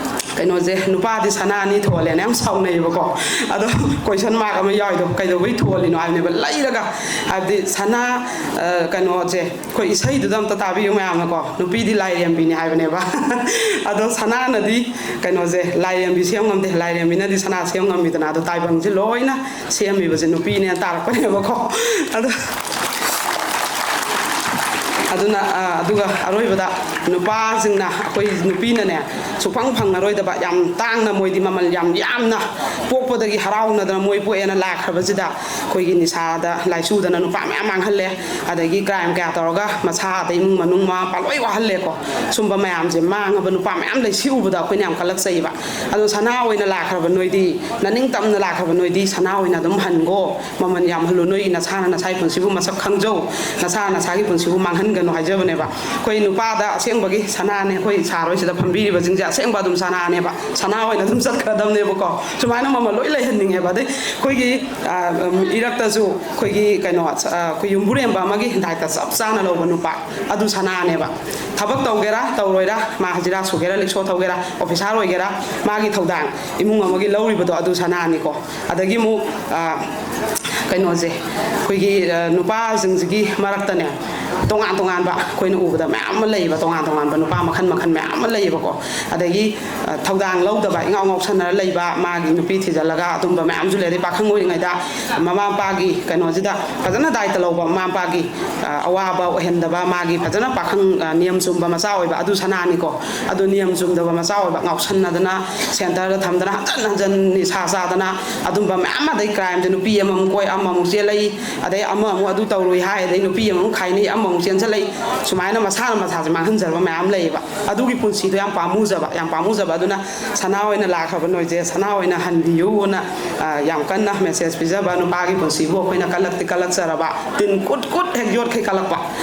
ꯀꯩꯅꯣꯁꯦ, ꯅꯨꯄꯥꯗꯤ ꯁꯅꯥ ꯑꯅꯤ ꯊꯣꯜꯂꯦꯅ ꯌꯥꯝ ꯁꯥꯎꯅꯩꯌꯦꯕꯀꯣ꯫ ꯑꯗꯣ question mark ꯑꯃ ꯌꯥꯎꯔꯤꯗꯣ ꯀꯩꯗꯧꯕꯩ ꯊꯣꯜꯂꯤꯅꯣ ꯍꯥꯏꯕꯅꯦꯕ꯫ ꯂꯩꯔꯒ, ꯍꯥꯏꯕꯗꯤ ꯁꯅꯥ, ꯑ, ꯀꯩꯅꯣꯁꯦ, ꯑꯩꯈꯣꯏ ꯏꯁꯩꯗꯨꯗ ꯑꯝꯇ ꯇꯥꯕꯤꯌꯨ ꯃꯌꯥꯝꯅꯀꯣ, ꯅꯨꯄꯤꯗꯤ ꯂꯥꯏꯔꯦꯝꯕꯤꯅꯤ ꯍꯥꯏꯕꯅꯦꯕ꯫ ꯑꯗꯣ ꯁꯅꯥꯅꯗꯤ ꯀꯩꯅꯣꯁꯦ, ꯂꯥꯏꯔꯦꯝꯕꯤ ꯁꯦꯝ ꯉꯝꯗꯦ, ꯂꯥꯏꯔꯦꯝꯕꯤꯅꯗꯤ ꯁꯅꯥ ꯁꯦꯝ ꯉꯝꯃꯤꯗꯅ꯫ ꯑꯗꯣ ꯇꯥꯏꯕꯪꯁꯦ ꯂꯣꯏꯅ ꯁꯦꯝꯃꯤꯕꯁꯦ ꯅꯨꯄꯤꯅꯦꯅ ꯇꯥꯔꯛꯄꯅꯦꯕꯀꯣ꯫ ꯑꯗꯣ, ꯑꯗꯨꯅ, ꯑ, ꯑꯗꯨꯒ ꯑꯔꯣꯏꯕꯗ ꯅꯨꯄꯥꯁꯤꯡꯅ, ꯑꯩꯈꯣꯏ ꯅꯨꯄꯤꯅꯅꯦ, ꯁꯨꯛꯐꯪ ꯐꯪꯉꯔꯣꯏꯗꯕ, ꯌꯥꯝ ꯇꯥꯡꯅ, ꯃꯣꯏꯗꯤ ꯃꯃꯜ ꯌꯥꯝ ꯌꯥꯝꯅ ꯄꯣꯛꯄꯗꯒꯤ ꯍꯔꯥꯎꯅꯗꯅ ꯃꯣꯏ ꯄꯣꯛꯑꯦꯅ ꯂꯥꯛꯈ꯭ꯔꯕꯁꯤꯗ, ꯑꯩꯈꯣꯏꯒꯤ ꯅꯤꯁꯥꯗ ꯂꯥꯏꯆꯨꯗꯅ ꯅꯨꯄꯥ ꯃꯌꯥꯝ ꯃꯥꯡꯍꯜꯂꯦ, ꯑꯗꯒꯤ crime ꯀꯌꯥ ꯇꯧꯔꯒ ꯃꯁꯥ ꯑꯗꯩ ꯏꯃꯨꯡ ꯃꯅꯨꯡ ꯃꯃꯥ ꯃꯄꯥ ꯂꯣꯏ ꯋꯥꯍꯜꯂꯦꯀꯣ꯫ ꯁꯨꯝꯕ ꯃꯌꯥꯝꯁꯦ ꯃꯥꯡꯉꯕ ꯅꯨꯄꯥ ꯃꯌꯥꯝ ꯂꯩꯁꯤ ꯎꯕꯗ ꯑꯩꯈꯣꯏꯅ ꯌꯥꯝ ꯀꯜꯂꯛꯆꯩꯕ꯫ ꯑꯗꯣ ꯁꯅꯥ ꯑꯣꯏꯅ ꯂꯥꯛꯈ꯭ꯔꯕ ꯅꯣꯏꯗꯤ, ꯅꯅꯤꯡ ꯇꯝꯅ ꯂꯥꯛꯈ꯭ꯔꯕ ꯅꯣꯏꯗꯤ ꯁꯅꯥ ꯑꯣꯏꯅ ꯑꯗꯨꯝ ꯍꯟꯒꯣ꯫ ꯃꯃꯜ ꯌꯥꯝꯍꯜꯂꯨ꯫ ꯅꯣꯏꯒꯤ ꯅꯁꯥꯅ ꯅꯁꯥꯒꯤ ꯄꯨꯟꯁꯤꯕꯨ ꯃꯁꯛ ꯈꯪꯖꯧ, ꯅꯁꯥ ꯅꯁꯥꯒꯤ ꯄꯨꯟꯁꯤꯕꯨ ꯃꯥꯡꯍꯟꯒꯅꯨ ꯍꯥꯏꯖꯕꯅꯦꯕ꯫ ꯑꯩꯈꯣꯏ ꯅꯨꯄꯥꯗ ꯑꯁꯦꯡꯕꯒꯤ ꯁꯅꯥꯅꯦ꯫ ꯑꯩꯈꯣꯏ ꯁꯥꯔ ꯍꯣꯏꯁꯤꯗ ꯐꯝꯕꯤꯔꯤꯕꯁꯤꯡꯁꯦ ꯑꯁꯦꯡꯕ ꯑꯗꯨꯝ ꯁꯅꯥꯅꯦꯕ, ꯁꯅꯥ ꯑꯣꯏꯅ ꯑꯗꯨꯝ ꯆꯠꯈ꯭ꯔꯗꯕꯅꯦꯕꯀꯣ꯫ ꯁꯨꯃꯥꯏꯅ ꯃꯃꯜ ꯂꯣꯏ ꯂꯩꯍꯟꯅꯤꯡꯉꯦꯕ꯫ ꯑꯗꯩ ꯑꯩꯈꯣꯏꯒꯤ, ꯑ, ꯎꯝ, ꯏꯔꯛꯇꯁꯨ ꯑꯩꯈꯣꯏꯒꯤ ꯀꯩꯅꯣ, ꯑ, ꯑꯩꯈꯣꯏ ꯌꯨꯝꯕꯨꯔꯦꯝꯕ ꯑꯃꯒꯤ ꯗꯥꯏꯇ ꯆꯞ ꯆꯥꯅ ꯂꯧꯕ ꯅꯨꯄꯥ, ꯑꯗꯨ ꯁꯅꯥꯅꯦꯕ꯫ ꯊꯕꯛ ꯇꯧꯒꯦꯔꯥ ꯇꯧꯔꯣꯏꯔꯥ, ꯃꯥ ꯍꯖꯤꯔꯥ ꯁꯨꯒꯦꯔꯥ ꯂꯤꯛꯁꯣ ꯊꯧꯒꯦꯔꯥ, ꯑꯣꯐꯤꯁꯥꯔ ꯑꯣꯏꯒꯦꯔꯥ, ꯃꯥꯒꯤ ꯊꯧꯗꯥꯡ ꯏꯃꯨꯡ ꯑꯃꯒꯤ ꯂꯧꯔꯤꯕꯗꯣ ꯑꯗꯨ ꯁꯅꯥꯅꯤꯀꯣ꯫ ꯑꯗꯒꯤ ꯑꯃꯨꯛ, ꯑ, ꯀꯩꯅꯣꯁꯦ, ꯑꯩꯈꯣꯏꯒꯤ, ꯑ, ꯅꯨꯄꯥꯁꯤꯡꯁꯤꯒꯤ ꯃꯔꯛꯇꯅꯦ, ꯇꯣꯉꯥꯟ ꯇꯣꯉꯥꯟ ꯇꯣꯉꯥꯟꯕ ꯑꯩꯈꯣꯏꯅ ꯎꯕꯗ ꯃꯌꯥꯝ ꯑꯃ ꯂꯩꯌꯦꯕ, ꯇꯣꯉꯥꯟ ꯇꯣꯉꯥꯟꯕ ꯅꯨꯄꯥ ꯃꯈꯜ ꯃꯈꯜ ꯃꯌꯥꯝ ꯑꯃ ꯂꯩꯌꯦꯕꯀꯣ꯫ ꯑꯗꯒꯤ, ꯑ, ꯊꯧꯗꯥꯡ ꯂꯧꯗꯕ, ꯏꯉꯥꯎ ꯉꯥꯎꯁꯟꯅꯔ ꯂꯩꯕ, ꯃꯥꯒꯤ ꯅꯨꯄꯤ ꯊꯤꯖꯤꯜꯂꯒ ꯑꯗꯨꯝꯕ ꯃꯌꯥꯝꯁꯨ ꯂꯩ꯫ ꯑꯗꯩ ꯄꯥꯈꯪ ꯑꯣꯏꯔꯤꯉꯩꯗ ꯃꯃꯥ ꯃꯄꯥꯒꯤ ꯀꯩꯅꯣꯁꯤꯗ ꯐꯖꯅ ꯗꯥꯏꯇ ꯂꯧꯕ, ꯃꯃꯥ ꯃꯄꯥꯒꯤ, ꯑ, ꯑꯋꯥꯕ ꯑꯣꯏꯍꯟꯗꯕ, ꯃꯥꯒꯤ ꯐꯖꯅ ꯄꯥꯈꯪ, ꯑ, ꯅꯤꯌꯝ ꯆꯨꯝꯕ ꯃꯆꯥ ꯑꯣꯏꯕ, ꯑꯗꯨ ꯁꯅꯥꯅꯤꯀꯣ꯫ ꯑꯗꯨ ꯅꯤꯌꯝ ꯆꯨꯝꯗꯕ ꯃꯆꯥ ꯑꯣꯏꯕ, ꯉꯥꯎꯁꯟꯅꯗꯅ ꯁꯦꯟꯇꯔꯗ ꯊꯝꯗꯅ ꯍꯟꯖꯟ ꯍꯟꯖꯟ ꯅꯤꯁꯥ ꯆꯥꯗꯅ ꯑꯗꯨꯝꯕ ꯃꯌꯥꯝ ꯑꯃ, ꯑꯗꯩ ꯀ꯭ꯔꯥꯏꯝꯁꯦ ꯅꯨꯄꯤ ꯑꯃꯃꯨꯛ ꯀꯣꯏ, ꯑꯃꯃꯨꯛ ꯆꯦꯜꯂꯛꯏ, ꯑꯗꯩ ꯑꯃꯃꯨꯛ ꯑꯗꯨ ꯇꯧꯔꯨꯏ ꯍꯥꯏ, ꯑꯗꯩ ꯅꯨꯄꯤ ꯑꯃꯃꯨꯛ ꯈꯥꯏꯅꯩ, ꯑꯃꯃꯨꯛ ꯆꯦꯟꯁꯤꯜꯂꯛꯏ꯫ ꯁꯨꯃꯥꯏꯅ ꯃꯁꯥꯅ ꯃꯁꯥꯁꯦ ꯃꯥꯡꯍꯟꯖꯔꯕ ꯃꯌꯥꯝ ꯂꯩꯌꯦꯕ꯫ ꯑꯗꯨꯒꯤ ꯄꯨꯟꯁꯤꯗꯣ ꯌꯥꯝ ꯄꯥꯝꯃꯨꯖꯕ, ꯌꯥꯝ ꯄꯥꯝꯃꯨꯖꯕ꯫ ꯑꯗꯨꯅ ꯁꯅꯥ ꯑꯣꯏꯅ ꯂꯥꯛꯈ꯭ꯔꯕ ꯅꯣꯏꯁꯦ ꯁꯅꯥ ꯑꯣꯏꯅ ꯍꯟꯕꯤꯌꯨꯅ, ꯑ, ꯌꯥꯝ ꯀꯟꯅ ꯃꯦꯁꯦꯖ ꯄꯤꯖꯕ꯫ ꯅꯨꯄꯥꯒꯤ ꯄꯨꯟꯁꯤꯕꯨ ꯑꯩꯈꯣꯏꯅ ꯀꯜꯂꯛꯇꯤ ꯀꯜꯂꯛꯆꯔꯕ, ꯇꯤꯟ ꯀꯨꯠ ꯀꯨꯠ ꯍꯦꯛ ꯌꯣꯠꯈꯩ ꯀꯜꯂꯛꯄ,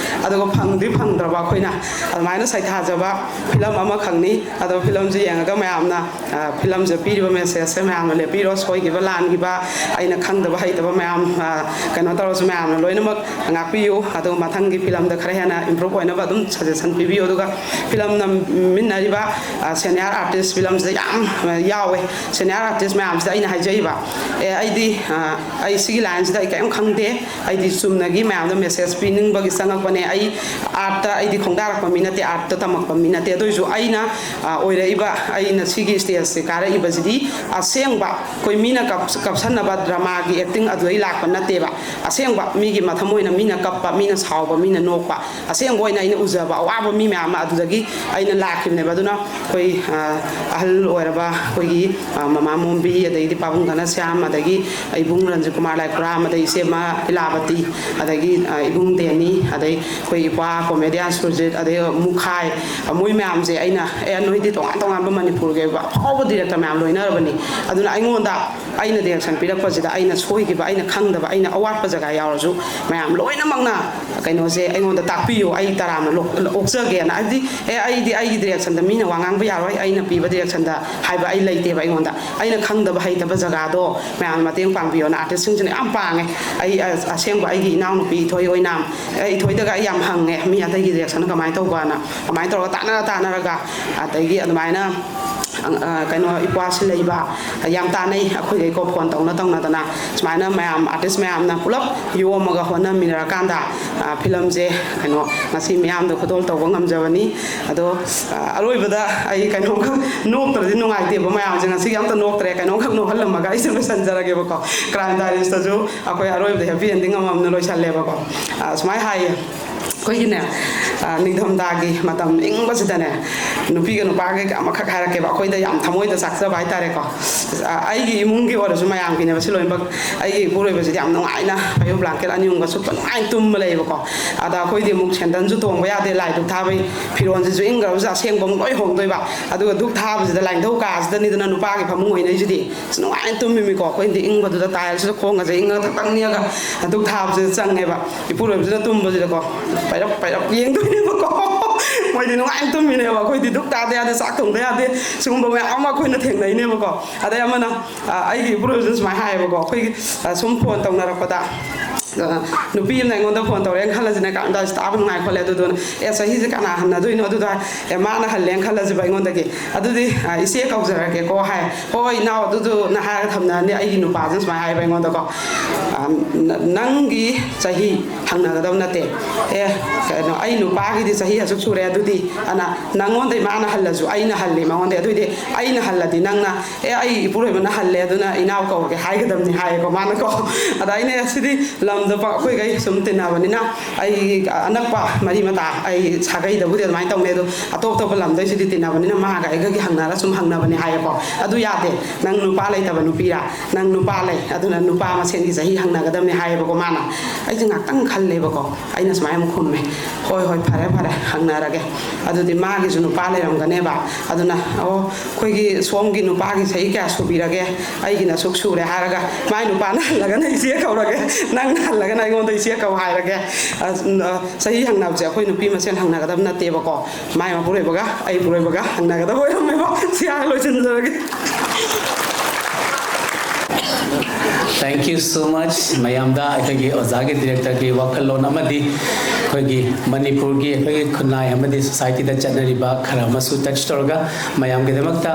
ꯑꯗꯨꯒ ꯐꯪꯗꯤ ꯐꯪꯗ꯭ꯔꯕ ꯑꯩꯈꯣꯏꯅ꯫ ꯑꯗꯨꯃꯥꯏꯅ ꯁꯩꯊꯥꯖꯕ ꯐꯤꯂꯝ ꯑꯃꯈꯛꯅꯤ꯫ ꯑꯗꯣ ꯐꯤꯂꯝꯁꯦ ꯌꯦꯡꯉꯒ ꯃꯌꯥꯝꯅ, ꯑ, ꯐꯤꯂꯝꯁꯦ ꯄꯤꯔꯤꯕ ꯃꯦꯁꯦꯖꯁꯦ ꯃꯌꯥꯝꯅ ꯂꯦꯞꯄꯤꯔꯣ꯫ ꯁꯣꯏꯈꯤꯕ ꯂꯥꯟꯈꯤꯕ, ꯑꯩꯅ ꯈꯪꯗꯕ ꯍꯩꯇꯕ ꯃꯌꯥꯝ, ꯑ, ꯀꯩꯅꯣ ꯇꯧꯔꯁꯨ ꯃꯌꯥꯝꯅ ꯂꯣꯏꯅꯃꯛ ꯉꯥꯛꯄꯤꯌꯨ꯫ ꯑꯗꯨꯒ ꯃꯊꯪꯒꯤ ꯐꯤꯂꯝꯗ ꯈꯔ ꯍꯦꯟꯅ ꯏꯝꯄ꯭ꯔꯨꯞ ꯑꯣꯏꯅꯕ ꯑꯗꯨꯝ ꯁꯖꯦꯁꯟ ꯄꯤꯕꯤꯌꯨ꯫ ꯑꯗꯨꯒ ꯐꯤꯂꯝ ꯅꯝꯃꯤꯟꯅꯔꯤꯕ, ꯑ, ꯁꯦꯅꯤꯌꯔ ꯑꯥꯔꯇꯤꯁ ꯐꯤꯂꯝꯁꯤꯗ ꯌꯥꯝ, ꯑ, ꯌꯥꯎꯋꯦ꯫ ꯁꯦꯅꯤꯌꯔ ꯑꯥꯔꯇꯤꯁ ꯃꯌꯥꯝꯁꯤꯗ ꯑꯩꯅ ꯍꯥꯏꯖꯩꯕ, ꯑꯦ, ꯑꯩꯗꯤ, ꯑ, ꯑꯩ ꯁꯤꯒꯤ ꯂꯥꯏꯟꯁꯤꯗ ꯑꯩ ꯀꯔꯤꯝ ꯈꯪꯗꯦ꯫ ꯑꯩꯗꯤ ꯆꯨꯝꯅꯒꯤ ꯃꯌꯥꯝꯗ ꯃꯦꯁꯦꯖ ꯄꯤꯅꯤꯡꯕꯒꯤ ꯆꯪꯉꯛꯄꯅꯦ꯫ ꯑꯩ ꯑꯥꯔꯠꯇ ꯑꯩꯗꯤ ꯈꯣꯡꯗꯥꯔꯛꯄ ꯃꯤ ꯅꯠꯇꯦ, ꯑꯥꯔꯠꯇ ꯇꯝꯃꯛꯄ ꯃꯤ ꯅꯠꯇꯦ꯫ ꯑꯗꯨ ꯑꯣꯏꯁꯨ ꯑꯩꯅ, ꯑ, ꯑꯣꯏꯔꯛꯏꯕ, ꯑꯩꯅ ꯁꯤꯒꯤ ꯁ꯭ꯇꯦꯖꯁꯦ ꯀꯥꯔꯛꯏꯕꯁꯤꯗꯤ ꯑꯁꯦꯡꯕ ꯑꯩꯈꯣꯏ ꯃꯤꯅ ꯀꯞ-, ꯀꯞꯁꯟꯅꯕ ꯗ꯭ꯔꯃꯥꯒꯤ ꯑꯦꯛꯇꯤꯡ ꯑꯗꯨꯗꯩ ꯂꯥꯛꯄ ꯅꯠꯇꯦꯕ꯫ ꯑꯁꯦꯡꯕ ꯃꯤꯒꯤ ꯃꯊꯃꯣꯏꯅ ꯃꯤꯅ ꯀꯞꯄ, ꯃꯤꯅ ꯁꯥꯎꯕ, ꯃꯤꯅ ꯅꯣꯛꯄ, ꯑꯁꯦꯡꯕ ꯑꯣꯏꯅ ꯑꯩꯅ ꯎꯖꯕ ꯑꯋꯥꯕ ꯃꯤ ꯃꯌꯥꯝ ꯑꯃ ꯑꯗꯨꯗꯒꯤ ꯑꯩꯅ ꯂꯥꯛꯈꯤꯕꯅꯦꯕ꯫ ꯑꯗꯨꯅ ꯑꯩꯈꯣꯏ, ꯑ, ꯑꯍꯜ ꯑꯣꯏꯔꯕ ꯑꯩꯈꯣꯏꯒꯤ, ꯑ, ꯃꯃꯥ ꯃꯣꯝꯕꯤ, ꯑꯗꯩꯗꯤ ꯄꯥꯕꯨꯡ ꯘꯅꯁ꯭ꯌꯥꯝ, ꯑꯗꯒꯤ ꯏꯕꯨꯡ ꯔꯟꯖꯤꯠ ꯀꯨꯃꯥꯔ ꯂꯥꯏꯀ꯭ꯔꯥꯝ, ꯑꯗꯩ ꯏꯆꯦꯃ ꯏꯂꯥꯕꯇꯤ, ꯑꯗꯒꯤ, ꯑ, ꯏꯕꯨꯡ ꯗꯦꯅꯤ, ꯑꯗꯩ ꯑꯩꯈꯣꯏ ꯏꯄ꯭ꯋꯥ ꯀꯣꯃꯦꯗꯤꯌꯥꯟ ꯁꯨꯔꯖꯤꯠ, ꯑꯗꯩ ꯃꯨꯈꯥꯏ, ꯑ, ꯃꯣꯏ ꯃꯌꯥꯝꯁꯦ ꯑꯩꯅ, "ꯑꯦ, ꯅꯣꯏꯗꯤ ꯇꯣꯉꯥꯟ ꯇꯣꯉꯥꯟꯕ ꯃꯅꯤꯄꯨꯔꯒꯤ ꯑꯣꯏꯕ ꯑꯐꯥꯎꯕ ꯗꯤꯔꯦꯛꯇꯔ ꯃꯌꯥꯝ ꯂꯣꯏꯅꯔꯕꯅꯤ꯫ ꯑꯗꯨꯅ ꯑꯩꯉꯣꯟꯗ, ꯑꯩꯅ ꯗꯤꯔꯦꯛꯁꯟ ꯄꯤꯔꯛꯄꯁꯤꯗ ꯑꯩꯅ ꯁꯣꯏꯈꯤꯕ, ꯑꯩꯅ ꯈꯪꯗꯕ, ꯑꯩꯅ ꯑꯋꯥꯠꯄ ꯖꯒꯥ ꯌꯥꯎꯔꯁꯨ ꯃꯌꯥꯝ ꯂꯣꯏꯅꯃꯛꯅ ꯀꯩꯅꯣꯁꯦ ꯑꯩꯉꯣꯟꯗ ꯇꯥꯛꯄꯤꯌꯨ, ꯑꯩ ꯇꯔꯥꯝꯅ ꯂꯣꯛ-, ꯑꯣꯛꯆꯒꯦꯅ"꯫ ꯍꯥꯏꯕꯗꯤ, "ꯑꯦ, ꯑꯩꯗꯤ ꯑꯩꯒꯤ ꯗꯤꯔꯦꯛꯁꯟꯗ ꯃꯤꯅ ꯋꯥ ꯉꯥꯡꯕ ꯌꯥꯔꯣꯏ, ꯑꯩꯅ ꯄꯤꯕ ꯗꯤꯔꯦꯛꯁꯟꯗ" ꯍꯥꯏꯕ ꯑꯩ ꯂꯩꯇꯦꯕ꯫ ꯑꯩꯉꯣꯟꯗ ꯑꯩꯅ ꯈꯪꯗꯕ ꯍꯩꯇꯕ ꯖꯒꯥꯗꯣ ꯃꯌꯥꯝꯅ ꯃꯇꯦꯡ ꯄꯥꯡꯕꯤꯌꯣꯅ ꯑꯥꯔꯇꯤꯁꯁꯤꯡꯁꯤꯅ ꯌꯥꯝ ꯄꯥꯡꯉꯦ꯫ ꯑꯩ ꯑꯁ-, ꯑꯁꯦꯡꯕ ꯑꯩꯒꯤ ꯏꯅꯥꯎꯅꯨꯄꯤ ꯏꯊꯣꯏ ꯑꯣꯏꯅꯥꯝ, ꯑꯦ, ꯏꯊꯣꯏꯗꯒ ꯑꯩ ꯌꯥꯝ ꯍꯪꯉꯦ, "ꯃꯤ ꯑꯇꯩꯒꯤ ꯗꯤꯔꯦꯛꯁꯟ ꯀꯃꯥꯏꯅ ꯇꯧꯕꯅ?" ꯑꯗꯨꯃꯥꯏꯅ ꯇꯧꯔꯒ ꯇꯥꯟꯅꯔ ꯇꯥꯟꯅꯔꯒ, ꯑꯗꯒꯤ ꯑꯗꯨꯃꯥꯏꯅ ꯑ, ꯀꯩꯅꯣ, ꯏꯄ꯭ꯋꯥꯁꯤ ꯂꯩꯕ ꯌꯥꯝ ꯇꯥꯟꯅꯩ꯫ ꯑꯩꯈꯣꯏꯈꯩꯀꯣ ꯐꯣꯟ ꯇꯧꯅ ꯇꯧꯅꯗꯅ ꯁꯨꯃꯥꯏꯅ ꯃꯌꯥꯝ ꯑꯥꯔꯇꯤꯁ ꯃꯌꯥꯝꯅ ꯄꯨꯂꯞ ꯌꯣꯝꯃꯒ ꯍꯣꯠꯅꯃꯤꯟꯅꯔꯀꯥꯟꯗ, ꯑ, ꯐꯤꯂꯝꯁꯦ, ꯀꯩꯅꯣ, ꯉꯁꯤ ꯃꯤꯌꯥꯝꯗ ꯈꯨꯗꯣꯜ ꯇꯧꯕ ꯉꯝꯖꯕꯅꯤ꯫ ꯑꯗꯣ, ꯑ, ꯑꯔꯣꯏꯕꯗ ꯑꯩ ꯀꯩꯅꯣꯝꯈꯛ ꯅꯣꯛꯇ꯭ꯔꯗꯤ ꯅꯨꯡꯉꯥꯏꯇꯦꯕ, ꯃꯌꯥꯝꯁꯦ ꯉꯁꯤꯒꯤ ꯑꯝꯇ ꯅꯣꯛꯇ꯭ꯔꯦ, ꯀꯩꯅꯣꯝꯈꯛ ꯅꯣꯛꯍꯜꯂꯝꯃꯒ ꯑꯩꯁꯦ ꯂꯣꯏꯁꯤꯟꯖꯔꯒꯦꯕꯀꯣ꯫ ꯀ꯭ꯔꯥꯏꯝ ꯗꯥꯏꯔꯤꯁꯇꯁꯨ ꯑꯩꯈꯣꯏ ꯑꯔꯣꯏꯕꯗ ꯍꯦꯄꯤ ꯑꯦꯟꯗꯤꯡ ꯑꯃꯃꯝꯅ ꯂꯣꯏꯁꯜꯂꯦꯕꯀꯣ꯫ ꯑ, ꯁꯨꯃꯥꯏꯅ ꯍꯥꯏꯌꯦ, ꯑꯩꯈꯣꯏꯒꯤꯅꯦ, ꯑ, ꯅꯤꯡꯊꯝꯊꯥꯒꯤ ꯃꯇꯝ ꯏꯪꯕꯁꯤꯗꯅꯦ, ꯅꯨꯄꯤꯒ ꯅꯨꯄꯥꯒ ꯑꯃꯈꯛ ꯍꯥꯏꯔꯛꯀꯦꯕ, ꯑꯩꯈꯣꯏꯗ ꯌꯥꯝ ꯊꯃꯣꯏꯗ ꯆꯥꯛꯆꯕ ꯍꯥꯏꯇꯥꯔꯦꯀꯣ꯫ ꯑ, ꯑꯩꯒꯤ ꯏꯃꯨꯡꯒꯤ ꯑꯣꯏꯔꯁꯨ ꯃꯌꯥꯝꯒꯤꯅꯦꯕ ꯁꯤ ꯂꯣꯏꯅꯃꯛ꯫ ꯑꯩꯒꯤ ꯏꯄꯨꯔꯣꯏꯕꯁꯤꯗꯤ ꯌꯥꯝ ꯅꯨꯡꯉꯥꯏꯅ ꯐꯩꯖꯨꯞ ꯕ꯭ꯂꯥꯡꯀꯦꯠ ꯑꯅꯤ ꯑꯍꯨꯝꯒ ꯁꯨꯞꯄ ꯅꯨꯡꯉꯥꯏꯅ ꯇꯨꯝꯕ ꯂꯩꯌꯦꯕꯀꯣ꯫ ꯑꯗ ꯑꯩꯈꯣꯏꯗꯤ ꯑꯃꯨꯛ ꯁꯦꯟꯗꯟꯁꯨ ꯇꯣꯡꯕ ꯌꯥꯗꯦ, ꯂꯥꯏ ꯙꯨꯛ ꯊꯥꯕꯩ ꯐꯤꯔꯣꯟꯁꯤꯁꯨ ꯏꯪꯈ꯭ꯔꯕꯁꯤꯗ ꯑꯁꯦꯡꯕ ꯑꯃꯨꯛ ꯂꯣꯏ ꯍꯣꯡꯗꯣꯏꯕ꯫ ꯑꯗꯨꯒ ꯙꯨꯛ ꯊꯥꯕꯁꯤꯗ ꯂꯥꯏꯅꯤꯡꯊꯧ ꯀꯥꯁꯤꯗꯅꯤꯗꯅ ꯅꯨꯄꯥꯒꯤ ꯐꯃꯨꯡ ꯑꯣꯏꯅꯩꯁꯤꯗꯤ꯫ ꯑꯁ, ꯅꯨꯡꯉꯥꯏꯅ ꯇꯨꯝꯃꯤꯃꯤꯀꯣ꯫ ꯑꯩꯈꯣꯏꯗꯤ ꯏꯪꯕꯗꯨꯗ ꯇꯥꯏꯜꯁꯤꯗ ꯈꯣꯡꯒꯁꯦ ꯏꯪꯉꯒ ꯊꯛ ꯊꯛ ꯅꯤꯛꯑꯒ ꯙꯨꯛ ꯊꯥꯕꯁꯤꯗ ꯆꯪꯉꯦꯕ꯫ ꯏꯄꯨꯔꯣꯏꯕꯁꯤꯅ ꯇꯨꯝꯕꯁꯤꯗꯀꯣ ꯄꯩꯔꯞ ꯄꯩꯔꯞ ꯌꯦꯡꯗꯣꯏꯅꯦꯕꯀꯣ꯫ ꯃꯣꯏꯗꯤ ꯅꯨꯡꯉꯥꯏꯅ ꯇꯨꯝꯃꯤꯅꯦꯕ, ꯑꯩꯈꯣꯏꯗꯤ ꯙꯨꯛ ꯊꯥꯗ ꯌꯥꯗꯦ, ꯆꯥꯛ ꯊꯣꯡꯗ ꯌꯥꯗꯦ, ꯁꯤꯒꯨꯝꯕ ꯃꯌꯥꯝ ꯑꯃ ꯑꯩꯈꯣꯏꯅ ꯊꯦꯡꯅꯩꯅꯦꯕꯀꯣ꯫ ꯑꯗꯩ ꯑꯃꯅ, ꯑ, ꯑꯩꯒꯤ ꯏꯄꯨꯔꯣꯏꯕꯁꯤꯅ ꯁꯨꯃꯥꯏꯅ ꯍꯥꯏꯌꯦꯕꯀꯣ, ꯑꯩꯈꯣꯏꯒꯤ, ꯑ, ꯁꯨꯝ ꯐꯣꯟ ꯇꯧꯅꯔꯛꯄꯗ, ꯑ, ꯅꯨꯄꯤ ꯑꯃꯅ ꯑꯩꯉꯣꯟꯗ ꯐꯣꯟ ꯇꯧꯔꯛꯑꯦꯅ ꯈꯜꯂꯁꯤꯅꯦ, ꯀꯥꯟꯗ ꯇꯥꯕ ꯅꯨꯡꯉꯥꯏ ꯈꯣꯠꯂꯦ, ꯑꯗꯨꯗꯨꯅ, "ꯑꯦ, ꯆꯍꯤꯁꯦ ꯀꯅꯥ ꯍꯟꯅꯗꯣꯏꯅꯣ?" ꯑꯗꯨꯗ, "ꯑꯦ, ꯃꯥꯅ ꯍꯜꯂꯦꯅ ꯈꯜꯂꯁꯤꯕ ꯑꯩꯉꯣꯟꯗꯒꯤ, ꯑꯗꯨꯗꯤ, ꯑ, ꯏꯆꯦ ꯀꯧꯖꯔꯒꯦꯀꯣ" ꯍꯥꯏ꯫ "ꯍꯣꯏ, ꯏꯅꯥꯎ, ꯑꯗꯨꯗꯨꯅ" ꯍꯥꯏꯔꯒ ꯊꯝꯅꯔꯅꯤ꯫ ꯑꯩꯒꯤ ꯅꯨꯄꯥꯁꯤꯅ ꯁꯨꯃꯥꯏꯅ ꯍꯥꯏꯕ ꯑꯩꯉꯣꯟꯗꯀꯣ, "ꯑ, ꯅ-, ꯅꯪꯒꯤ ꯆꯍꯤ ꯍꯪꯅꯒꯗꯕ ꯅꯠꯇꯦ꯫ ꯑꯦ, ꯀꯩꯅꯣ, ꯑꯩ ꯅꯨꯄꯥꯒꯤꯗꯤ ꯆꯍꯤ ꯑꯁꯨꯛ ꯁꯨꯔꯦ, ꯑꯗꯨꯗꯤ, ꯑꯅ, ꯅꯪꯉꯣꯟꯗꯩ ꯃꯥꯅ ꯍꯜꯂꯁꯨ ꯑꯩꯅ ꯍꯜꯂꯤ ꯃꯉꯣꯟꯗꯩ, ꯑꯗꯨꯏꯗꯤ ꯑꯩꯅ ꯍꯜꯂꯗꯤ ꯅꯪꯅ, 'ꯑꯦ, ꯑꯩ ꯏꯄꯨꯔꯣꯏꯕꯅ ꯍꯜꯂꯦ, ꯑꯗꯨꯅ ꯏꯅꯥꯎ ꯀꯧꯔꯒꯦ' ꯍꯥꯏꯒꯗꯕꯅꯤ" ꯍꯥꯏꯌꯦꯀꯣ ꯃꯥꯅꯀꯣ꯫ ꯑꯗ ꯑꯩꯅ, "ꯁꯤꯗꯤ ꯂꯝꯗ ꯄ-, ꯑꯩꯈꯣꯏꯈꯩ ꯁꯨꯝ ꯇꯤꯟꯅꯕꯅꯤꯅ, ꯑꯩ ꯑꯅꯛꯄ ꯃꯔꯤ ꯃꯇꯥ, ꯑꯩ ꯁꯥꯒꯩꯗꯕꯨꯗꯤ ꯑꯗꯨꯃꯥꯏꯅ ꯇꯧꯅꯩ, ꯑꯗꯣ ꯑꯇꯣꯞ ꯑꯇꯣꯞꯄ ꯂꯝꯗꯩꯁꯤꯗꯤ ꯇꯤꯟꯅꯕꯅꯤꯅ ꯃꯥꯒ ꯑꯩꯒꯒꯤ ꯍꯪꯅꯔ ꯁꯨꯝ ꯍꯪꯅꯕꯅꯦ" ꯍꯥꯏꯌꯦꯀꯣ꯫ "ꯑꯗꯨ ꯌꯥꯗꯦ, ꯅꯪ ꯅꯨꯄꯥ ꯂꯩꯇꯕ ꯅꯨꯄꯤꯔꯥ? ꯅꯪ ꯅꯨꯄꯥ ꯂꯩ, ꯑꯗꯨꯅ ꯅꯨꯄꯥ ꯃꯁꯦꯟꯒꯤ ꯆꯍꯤ ꯍꯪꯅꯒꯗꯕꯅꯤ" ꯍꯥꯏꯌꯦꯕꯀꯣ ꯃꯥꯅ꯫ ꯑꯩꯁꯦ ꯉꯥꯛꯇꯪ ꯈꯜꯂꯦꯕꯀꯣ꯫ ꯑꯩꯅ ꯁꯨꯃꯥꯏꯅ ꯑꯃꯨꯛ ꯈꯨꯝꯃꯦ, "ꯍꯣꯏ, ꯍꯣꯏ, ꯐꯔꯦ, ꯐꯔꯦ, ꯍꯪꯅꯔꯒꯦ꯫ ꯑꯗꯨꯗꯤ ꯃꯥꯒꯤꯁꯨ ꯅꯨꯄꯥ ꯂꯩꯔꯝꯒꯅꯦꯕ, ꯑꯗꯨꯅ, ꯑꯣ, ꯑꯩꯈꯣꯏꯒꯤ ꯁꯣꯝꯒꯤ ꯅꯨꯄꯥꯒꯤ ꯆꯍꯤ ꯀꯌꯥ ꯁꯨꯕꯤꯔꯒꯦ? ꯑꯩꯒꯤꯅ ꯑꯁꯨꯛ ꯁꯨꯔꯦ" ꯍꯥꯏꯔꯒ, ꯃꯥꯏ ꯅꯨꯄꯥꯅ ꯍꯜꯂꯒꯅ ꯏꯆꯦ ꯀꯧꯔꯒꯦ, ꯅꯪꯅ ꯍꯜꯂꯒꯅ ꯑꯩꯉꯣꯟꯗ ꯏꯆꯦ ꯀꯧ ꯍꯥꯏꯔꯒꯦ꯫ ꯑ, ꯑ, ꯆꯍꯤ ꯍꯪꯅꯕꯁꯦ ꯑꯩꯈꯣꯏ ꯅꯨꯄꯤ ꯃꯁꯦꯟ ꯍꯪꯅꯒꯗꯕ ꯅꯠꯇꯦꯕꯀꯣ, ꯃꯥꯏ ꯃꯄꯨꯔꯣꯏꯕꯒ ꯑꯩ ꯄꯨꯔꯣꯏꯕꯒ ꯍꯪꯅꯒꯗꯕ ꯑꯣꯏꯔꯝꯃꯦꯕ꯫ ꯁꯤ ꯍꯥꯏꯔ ꯂꯣꯏꯁꯤꯟꯖꯔꯒꯦ꯫ Thank you so much. ꯃꯌꯥꯝꯗ ꯑꯩꯈꯣꯏꯒꯤ ꯑꯣꯖꯥꯒꯤ ꯗꯤꯔꯦꯛꯇꯔꯒꯤ ꯋꯥꯈꯜꯂꯣꯟ ꯑꯃꯗꯤ ꯑꯩꯈꯣꯏꯒꯤ ꯃꯅꯤꯄꯨꯔꯒꯤ ꯑꯩꯈꯣꯏꯒꯤ ꯈꯨꯟꯅꯥꯏ ꯑꯃꯗꯤ ꯁꯣꯁꯥꯏꯇꯤꯗ ꯆꯠꯅꯔꯤꯕ ꯈꯔ ꯑꯃꯁꯨ ꯇꯆ ꯇꯧꯔꯒ ꯃꯌꯥꯝꯒꯤꯗꯃꯛꯇ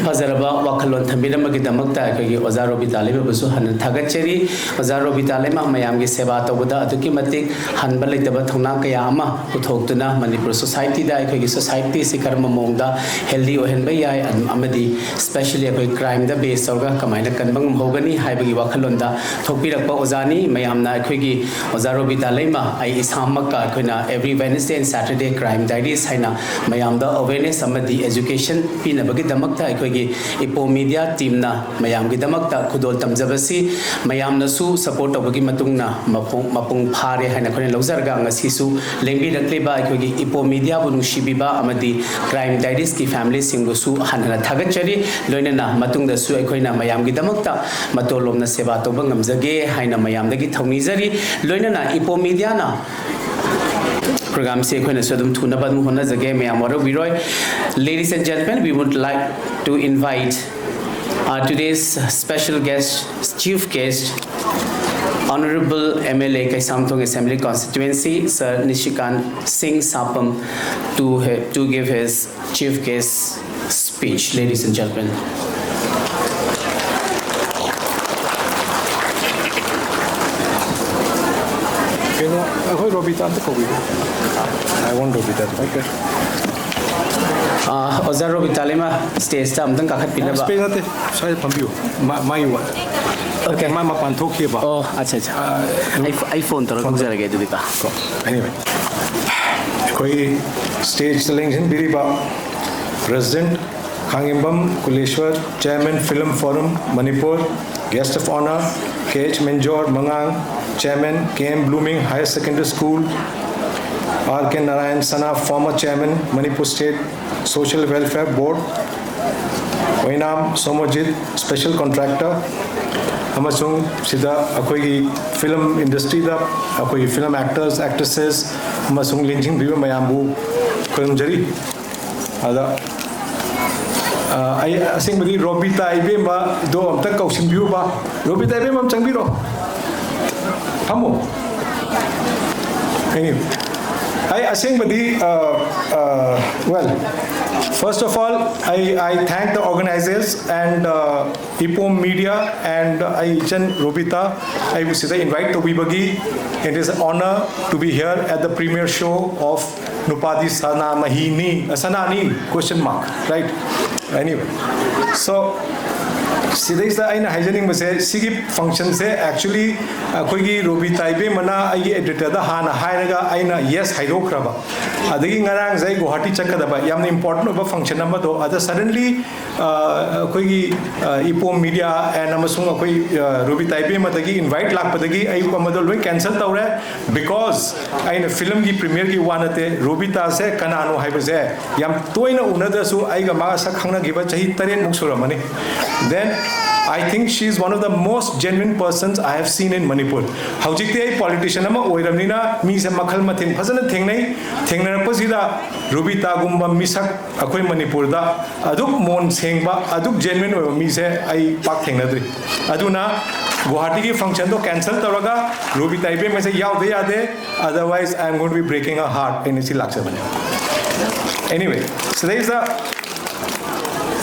ꯐꯖꯔꯕ ꯋꯥꯈꯜꯂꯣꯟ ꯊꯝꯕꯤꯔꯝꯕꯒꯤꯗꯃꯛꯇ ꯑꯩꯈꯣꯏꯒꯤ ꯑꯣꯖꯥ ꯔꯣꯕꯤꯇꯥ ꯂꯩꯃꯕꯨꯁꯨ ꯍꯟꯅ ꯊꯥꯒꯠꯆꯔꯤ꯫ ꯑꯣꯖꯥ ꯔꯣꯕꯤꯇꯥ ꯂꯩꯃ ꯃꯌꯥꯝꯒꯤ ꯁꯦꯕꯥ ꯇꯧꯕꯗ ꯑꯗꯨꯛꯀꯤ ꯃꯇꯤꯛ ꯍꯟꯕ ꯂꯩꯇꯕ ꯊꯧꯅꯥ ꯀꯌꯥ ꯑꯃ ꯄꯨꯊꯣꯛꯇꯨꯅ ꯃꯅꯤꯄꯨꯔ ꯁꯣꯁꯥꯏꯇꯤꯗ ꯑꯩꯈꯣꯏꯒꯤ ꯁꯣꯁꯥꯏꯇꯤꯁꯤ ꯀꯔꯝꯕ ꯃꯑꯣꯡꯗ ꯍꯦꯜꯗꯤ ꯑꯣꯏꯍꯟꯕ ꯌꯥꯏ, ꯑꯃꯗꯤ ꯁ꯭ꯄꯦꯁꯦꯜꯂꯤ ꯑꯩꯈꯣꯏ ꯀ꯭ꯔꯥꯏꯝꯗ ꯕꯦꯁ ꯇꯧꯔꯒ ꯀꯃꯥꯏꯅ ꯀꯟꯕ ꯉꯝꯍꯧꯒꯅꯤ ꯍꯥꯏꯕꯒꯤ ꯋꯥꯈꯜꯂꯣꯟꯗ ꯊꯣꯛꯄꯤꯔꯛꯄ ꯑꯣꯖꯥꯅꯤ꯫ ꯃꯌꯥꯝꯅ ꯑꯩꯈꯣꯏꯒꯤ ꯑꯣꯖꯥ ꯔꯣꯕꯤꯇꯥ ꯂꯩꯃ, ꯑꯩ ꯏꯁꯥꯃꯛꯀ ꯑꯩꯈꯣꯏꯅ every Wednesday and Saturday Crime Diaries ꯍꯥꯏꯅ ꯃꯌꯥꯝꯗ ꯑꯋꯦꯔꯅꯦꯁ ꯑꯃꯗꯤ ꯑꯦꯖꯨꯀꯦꯁꯟ ꯄꯤꯅꯕꯒꯤꯗꯃꯛꯇ ꯑꯩꯈꯣꯏꯒꯤ ꯏꯄꯣ ꯃꯤꯗꯤꯌꯥ ꯇꯤꯝꯅ ꯃꯌꯥꯝꯒꯤꯗꯃꯛꯇ ꯈꯨꯗꯣꯜ ꯇꯝꯖꯕꯁꯤ ꯃꯌꯥꯝꯅꯁꯨ ꯁꯄꯣꯔꯠ ꯇꯧꯕꯒꯤ ꯃꯇꯨꯡꯅ ꯃꯄꯨꯡ, ꯃꯄꯨꯡ ꯐꯥꯔꯦ ꯍꯥꯏꯅ ꯑꯩꯈꯣꯏꯅ ꯂꯧꯖꯔꯒ, ꯉꯁꯤꯁꯨ ꯂꯦꯡꯕꯤꯔꯛꯂꯤꯕ ꯑꯩꯈꯣꯏꯒꯤ ꯏꯄꯣ ꯃꯤꯗꯤꯌꯥꯕꯨ ꯅꯨꯡꯁꯤꯕꯤꯕ ꯑꯃꯗꯤ ꯀ꯭ꯔꯥꯏꯝ ꯗꯥꯏꯔꯤꯁꯀꯤ ꯐꯦꯃꯤꯂꯤꯁꯤꯡꯕꯨꯁꯨ ꯍꯟꯅ ꯊꯥꯒꯠꯆꯔꯤ꯫ ꯂꯣꯏꯅꯅ ꯃꯇꯨꯡꯗꯁꯨ ꯑꯩꯈꯣꯏꯅ ꯃꯌꯥꯝꯒꯤꯗꯃꯛꯇ ꯃꯇꯣꯜꯂꯣꯝꯅ ꯁꯦꯕꯥ ꯇꯧꯕ ꯉꯝꯖꯒꯦ ꯍꯥꯏꯅ ꯃꯌꯥꯝꯗꯒꯤ ꯊꯧꯅꯤꯖꯔꯤ꯫ ꯂꯣꯏꯅꯅ ꯏꯄꯣ ꯃꯤꯗꯤꯌꯥꯅ ꯄ꯭ꯔꯣꯒ꯭ꯔꯥꯝꯁꯤ ꯑꯩꯈꯣꯏꯅꯁꯨ ꯑꯗꯨꯝ ꯊꯨꯅꯕ ꯑꯗꯨꯝ ꯍꯣꯠꯅꯖꯒꯦ, ꯃꯌꯥꯝ ꯋꯥꯔꯧꯕꯤꯔꯣꯏ꯫ Ladies and gentlemen, we would like to invite our today's special guest, chief guest, Honorable M L A Kaisamthong Assembly Constituency, Sir Nishikant Singh Sapam, to, to give his chief guest speech, ladies and gentlemen. ꯀꯩꯅꯣ, ꯑꯩꯈꯣꯏ ꯔꯣꯕꯤꯇꯥ ꯑꯝꯇ ꯀꯧꯕꯤꯌꯨ꯫ I want Robita. Okay. ꯑꯣꯖꯥ ꯔꯣꯕꯤꯇꯥ ꯂꯩꯃ ꯁ꯭ꯇꯦꯖꯇ ꯑꯝꯇꯪ ꯀꯥꯈꯠꯄꯤꯅꯕ꯫ Stage ꯅꯠꯇꯦ, ꯁ꯭ꯋꯥꯏꯗ ꯐꯝꯕꯤꯌꯨ꯫ ꯃꯥ, ꯃꯥꯒꯤ ꯋꯥ꯫ Okay. ꯃꯥ ꯃꯄꯥꯟ ꯊꯣꯛꯈꯤꯕ꯫ ꯑꯣ, ꯑꯠꯆꯥ, ꯑꯠꯆꯥ꯫ ꯑꯩ, ꯑꯩ ꯐꯣꯟ ꯇꯧꯔꯒ ꯀꯧꯖꯔꯒꯦ ꯑꯗꯨꯗꯤꯀꯣ꯫ Anyway, ꯑꯩꯈꯣꯏꯒꯤ ꯁ꯭ꯇꯦꯖꯇ ꯂꯦꯡꯁꯤꯟꯕꯤꯔꯤꯕ president Khangembam Kuleshwar, chairman film forum Manipur, guest of honour K H Minjor Mangang, Chairman K M Blooming Higher Secondary School, R K Narayan Sana, former Chairman Manipur State Social Welfare Board, Oinam ꯁꯣꯃꯣꯖꯤꯠ, special contractor, ꯑꯃꯁꯨꯡ ꯁꯤꯗ ꯑꯩꯈꯣꯏꯒꯤ film ꯏꯟꯗꯁꯇ꯭ꯔꯤꯗ ꯑꯩꯈꯣꯏꯒꯤ film actors, actresses ꯑꯃꯁꯨꯡ ꯂꯦꯡꯁꯤꯟꯕꯤꯕ ꯃꯌꯥꯝꯕꯨ ꯈꯨꯔꯨꯝꯖꯔꯤ꯫ ꯑꯗ ꯑ, ꯑꯩ ꯑꯁꯦꯡꯕꯗꯤ ꯔꯣꯕꯤꯇꯥ ꯏꯕꯦꯝꯃꯗꯣ ꯑꯝꯇ ꯀꯧꯁꯤꯟꯕꯤꯌꯨꯕ꯫ ꯔꯣꯕꯤꯇꯥ ꯏꯕꯦꯝꯃ, ꯑꯝ ꯆꯪꯕꯤꯔꯣ꯫ ꯐꯝꯃꯣ꯫ Anyway, ꯑꯩ ꯑꯁꯦꯡꯕꯗꯤ, uh, uh, well, first of all, I, I thank the organizers and, uh, Ipom Media and, uh, ꯑꯩ ꯏꯆꯟ ꯔꯣꯕꯤꯇꯥ, ꯑꯩꯕꯨ ꯁꯤꯗ invite ꯇꯧꯕꯤꯕꯒꯤ꯫ It is an honor to be here at the premiere show of ꯅꯨꯄꯥꯗꯤ ꯁꯅꯥꯃꯍꯤꯅꯤ, ꯑ, ꯁꯅꯥꯅꯤ, question mark, right? Anyway, so, ꯁꯤꯗꯩꯁꯤꯗ ꯑꯩꯅ ꯍꯥꯏꯖꯅꯤꯡꯕꯁꯦ, ꯁꯤꯒꯤ functionꯁꯦ actually ꯑꯩꯈꯣꯏꯒꯤ ꯔꯣꯕꯤꯇꯥ ꯏꯕꯦꯝꯃꯅ ꯑꯩꯒꯤ editorꯗ ꯍꯥꯟꯅ ꯍꯥꯏꯔꯒ ꯑꯩꯅ yes ꯍꯥꯏꯗꯣꯛꯈ꯭ꯔꯕ꯫ ꯑꯗꯒꯤ ꯉꯔꯥꯡꯁꯦ ꯑꯩ ꯒꯨꯋꯥꯍꯥꯇꯤ ꯆꯠꯀꯗꯕ, ꯌꯥꯝꯅ important ꯑꯣꯏꯕ function ꯑꯃꯗꯣ, ꯑꯗ suddenly, ꯑ, ꯑꯩꯈꯣꯏꯒꯤ, ꯑ, Ipom Media and ꯑꯃꯁꯨꯡ ꯑꯩꯈꯣꯏ, ꯑ, ꯔꯣꯕꯤꯇꯥ ꯏꯕꯦꯝꯃꯗꯒꯤ invite ꯂꯥꯛꯄꯗꯒꯤ ꯑꯩ ꯃꯗꯣ ꯂꯣꯏ cancel ꯇꯧꯔꯦ꯫ Because ꯑꯩꯅ filmꯒꯤ premiereꯒꯤ ꯋꯥ ꯅꯠꯇꯦ, ꯔꯣꯕꯤꯇꯥꯁꯦ ꯀꯅꯥꯅꯣ ꯍꯥꯏꯕꯁꯦ ꯌꯥꯝ ꯇꯣꯏꯅ ꯎꯅꯗ꯭ꯔꯁꯨ ꯑꯩꯒ ꯃꯥꯒ ꯁꯛ ꯈꯪꯅꯈꯤꯕ ꯆꯍꯤ ꯇꯔꯦꯠꯃꯨꯛ ꯁꯨꯔꯝꯃꯅꯤ꯫ Then I think she is one of the most genuine persons I have seen in Manipur. ꯍꯧꯖꯤꯛꯇꯤ ꯑꯩ politician ꯑꯃ ꯑꯣꯏꯔꯕꯅꯤꯅ ꯃꯤꯁꯦ ꯃꯈꯜ ꯃꯊꯦꯜ ꯐꯖꯅ ꯊꯦꯡꯅꯩ꯫ ꯊꯦꯡꯅꯔꯛꯄꯁꯤꯗ ꯔꯣꯕꯤꯇꯥꯒꯨꯝꯕ ꯃꯤꯁꯛ ꯑꯩꯈꯣꯏ ꯃꯅꯤꯄꯨꯔꯗ ꯑꯗꯨꯛ ꯃꯣꯟ ꯁꯦꯡꯕ, ꯑꯗꯨꯛ genuine ꯑꯣꯏꯕ ꯃꯤꯁꯦ ꯑꯩ ꯄꯥꯛ ꯊꯦꯡꯅꯗ꯭ꯔꯤ꯫ ꯑꯗꯨꯅ ꯒꯨꯋꯥꯍꯥꯇꯤꯒꯤ functionꯗꯣ cancel ꯇꯧꯔꯒ ꯔꯣꯕꯤꯇꯥ ꯏꯕꯦꯝꯃꯁꯦ ꯌꯥꯎꯗ ꯌꯥꯗꯦ, otherwise I am going to be breaking her heart ꯍꯥꯏꯅ ꯁꯤ ꯂꯥꯛꯆꯕꯅꯦ꯫ Anyway, ꯁꯤꯗꯩꯁꯤꯗ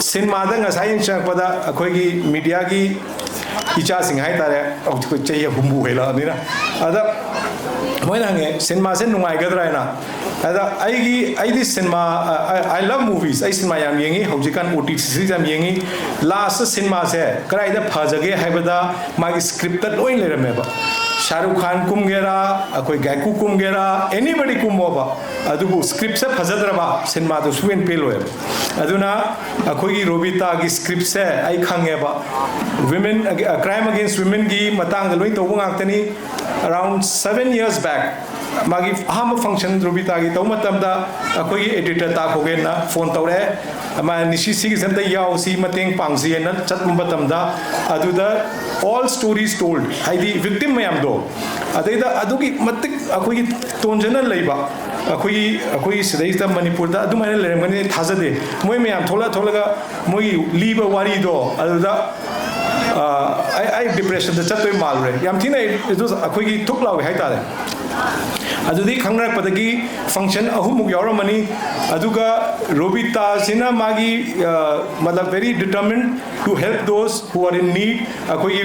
ꯁꯤꯅꯦꯃꯥꯗ ꯉꯁꯥꯏ ꯌꯦꯡ ꯆꯪꯉꯛꯄꯗ ꯑꯩꯈꯣꯏꯒꯤ mediaꯒꯤ ꯏꯆꯥꯁꯤꯡ ꯍꯥꯏꯇꯥꯔꯦ, ꯍꯧꯖꯤꯛ ꯆꯍꯤ ꯍꯨꯝꯐꯨ ꯍꯦꯜꯂꯛꯑꯕꯅꯤꯅ, ꯑꯗ ꯃꯣꯏꯅ ꯍꯪꯉꯦ, "ꯁꯤꯅꯦꯃꯥꯁꯦ ꯅꯨꯡꯉꯥꯏꯒꯗ꯭ꯔꯥ?" ꯍꯥꯏꯅ꯫ ꯑꯗ ꯑꯩꯒꯤ, ꯑꯩꯗꯤ cinema, I, I love movies, ꯑꯩ ꯁꯤꯅꯦꯃꯥ ꯌꯥꯝ ꯌꯦꯡꯉꯤ, ꯍꯧꯖꯤꯛꯀꯥꯟ OTTꯁꯤꯁꯨ ꯌꯥꯝ ꯌꯦꯡꯉꯤ꯫ Lastꯇ ꯁꯤꯅꯦꯃꯥꯁꯦ ꯀꯗꯥꯏꯗ ꯐꯖꯒꯦ ꯍꯥꯏꯕꯗ ꯃꯥꯒꯤ scriptꯇ ꯂꯣꯏ ꯂꯩꯔꯝꯃꯦꯕ꯫ ꯁꯥꯍꯔꯨꯈ ꯈꯥꯟ ꯀꯨꯝꯒꯦꯔꯥ, ꯑꯩꯈꯣꯏ ꯒꯥꯏꯀꯨ ꯀꯨꯝꯒꯦꯔꯥ, anybody ꯀꯨꯝꯃꯣꯕ, ꯑꯗꯨꯕꯨ scriptꯁꯦ ꯐꯖꯗ꯭ꯔꯕ ꯁꯤꯅꯦꯃꯥꯗꯨ ꯁꯨꯡꯄꯦꯟ ꯄꯦꯜꯂꯣꯏꯕ꯫ ꯑꯗꯨꯅ ꯑꯩꯈꯣꯏꯒꯤ ꯔꯣꯕꯤꯇꯥꯒꯤ scriptꯁꯦ ꯑꯩ ꯈꯪꯉꯦꯕ, women, crime against womenꯒꯤ ꯃꯇꯥꯡꯗ ꯂꯣꯏ ꯇꯧꯕ ꯉꯥꯛꯇꯅꯤ꯫ Around seven years back ꯃꯥꯒꯤ ꯑꯍꯥꯟꯕ function ꯔꯣꯕꯤꯇꯥꯒꯤ ꯇꯧꯕ ꯃꯇꯝꯗ ꯑꯩꯈꯣꯏꯒꯤ editor ꯇꯥ ꯈꯣꯒꯦꯟꯅ phone ꯇꯧꯔꯛꯑꯦ꯫ ꯃꯥ, "ꯅꯤꯁꯤ ꯁꯤꯒꯤꯁꯦ ꯑꯝꯇ ꯌꯥꯎꯁꯤ, ꯃꯇꯦꯡ ꯄꯥꯡꯁꯤ" ꯍꯥꯏꯅ ꯆꯠꯄ ꯃꯇꯝꯗ, ꯑꯗꯨꯗ all stories told, ꯍꯥꯏꯗꯤ victim ꯃꯌꯥꯝꯗꯣ, ꯑꯗꯩꯗ ꯑꯗꯨꯒꯤ ꯃꯇꯤꯛ ꯑꯩꯈꯣꯏꯒꯤ ꯇꯣꯟꯖꯅ ꯂꯩꯕ, ꯑꯩꯈꯣꯏꯒꯤ ꯑꯩꯈꯣꯏꯒꯤ ꯁꯤꯗꯩꯁꯤꯗ ꯃꯅꯤꯄꯨꯔꯗ ꯑꯗꯨꯃꯥꯏꯅ ꯂꯩꯔꯝꯒꯅꯤ ꯊꯥꯖꯗꯦ꯫ ꯃꯣꯏ ꯃꯌꯥꯝ ꯊꯣꯛꯂꯛ ꯊꯣꯛꯂꯒ ꯃꯣꯏꯒꯤ ꯂꯤꯕ ꯋꯥꯔꯤꯗꯣ ꯑꯗꯨꯗ ꯑ, ꯑꯩ ꯑꯩ ꯗꯤꯄ꯭ꯔꯦꯁꯟꯗ ꯆꯠꯇꯣꯏ ꯃꯥꯜꯂꯨꯔꯦ꯫ ꯌꯥꯝ ꯊꯤꯅ ꯑꯩ ꯑꯗꯨ ꯑꯩꯈꯣꯏꯒꯤ ꯊꯨꯛ ꯂꯥꯎꯋꯦ ꯍꯥꯏꯇꯥꯔꯦ꯫ ꯑꯗꯨꯗꯤ ꯈꯪꯅꯔꯛꯄꯗꯒꯤ ꯐꯪꯁꯟ ꯑꯍꯨꯝꯃꯨꯛ ꯌꯥꯎꯔꯝꯃꯅꯤ꯫ ꯑꯗꯨꯒ ꯔꯣꯕꯤꯇꯥꯁꯤꯅ ꯃꯥꯒꯤ ꯃꯇꯂꯕ very determined to help those who are in need꯫ ꯑꯩꯈꯣꯏꯒꯤ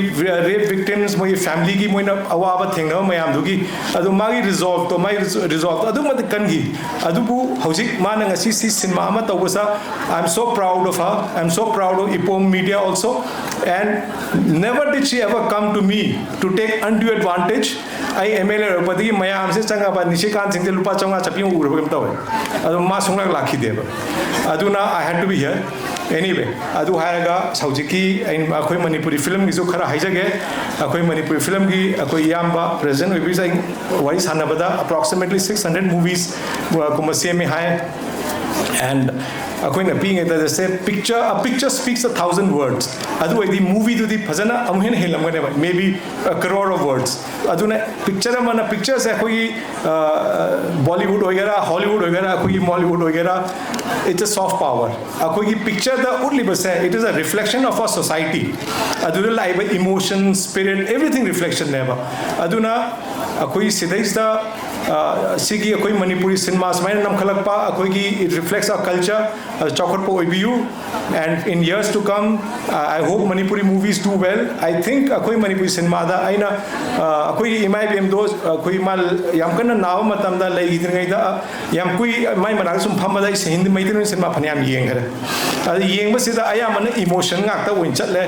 ꯔꯦꯞ ꯚꯤꯛꯇꯤꯝꯁ, ꯃꯣꯏꯒꯤ ꯐꯦꯃꯤꯂꯤꯒꯤ ꯃꯣꯏꯅ ꯑꯋꯥꯕ ꯊꯦꯡꯅꯕ ꯃꯌꯥꯝꯗꯨꯒꯤ ꯑꯗꯣ ꯃꯥꯒꯤ ꯔꯤꯖꯣꯜꯞꯇꯣ ꯃꯥꯒꯤ ꯔꯤꯖꯣꯜꯞꯇꯣ ꯑꯗꯨꯛ ꯃꯇꯤꯛ ꯀꯟꯈꯤ꯫ ꯑꯗꯨꯕꯨ ꯍꯧꯖꯤꯛ ꯃꯥꯅ ꯉꯁꯤ ꯁꯤ ꯁꯤꯅꯦꯃꯥ ꯑꯃ ꯇꯧꯕꯁꯦ, I am so proud of her, I am so proud of Ipom Media also, and never did she ever come to me to take undue advantage꯫ ꯑꯩ ꯑꯦꯝ ꯑꯦꯜ ꯑꯦ ꯑꯣꯏꯔꯛꯄꯗꯒꯤ ꯃꯌꯥꯝꯁꯦ ꯆꯪꯉꯕ ꯅꯤꯁꯤꯀꯥꯟ ꯁꯤꯡꯁꯦ ꯂꯨꯄꯥ ꯆꯥꯝꯃꯉꯥ ꯆꯥꯄꯤ ꯑꯃ ꯎꯔꯕ ꯀꯩꯝ ꯇꯧꯋꯦ꯫ ꯑꯗꯣ ꯃꯥ ꯁꯨꯡꯂꯥꯛ ꯂꯥꯛꯈꯤꯗꯦꯕ꯫ ꯑꯗꯨꯅ I had to be here anyway꯫ ꯑꯗꯨ ꯍꯥꯏꯔꯒ ꯍꯧꯖꯤꯛꯀꯤ ꯑꯩ ꯑꯩꯈꯣꯏ ꯃꯅꯤꯄꯨꯔꯤ ꯐꯤꯂꯝꯒꯤꯁꯨ ꯈꯔ ꯍꯥꯏꯖꯒꯦ꯫ ꯑꯩꯈꯣꯏ ꯃꯅꯤꯄꯨꯔꯤ ꯐꯤꯂꯝꯒꯤ ꯑꯩꯈꯣꯏ ꯏꯌꯥꯝꯕ ꯄ꯭ꯔꯦꯁꯤꯗꯦꯟ ꯑꯣꯏꯕꯤꯁꯦ ꯑꯩ ꯋꯥꯔꯤ ꯁꯥꯟꯅꯕꯗ approximately six hundred movies ꯀꯨꯝꯕ ꯁꯦꯝꯃꯤ ꯍꯥꯏ꯫ And ꯑꯩꯈꯣꯏꯅ ꯄꯤꯛꯏꯉꯩꯗ ꯁꯦ picture, a picture speaks a thousand words꯫ ꯑꯗꯨ ꯑꯣꯏꯔꯗꯤ ꯃꯨꯚꯤꯗꯨꯗꯤ ꯐꯖꯅ ꯑꯃꯨꯛ ꯍꯦꯟꯅ ꯍꯦꯜꯂꯝꯒꯅꯦꯕ, maybe a crore of words꯫ ꯑꯗꯨꯅ ꯄꯤꯛꯆꯔ ꯑꯃꯅ ꯄꯤꯛꯆꯔꯁꯦ ꯑꯩꯈꯣꯏꯒꯤ ꯕꯣꯂꯤꯋꯨꯗ ꯑꯣꯏꯒꯦꯔꯥ, ꯍꯣꯂꯤꯋꯨꯗ ꯑꯣꯏꯒꯦꯔꯥ, ꯑꯩꯈꯣꯏꯒꯤ ꯃꯣꯂꯤꯋꯨꯗ ꯑꯣꯏꯒꯦꯔꯥ, it's a soft power꯫ ꯑꯩꯈꯣꯏꯒꯤ ꯄꯤꯛꯆꯔꯗ ꯎꯠꯂꯤꯕꯁꯦ, it is a reflection of our society꯫ ꯑꯗꯨꯗ ꯂꯥꯛꯏꯕ emotion, spirit, everything reflectionꯅꯦꯕ꯫ ꯑꯗꯨꯅ ꯑꯩꯈꯣꯏ ꯁꯤꯗꯩꯁꯤꯗ ꯑ, ꯁꯤꯒꯤ ꯑꯩꯈꯣꯏ ꯃꯅꯤꯄꯨꯔꯤ ꯁꯤꯅꯦꯃꯥ ꯁꯨꯃꯥꯏꯅ ꯅꯝꯈꯠꯂꯛꯄ, ꯑꯩꯈꯣꯏꯒꯤ it reflects our culture꯫ ꯑ, ꯆꯥꯎꯈꯠꯄ ꯑꯣꯏꯕꯤꯌꯨ꯫ And in years to come, uh, I hope Manipuri movies do well. I think ꯑꯩꯈꯣꯏ ꯃꯅꯤꯄꯨꯔꯤ ꯁꯤꯅꯦꯃꯥꯗ ꯑꯩꯅ, ꯑ, ꯑꯩꯈꯣꯏꯒꯤ ꯏꯃꯥ ꯏꯕꯦꯝꯗꯣ, ꯑꯩꯈꯣꯏ ꯃꯥ ꯌꯥꯝ ꯀꯟꯅ ꯅꯥꯕ ꯃꯇꯝꯗ ꯂꯩꯈꯤꯗ꯭ꯔꯤꯉꯩꯗ, ꯑ, ꯌꯥꯝ ꯀꯨꯏ ꯃꯥꯏ ꯃꯅꯥꯛꯇ ꯁꯨꯝ ꯐꯝꯕꯗ ꯑꯩꯁꯦ ꯍꯤꯟꯗꯤ ꯃꯩꯇꯩꯂꯣꯟ ꯁꯤꯅꯦꯃꯥ ꯐꯅꯌꯥꯝ ꯌꯦꯡꯈ꯭ꯔꯦ꯫ ꯑꯗꯨ ꯌꯦꯡꯕꯁꯤꯗ ꯑꯌꯥꯝꯕꯅ emotion ꯉꯥꯛꯇ ꯑꯣꯏꯅ ꯆꯠꯂꯦ,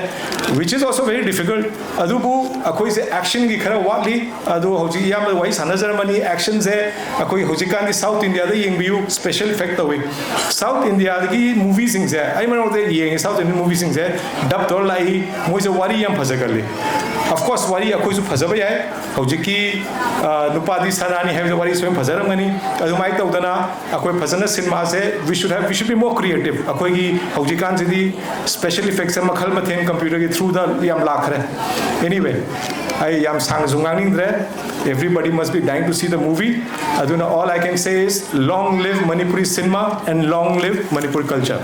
which is also very difficult꯫ ꯑꯗꯨꯕꯨ ꯑꯩꯈꯣꯏꯁꯦ actionꯒꯤ ꯈꯔ ꯋꯥꯠꯂꯤ꯫ ꯑꯗꯣ ꯍꯧꯖꯤꯛ ꯏꯌꯥꯝꯕ ꯋꯥꯔꯤ ꯁꯥꯟꯅꯖꯔꯝꯃꯅꯤ, actionꯁꯦ ꯑꯩꯈꯣꯏ ꯍꯧꯖꯤꯛꯀꯥꯟꯗꯤ South Indiaꯗ ꯌꯦꯡꯕꯤꯌꯨ, special effect ꯇꯧꯏ꯫ South India ꯒꯤ movieꯁꯤꯡꯁꯦ, ꯑꯩ ꯃꯔꯛ ꯃꯔꯛꯇ ꯌꯦꯡꯉꯦ, South Indian movieꯁꯤꯡꯁꯦ, dub ꯇꯧꯔ ꯂꯥꯛꯏ, ꯃꯣꯏꯁꯦ ꯋꯥꯔꯤ ꯌꯥꯝ ꯐꯖꯒꯜꯂꯤ꯫ Of course, ꯋꯥꯔꯤ ꯑꯩꯈꯣꯏꯁꯨ ꯐꯖꯕ ꯌꯥꯏ꯫ ꯍꯧꯖꯤꯛꯀꯤ, ꯑ, ꯅꯨꯄꯥꯗꯤ ꯁꯅꯥꯅꯤ ꯍꯥꯏꯕꯁꯦ ꯋꯥꯔꯤꯁꯨ ꯌꯥꯝ ꯐꯖꯔꯝꯒꯅꯤ꯫ ꯑꯗꯨꯃꯥꯏꯅ ꯇꯧꯗꯅ ꯑꯩꯈꯣꯏ ꯐꯖꯅ ꯁꯤꯅꯦꯃꯥꯁꯦ, we should have, we should be more creative꯫ ꯑꯩꯈꯣꯏꯒꯤ ꯍꯧꯖꯤꯛꯀꯥꯟꯁꯤꯗꯤ special effectsꯁꯦ ꯃꯈꯜ ꯃꯊꯦꯜ computerꯒꯤ throughꯗ ꯌꯥꯝ ꯂꯥꯛꯈ꯭ꯔꯦ꯫ Anyway, ꯑꯩ ꯌꯥꯝ ꯁꯥꯡꯅꯁꯨ ꯉꯥꯡꯅꯤꯡꯗ꯭ꯔꯦ꯫ Everybody must be dying to see the movie. ꯑꯗꯨꯅ all I can say is, long live Manipuri cinema and long live Manipuri culture.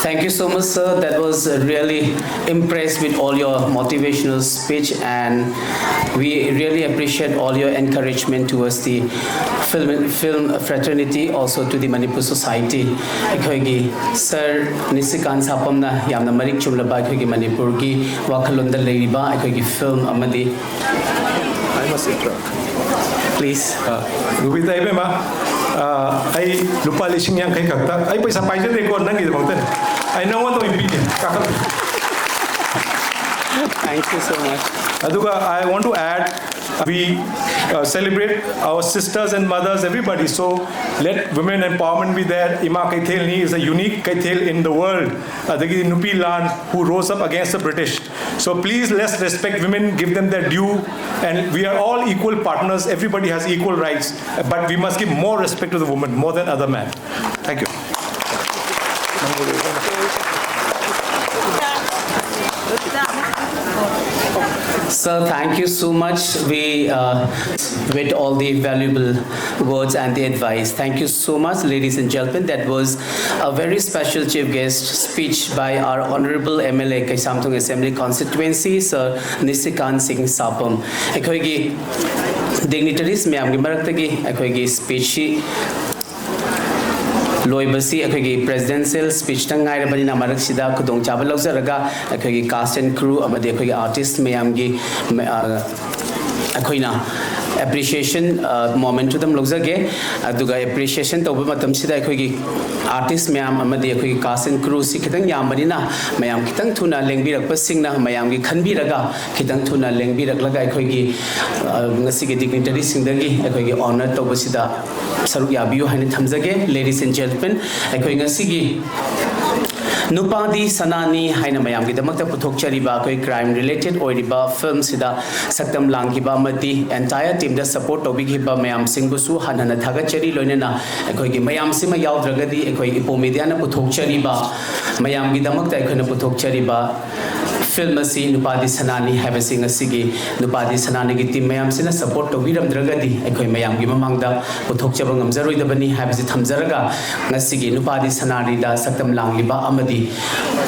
Thank you so much, sir. That was really impressed with all your motivational speech, and we really appreciate all your encouragement towards the film, film fraternity, also to the Manipur society. ꯑꯩꯈꯣꯏꯒꯤ ꯁꯥꯔ ꯅꯤꯁꯤꯀꯥꯟ ꯁꯥꯄꯝꯅ ꯌꯥꯝꯅ ꯃꯔꯤꯛ ꯆꯨꯝꯂꯕ ꯑꯩꯈꯣꯏꯒꯤ ꯃꯅꯤꯄꯨꯔꯒꯤ ꯋꯥꯈꯜꯂꯣꯟꯗ ꯂꯩꯔꯤꯕ ꯑꯩꯈꯣꯏꯒꯤ film ꯑꯃꯗꯤ I must interrupt. Please. ꯔꯨꯕꯤꯇꯥ ꯏꯕꯦꯝꯃ, ꯑ, ꯑꯩ ꯂꯨꯄꯥ ꯂꯤꯁꯤꯡ ꯌꯥꯡꯈꯩ ꯈꯛꯇ, ꯑꯩ ꯄꯩꯁꯥ ꯄꯥꯏꯖꯗꯦꯀꯣ, ꯅꯪꯒꯤꯗꯃꯛꯇꯅꯤ꯫ ꯑꯩ ꯅꯉꯣꯟꯗ ꯑꯣꯏꯅ ꯄꯤꯒꯦ, ꯀꯥꯈꯠꯂꯨ꯫ Thank you so much. ꯑꯗꯨꯒ I want to add, we uh, celebrate our sisters and mothers, everybody. So let women empowerment be there. ꯏꯃꯥ ꯀꯩꯊꯦꯜꯅꯤ is a unique ꯀꯩꯊꯦꯜ in the world. ꯑꯗꯒꯤ ꯅꯨꯄꯤ ꯂꯥꯟ, who rose up against the British. So please, let's respect women, give them their due. And we are all equal partners. Everybody has equal rights. But we must give more respect to the woman more than other men. Thank you. Sir, thank you so much. We, uh, with all the valuable words and the advice. Thank you so much, ladies and gentlemen. That was a very special chief guest speech by our honorable M L A, Kaisamthong Assembly Constituency, Sir Nisikant Singh Sapam. ꯑꯩꯈꯣꯏꯒꯤ dignitaries ꯃꯌꯥꯝꯒꯤ ꯃꯔꯛꯇꯒꯤ ꯑꯩꯈꯣꯏꯒꯤ speech ꯁꯤ ꯂꯣꯏꯕꯁꯤ ꯑꯩꯈꯣꯏꯒꯤ presidential speech ꯇꯪ ꯉꯥꯏꯔꯕꯅꯤꯅ, ꯃꯔꯛꯁꯤꯗ ꯈꯨꯗꯣꯡꯆꯥꯕ ꯂꯧꯖꯔꯒ ꯑꯩꯈꯣꯏꯒꯤ cast and crew ꯑꯃꯗꯤ ꯑꯩꯈꯣꯏꯒꯤ artist ꯃꯌꯥꯝꯒꯤ, ꯑ, ꯑꯩꯈꯣꯏꯅ ꯑꯦꯄ꯭ꯔꯤꯁꯤꯌꯦꯁꯟ ꯃꯣꯃꯦꯟꯠꯁꯨ ꯑꯗꯨꯝ ꯂꯧꯖꯒꯦ꯫ ꯑꯗꯨꯒ ꯑꯦꯄ꯭ꯔꯤꯁꯤꯌꯦꯁꯟ ꯇꯧꯕ ꯃꯇꯝꯁꯤꯗ ꯑꯩꯈꯣꯏꯒꯤ ꯑꯥꯔꯇꯤꯁ ꯃꯌꯥꯝ ꯑꯃꯗꯤ ꯑꯩꯈꯣꯏꯒꯤ ꯀꯥꯁ ꯑꯦꯟ ꯀ꯭ꯔꯨꯁꯤ ꯈꯤꯇꯪ ꯌꯥꯝꯕꯅꯤꯅ, ꯃꯌꯥꯝ ꯈꯤꯇꯪ ꯊꯨꯅ ꯂꯦꯡꯕꯤꯔꯛꯄꯁꯤꯡꯅ, ꯃꯌꯥꯝꯒꯤ ꯈꯟꯕꯤꯔꯒ ꯈꯤꯇꯪ ꯊꯨꯅ ꯂꯦꯡꯕꯤꯔꯛꯂꯒ ꯑꯩꯈꯣꯏꯒꯤ, ꯑ, ꯉꯁꯤꯒꯤ ꯗꯤꯒꯅꯤꯇꯔꯤꯁꯤꯡꯗꯒꯤ ꯑꯩꯈꯣꯏꯒꯤ ꯑꯣꯅꯔ ꯇꯧꯕꯁꯤꯗ ꯁꯔꯨꯛ ꯌꯥꯕꯤꯌꯨ ꯍꯥꯏꯅ ꯊꯝꯖꯒꯦ꯫ Ladies and gentlemen, ꯑꯩꯈꯣꯏ ꯉꯁꯤꯒꯤ ꯅꯨꯄꯥꯗꯤ ꯁꯅꯥꯅꯤ ꯍꯥꯏꯅ ꯃꯌꯥꯝꯒꯤꯗꯃꯛꯇ ꯄꯨꯊꯣꯛꯆꯔꯤꯕ ꯑꯩꯈꯣꯏ ꯀ꯭ꯔꯥꯏꯝ ꯔꯤꯂꯦꯇꯦꯠ ꯑꯣꯏꯔꯤꯕ ꯐꯤꯂꯝꯁꯤꯗ ꯁꯛꯇꯝ ꯂꯥꯡꯈꯤꯕ ꯑꯃꯗꯤ ꯑꯦꯟꯇꯥꯌꯔ ꯇꯤꯝꯗ ꯁꯄꯣꯔꯠ ꯇꯧꯕꯤꯈꯤꯕ ꯃꯌꯥꯝꯁꯤꯡꯕꯨꯁꯨ ꯍꯟꯅ ꯍꯟꯅ ꯊꯥꯒꯠꯆꯔꯤ꯫ ꯂꯣꯏꯅꯅ ꯑꯩꯈꯣꯏꯒꯤ ꯃꯌꯥꯝꯁꯤꯃ ꯌꯥꯎꯗ꯭ꯔꯒꯗꯤ ꯑꯩꯈꯣꯏ ꯏꯄꯣ ꯃꯦꯗꯤꯌꯥꯅ ꯄꯨꯊꯣꯛꯆꯔꯤꯕ, ꯃꯌꯥꯝꯒꯤꯗꯃꯛꯇ ꯑꯩꯈꯣꯏꯅ ꯄꯨꯊꯣꯛꯆꯔꯤꯕ ꯐꯤꯂꯝ ꯑꯁꯤ ꯅꯨꯄꯥꯗꯤ ꯁꯅꯥꯅꯤ ꯍꯥꯏꯕꯁꯤ ꯉꯁꯤꯒꯤ ꯅꯨꯄꯥꯗꯤ ꯁꯅꯥꯅꯤꯒꯤ ꯇꯤꯝ ꯃꯌꯥꯝꯁꯤꯅ ꯁꯄꯣꯔꯠ ꯇꯧꯕꯤꯔꯝꯗ꯭ꯔꯒꯗꯤ ꯑꯩꯈꯣꯏ ꯃꯌꯥꯝꯒꯤ ꯃꯃꯥꯡꯗ ꯄꯨꯊꯣꯛꯆꯕ ꯉꯝꯖꯔꯣꯏꯗꯕꯅꯤ ꯍꯥꯏꯕꯁꯤ ꯊꯝꯖꯔꯒ, ꯉꯁꯤꯒꯤ ꯅꯨꯄꯥꯗꯤ ꯁꯅꯥꯅꯤꯗ ꯁꯛꯇꯝ ꯂꯥꯡꯂꯤꯕ ꯑꯃꯗꯤ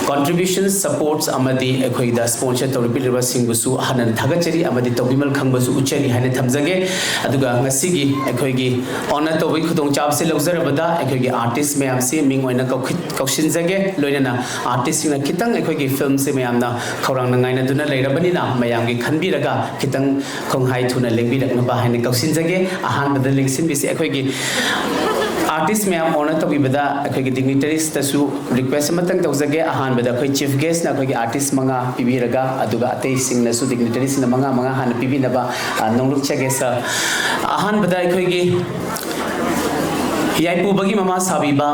ꯀꯣꯟꯇ꯭ꯔꯤꯕ꯭ꯌꯨꯁꯟ, ꯁꯄꯣꯔꯠꯁ ꯑꯃꯗꯤ ꯑꯩꯈꯣꯏꯗ ꯁ꯭ꯄꯣꯟꯁꯔ ꯇꯧꯕꯤꯔꯤꯕꯁꯤꯡꯕꯨꯁꯨ ꯍꯟꯅ ꯊꯥꯒꯠꯆꯔꯤ ꯑꯃꯗꯤ ꯇꯧꯕꯤꯃꯜ ꯈꯪꯕꯁꯨ ꯎꯠꯆꯔꯤ ꯍꯥꯏꯅ ꯊꯝꯖꯒꯦ꯫ ꯑꯗꯨꯒ ꯉꯁꯤꯒꯤ ꯑꯩꯈꯣꯏꯒꯤ ꯑꯣꯅꯔ ꯇꯧꯕꯒꯤ ꯈꯨꯗꯣꯡꯆꯥꯕꯁꯤ ꯂꯧꯖꯔꯕꯗ ꯑꯩꯈꯣꯏꯒꯤ ꯑꯥꯔꯇꯤꯁ ꯃꯌꯥꯝꯁꯤ ꯃꯤꯡ ꯑꯣꯏꯅ ꯀꯧꯈꯤ-, ꯀꯧꯁꯤꯟꯖꯒꯦ꯫ ꯂꯣꯏꯅꯅ ꯑꯥꯔꯇꯤꯁꯁꯤꯡꯅ ꯈꯤꯇꯪ ꯑꯩꯈꯣꯏꯒꯤ ꯐꯤꯂꯝꯁꯦ ꯃꯌꯥꯝꯅ ꯈꯧꯔꯥꯡꯅ ꯉꯥꯏꯅꯗꯨꯅ ꯂꯩꯔꯕꯅꯤꯅ, ꯃꯌꯥꯝꯒꯤ ꯈꯟꯕꯤꯔꯒ ꯈꯤꯇꯪ ꯈꯣꯡꯍꯥꯏ ꯊꯨꯅ ꯂꯦꯡꯕꯤꯔꯛꯅꯕ ꯍꯥꯏꯅ ꯀꯧꯁꯤꯟꯖꯒꯦ꯫ ꯑꯍꯥꯟꯕꯗ ꯂꯦꯡꯁꯤꯟꯕꯤꯁꯤ ꯑꯩꯈꯣꯏꯒꯤ ꯑꯥꯔꯇꯤꯁ ꯃꯌꯥꯝ ꯑꯣꯅꯔ ꯇꯧꯕꯤꯕꯗ ꯑꯩꯈꯣꯏꯒꯤ ꯗꯤꯒꯅꯤꯇꯔꯤꯁꯇꯁꯨ ꯔꯤꯀ꯭ꯋꯦꯁ ꯑꯃꯇꯪ ꯇꯧꯖꯒꯦ꯫ ꯑꯍꯥꯟꯕꯗ ꯑꯩꯈꯣꯏ ꯆꯤꯐ ꯒꯦꯁꯅ ꯑꯩꯈꯣꯏꯒꯤ ꯑꯥꯔꯇꯤꯁ ꯃꯉꯥ ꯄꯤꯕꯤꯔꯒ, ꯑꯗꯨꯒ ꯑꯇꯩꯁꯤꯡꯅꯁꯨ ꯗꯤꯒꯅꯤꯇꯔꯤꯁꯤꯡꯅ ꯃꯉꯥ ꯃꯉꯥ ꯍꯥꯟꯅ ꯄꯤꯕꯤꯅꯕ, ꯑ, ꯅꯣꯡꯂꯨꯛꯆꯒꯦ ꯁꯥꯔ꯫ ꯑꯍꯥꯟꯕꯗ ꯑꯩꯈꯣꯏꯒꯤ ꯌꯥꯏꯄꯨꯕꯒꯤ ꯃꯃꯥ ꯁꯥꯕꯤꯕ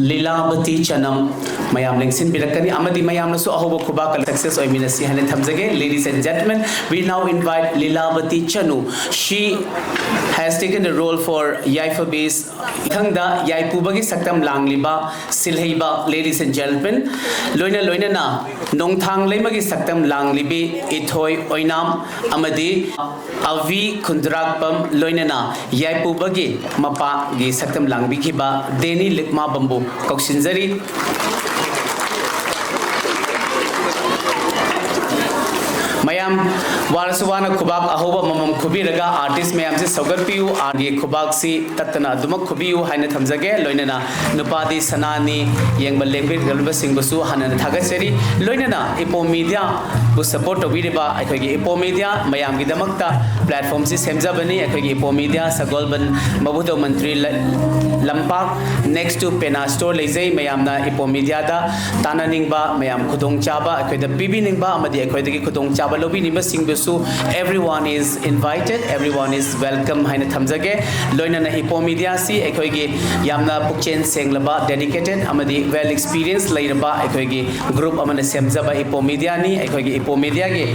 ꯂꯤꯂꯥꯕꯇꯤ ꯆꯅꯝ ꯃꯌꯥꯝ ꯂꯦꯡꯁꯤꯟꯕꯤꯔꯛꯀꯅꯤ, ꯑꯃꯗꯤ ꯃꯌꯥꯝꯅꯁꯨ ꯑꯍꯧꯕ ꯈꯨꯕꯥꯛꯀ ꯁꯛꯁꯦꯁ ꯑꯣꯏꯃꯤꯟꯅꯁꯤ ꯍꯥꯏꯅ ꯊꯝꯖꯒꯦ꯫ Ladies and gentlemen, we now invite Lilavati Chanu. She has taken the role for Yaifa Base. ꯃꯊꯪꯗ ꯌꯥꯏꯄꯨꯕꯒꯤ ꯁꯛꯇꯝ ꯂꯥꯡꯂꯤꯕ ꯁꯤꯜꯍꯩꯕ, ladies and gentlemen, ꯂꯣꯏꯅ ꯂꯣꯏꯅꯅ ꯅꯣꯡꯊꯥꯡ ꯂꯩꯃꯒꯤ ꯁꯛꯇꯝ ꯂꯥꯡꯂꯤꯕꯤ ꯏꯊꯣꯏ ꯑꯣꯏꯅꯥꯝ ꯑꯃꯗꯤ ꯑꯚꯤ ꯈꯨꯟꯗ꯭ꯔꯥꯛꯄꯝ, ꯂꯣꯏꯅꯅ ꯌꯥꯏꯄꯨꯕꯒꯤ ꯃꯄꯥꯒꯤ ꯁꯛꯇꯝ ꯂꯥꯡꯕꯤꯈꯤꯕ ꯗꯦꯅꯤ ꯂꯤꯛꯃꯥꯕꯝꯕꯨ ꯀꯧꯁꯤꯟꯖꯔꯤ꯫ ꯃꯌꯥꯝ ꯌꯥꯝ ꯋꯥꯔꯁꯨ ꯋꯥꯅ ꯈꯨꯕꯥꯛ ꯑꯍꯧꯕ ꯑꯃꯃꯝ ꯈꯨꯕꯤꯔꯒ ꯑꯥꯔꯇꯤꯁ ꯃꯌꯥꯝꯁꯤ ꯁꯧꯒꯠꯄꯤꯌꯨ, ꯑꯥꯔꯒꯤ ꯈꯨꯕꯥꯛꯁꯤ ꯇꯠꯇꯅ ꯑꯗꯨꯃꯛ ꯈꯨꯕꯤꯌꯨ ꯍꯥꯏꯅ ꯊꯝꯖꯒꯦ꯫ ꯂꯣꯏꯅꯅ ꯅꯨꯄꯥꯗꯤ ꯁꯅꯥꯅꯤ, ꯌꯦꯡꯕ ꯂꯦꯡꯕꯤꯔꯛꯂꯤꯕꯁꯤꯡꯕꯨꯁꯨ ꯍꯟꯅ ꯊꯥꯒꯠꯆꯔꯤ꯫ ꯂꯣꯏꯅꯅ ꯏꯄꯣꯝ ꯃꯤꯗꯤꯌꯥꯕꯨ ꯁꯄꯣꯔꯠ ꯇꯧꯕꯤꯔꯤꯕ ꯑꯩꯈꯣꯏꯒꯤ ꯏꯄꯣꯝ ꯃꯤꯗꯤꯌꯥ ꯃꯌꯥꯝꯒꯤꯗꯃꯛꯇ ꯄ꯭ꯂꯦꯠꯐꯣꯝꯁꯤ ꯁꯦꯝꯖꯕꯅꯤ꯫ ꯑꯩꯈꯣꯏꯒꯤ ꯏꯄꯣꯝ ꯃꯤꯗꯤꯌꯥ ꯁꯒꯣꯜꯕꯟ ꯃꯕꯨꯙꯧ ꯃꯟꯇ꯭ꯔꯤ ꯂ-, ꯂꯝꯄꯥꯛ next to ꯄꯦꯅꯥ ꯁ꯭ꯇꯣꯔ ꯂꯩꯖꯩ꯫ ꯃꯌꯥꯝꯅ ꯏꯄꯣꯝ ꯃꯤꯗꯤꯌꯥꯗ ꯇꯥꯟꯅꯅꯤꯡꯕ, ꯃꯌꯥꯝ ꯈꯨꯗꯣꯡꯆꯥꯕ ꯑꯩꯈꯣꯏꯗ ꯄꯤꯕꯤꯅꯤꯡꯕ ꯑꯃꯗꯤ ꯑꯩꯈꯣꯏꯗꯒꯤ ꯈꯨꯗꯣꯡꯆꯥꯕ ꯂꯧꯕꯤꯅꯤꯡꯕꯁꯤꯡꯗꯨꯁꯨ everyone is invited, everyone is welcome ꯍꯥꯏꯅ ꯊꯝꯖꯒꯦ꯫ ꯂꯣꯏꯅꯅ ꯏꯄꯣꯝ ꯃꯤꯗꯤꯌꯥꯁꯤ ꯑꯩꯈꯣꯏꯒꯤ ꯌꯥꯝꯅ ꯄꯨꯛꯆꯦꯜ ꯁꯦꯡꯂꯕ, dedicated ꯑꯃꯗꯤ well experience ꯂꯩꯔꯕ ꯑꯩꯈꯣꯏꯒꯤ ꯒ꯭ꯔꯨꯞ ꯑꯃꯅ ꯁꯦꯝꯖꯕ ꯏꯄꯣꯝ ꯃꯤꯗꯤꯌꯥꯅꯤ꯫ ꯑꯩꯈꯣꯏꯒꯤ ꯏꯄꯣꯝ ꯃꯤꯗꯤꯌꯥꯒꯤ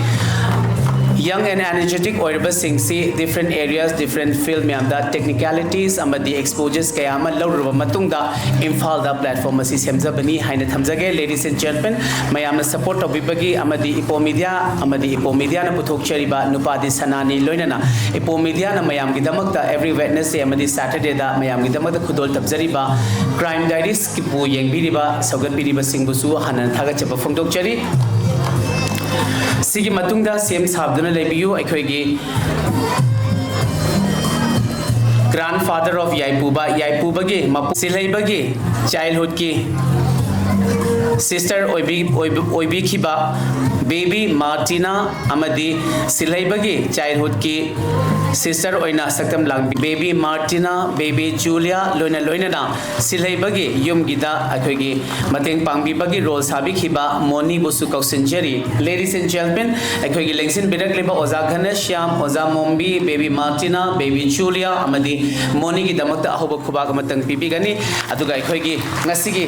young and energetic ꯑꯣꯏꯔꯕꯁꯤꯡꯁꯤ different areas, different field ꯃꯌꯥꯝꯗ technicalities ꯑꯃꯗꯤ exposures ꯀꯌꯥ ꯑꯃ ꯂꯧꯔꯨꯔꯕ ꯃꯇꯨꯡꯗ ꯏꯝꯐꯥꯜꯗ ꯄ꯭ꯂꯦꯠꯐꯣꯝ ꯑꯁꯤ ꯁꯦꯝꯖꯕꯅꯤ ꯍꯥꯏꯅ ꯊꯝꯖꯒꯦ꯫ Ladies and gentlemen, ꯃꯌꯥꯝꯅ ꯁꯄꯣꯔꯠ ꯇꯧꯕꯤꯕꯒꯤ ꯑꯃꯗꯤ ꯏꯄꯣꯝ ꯃꯤꯗꯤꯌꯥ ꯑꯃꯗꯤ ꯏꯄꯣꯝ ꯃꯤꯗꯤꯌꯥꯅ ꯄꯨꯊꯣꯛꯆꯔꯤꯕ ꯅꯨꯄꯥꯗꯤ ꯁꯅꯥꯅꯤ, ꯂꯣꯏꯅꯅ ꯏꯄꯣꯝ ꯃꯤꯗꯤꯌꯥꯅ ꯃꯌꯥꯝꯒꯤꯗꯃꯛꯇ every Wednesday ꯑꯃꯗꯤ Saturdayꯗ ꯃꯌꯥꯝꯒꯤꯗꯃꯛꯇ ꯈꯨꯗꯣꯜ ꯇꯝꯖꯔꯤꯕ Crime Diariesꯕꯨ ꯌꯦꯡꯕꯤꯔꯤꯕ, ꯁꯧꯒꯠꯄꯤꯔꯤꯕꯁꯤꯡꯕꯨꯁꯨ ꯍꯟꯅ ꯊꯥꯒꯠꯆꯕ ꯐꯣꯡꯗꯣꯛꯆꯔꯤ꯫ ꯁꯤꯒꯤ ꯃꯇꯨꯡꯗ ꯁꯦꯝ ꯁꯥꯗꯨꯅ ꯂꯩꯕꯤꯌꯨ ꯑꯩꯈꯣꯏꯒꯤ grandfather of ꯌꯥꯏꯄꯨꯕ, ꯌꯥꯏꯄꯨꯕꯒꯤ ꯃꯄꯨ, ꯁꯤꯜꯍꯩꯕꯒꯤ childhoodꯀꯤ sister ꯑꯣꯏꯕꯤ-, ꯑꯣꯏꯕ-, ꯑꯣꯏꯕꯤꯈꯤꯕ ꯕꯦꯕꯤ ꯃꯥꯔꯇꯤꯅꯥ ꯑꯃꯗꯤ ꯁꯤꯜꯍꯩꯕꯒꯤ childhoodꯀꯤ sister ꯑꯣꯏꯅ ꯁꯛꯇꯝ ꯂꯥꯡꯕꯤ ꯕꯦꯕꯤ ꯃꯥꯔꯇꯤꯅꯥ, ꯕꯦꯕꯤ ꯖꯨꯂꯤꯌꯥ, ꯂꯣꯏꯅ ꯂꯣꯏꯅꯅ ꯁꯤꯜꯍꯩꯕꯒꯤ ꯌꯨꯝꯒꯤꯗ ꯑꯩꯈꯣꯏꯒꯤ ꯃꯇꯦꯡ ꯄꯥꯡꯕꯤꯕꯒꯤ ꯔꯣꯜ ꯁꯥꯕꯤꯈꯤꯕ ꯃꯣꯅꯤꯕꯨꯁꯨ ꯀꯧꯁꯤꯟꯖꯔꯤ꯫ Ladies and gentlemen, ꯑꯩꯈꯣꯏꯒꯤ ꯂꯦꯡꯁꯤꯟꯕꯤꯔꯛꯂꯤꯕ ꯑꯣꯖꯥ ꯘꯅꯁ꯭ꯌꯥꯝ, ꯑꯣꯖꯥ ꯃꯣꯝꯕꯤ, ꯕꯦꯕꯤ ꯃꯥꯔꯇꯤꯅꯥ, ꯕꯦꯕꯤ ꯖꯨꯂꯤꯌꯥ ꯑꯃꯗꯤ ꯃꯣꯅꯤꯒꯤꯗꯃꯛꯇ ꯑꯍꯧꯕ ꯈꯨꯕꯥꯛ ꯑꯃꯇꯪ ꯄꯤꯕꯤꯒꯅꯤ꯫ ꯑꯗꯨꯒ ꯑꯩꯈꯣꯏꯒꯤ ꯉꯁꯤꯒꯤ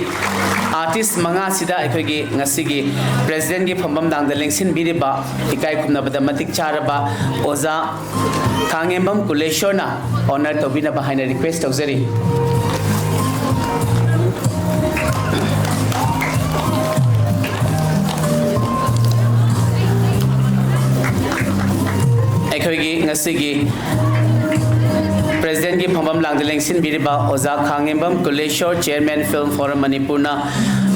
ꯑꯥꯔꯇꯤꯁ ꯃꯉꯥꯁꯤꯗ ꯑꯩꯈꯣꯏꯒꯤ ꯉꯁꯤꯒꯤ ꯄ꯭ꯔꯦꯁꯤꯗꯦꯟꯒꯤ ꯐꯝꯐꯝ ꯂꯥꯡꯗ ꯂꯦꯡꯁꯤꯟꯕꯤꯔꯤꯕ ꯏꯀꯥꯏ ꯈꯨꯝꯅꯕꯗ ꯃꯇꯤꯛ ꯆꯥꯔꯕ ꯑꯣꯖꯥ ꯈꯥꯉꯦꯝꯕꯝ ꯀꯨꯂꯦꯁꯣꯔꯅ ꯑꯣꯅꯔ ꯇꯧꯕꯤꯅꯕ ꯍꯥꯏꯅ ꯔꯤꯀ꯭ꯋꯦꯁ ꯇꯧꯖꯔꯤ꯫ ꯑꯩꯈꯣꯏꯒꯤ ꯉꯁꯤꯒꯤ ꯄ꯭ꯔꯦꯁꯤꯗꯦꯟꯒꯤ ꯐꯝꯐꯝ ꯂꯥꯡꯗ ꯂꯦꯡꯁꯤꯟꯕꯤꯔꯤꯕ ꯑꯣꯖꯥ ꯈꯥꯉꯦꯝꯕꯝ ꯀꯨꯂꯦꯁꯣꯔ, Chairman Film Forum ꯃꯅꯤꯄꯨꯔꯅ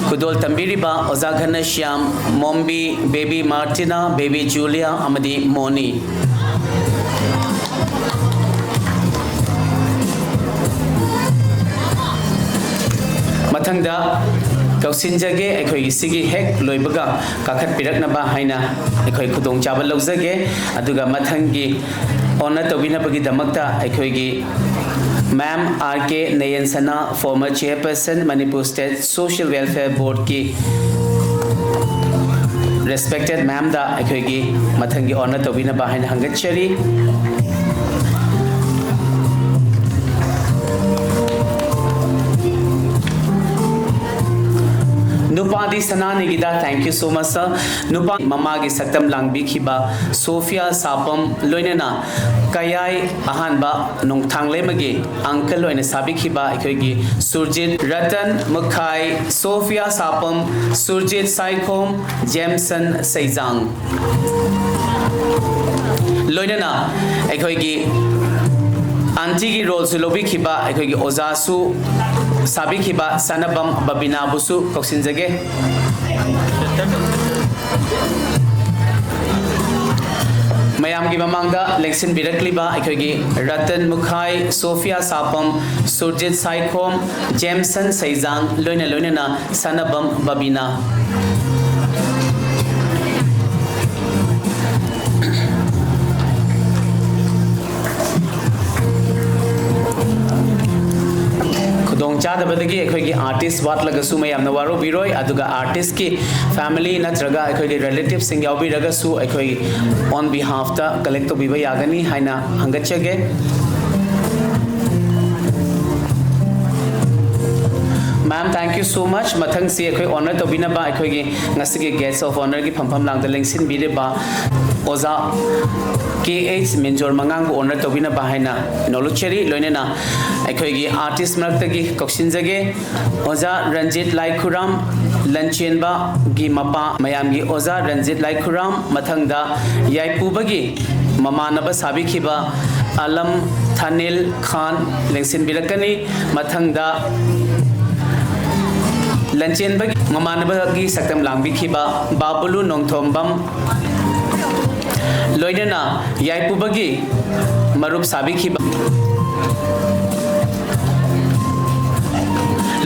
ꯈꯨꯗꯣꯜ ꯇꯝꯕꯤꯔꯤꯕ ꯑꯣꯖꯥ ꯘꯅꯁ꯭ꯌꯥꯝ, ꯃꯣꯝꯕꯤ, ꯕꯦꯕꯤ ꯃꯥꯔꯇꯤꯅꯥ, ꯕꯦꯕꯤ ꯖꯨꯂꯤꯌꯥ ꯑꯃꯗꯤ ꯃꯣꯅꯤ꯫ ꯃꯊꯪꯗ ꯀꯧꯁꯤꯟꯖꯒꯦ, ꯑꯩꯈꯣꯏꯒꯤ ꯁꯤꯒꯤ ꯍꯦꯛ ꯂꯣꯏꯕꯒ ꯀꯥꯈꯠꯄꯤꯔꯛꯅꯕ ꯍꯥꯏꯅ ꯑꯩꯈꯣꯏ ꯈꯨꯗꯣꯡꯆꯥꯕ ꯂꯧꯖꯒꯦ꯫ ꯑꯗꯨꯒ ꯃꯊꯪꯒꯤ ꯑꯣꯅꯔ ꯇꯧꯕꯤꯅꯕꯒꯤꯗꯃꯛꯇ ꯑꯩꯈꯣꯏꯒꯤ ꯃꯦꯝ ꯑꯥꯔ ꯀꯦ ꯅꯌꯟꯁꯅꯥ, former chairperson Manipur State Social Welfare Boardꯀꯤ respected ꯃꯦꯝꯗ ꯑꯩꯈꯣꯏꯒꯤ ꯃꯊꯪꯒꯤ ꯑꯣꯅꯔ ꯇꯧꯕꯤꯅꯕ ꯍꯥꯏꯅ ꯍꯪꯒꯠꯆꯔꯤ꯫ ꯅꯨꯄꯥꯗꯤ ꯁꯅꯥꯅꯤꯒꯤꯗ, thank you so much sir꯫ ꯅꯨꯄꯥ ꯃꯃꯥꯒꯤ ꯁꯛꯇꯝ ꯂꯥꯡꯕꯤꯈꯤꯕ ꯁꯣꯐꯤꯌꯥ ꯁꯥꯄꯝ, ꯂꯣꯏꯅꯅ ꯀꯌꯥꯏ ꯑꯍꯥꯟꯕ ꯅꯣꯡꯊꯥꯡꯂꯩꯃꯒꯤ uncle ꯑꯣꯏꯅ ꯁꯥꯕꯤꯈꯤꯕ ꯑꯩꯈꯣꯏꯒꯤ ꯁꯨꯔꯖꯤꯠ ꯔꯇꯟ ꯃꯨꯈꯥꯏ, ꯁꯣꯐꯤꯌꯥ ꯁꯥꯄꯝ, ꯁꯨꯔꯖꯤꯠ ꯁꯥꯏꯈꯣꯝ, ꯖꯦꯝꯁꯟ ꯁꯩꯖꯥꯡ꯫ ꯂꯣꯏꯅꯅ ꯑꯩꯈꯣꯏꯒꯤ ꯑꯟꯇꯤꯒꯤ ꯔꯣꯜꯁꯨ ꯂꯧꯕꯤꯈꯤꯕ ꯑꯩꯈꯣꯏꯒꯤ ꯑꯣꯖꯥꯁꯨ ꯁꯥꯕꯤꯈꯤꯕ ꯁꯅꯥꯕꯝ ꯕꯕꯤꯅꯥꯕꯨꯁꯨ ꯀꯧꯁꯤꯟꯖꯒꯦ꯫ ꯃꯌꯥꯝꯒꯤ ꯃꯃꯥꯡꯗ ꯂꯦꯡꯁꯤꯟꯕꯤꯔꯛꯂꯤꯕ ꯑꯩꯈꯣꯏꯒꯤ ꯔꯇꯟ ꯃꯨꯈꯥꯏ, ꯁꯣꯐꯤꯌꯥ ꯁꯥꯄꯝ, ꯁꯨꯔꯖꯤꯠ ꯁꯥꯏꯈꯣꯝ, ꯖꯦꯝꯁꯟ ꯁꯩꯖꯥꯡ, ꯂꯣꯏꯅ ꯂꯣꯏꯅꯅ ꯁꯅꯥꯕꯝ ꯕꯕꯤꯅꯥ꯫ ꯈꯨꯗꯣꯡ ꯆꯥꯗꯕꯗꯒꯤ ꯑꯩꯈꯣꯏꯒꯤ ꯑꯥꯔꯇꯤꯁ ꯋꯥꯠꯂꯒꯁꯨ ꯃꯌꯥꯝꯅ ꯋꯥꯔꯧꯕꯤꯔꯣꯏ, ꯑꯗꯨꯒ ꯑꯥꯔꯇꯤꯁꯀꯤ ꯐꯦꯃꯤꯂꯤ ꯅꯠꯇ꯭ꯔꯒ ꯑꯩꯈꯣꯏꯒꯤ ꯔꯤꯂꯦꯇꯤꯚꯁꯤꯡ ꯌꯥꯎꯕꯤꯔꯒꯁꯨ ꯑꯩꯈꯣꯏ on behalfꯇ ꯀꯂꯦꯛ ꯇꯧꯕꯤꯕ ꯌꯥꯒꯅꯤ ꯍꯥꯏꯅ ꯍꯪꯒꯠꯆꯒꯦ꯫ Ma'am, thank you so much. ꯃꯊꯪꯁꯤ ꯑꯩꯈꯣꯏ ꯑꯣꯅꯔ ꯇꯧꯕꯤꯅꯕ ꯑꯩꯈꯣꯏꯒꯤ ꯉꯁꯤꯒꯤ guest of honourꯒꯤ ꯐꯝꯐꯝ ꯂꯥꯡꯗ ꯂꯦꯡꯁꯤꯟꯕꯤꯔꯤꯕ ꯑꯣꯖꯥ ꯀꯦ ꯑꯩꯆ ꯃꯤꯟꯖꯣꯔ ꯃꯉꯥꯡꯕꯨ ꯑꯣꯅꯔ ꯇꯧꯕꯤꯅꯕ ꯍꯥꯏꯅ ꯅꯣꯂꯨꯛꯆꯔꯤ꯫ ꯂꯣꯏꯅꯅ ꯑꯩꯈꯣꯏꯒꯤ ꯑꯥꯔꯇꯤꯁ ꯃꯔꯛꯇꯒꯤ ꯀꯧꯁꯤꯟꯖꯒꯦ꯫ ꯑꯣꯖꯥ ꯔꯟꯖꯤꯠ ꯂꯥꯏꯈꯨꯔꯥꯝ, ꯂꯟꯆꯦꯟꯕꯒꯤ ꯃꯄꯥ ꯃꯌꯥꯝꯒꯤ ꯑꯣꯖꯥ ꯔꯟꯖꯤꯠ ꯂꯥꯏꯈꯨꯔꯥꯝ, ꯃꯊꯪꯗ ꯌꯥꯏꯄꯨꯕꯒꯤ ꯃꯃꯥꯟꯅꯕ ꯁꯥꯕꯤꯈꯤꯕ ꯑꯂꯝ ꯊꯥꯅꯤꯜ ꯈꯥꯟ ꯂꯦꯡꯁꯤꯟꯕꯤꯔꯛꯀꯅꯤ꯫ ꯃꯊꯪꯗ ꯂꯟꯆꯦꯟꯕꯒꯤ ꯃꯃꯥꯟꯅꯕꯒꯤ ꯁꯛꯇꯝ ꯂꯥꯡꯕꯤꯈꯤꯕ ꯕꯥꯕꯨꯂꯨ ꯅꯣꯡꯊꯣꯝꯕꯝ, ꯂꯣꯏꯅꯅ ꯌꯥꯏꯄꯨꯕꯒꯤ ꯃꯔꯨꯞ ꯁꯥꯕꯤꯈꯤꯕ,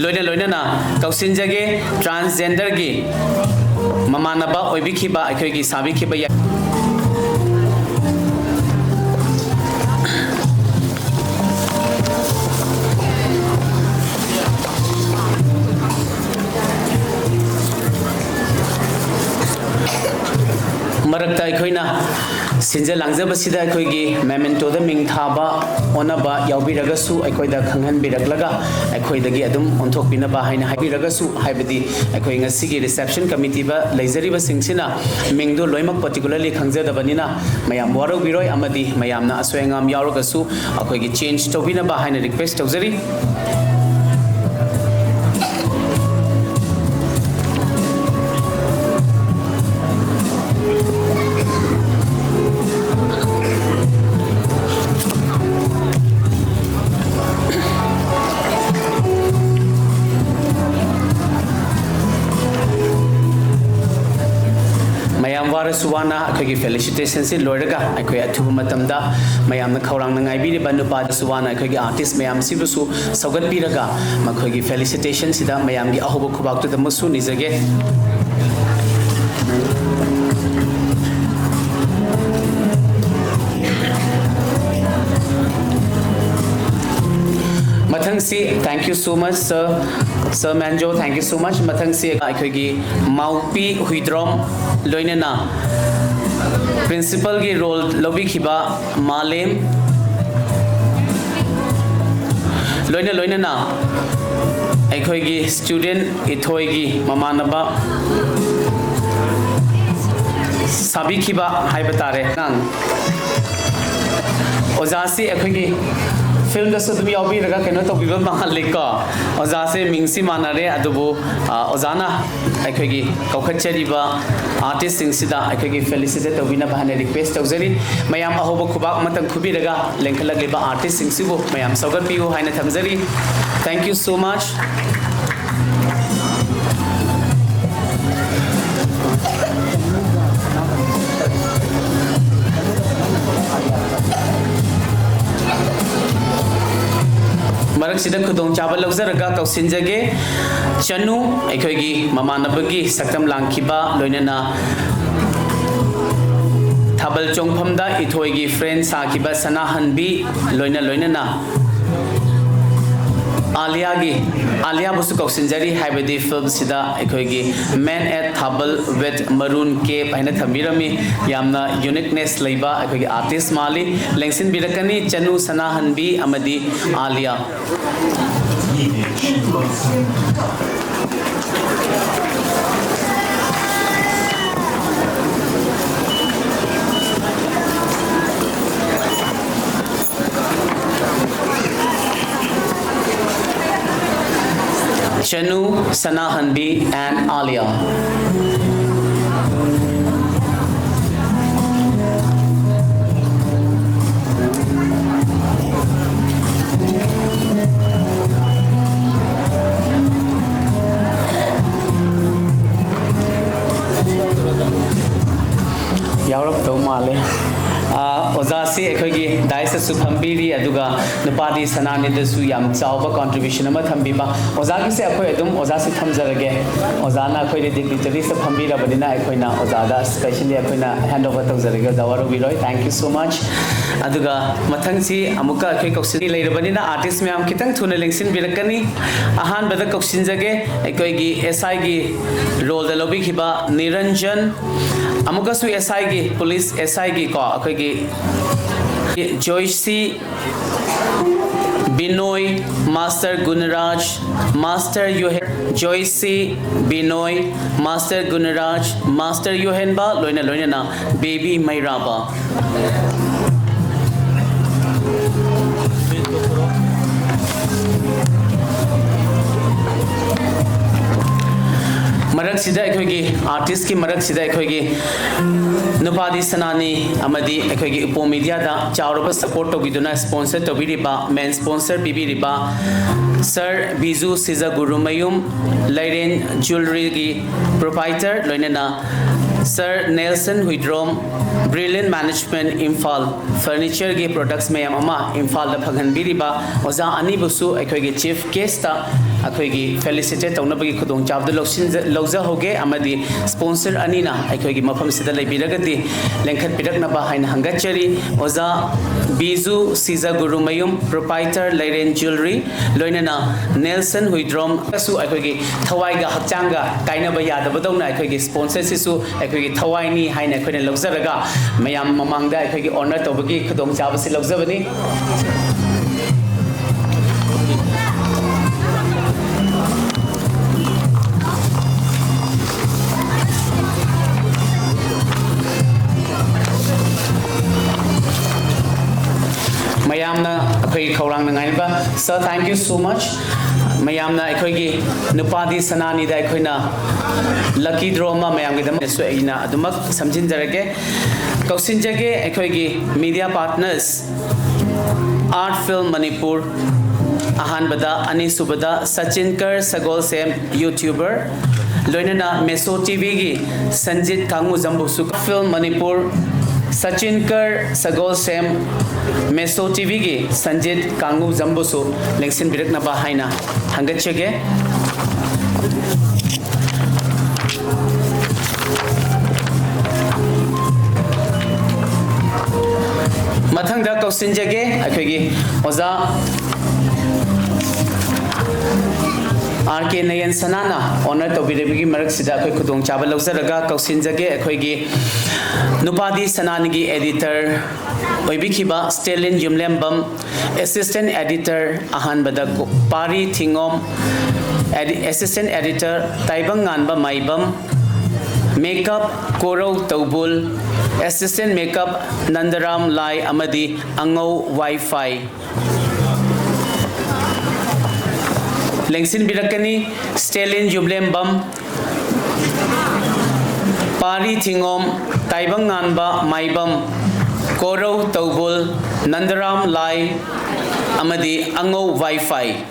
ꯂꯣꯏꯅ ꯂꯣꯏꯅꯅ ꯀꯧꯁꯤꯟꯖꯒꯦ, transgenderꯒꯤ ꯃꯃꯥꯟꯅꯕ ꯑꯣꯏꯕꯤꯈꯤꯕ ꯑꯩꯈꯣꯏꯒꯤ ꯁꯥꯕꯤꯈꯤꯕ ꯌꯥꯏ꯫ ꯃꯔꯛꯇ ꯑꯩꯈꯣꯏꯅ ꯁꯤꯟꯖ ꯂꯥꯡꯖꯕꯁꯤꯗ ꯑꯩꯈꯣꯏꯒꯤ mementoꯗ ꯃꯤꯡ ꯊꯥꯕ ꯑꯣꯟꯅꯕ ꯌꯥꯎꯕꯤꯔꯒꯁꯨ ꯑꯩꯈꯣꯏꯗ ꯈꯪꯍꯟꯕꯤꯔꯛꯂꯒ ꯑꯩꯈꯣꯏꯗꯒꯤ ꯑꯗꯨꯝ ꯑꯣꯟꯊꯣꯛꯄꯤꯅꯕ ꯍꯥꯏꯅ ꯍꯥꯏꯕꯤꯔꯒꯁꯨ, ꯍꯥꯏꯕꯗꯤ ꯑꯩꯈꯣꯏ ꯉꯁꯤꯒꯤ reception committeeꯗ ꯂꯩꯖꯔꯤꯕꯁꯤꯡꯁꯤꯅ ꯃꯤꯡꯗꯨ ꯂꯣꯏꯅꯃꯛ particularly ꯈꯪꯖꯗꯕꯅꯤꯅ ꯃꯌꯥꯝ ꯋꯥꯔꯧꯕꯤꯔꯣꯏ, ꯑꯃꯗꯤ ꯃꯌꯥꯝꯅ ꯑꯁꯣꯏ ꯑꯉꯥꯝ ꯌꯥꯎꯔꯒꯁꯨ ꯑꯩꯈꯣꯏꯒꯤ change ꯇꯧꯕꯤꯅꯕ ꯍꯥꯏꯅ request ꯇꯧꯖꯔꯤ꯫ ꯃꯌꯥꯝ ꯋꯥꯔꯁꯨ ꯋꯥꯅ ꯑꯩꯈꯣꯏꯒꯤ felicitationꯁꯤ ꯂꯣꯏꯔꯒ ꯑꯩꯈꯣꯏ ꯑꯊꯨꯕ ꯃꯇꯝꯗ ꯃꯌꯥꯝꯅ ꯈꯧꯔꯥꯡꯅ ꯉꯥꯏꯕꯤꯔꯤꯕ ꯅꯨꯄꯥꯗꯁꯨ ꯋꯥꯅ ꯑꯩꯈꯣꯏꯒꯤ artist ꯃꯌꯥꯝꯁꯤꯕꯨꯁꯨ ꯁꯧꯒꯠꯄꯤꯔꯒ ꯃꯈꯣꯏꯒꯤ felicitationꯁꯤꯗ ꯃꯌꯥꯝꯒꯤ ꯑꯍꯧꯕ ꯈꯨꯕꯥꯛꯇꯨꯗꯃꯛꯁꯨ ꯅꯤꯖꯒꯦ꯫ ꯃꯊꯪꯁꯤ, thank you so much, sir, sir Manjo, thank you so much꯫ ꯃꯊꯪꯁꯤ ꯑꯩꯈꯣꯏꯒꯤ ꯃꯥꯎꯄꯤ ꯍꯨꯏꯗ꯭ꯔꯣꯝ, ꯂꯣꯏꯅꯅ principalꯒꯤ role ꯂꯧꯕꯤꯈꯤꯕ ꯃꯥꯂꯦꯝ, ꯂꯣꯏꯅ ꯂꯣꯏꯅꯅ ꯑꯩꯈꯣꯏꯒꯤ student ꯏꯊꯣꯏꯒꯤ ꯃꯃꯥꯟꯅꯕ ꯁꯥꯕꯤꯈꯤꯕ ꯍꯥꯏꯕ ꯇꯥꯔꯦ꯫ ꯅꯪ ꯑꯣꯖꯥꯁꯤ ꯑꯩꯈꯣꯏꯒꯤ filmꯗꯁꯨ ꯑꯗꯨꯝ ꯌꯥꯎꯕꯤꯔꯒ ꯀꯩꯅꯣ ꯇꯧꯕꯤꯕ ꯃꯥꯜꯂꯤꯀꯣ꯫ ꯑꯣꯖꯥꯁꯦ ꯃꯤꯡꯁꯤ ꯃꯥꯟꯅꯔꯦ, ꯑꯗꯨꯕꯨ, ꯑ, ꯑꯣꯖꯥꯅ ꯑꯩꯈꯣꯏꯒꯤ ꯀꯧꯈꯠꯆꯔꯤꯕ artistꯁꯤꯡꯁꯤꯗ ꯑꯩꯈꯣꯏꯒꯤ felicitate ꯇꯧꯕꯤꯅꯕ ꯍꯥꯏꯅ request ꯇꯧꯖꯔꯤ꯫ ꯃꯌꯥꯝ ꯑꯍꯧꯕ ꯈꯨꯕꯥꯛ ꯑꯃꯇꯪ ꯈꯨꯕꯤꯔꯒ ꯂꯦꯡꯈꯠꯂꯛꯂꯤꯕ artistꯁꯤꯡꯁꯤꯕꯨ ꯃꯌꯥꯝ ꯁꯧꯒꯠꯄꯤꯌꯨ ꯍꯥꯏꯅ ꯊꯝꯖꯔꯤ꯫ Thank you so much꯫ ꯁꯤꯗ ꯈꯨꯗꯣꯡꯆꯥꯕ ꯂꯧꯖꯔꯒ ꯀꯧꯁꯤꯟꯖꯒꯦ꯫ ꯆꯅꯨ, ꯑꯩꯈꯣꯏꯒꯤ ꯃꯃꯥꯟꯅꯕꯒꯤ ꯁꯛꯇꯝ ꯂꯥꯡꯈꯤꯕ, ꯂꯣꯏꯅꯅ ꯊꯥꯕꯜ ꯆꯣꯡꯐꯝꯗ ꯏꯊꯣꯏꯒꯤ friend ꯁꯥꯈꯤꯕ ꯁꯅꯥꯍꯟꯕꯤ, ꯂꯣꯏꯅ ꯂꯣꯏꯅꯅ ꯑꯥꯂꯤꯌꯥꯒꯤ, ꯑꯥꯂꯤꯌꯥꯕꯨꯁꯨ ꯀꯧꯁꯤꯟꯖꯔꯤ, ꯍꯥꯏꯕꯗꯤ film ꯁꯤꯗ ꯑꯩꯈꯣꯏꯒꯤ Man at Thabal with Maroon Cape ꯍꯥꯏꯅ ꯊꯝꯕꯤꯔꯝꯃꯤ꯫ ꯌꯥꯝꯅ uniqueness ꯂꯩꯕ ꯑꯩꯈꯣꯏꯒꯤ artist ꯃꯥꯜꯂꯤ꯫ ꯂꯦꯡꯁꯤꯟꯕꯤꯔꯛꯀꯅꯤ ꯆꯅꯨ, ꯁꯅꯥꯍꯟꯕꯤ ꯑꯃꯗꯤ Alia. Chanu, Sanahanbi and Alia. ꯌꯥꯎꯔꯛꯇꯧ ꯃꯥꯜꯂꯦ꯫ ꯑꯥ, ꯑꯣꯖꯥꯁꯤ ꯑꯩꯈꯣꯏꯒꯤ dais ꯇꯁꯨ ꯐꯝꯕꯤꯔꯤ, ꯑꯗꯨꯒ ꯅꯨꯄꯥꯗꯤ ꯁꯅꯥꯅꯤꯗꯁꯨ ꯌꯥꯝ ꯆꯥꯎꯕ contribution ꯑꯃ ꯊꯝꯕꯤꯕ꯫ ꯑꯣꯖꯥꯒꯤꯁꯦ ꯑꯩꯈꯣꯏ ꯑꯗꯨꯝ, ꯑꯣꯖꯥꯁꯤ ꯊꯝꯖꯔꯒꯦ꯫ ꯑꯣꯖꯥꯅ ꯑꯩꯈꯣꯏꯗ dignitaries ꯇ ꯐꯝꯕꯤꯔꯕꯅꯤꯅ ꯑꯩꯈꯣꯏꯅ ꯑꯣꯖꯥꯗ specially ꯑꯩꯈꯣꯏꯅ hand over ꯇꯧꯖꯔꯒꯦ, ꯑꯣꯖꯥ ꯋꯥꯔꯧꯕꯤꯔꯣꯏ꯫ Thank you so much꯫ ꯑꯗꯨꯒ ꯃꯊꯪꯁꯤ ꯑꯃꯨꯛꯀ ꯑꯩꯈꯣꯏ ꯀꯧꯁꯤꯟꯕꯤ ꯂꯩꯔꯕꯅꯤꯅ artist ꯃꯌꯥꯝ ꯈꯤꯇꯪ ꯊꯨꯅ ꯂꯦꯡꯁꯤꯟꯕꯤꯔꯛꯀꯅꯤ꯫ ꯑꯍꯥꯟꯕꯗ ꯀꯧꯁꯤꯟꯖꯒꯦ ꯑꯩꯈꯣꯏꯒꯤ S I ꯒꯤ role ꯗ ꯂꯧꯕꯤꯈꯤꯕ ꯅꯤꯔꯟꯖꯟ, ꯑꯃꯨꯛꯀꯁꯨ S I ꯒꯤ, police S I ꯒꯤ ꯀꯣ, ꯑꯩꯈꯣꯏꯒꯤ ꯖꯣꯏꯁꯤ, ꯕꯤꯅꯣꯏ, Master ꯒꯨꯅꯔꯥꯖ, Master ꯌꯨꯍꯦ-, ꯖꯣꯏꯁꯤ, ꯕꯤꯅꯣꯏ, Master ꯒꯨꯅꯔꯥꯖ, Master ꯌꯨꯍꯦꯟꯕ, ꯂꯣꯏꯅ ꯂꯣꯏꯅꯅ baby ꯃꯩꯔꯥꯕ꯫ ꯃꯔꯛꯁꯤꯗ ꯑꯩꯈꯣꯏꯒꯤ artist ꯀꯤ ꯃꯔꯛꯁꯤꯗ ꯑꯩꯈꯣꯏꯒꯤ ꯅꯨꯄꯥꯗꯤ ꯁꯅꯥꯅꯤ ꯑꯃꯗꯤ ꯑꯩꯈꯣꯏꯒꯤ ꯎꯄꯣ media ꯗ ꯆꯥꯎꯔꯕ support ꯇꯧꯕꯤꯗꯨꯅ sponsor ꯇꯧꯕꯤꯔꯤꯕ, main sponsor ꯄꯤꯕꯤꯔꯤꯕ Sir Biju ꯁꯤꯖꯒꯨꯔꯨꯃꯌꯨꯝ, ꯂꯩꯔꯦꯟ jewellery ꯒꯤ proprietor, ꯂꯣꯏꯅꯅ Sir Nelson Huidrom, Brilliant Management Imphal, furnitureꯒꯤ products ꯃꯌꯥꯝ ꯑꯃ ꯏꯝꯐꯥꯜꯗ ꯐꯪꯍꯟꯕꯤꯔꯤꯕ ꯑꯣꯖꯥ ꯑꯅꯤꯕꯨꯁꯨ ꯑꯩꯈꯣꯏꯒꯤ chief guestꯇ ꯑꯩꯈꯣꯏꯒꯤ felicitate ꯇꯧꯅꯕꯒꯤ ꯈꯨꯗꯣꯡꯆꯥꯕꯗꯨ ꯂꯧꯁꯤꯟꯖ-, ꯂꯧꯖꯍꯧꯒꯦ ꯑꯃꯗꯤ sponsor ꯑꯅꯤꯅ ꯑꯩꯈꯣꯏꯒꯤ ꯃꯐꯝꯁꯤꯗ ꯂꯩꯕꯤꯔꯒꯗꯤ ꯂꯦꯡꯈꯠꯄꯤꯔꯛꯅꯕ ꯍꯥꯏꯅ ꯍꯪꯒꯠꯆꯔꯤ꯫ ꯑꯣꯖꯥ ꯕꯤꯖꯨ ꯁꯤꯖꯒꯨꯔꯨꯃꯌꯨꯝ, proprietor ꯂꯩꯔꯦꯟ Jewellery, ꯂꯣꯏꯅꯅ ꯅꯦꯜꯁꯟ ꯍꯨꯏꯗ꯭ꯔꯣꯝ ꯁꯨ ꯑꯩꯈꯣꯏꯒꯤ ꯊꯋꯥꯏꯒ ꯍꯛꯆꯥꯡꯒ ꯀꯥꯏꯅꯕ ꯌꯥꯗꯕꯗꯧꯅ ꯑꯩꯈꯣꯏꯒꯤ sponsorꯁꯤꯁꯨ ꯑꯩꯈꯣꯏꯒꯤ ꯊꯋꯥꯏꯅꯤ ꯍꯥꯏꯅ ꯑꯩꯈꯣꯏꯅ ꯂꯧꯖꯔꯒ ꯃꯌꯥꯝ ꯃꯃꯥꯡꯗ ꯑꯩꯈꯣꯏꯒꯤ honour ꯇꯧꯕꯒꯤ ꯈꯨꯗꯣꯡꯆꯥꯕꯁꯤ ꯂꯧꯖꯕꯅꯤ꯫ ꯃꯌꯥꯝꯅ ꯑꯩꯈꯣꯏꯒꯤ ꯈꯧꯔꯥꯡꯅ ꯉꯥꯏꯔꯤꯕ, sir, thank you so much꯫ ꯃꯌꯥꯝꯅ ꯑꯩꯈꯣꯏꯒꯤ ꯅꯨꯄꯥꯗꯤ ꯁꯅꯥꯅꯤꯗ ꯑꯩꯈꯣꯏꯅ lucky draw ꯑꯃ ꯃꯌꯥꯝꯒꯤꯗꯃꯛꯇꯁꯨ ꯑꯩꯅ ꯑꯗꯨꯃꯛ ꯁꯝꯖꯤꯟꯖꯔꯒꯦ, ꯀꯧꯁꯤꯟꯖꯒꯦ ꯑꯩꯈꯣꯏꯒꯤ media partners, Art Film Manipur, ꯑꯍꯥꯟꯕꯗ, ꯑꯅꯤꯁꯨꯕꯗ ꯁꯆꯤꯟꯀꯔ ꯁꯒꯣꯜꯁꯦꯝ, YouTuber, ꯂꯣꯏꯅꯅ Meso TVꯒꯤ Sanjit ꯀꯥꯡꯉꯨꯖꯝꯕꯨꯁꯨ, Film Manipur, Sachinkar ꯁꯒꯣꯜꯁꯦꯝ, Meso TVꯒꯤ ꯁꯟꯖꯤꯠ ꯀꯥꯡꯉꯨꯖꯝꯕꯨꯁꯨ ꯂꯦꯡꯁꯤꯟꯕꯤꯔꯛꯅꯕ ꯍꯥꯏꯅ ꯍꯪꯒꯠꯆꯒꯦ꯫ ꯃꯊꯪꯗ ꯀꯧꯁꯤꯟꯖꯒꯦ ꯑꯩꯈꯣꯏꯒꯤ ꯑꯣꯖꯥ R K ꯅꯌꯟ ꯁꯅꯥꯅ honour ꯇꯧꯕꯤꯔꯤꯕꯒꯤ ꯃꯔꯛꯁꯤꯗ ꯑꯩꯈꯣꯏ ꯈꯨꯗꯣꯡꯆꯥꯕ ꯂꯧꯖꯔꯒ ꯀꯧꯁꯤꯟꯖꯒꯦ ꯑꯩꯈꯣꯏꯒꯤ ꯅꯨꯄꯥꯗꯤ ꯁꯅꯥꯅꯤꯒꯤ editor ꯑꯣꯏꯕꯤꯈꯤꯕ ꯁ꯭ꯇꯦꯂꯤꯟ ꯌꯨꯝꯂꯦꯝꯕꯝ, assistant editor ꯑꯍꯥꯟꯕꯗ ꯒꯣ-, ꯄꯥꯔꯤ ꯊꯤꯉꯣꯝ, edi-, assistant editor ꯇꯥꯏꯕꯪ ꯉꯥꯟꯕ ꯃꯥꯏꯕꯝ, makeup ꯀꯣꯔꯧ ꯇꯧꯕꯨꯜ, assistant makeup ꯅꯟꯗꯔꯥꯝ ꯂꯥꯏ ꯑꯃꯗꯤ ꯑꯉꯧ ꯋꯥꯏꯐꯥꯏ꯫ ꯂꯦꯡꯁꯤꯟꯕꯤꯔꯛꯀꯅꯤ ꯁ꯭ꯇꯦꯂꯤꯟ ꯌꯨꯝꯂꯦꯝꯕꯝ, ꯄꯥꯔꯤ ꯊꯤꯉꯣꯝ, ꯇꯥꯏꯕꯪ ꯉꯥꯟꯕ ꯃꯥꯏꯕꯝ, ꯀꯣꯔꯧ ꯇꯧꯕꯨꯜ, ꯅꯟꯗꯔꯥꯝ ꯂꯥꯏ ꯑꯃꯗꯤ ꯑꯉꯧ ꯋꯥꯏꯐꯥꯏ꯫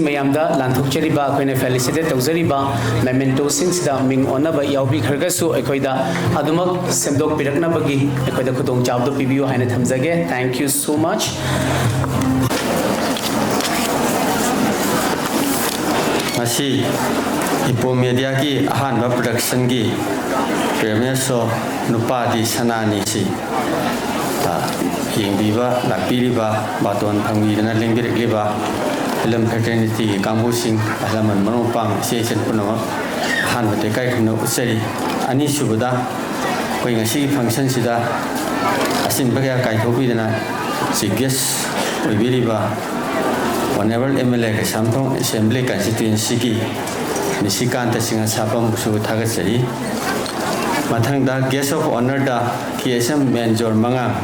ꯃꯌꯥꯝꯗ ꯂꯥꯟꯊꯣꯛꯆꯔꯤꯕ, ꯑꯩꯈꯣꯏꯅ ꯐꯦꯂꯤꯁꯤꯇꯦꯠ ꯇꯧꯖꯔꯤꯕ ꯃꯦꯃꯦꯟꯇꯣꯁꯤꯡꯁꯤꯗ ꯃꯤꯡ ꯑꯣꯟꯅꯕ ꯌꯥꯎꯕꯤꯈ꯭ꯔꯒꯁꯨ, ꯑꯩꯈꯣꯏꯗ ꯑꯗꯨꯃꯛ ꯁꯦꯝꯗꯣꯛꯄꯤꯔꯛꯅꯕꯒꯤ ꯑꯩꯈꯣꯏꯗ ꯈꯨꯗꯣꯡꯆꯥꯕꯗꯨ ꯄꯤꯕꯤꯌꯨ ꯍꯥꯏꯅ ꯊꯝꯖꯒꯦ꯫ Thank you so much. ꯃꯁꯤ ꯏꯄꯣ ꯃꯦꯗꯤꯌꯥꯒꯤ ꯑꯍꯥꯟꯕ ꯄ꯭ꯔꯗꯛꯁꯟꯒꯤ ꯄ꯭ꯔꯦꯃꯤꯌꯔ ꯁꯣ ꯅꯨꯄꯥꯗꯤ ꯁꯅꯥꯅꯤꯁꯤ ꯌꯦꯡꯕꯤꯕ ꯂꯥꯛꯄꯤꯔꯤꯕ, ꯕꯥꯇꯣꯟ ꯐꯪꯕꯤꯗꯅ ꯂꯦꯡꯕꯤꯔꯛꯂꯤꯕ ꯐꯤꯂꯝ ꯐ꯭ꯔꯦꯇꯔꯅꯤꯇꯤꯒꯤ ꯀꯥꯡꯕꯨꯁꯤꯡ, ꯑꯍꯜ ꯂꯃꯟ, ꯃꯔꯨꯞ ꯃꯄꯥꯡ, ꯏꯆꯦ ꯏꯆꯟ ꯄꯨꯝꯅꯃꯛ ꯑꯍꯥꯟꯕꯗ ꯏꯀꯥꯏ ꯈꯨꯝꯅꯕ ꯎꯠꯆꯔꯤ꯫ ꯑꯅꯤꯁꯨꯕꯗ, ꯑꯩꯈꯣꯏ ꯉꯁꯤꯒꯤ ꯐꯪꯁꯟꯁꯤꯗ ꯑꯁꯤꯟꯕ ꯀꯌꯥ ꯀꯥꯏꯊꯣꯛꯄꯤꯗꯅ ꯆꯤꯐ ꯒꯦꯁ ꯑꯣꯏꯕꯤꯔꯤꯕ honourable M L A Keishamthong assembly ꯀꯟꯁꯇꯤꯇ꯭ꯋꯦꯟꯁꯤꯒꯤ ꯅꯤꯁꯤꯀꯥꯟꯇ ꯁꯤꯡꯍ ꯁꯥꯄꯝꯕꯨꯁꯨ ꯊꯥꯒꯠꯆꯔꯤ꯫ ꯃꯊꯪꯗ ꯒꯦꯁ ꯑꯣꯐ ꯑꯣꯅꯔꯗ ꯀꯦ ꯑꯦꯁ ꯑꯦꯝ ꯃꯦꯟꯖꯣꯔ ꯃꯉꯥꯡ,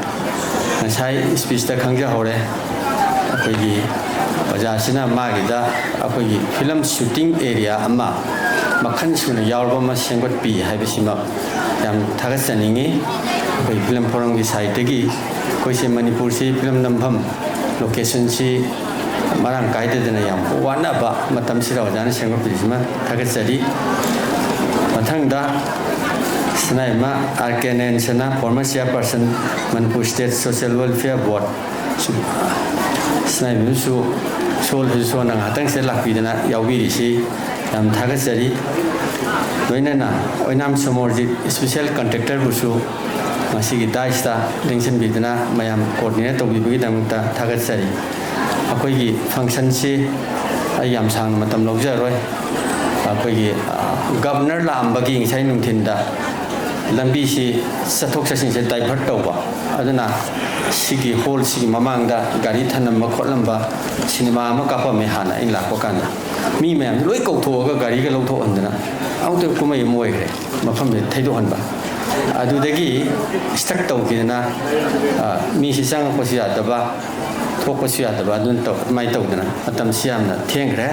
ꯉꯁꯥꯏ ꯁ꯭ꯄꯤꯆꯇ ꯈꯪꯖꯍꯧꯔꯦ꯫ ꯑꯩꯈꯣꯏꯒꯤ ꯑꯣꯖꯥꯁꯤꯅ ꯃꯥꯒꯤꯗ ꯑꯩꯈꯣꯏꯒꯤ ꯐꯤꯂꯝ ꯁꯨꯇꯤꯡ ꯑꯦꯔꯤꯌꯥ ꯑꯃ ꯃꯈꯜ ꯁꯨꯅ ꯌꯥꯎꯔꯕ ꯑꯃ ꯁꯦꯝꯒꯠꯄꯤ ꯍꯥꯏꯕꯁꯤꯃ ꯌꯥꯝ ꯊꯥꯒꯠꯆꯅꯤꯡꯉꯤ꯫ ꯑꯩꯈꯣꯏ ꯐꯤꯂꯝ ꯐꯣꯔꯝꯒꯤ ꯁꯥꯏꯠꯇꯒꯤ ꯑꯩꯈꯣꯏꯁꯦ ꯃꯅꯤꯄꯨꯔꯁꯤ ꯐꯤꯂꯝ ꯅꯝꯐꯝ ꯂꯣꯀꯦꯁꯟꯁꯤ ꯃꯔꯥꯡ ꯀꯥꯏꯗꯗꯅ ꯌꯥꯝ ꯋꯥꯅꯕ ꯃꯇꯝꯁꯤꯗ ꯑꯣꯖꯥꯅ ꯁꯦꯝꯒꯠꯄꯤꯔꯤꯁꯤꯃ ꯊꯥꯒꯠꯆꯔꯤ꯫ ꯃꯊꯪꯗ ꯁꯅꯥꯏꯃ ꯑꯥꯔ ꯀꯦ ꯅꯌꯟꯁꯅꯥ, former chairperson Manipur State Social Welfare Board, ꯁꯅꯥꯏꯃꯁꯨ ꯁꯣꯜꯁꯨ ꯁꯣꯟꯅ ꯉꯥꯏꯍꯥꯛꯇꯪ ꯁꯤꯗ ꯂꯥꯛꯄꯤꯗꯅ ꯌꯥꯎꯕꯤꯔꯤꯁꯤ ꯌꯥꯝ ꯊꯥꯒꯠꯆꯔꯤ꯫ ꯂꯣꯏꯅꯅ ꯑꯣꯏꯅꯥꯝ ꯁꯣꯃꯣꯔꯖꯤꯠ, special contractorꯕꯨꯁꯨ ꯉꯁꯤꯒꯤ ꯗꯥꯏꯁꯇ ꯂꯦꯡꯁꯤꯟꯕꯤꯗꯨꯅ ꯃꯌꯥꯝ ꯀꯣꯑꯣꯔꯗꯤꯅꯦꯠ ꯇꯧꯕꯤꯕꯒꯤꯗꯃꯛꯇ ꯊꯥꯒꯠꯆꯔꯤ꯫ ꯑꯩꯈꯣꯏꯒꯤ ꯐꯪꯁꯟꯁꯤ ꯑꯩ ꯌꯥꯝ ꯁꯥꯡꯅ ꯃꯇꯝ ꯂꯧꯖꯔꯣꯏ꯫ ꯑꯩꯈꯣꯏꯒꯤ ꯒꯕꯔꯅꯔ ꯂꯥꯛꯑꯝꯕꯒꯤ ꯉꯁꯥꯏ ꯅꯨꯡꯊꯤꯟꯗ ꯂꯝꯕꯤꯁꯤ ꯆꯠꯊꯣꯛ ꯆꯠꯁꯤꯟꯁꯦ ꯗꯥꯏꯚꯔꯠ ꯇꯧꯕ, ꯑꯗꯨꯅ ꯁꯤꯒꯤ ꯍꯣꯜꯁꯤꯒꯤ ꯃꯃꯥꯡꯗ ꯒꯥꯔꯤ ꯊꯅꯝꯕ ꯈꯣꯠꯂꯝꯕ ꯁꯤꯅꯦꯃꯥ ꯑꯃ ꯀꯥꯞꯄꯝꯃꯦ ꯍꯥꯟꯅ ꯑꯩꯅ ꯂꯥꯛꯄ ꯀꯥꯟꯗ꯫ ꯃꯤ ꯃꯌꯥꯝ ꯂꯣꯏ ꯀꯧꯊꯣꯛꯑꯒ ꯒꯥꯔꯤꯒ ꯂꯧꯊꯣꯛꯍꯟꯗꯅ ꯑꯃꯨꯛꯇ ꯀꯨꯝꯍꯩ ꯑꯃ ꯑꯣꯏꯈ꯭ꯔꯦ꯫ ꯃꯐꯝꯁꯦ ꯊꯩꯗꯣꯛꯍꯟꯕ, ꯑꯗꯨꯗꯒꯤ ꯁ꯭ꯇꯛ ꯇꯧꯈꯤꯗꯅ ꯃꯤꯁꯤ ꯆꯪꯉꯛꯄꯁꯨ ꯌꯥꯗꯕ, ꯊꯣꯛꯄꯁꯨ ꯌꯥꯗꯕ, ꯑꯗꯨꯅ ꯇꯧ ꯑꯗꯨꯃꯥꯏꯅ ꯇꯧꯗꯅ ꯃꯇꯝꯁꯤ ꯌꯥꯝꯅ ꯊꯦꯡꯈ꯭ꯔꯦ꯫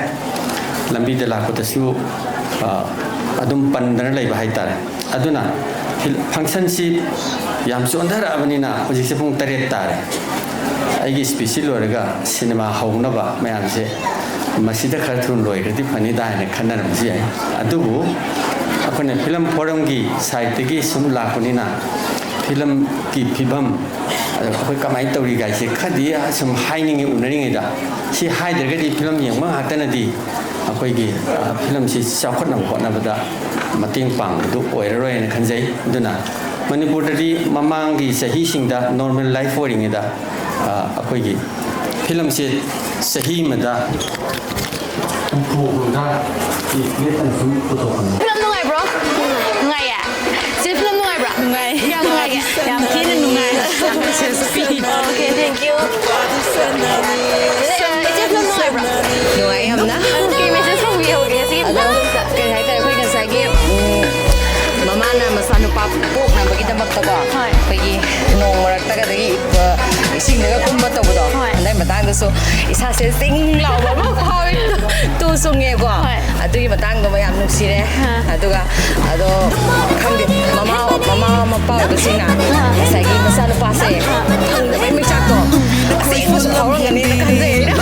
ꯂꯝꯕꯤꯗ ꯂꯥꯛꯄꯗꯁꯨ ꯑꯗꯨꯝ ꯄꯟꯗꯅ ꯂꯩꯕ ꯍꯥꯏꯇꯥꯔꯦ꯫ ꯑꯗꯨꯅ ꯐꯪꯁꯟꯁꯤ ꯌꯥꯝ ꯆꯣꯟꯊꯔꯛꯑꯕꯅꯤꯅ ꯍꯧꯖꯤꯛꯁꯦ ꯄꯨꯡ ꯇꯔꯦꯠ ꯇꯥꯔꯦ꯫ ꯑꯩꯒꯤ ꯁ꯭ꯄꯤꯆꯁꯤ ꯂꯣꯏꯔꯒ ꯁꯤꯅꯦꯃꯥ ꯍꯧꯅꯕ ꯃꯌꯥꯝꯁꯦ ꯃꯁꯤꯗ ꯈꯔ ꯊꯨꯅ ꯂꯣꯏꯈ꯭ꯔꯗꯤ ꯐꯅꯤꯗ ꯍꯥꯏꯅ ꯈꯟꯅꯔꯝꯕꯁꯨ ꯌꯥꯏ꯫ ꯑꯗꯨꯕꯨ ꯑꯩꯈꯣꯏꯅ ꯐꯤꯂꯝ ꯐꯣꯔꯝꯒꯤ ꯁꯥꯏꯠꯇꯒꯤ ꯁꯨꯝ ꯂꯥꯛꯄꯅꯤꯅ, ꯐꯤꯂꯝꯒꯤ ꯐꯤꯕꯝ, ꯑꯗ ꯑꯩꯈꯣꯏ ꯀꯃꯥꯏꯅ ꯇꯧꯔꯤꯒꯥꯏꯁꯦ ꯈꯔꯗꯤ ꯁꯨꯝ ꯍꯥꯏꯅꯤꯡꯉꯤ꯫ ꯎꯅꯔꯤꯉꯩꯗ ꯁꯤ ꯍꯥꯏꯗ꯭ꯔꯒꯗꯤ ꯐꯤꯂꯝ ꯌꯦꯡꯕ ꯉꯥꯛꯇꯅꯗꯤ ꯑꯩꯈꯣꯏꯒꯤ, ꯑ, ꯐꯤꯂꯝꯁꯤ ꯆꯥꯎꯈꯠꯅꯕ ꯍꯣꯠꯅꯕꯗ ꯃꯇꯦꯡ ꯄꯥꯡꯕꯗꯨ ꯑꯣꯏꯔꯔꯣꯏ ꯍꯥꯏꯅ ꯈꯟꯖꯩ꯫ ꯑꯗꯨꯅ ꯃꯅꯤꯄꯨꯔꯗꯗꯤ ꯃꯃꯥꯡꯒꯤ ꯆꯍꯤꯁꯤꯡꯗ ꯅꯣꯔꯃꯦꯜ ꯂꯥꯏꯐ ꯑꯣꯏꯔꯤꯉꯩꯗ, ꯑ, ꯑꯩꯈꯣꯏꯒꯤ ꯐꯤꯂꯝꯁꯦ ꯆꯍꯤ ꯑꯃꯗ ꯍꯨꯝꯐꯨ ꯍꯨꯝꯗ꯭ꯔꯥ ꯂꯦꯞꯇꯅ ꯁꯨꯝ ꯄꯨꯊꯣꯛꯄꯅꯤ꯫ ꯐꯤꯂꯝ ꯅꯨꯡꯉꯥꯏꯕ꯭ꯔꯣ? ꯅꯨꯡꯉꯥꯏꯌꯦ꯫ ꯆꯦ, ꯐꯤꯂꯝ ꯅꯨꯡꯉꯥꯏꯕ꯭ꯔꯥ? ꯅꯨꯡꯉꯥꯏ꯫ ꯀꯌꯥꯝ ꯅꯨꯡꯉꯥꯏꯒꯦ? ꯌꯥꯝ ꯊꯤꯅ ꯅꯨꯡꯉꯥꯏ꯫ Okay, thank you. ꯏꯆꯦ, ꯐꯤꯂꯝ ꯅꯨꯡꯉꯥꯏꯕ꯭ꯔꯥ? ꯅꯨꯡꯉꯥꯏ ꯌꯥꯝꯅ꯫ ꯀꯩ message ꯐꯪꯕꯤꯍꯧꯒꯦ ꯉꯁꯤꯒꯤ ꯑꯗꯣ ꯐꯤꯂꯝꯗ? ꯀꯩ ꯍꯥꯏꯇꯥꯔꯦ, ꯑꯩꯈꯣꯏ ꯉꯁꯥꯏꯒꯤ, ꯎꯝ, ꯃꯃꯥꯅ ꯃꯆꯥꯅꯨꯄꯥ ꯄꯣꯛꯅꯕꯒꯤꯗꯃꯛꯇꯀꯣ, ꯍꯣꯏ꯫ ꯑꯩꯈꯣꯏꯒꯤ ꯅꯣꯡ ꯃꯔꯛꯇꯒꯗꯒꯤ, ꯑ, ꯏꯁꯤꯡꯗꯒ ꯀꯨꯝꯕ ꯇꯧꯕꯗꯣ, ꯍꯣꯏ꯫ ꯑꯗꯨꯏ ꯃꯇꯥꯡꯗꯁꯨ ꯏꯁꯥꯁꯦ ꯆꯤꯡ ꯂꯥꯎꯕ ꯑꯃ ꯐꯥꯎꯋꯦ꯫ ꯇꯨ ꯆꯨꯡꯉꯦꯀꯣ꯫ ꯍꯣꯏ꯫ ꯑꯗꯨꯒꯤ ꯃꯇꯥꯡꯗꯨꯃ ꯌꯥꯝ ꯅꯨꯡꯁꯤꯔꯦ꯫ ꯑꯥ꯫ ꯑꯗꯨꯒ ꯑꯗꯣ ꯈꯪꯗꯦ, ꯃꯃꯥ, ꯃꯃꯥ ꯃꯄꯥ ꯑꯣꯏꯕꯁꯤꯡꯅ ꯉꯁꯥꯏꯒꯤ ꯃꯆꯥꯅꯨꯄꯥꯁꯦ ꯐꯪꯗꯕꯩ ꯃꯩꯆꯥꯛꯇꯣ ꯑꯁꯦꯡꯕꯁꯨ ꯐꯥꯎꯔꯝꯒꯅꯤꯅ ꯈꯟꯖꯩ ꯑꯩꯅ꯫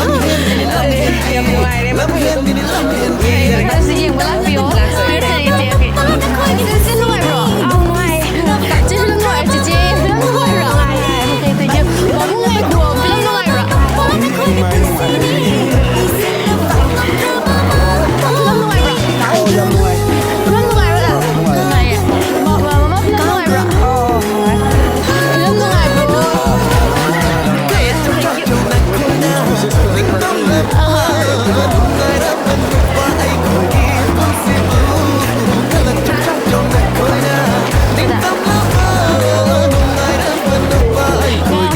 ꯑꯗꯨꯅꯦ, ꯌꯥꯝ ꯅꯨꯡꯉꯥꯏꯔꯦ꯫ ꯃꯊꯪꯗ ꯑꯗꯨꯝ ꯌꯦꯡꯖꯔꯒꯦ꯫ ꯑꯗꯨꯁꯨ ꯌꯦꯡꯕ ꯂꯥꯛꯄꯤꯌꯣ꯫ ꯂꯥꯛꯆꯒꯦ꯫ ꯐꯔꯦ, ꯐꯔꯦ, ꯏꯆꯦ꯫ ꯏꯆꯦ, ꯏꯆꯦ ꯅꯨꯡꯉꯥꯏꯕ꯭ꯔꯣ? ꯑꯧ, ꯅꯨꯡꯉꯥꯏ꯫ ꯆꯦ, ꯐꯤꯂꯝ ꯅꯨꯡꯉꯥꯏ-, ꯆꯦꯆꯦ, ꯐꯤꯂꯝ ꯅꯨꯡꯉꯥꯏꯕ꯭ꯔꯣ? ꯅꯨꯡꯉꯥꯏ, ꯅꯨꯡꯉꯥꯏ꯫ ꯄꯥꯕꯨꯡ ꯂꯩꯈ꯭ꯔꯣ, ꯐꯤꯂꯝ ꯅꯨꯡꯉꯥꯏꯕ꯭ꯔꯥ? ꯅꯨꯡꯉꯥꯏ, ꯅꯨꯡꯉꯥꯏ꯫ ꯐꯤꯂꯝ ꯅꯨꯡꯉꯥꯏꯕ꯭ꯔꯥ? ꯑꯧ, ꯌꯥꯝ ꯅꯨꯡꯉꯥꯏ꯫ ꯐꯤꯂꯝ ꯅꯨꯡꯉꯥꯏꯕ꯭ꯔꯥ? ꯅꯨꯡꯉꯥꯏ꯫ ꯅꯨꯡꯉꯥꯏꯌꯦ꯫ ꯃ-, ꯃ-, ꯃꯃꯥ ꯐꯤꯂꯝ ꯅꯨꯡꯉꯥꯏꯕ꯭ꯔꯥ? ꯑꯧ, ꯅꯨꯡꯉꯥꯏ꯫ ꯐꯤꯂꯝ ꯅꯨꯡꯉꯥꯏꯕ꯭ꯔꯣ? ꯑꯍꯥ꯫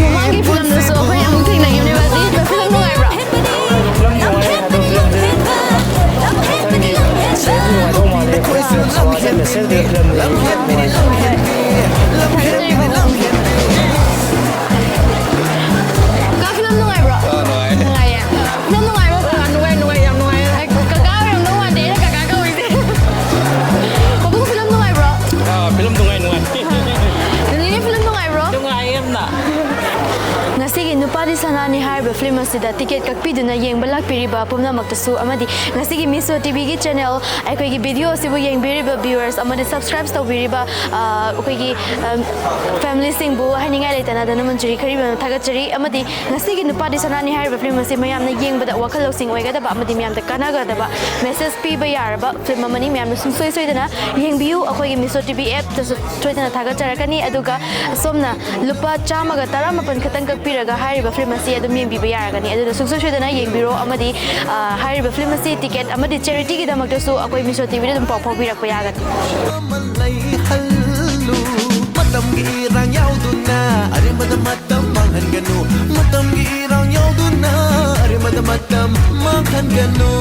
ꯃꯃꯥꯡꯒꯤ ꯐꯤꯂꯝꯗꯁꯨ ꯑꯩꯈꯣꯏ ꯑꯃꯨꯛ ꯊꯦꯡꯅꯈꯤꯕꯅꯦꯕ꯫ ꯑꯗꯨꯒꯤ ꯐꯤꯂꯝ ꯅꯨꯡꯉꯥꯏꯕ꯭ꯔꯣ? ꯀꯀꯥ, ꯐꯤꯂꯝ ꯅꯨꯡꯉꯥꯏꯕ꯭ꯔꯣ? ꯑꯥ, ꯅꯨꯡꯉꯥꯏ꯫ ꯅꯨꯡꯉꯥꯏꯌꯦ? ꯐꯤꯂꯝ ꯅꯨꯡꯉꯥꯏꯕ꯭ꯔꯣ? ꯑꯥ, ꯅꯨꯡꯉꯥꯏ, ꯅꯨꯡꯉꯥꯏ, ꯌꯥꯝ ꯅꯨꯡꯉꯥꯏ꯫ ꯑꯩ ꯀꯀꯥ ꯑꯣꯏꯔꯝꯗꯧ ꯃꯥꯟꯗꯦ, ꯑꯩꯅ ꯀꯀꯥ ꯀꯧꯔꯤꯁꯦ꯫ ꯄꯥꯕꯨꯡ, ꯐꯤꯂꯝ ꯅꯨꯡꯉꯥꯏꯕ꯭ꯔꯣ? ꯑꯥ, ꯐꯤꯂꯝ ꯅꯨꯡꯉꯥꯏ, ꯅꯨꯡꯉꯥꯏ꯫ ꯅꯦꯅꯦ, ꯐꯤꯂꯝ ꯅꯨꯡꯉꯥꯏꯕ꯭ꯔꯣ? ꯅꯨꯡꯉꯥꯏ ꯌꯥꯝꯅ꯫ ꯉꯁꯤꯒꯤ ꯅꯨꯄꯥꯗꯤ ꯁꯅꯥꯅꯤ ꯍꯥꯏꯔꯤꯕ ꯐꯤꯂꯝ ꯑꯁꯤꯗ ꯇꯤꯀꯦꯠ ꯀꯛꯄꯤꯗꯨꯅ ꯌꯦꯡꯕ ꯂꯥꯛꯄꯤꯔꯤꯕ ꯄꯨꯝꯅꯃꯛꯇꯁꯨ ꯑꯃꯗꯤ ꯉꯁꯤꯒꯤ ꯃꯤꯁꯣ ꯇꯤꯚꯤꯒꯤ ꯆꯦꯅꯦꯜ ꯑꯩꯈꯣꯏꯒꯤ ꯚꯤꯗꯤꯑꯣ ꯑꯁꯤꯕꯨ ꯌꯦꯡꯕꯤꯔꯤꯕ ꯚ꯭ꯌꯨꯋꯔꯁ ꯑꯃꯗꯤ ꯁꯕꯁꯀ꯭ꯔꯥꯏꯕ ꯇꯧꯕꯤꯔꯤꯕ ꯑ, ꯑꯩꯈꯣꯏꯒꯤ ꯐꯦꯃꯤꯂꯤꯁꯤꯡꯕꯨ ꯍꯥꯏꯅꯤꯡꯉꯥꯏ ꯂꯩꯇꯅ ꯙꯅꯃꯟꯖꯨꯔꯤ ꯈꯔꯤꯕꯅ ꯊꯥꯒꯠꯆꯔꯤ꯫ ꯑꯃꯗꯤ ꯉꯁꯤꯒꯤ ꯅꯨꯄꯥꯗꯤ ꯁꯅꯥꯅꯤ ꯍꯥꯏꯔꯤꯕ ꯐꯤꯂꯝ ꯑꯁꯤ ꯃꯌꯥꯝꯅ ꯌꯦꯡꯕꯗ ꯋꯥꯈꯜ ꯂꯧꯁꯤꯡ ꯑꯣꯏꯒꯗꯕ ꯑꯃꯗꯤ ꯃꯌꯥꯝꯗ ꯀꯥꯟꯅꯒꯗꯕ ꯃꯦꯁꯦꯖ ꯄꯤꯕ ꯌꯥꯔꯕ ꯐꯤꯂꯝ ꯑꯃꯅꯤ꯫ ꯃꯌꯥꯝꯅ ꯁꯨꯡꯁꯣꯏ ꯁꯣꯏꯗꯅ ꯌꯦꯡꯕꯤꯌꯨ꯫ ꯑꯩꯈꯣꯏꯒꯤ ꯃꯤꯁꯣ ꯇꯤꯚꯤ ꯑꯦꯞꯇꯁꯨ ꯁꯣꯏꯗꯅ ꯊꯥꯒꯠꯆꯔꯛꯀꯅꯤ꯫ ꯑꯗꯨꯒ ꯁꯣꯝꯅ ꯂꯨꯄꯥ ꯆꯥꯝꯃꯒ ꯇꯔꯥꯃꯥꯄꯟ ꯈꯛꯇꯪ ꯀꯛꯄꯤꯔꯒ ꯍꯥꯏꯔꯤꯕ ꯐꯤꯂꯝ ꯑꯁꯤ ꯑꯗꯨꯝ ꯌꯦꯡꯕꯤꯕ ꯌꯥꯔꯒꯅꯤ꯫ ꯑꯗꯨꯅ ꯁꯨꯡꯁꯣꯏ ꯁꯣꯏꯗꯅ ꯌꯦꯡꯕꯤꯔꯣ꯫ ꯑꯃꯗꯤ ꯑ, ꯍꯥꯏꯔꯤꯕ ꯐꯤꯂꯝ ꯑꯁꯤ ꯇꯤꯀꯦꯠ ꯑꯃꯗꯤ ꯆꯦꯔꯤꯇꯤꯒꯤꯗꯃꯛꯇꯁꯨ ꯑꯩꯈꯣꯏ ꯃꯤꯁꯣ ꯇꯤꯚꯤꯗ ꯑꯗꯨꯝ ꯄꯥꯎ ꯐꯥꯎꯕꯤꯔꯛꯄ ꯌꯥꯒꯅꯤ꯫ ꯂꯩꯍꯜꯂꯨ꯫ ꯃꯇꯝꯒꯤ ꯏꯔꯥꯡ ꯌꯥꯎꯗꯨꯅ ꯑꯔꯦꯝꯕꯗ ꯃꯇꯝ ꯃꯥꯡꯍꯟꯒꯅꯨ꯫ ꯃꯇꯝꯒꯤ ꯏꯔꯥꯡ ꯌꯥꯎꯗꯨꯅ ꯑꯔꯦꯝꯕꯗ ꯃꯇꯝ ꯃꯥꯡꯍꯟꯒꯅꯨ꯫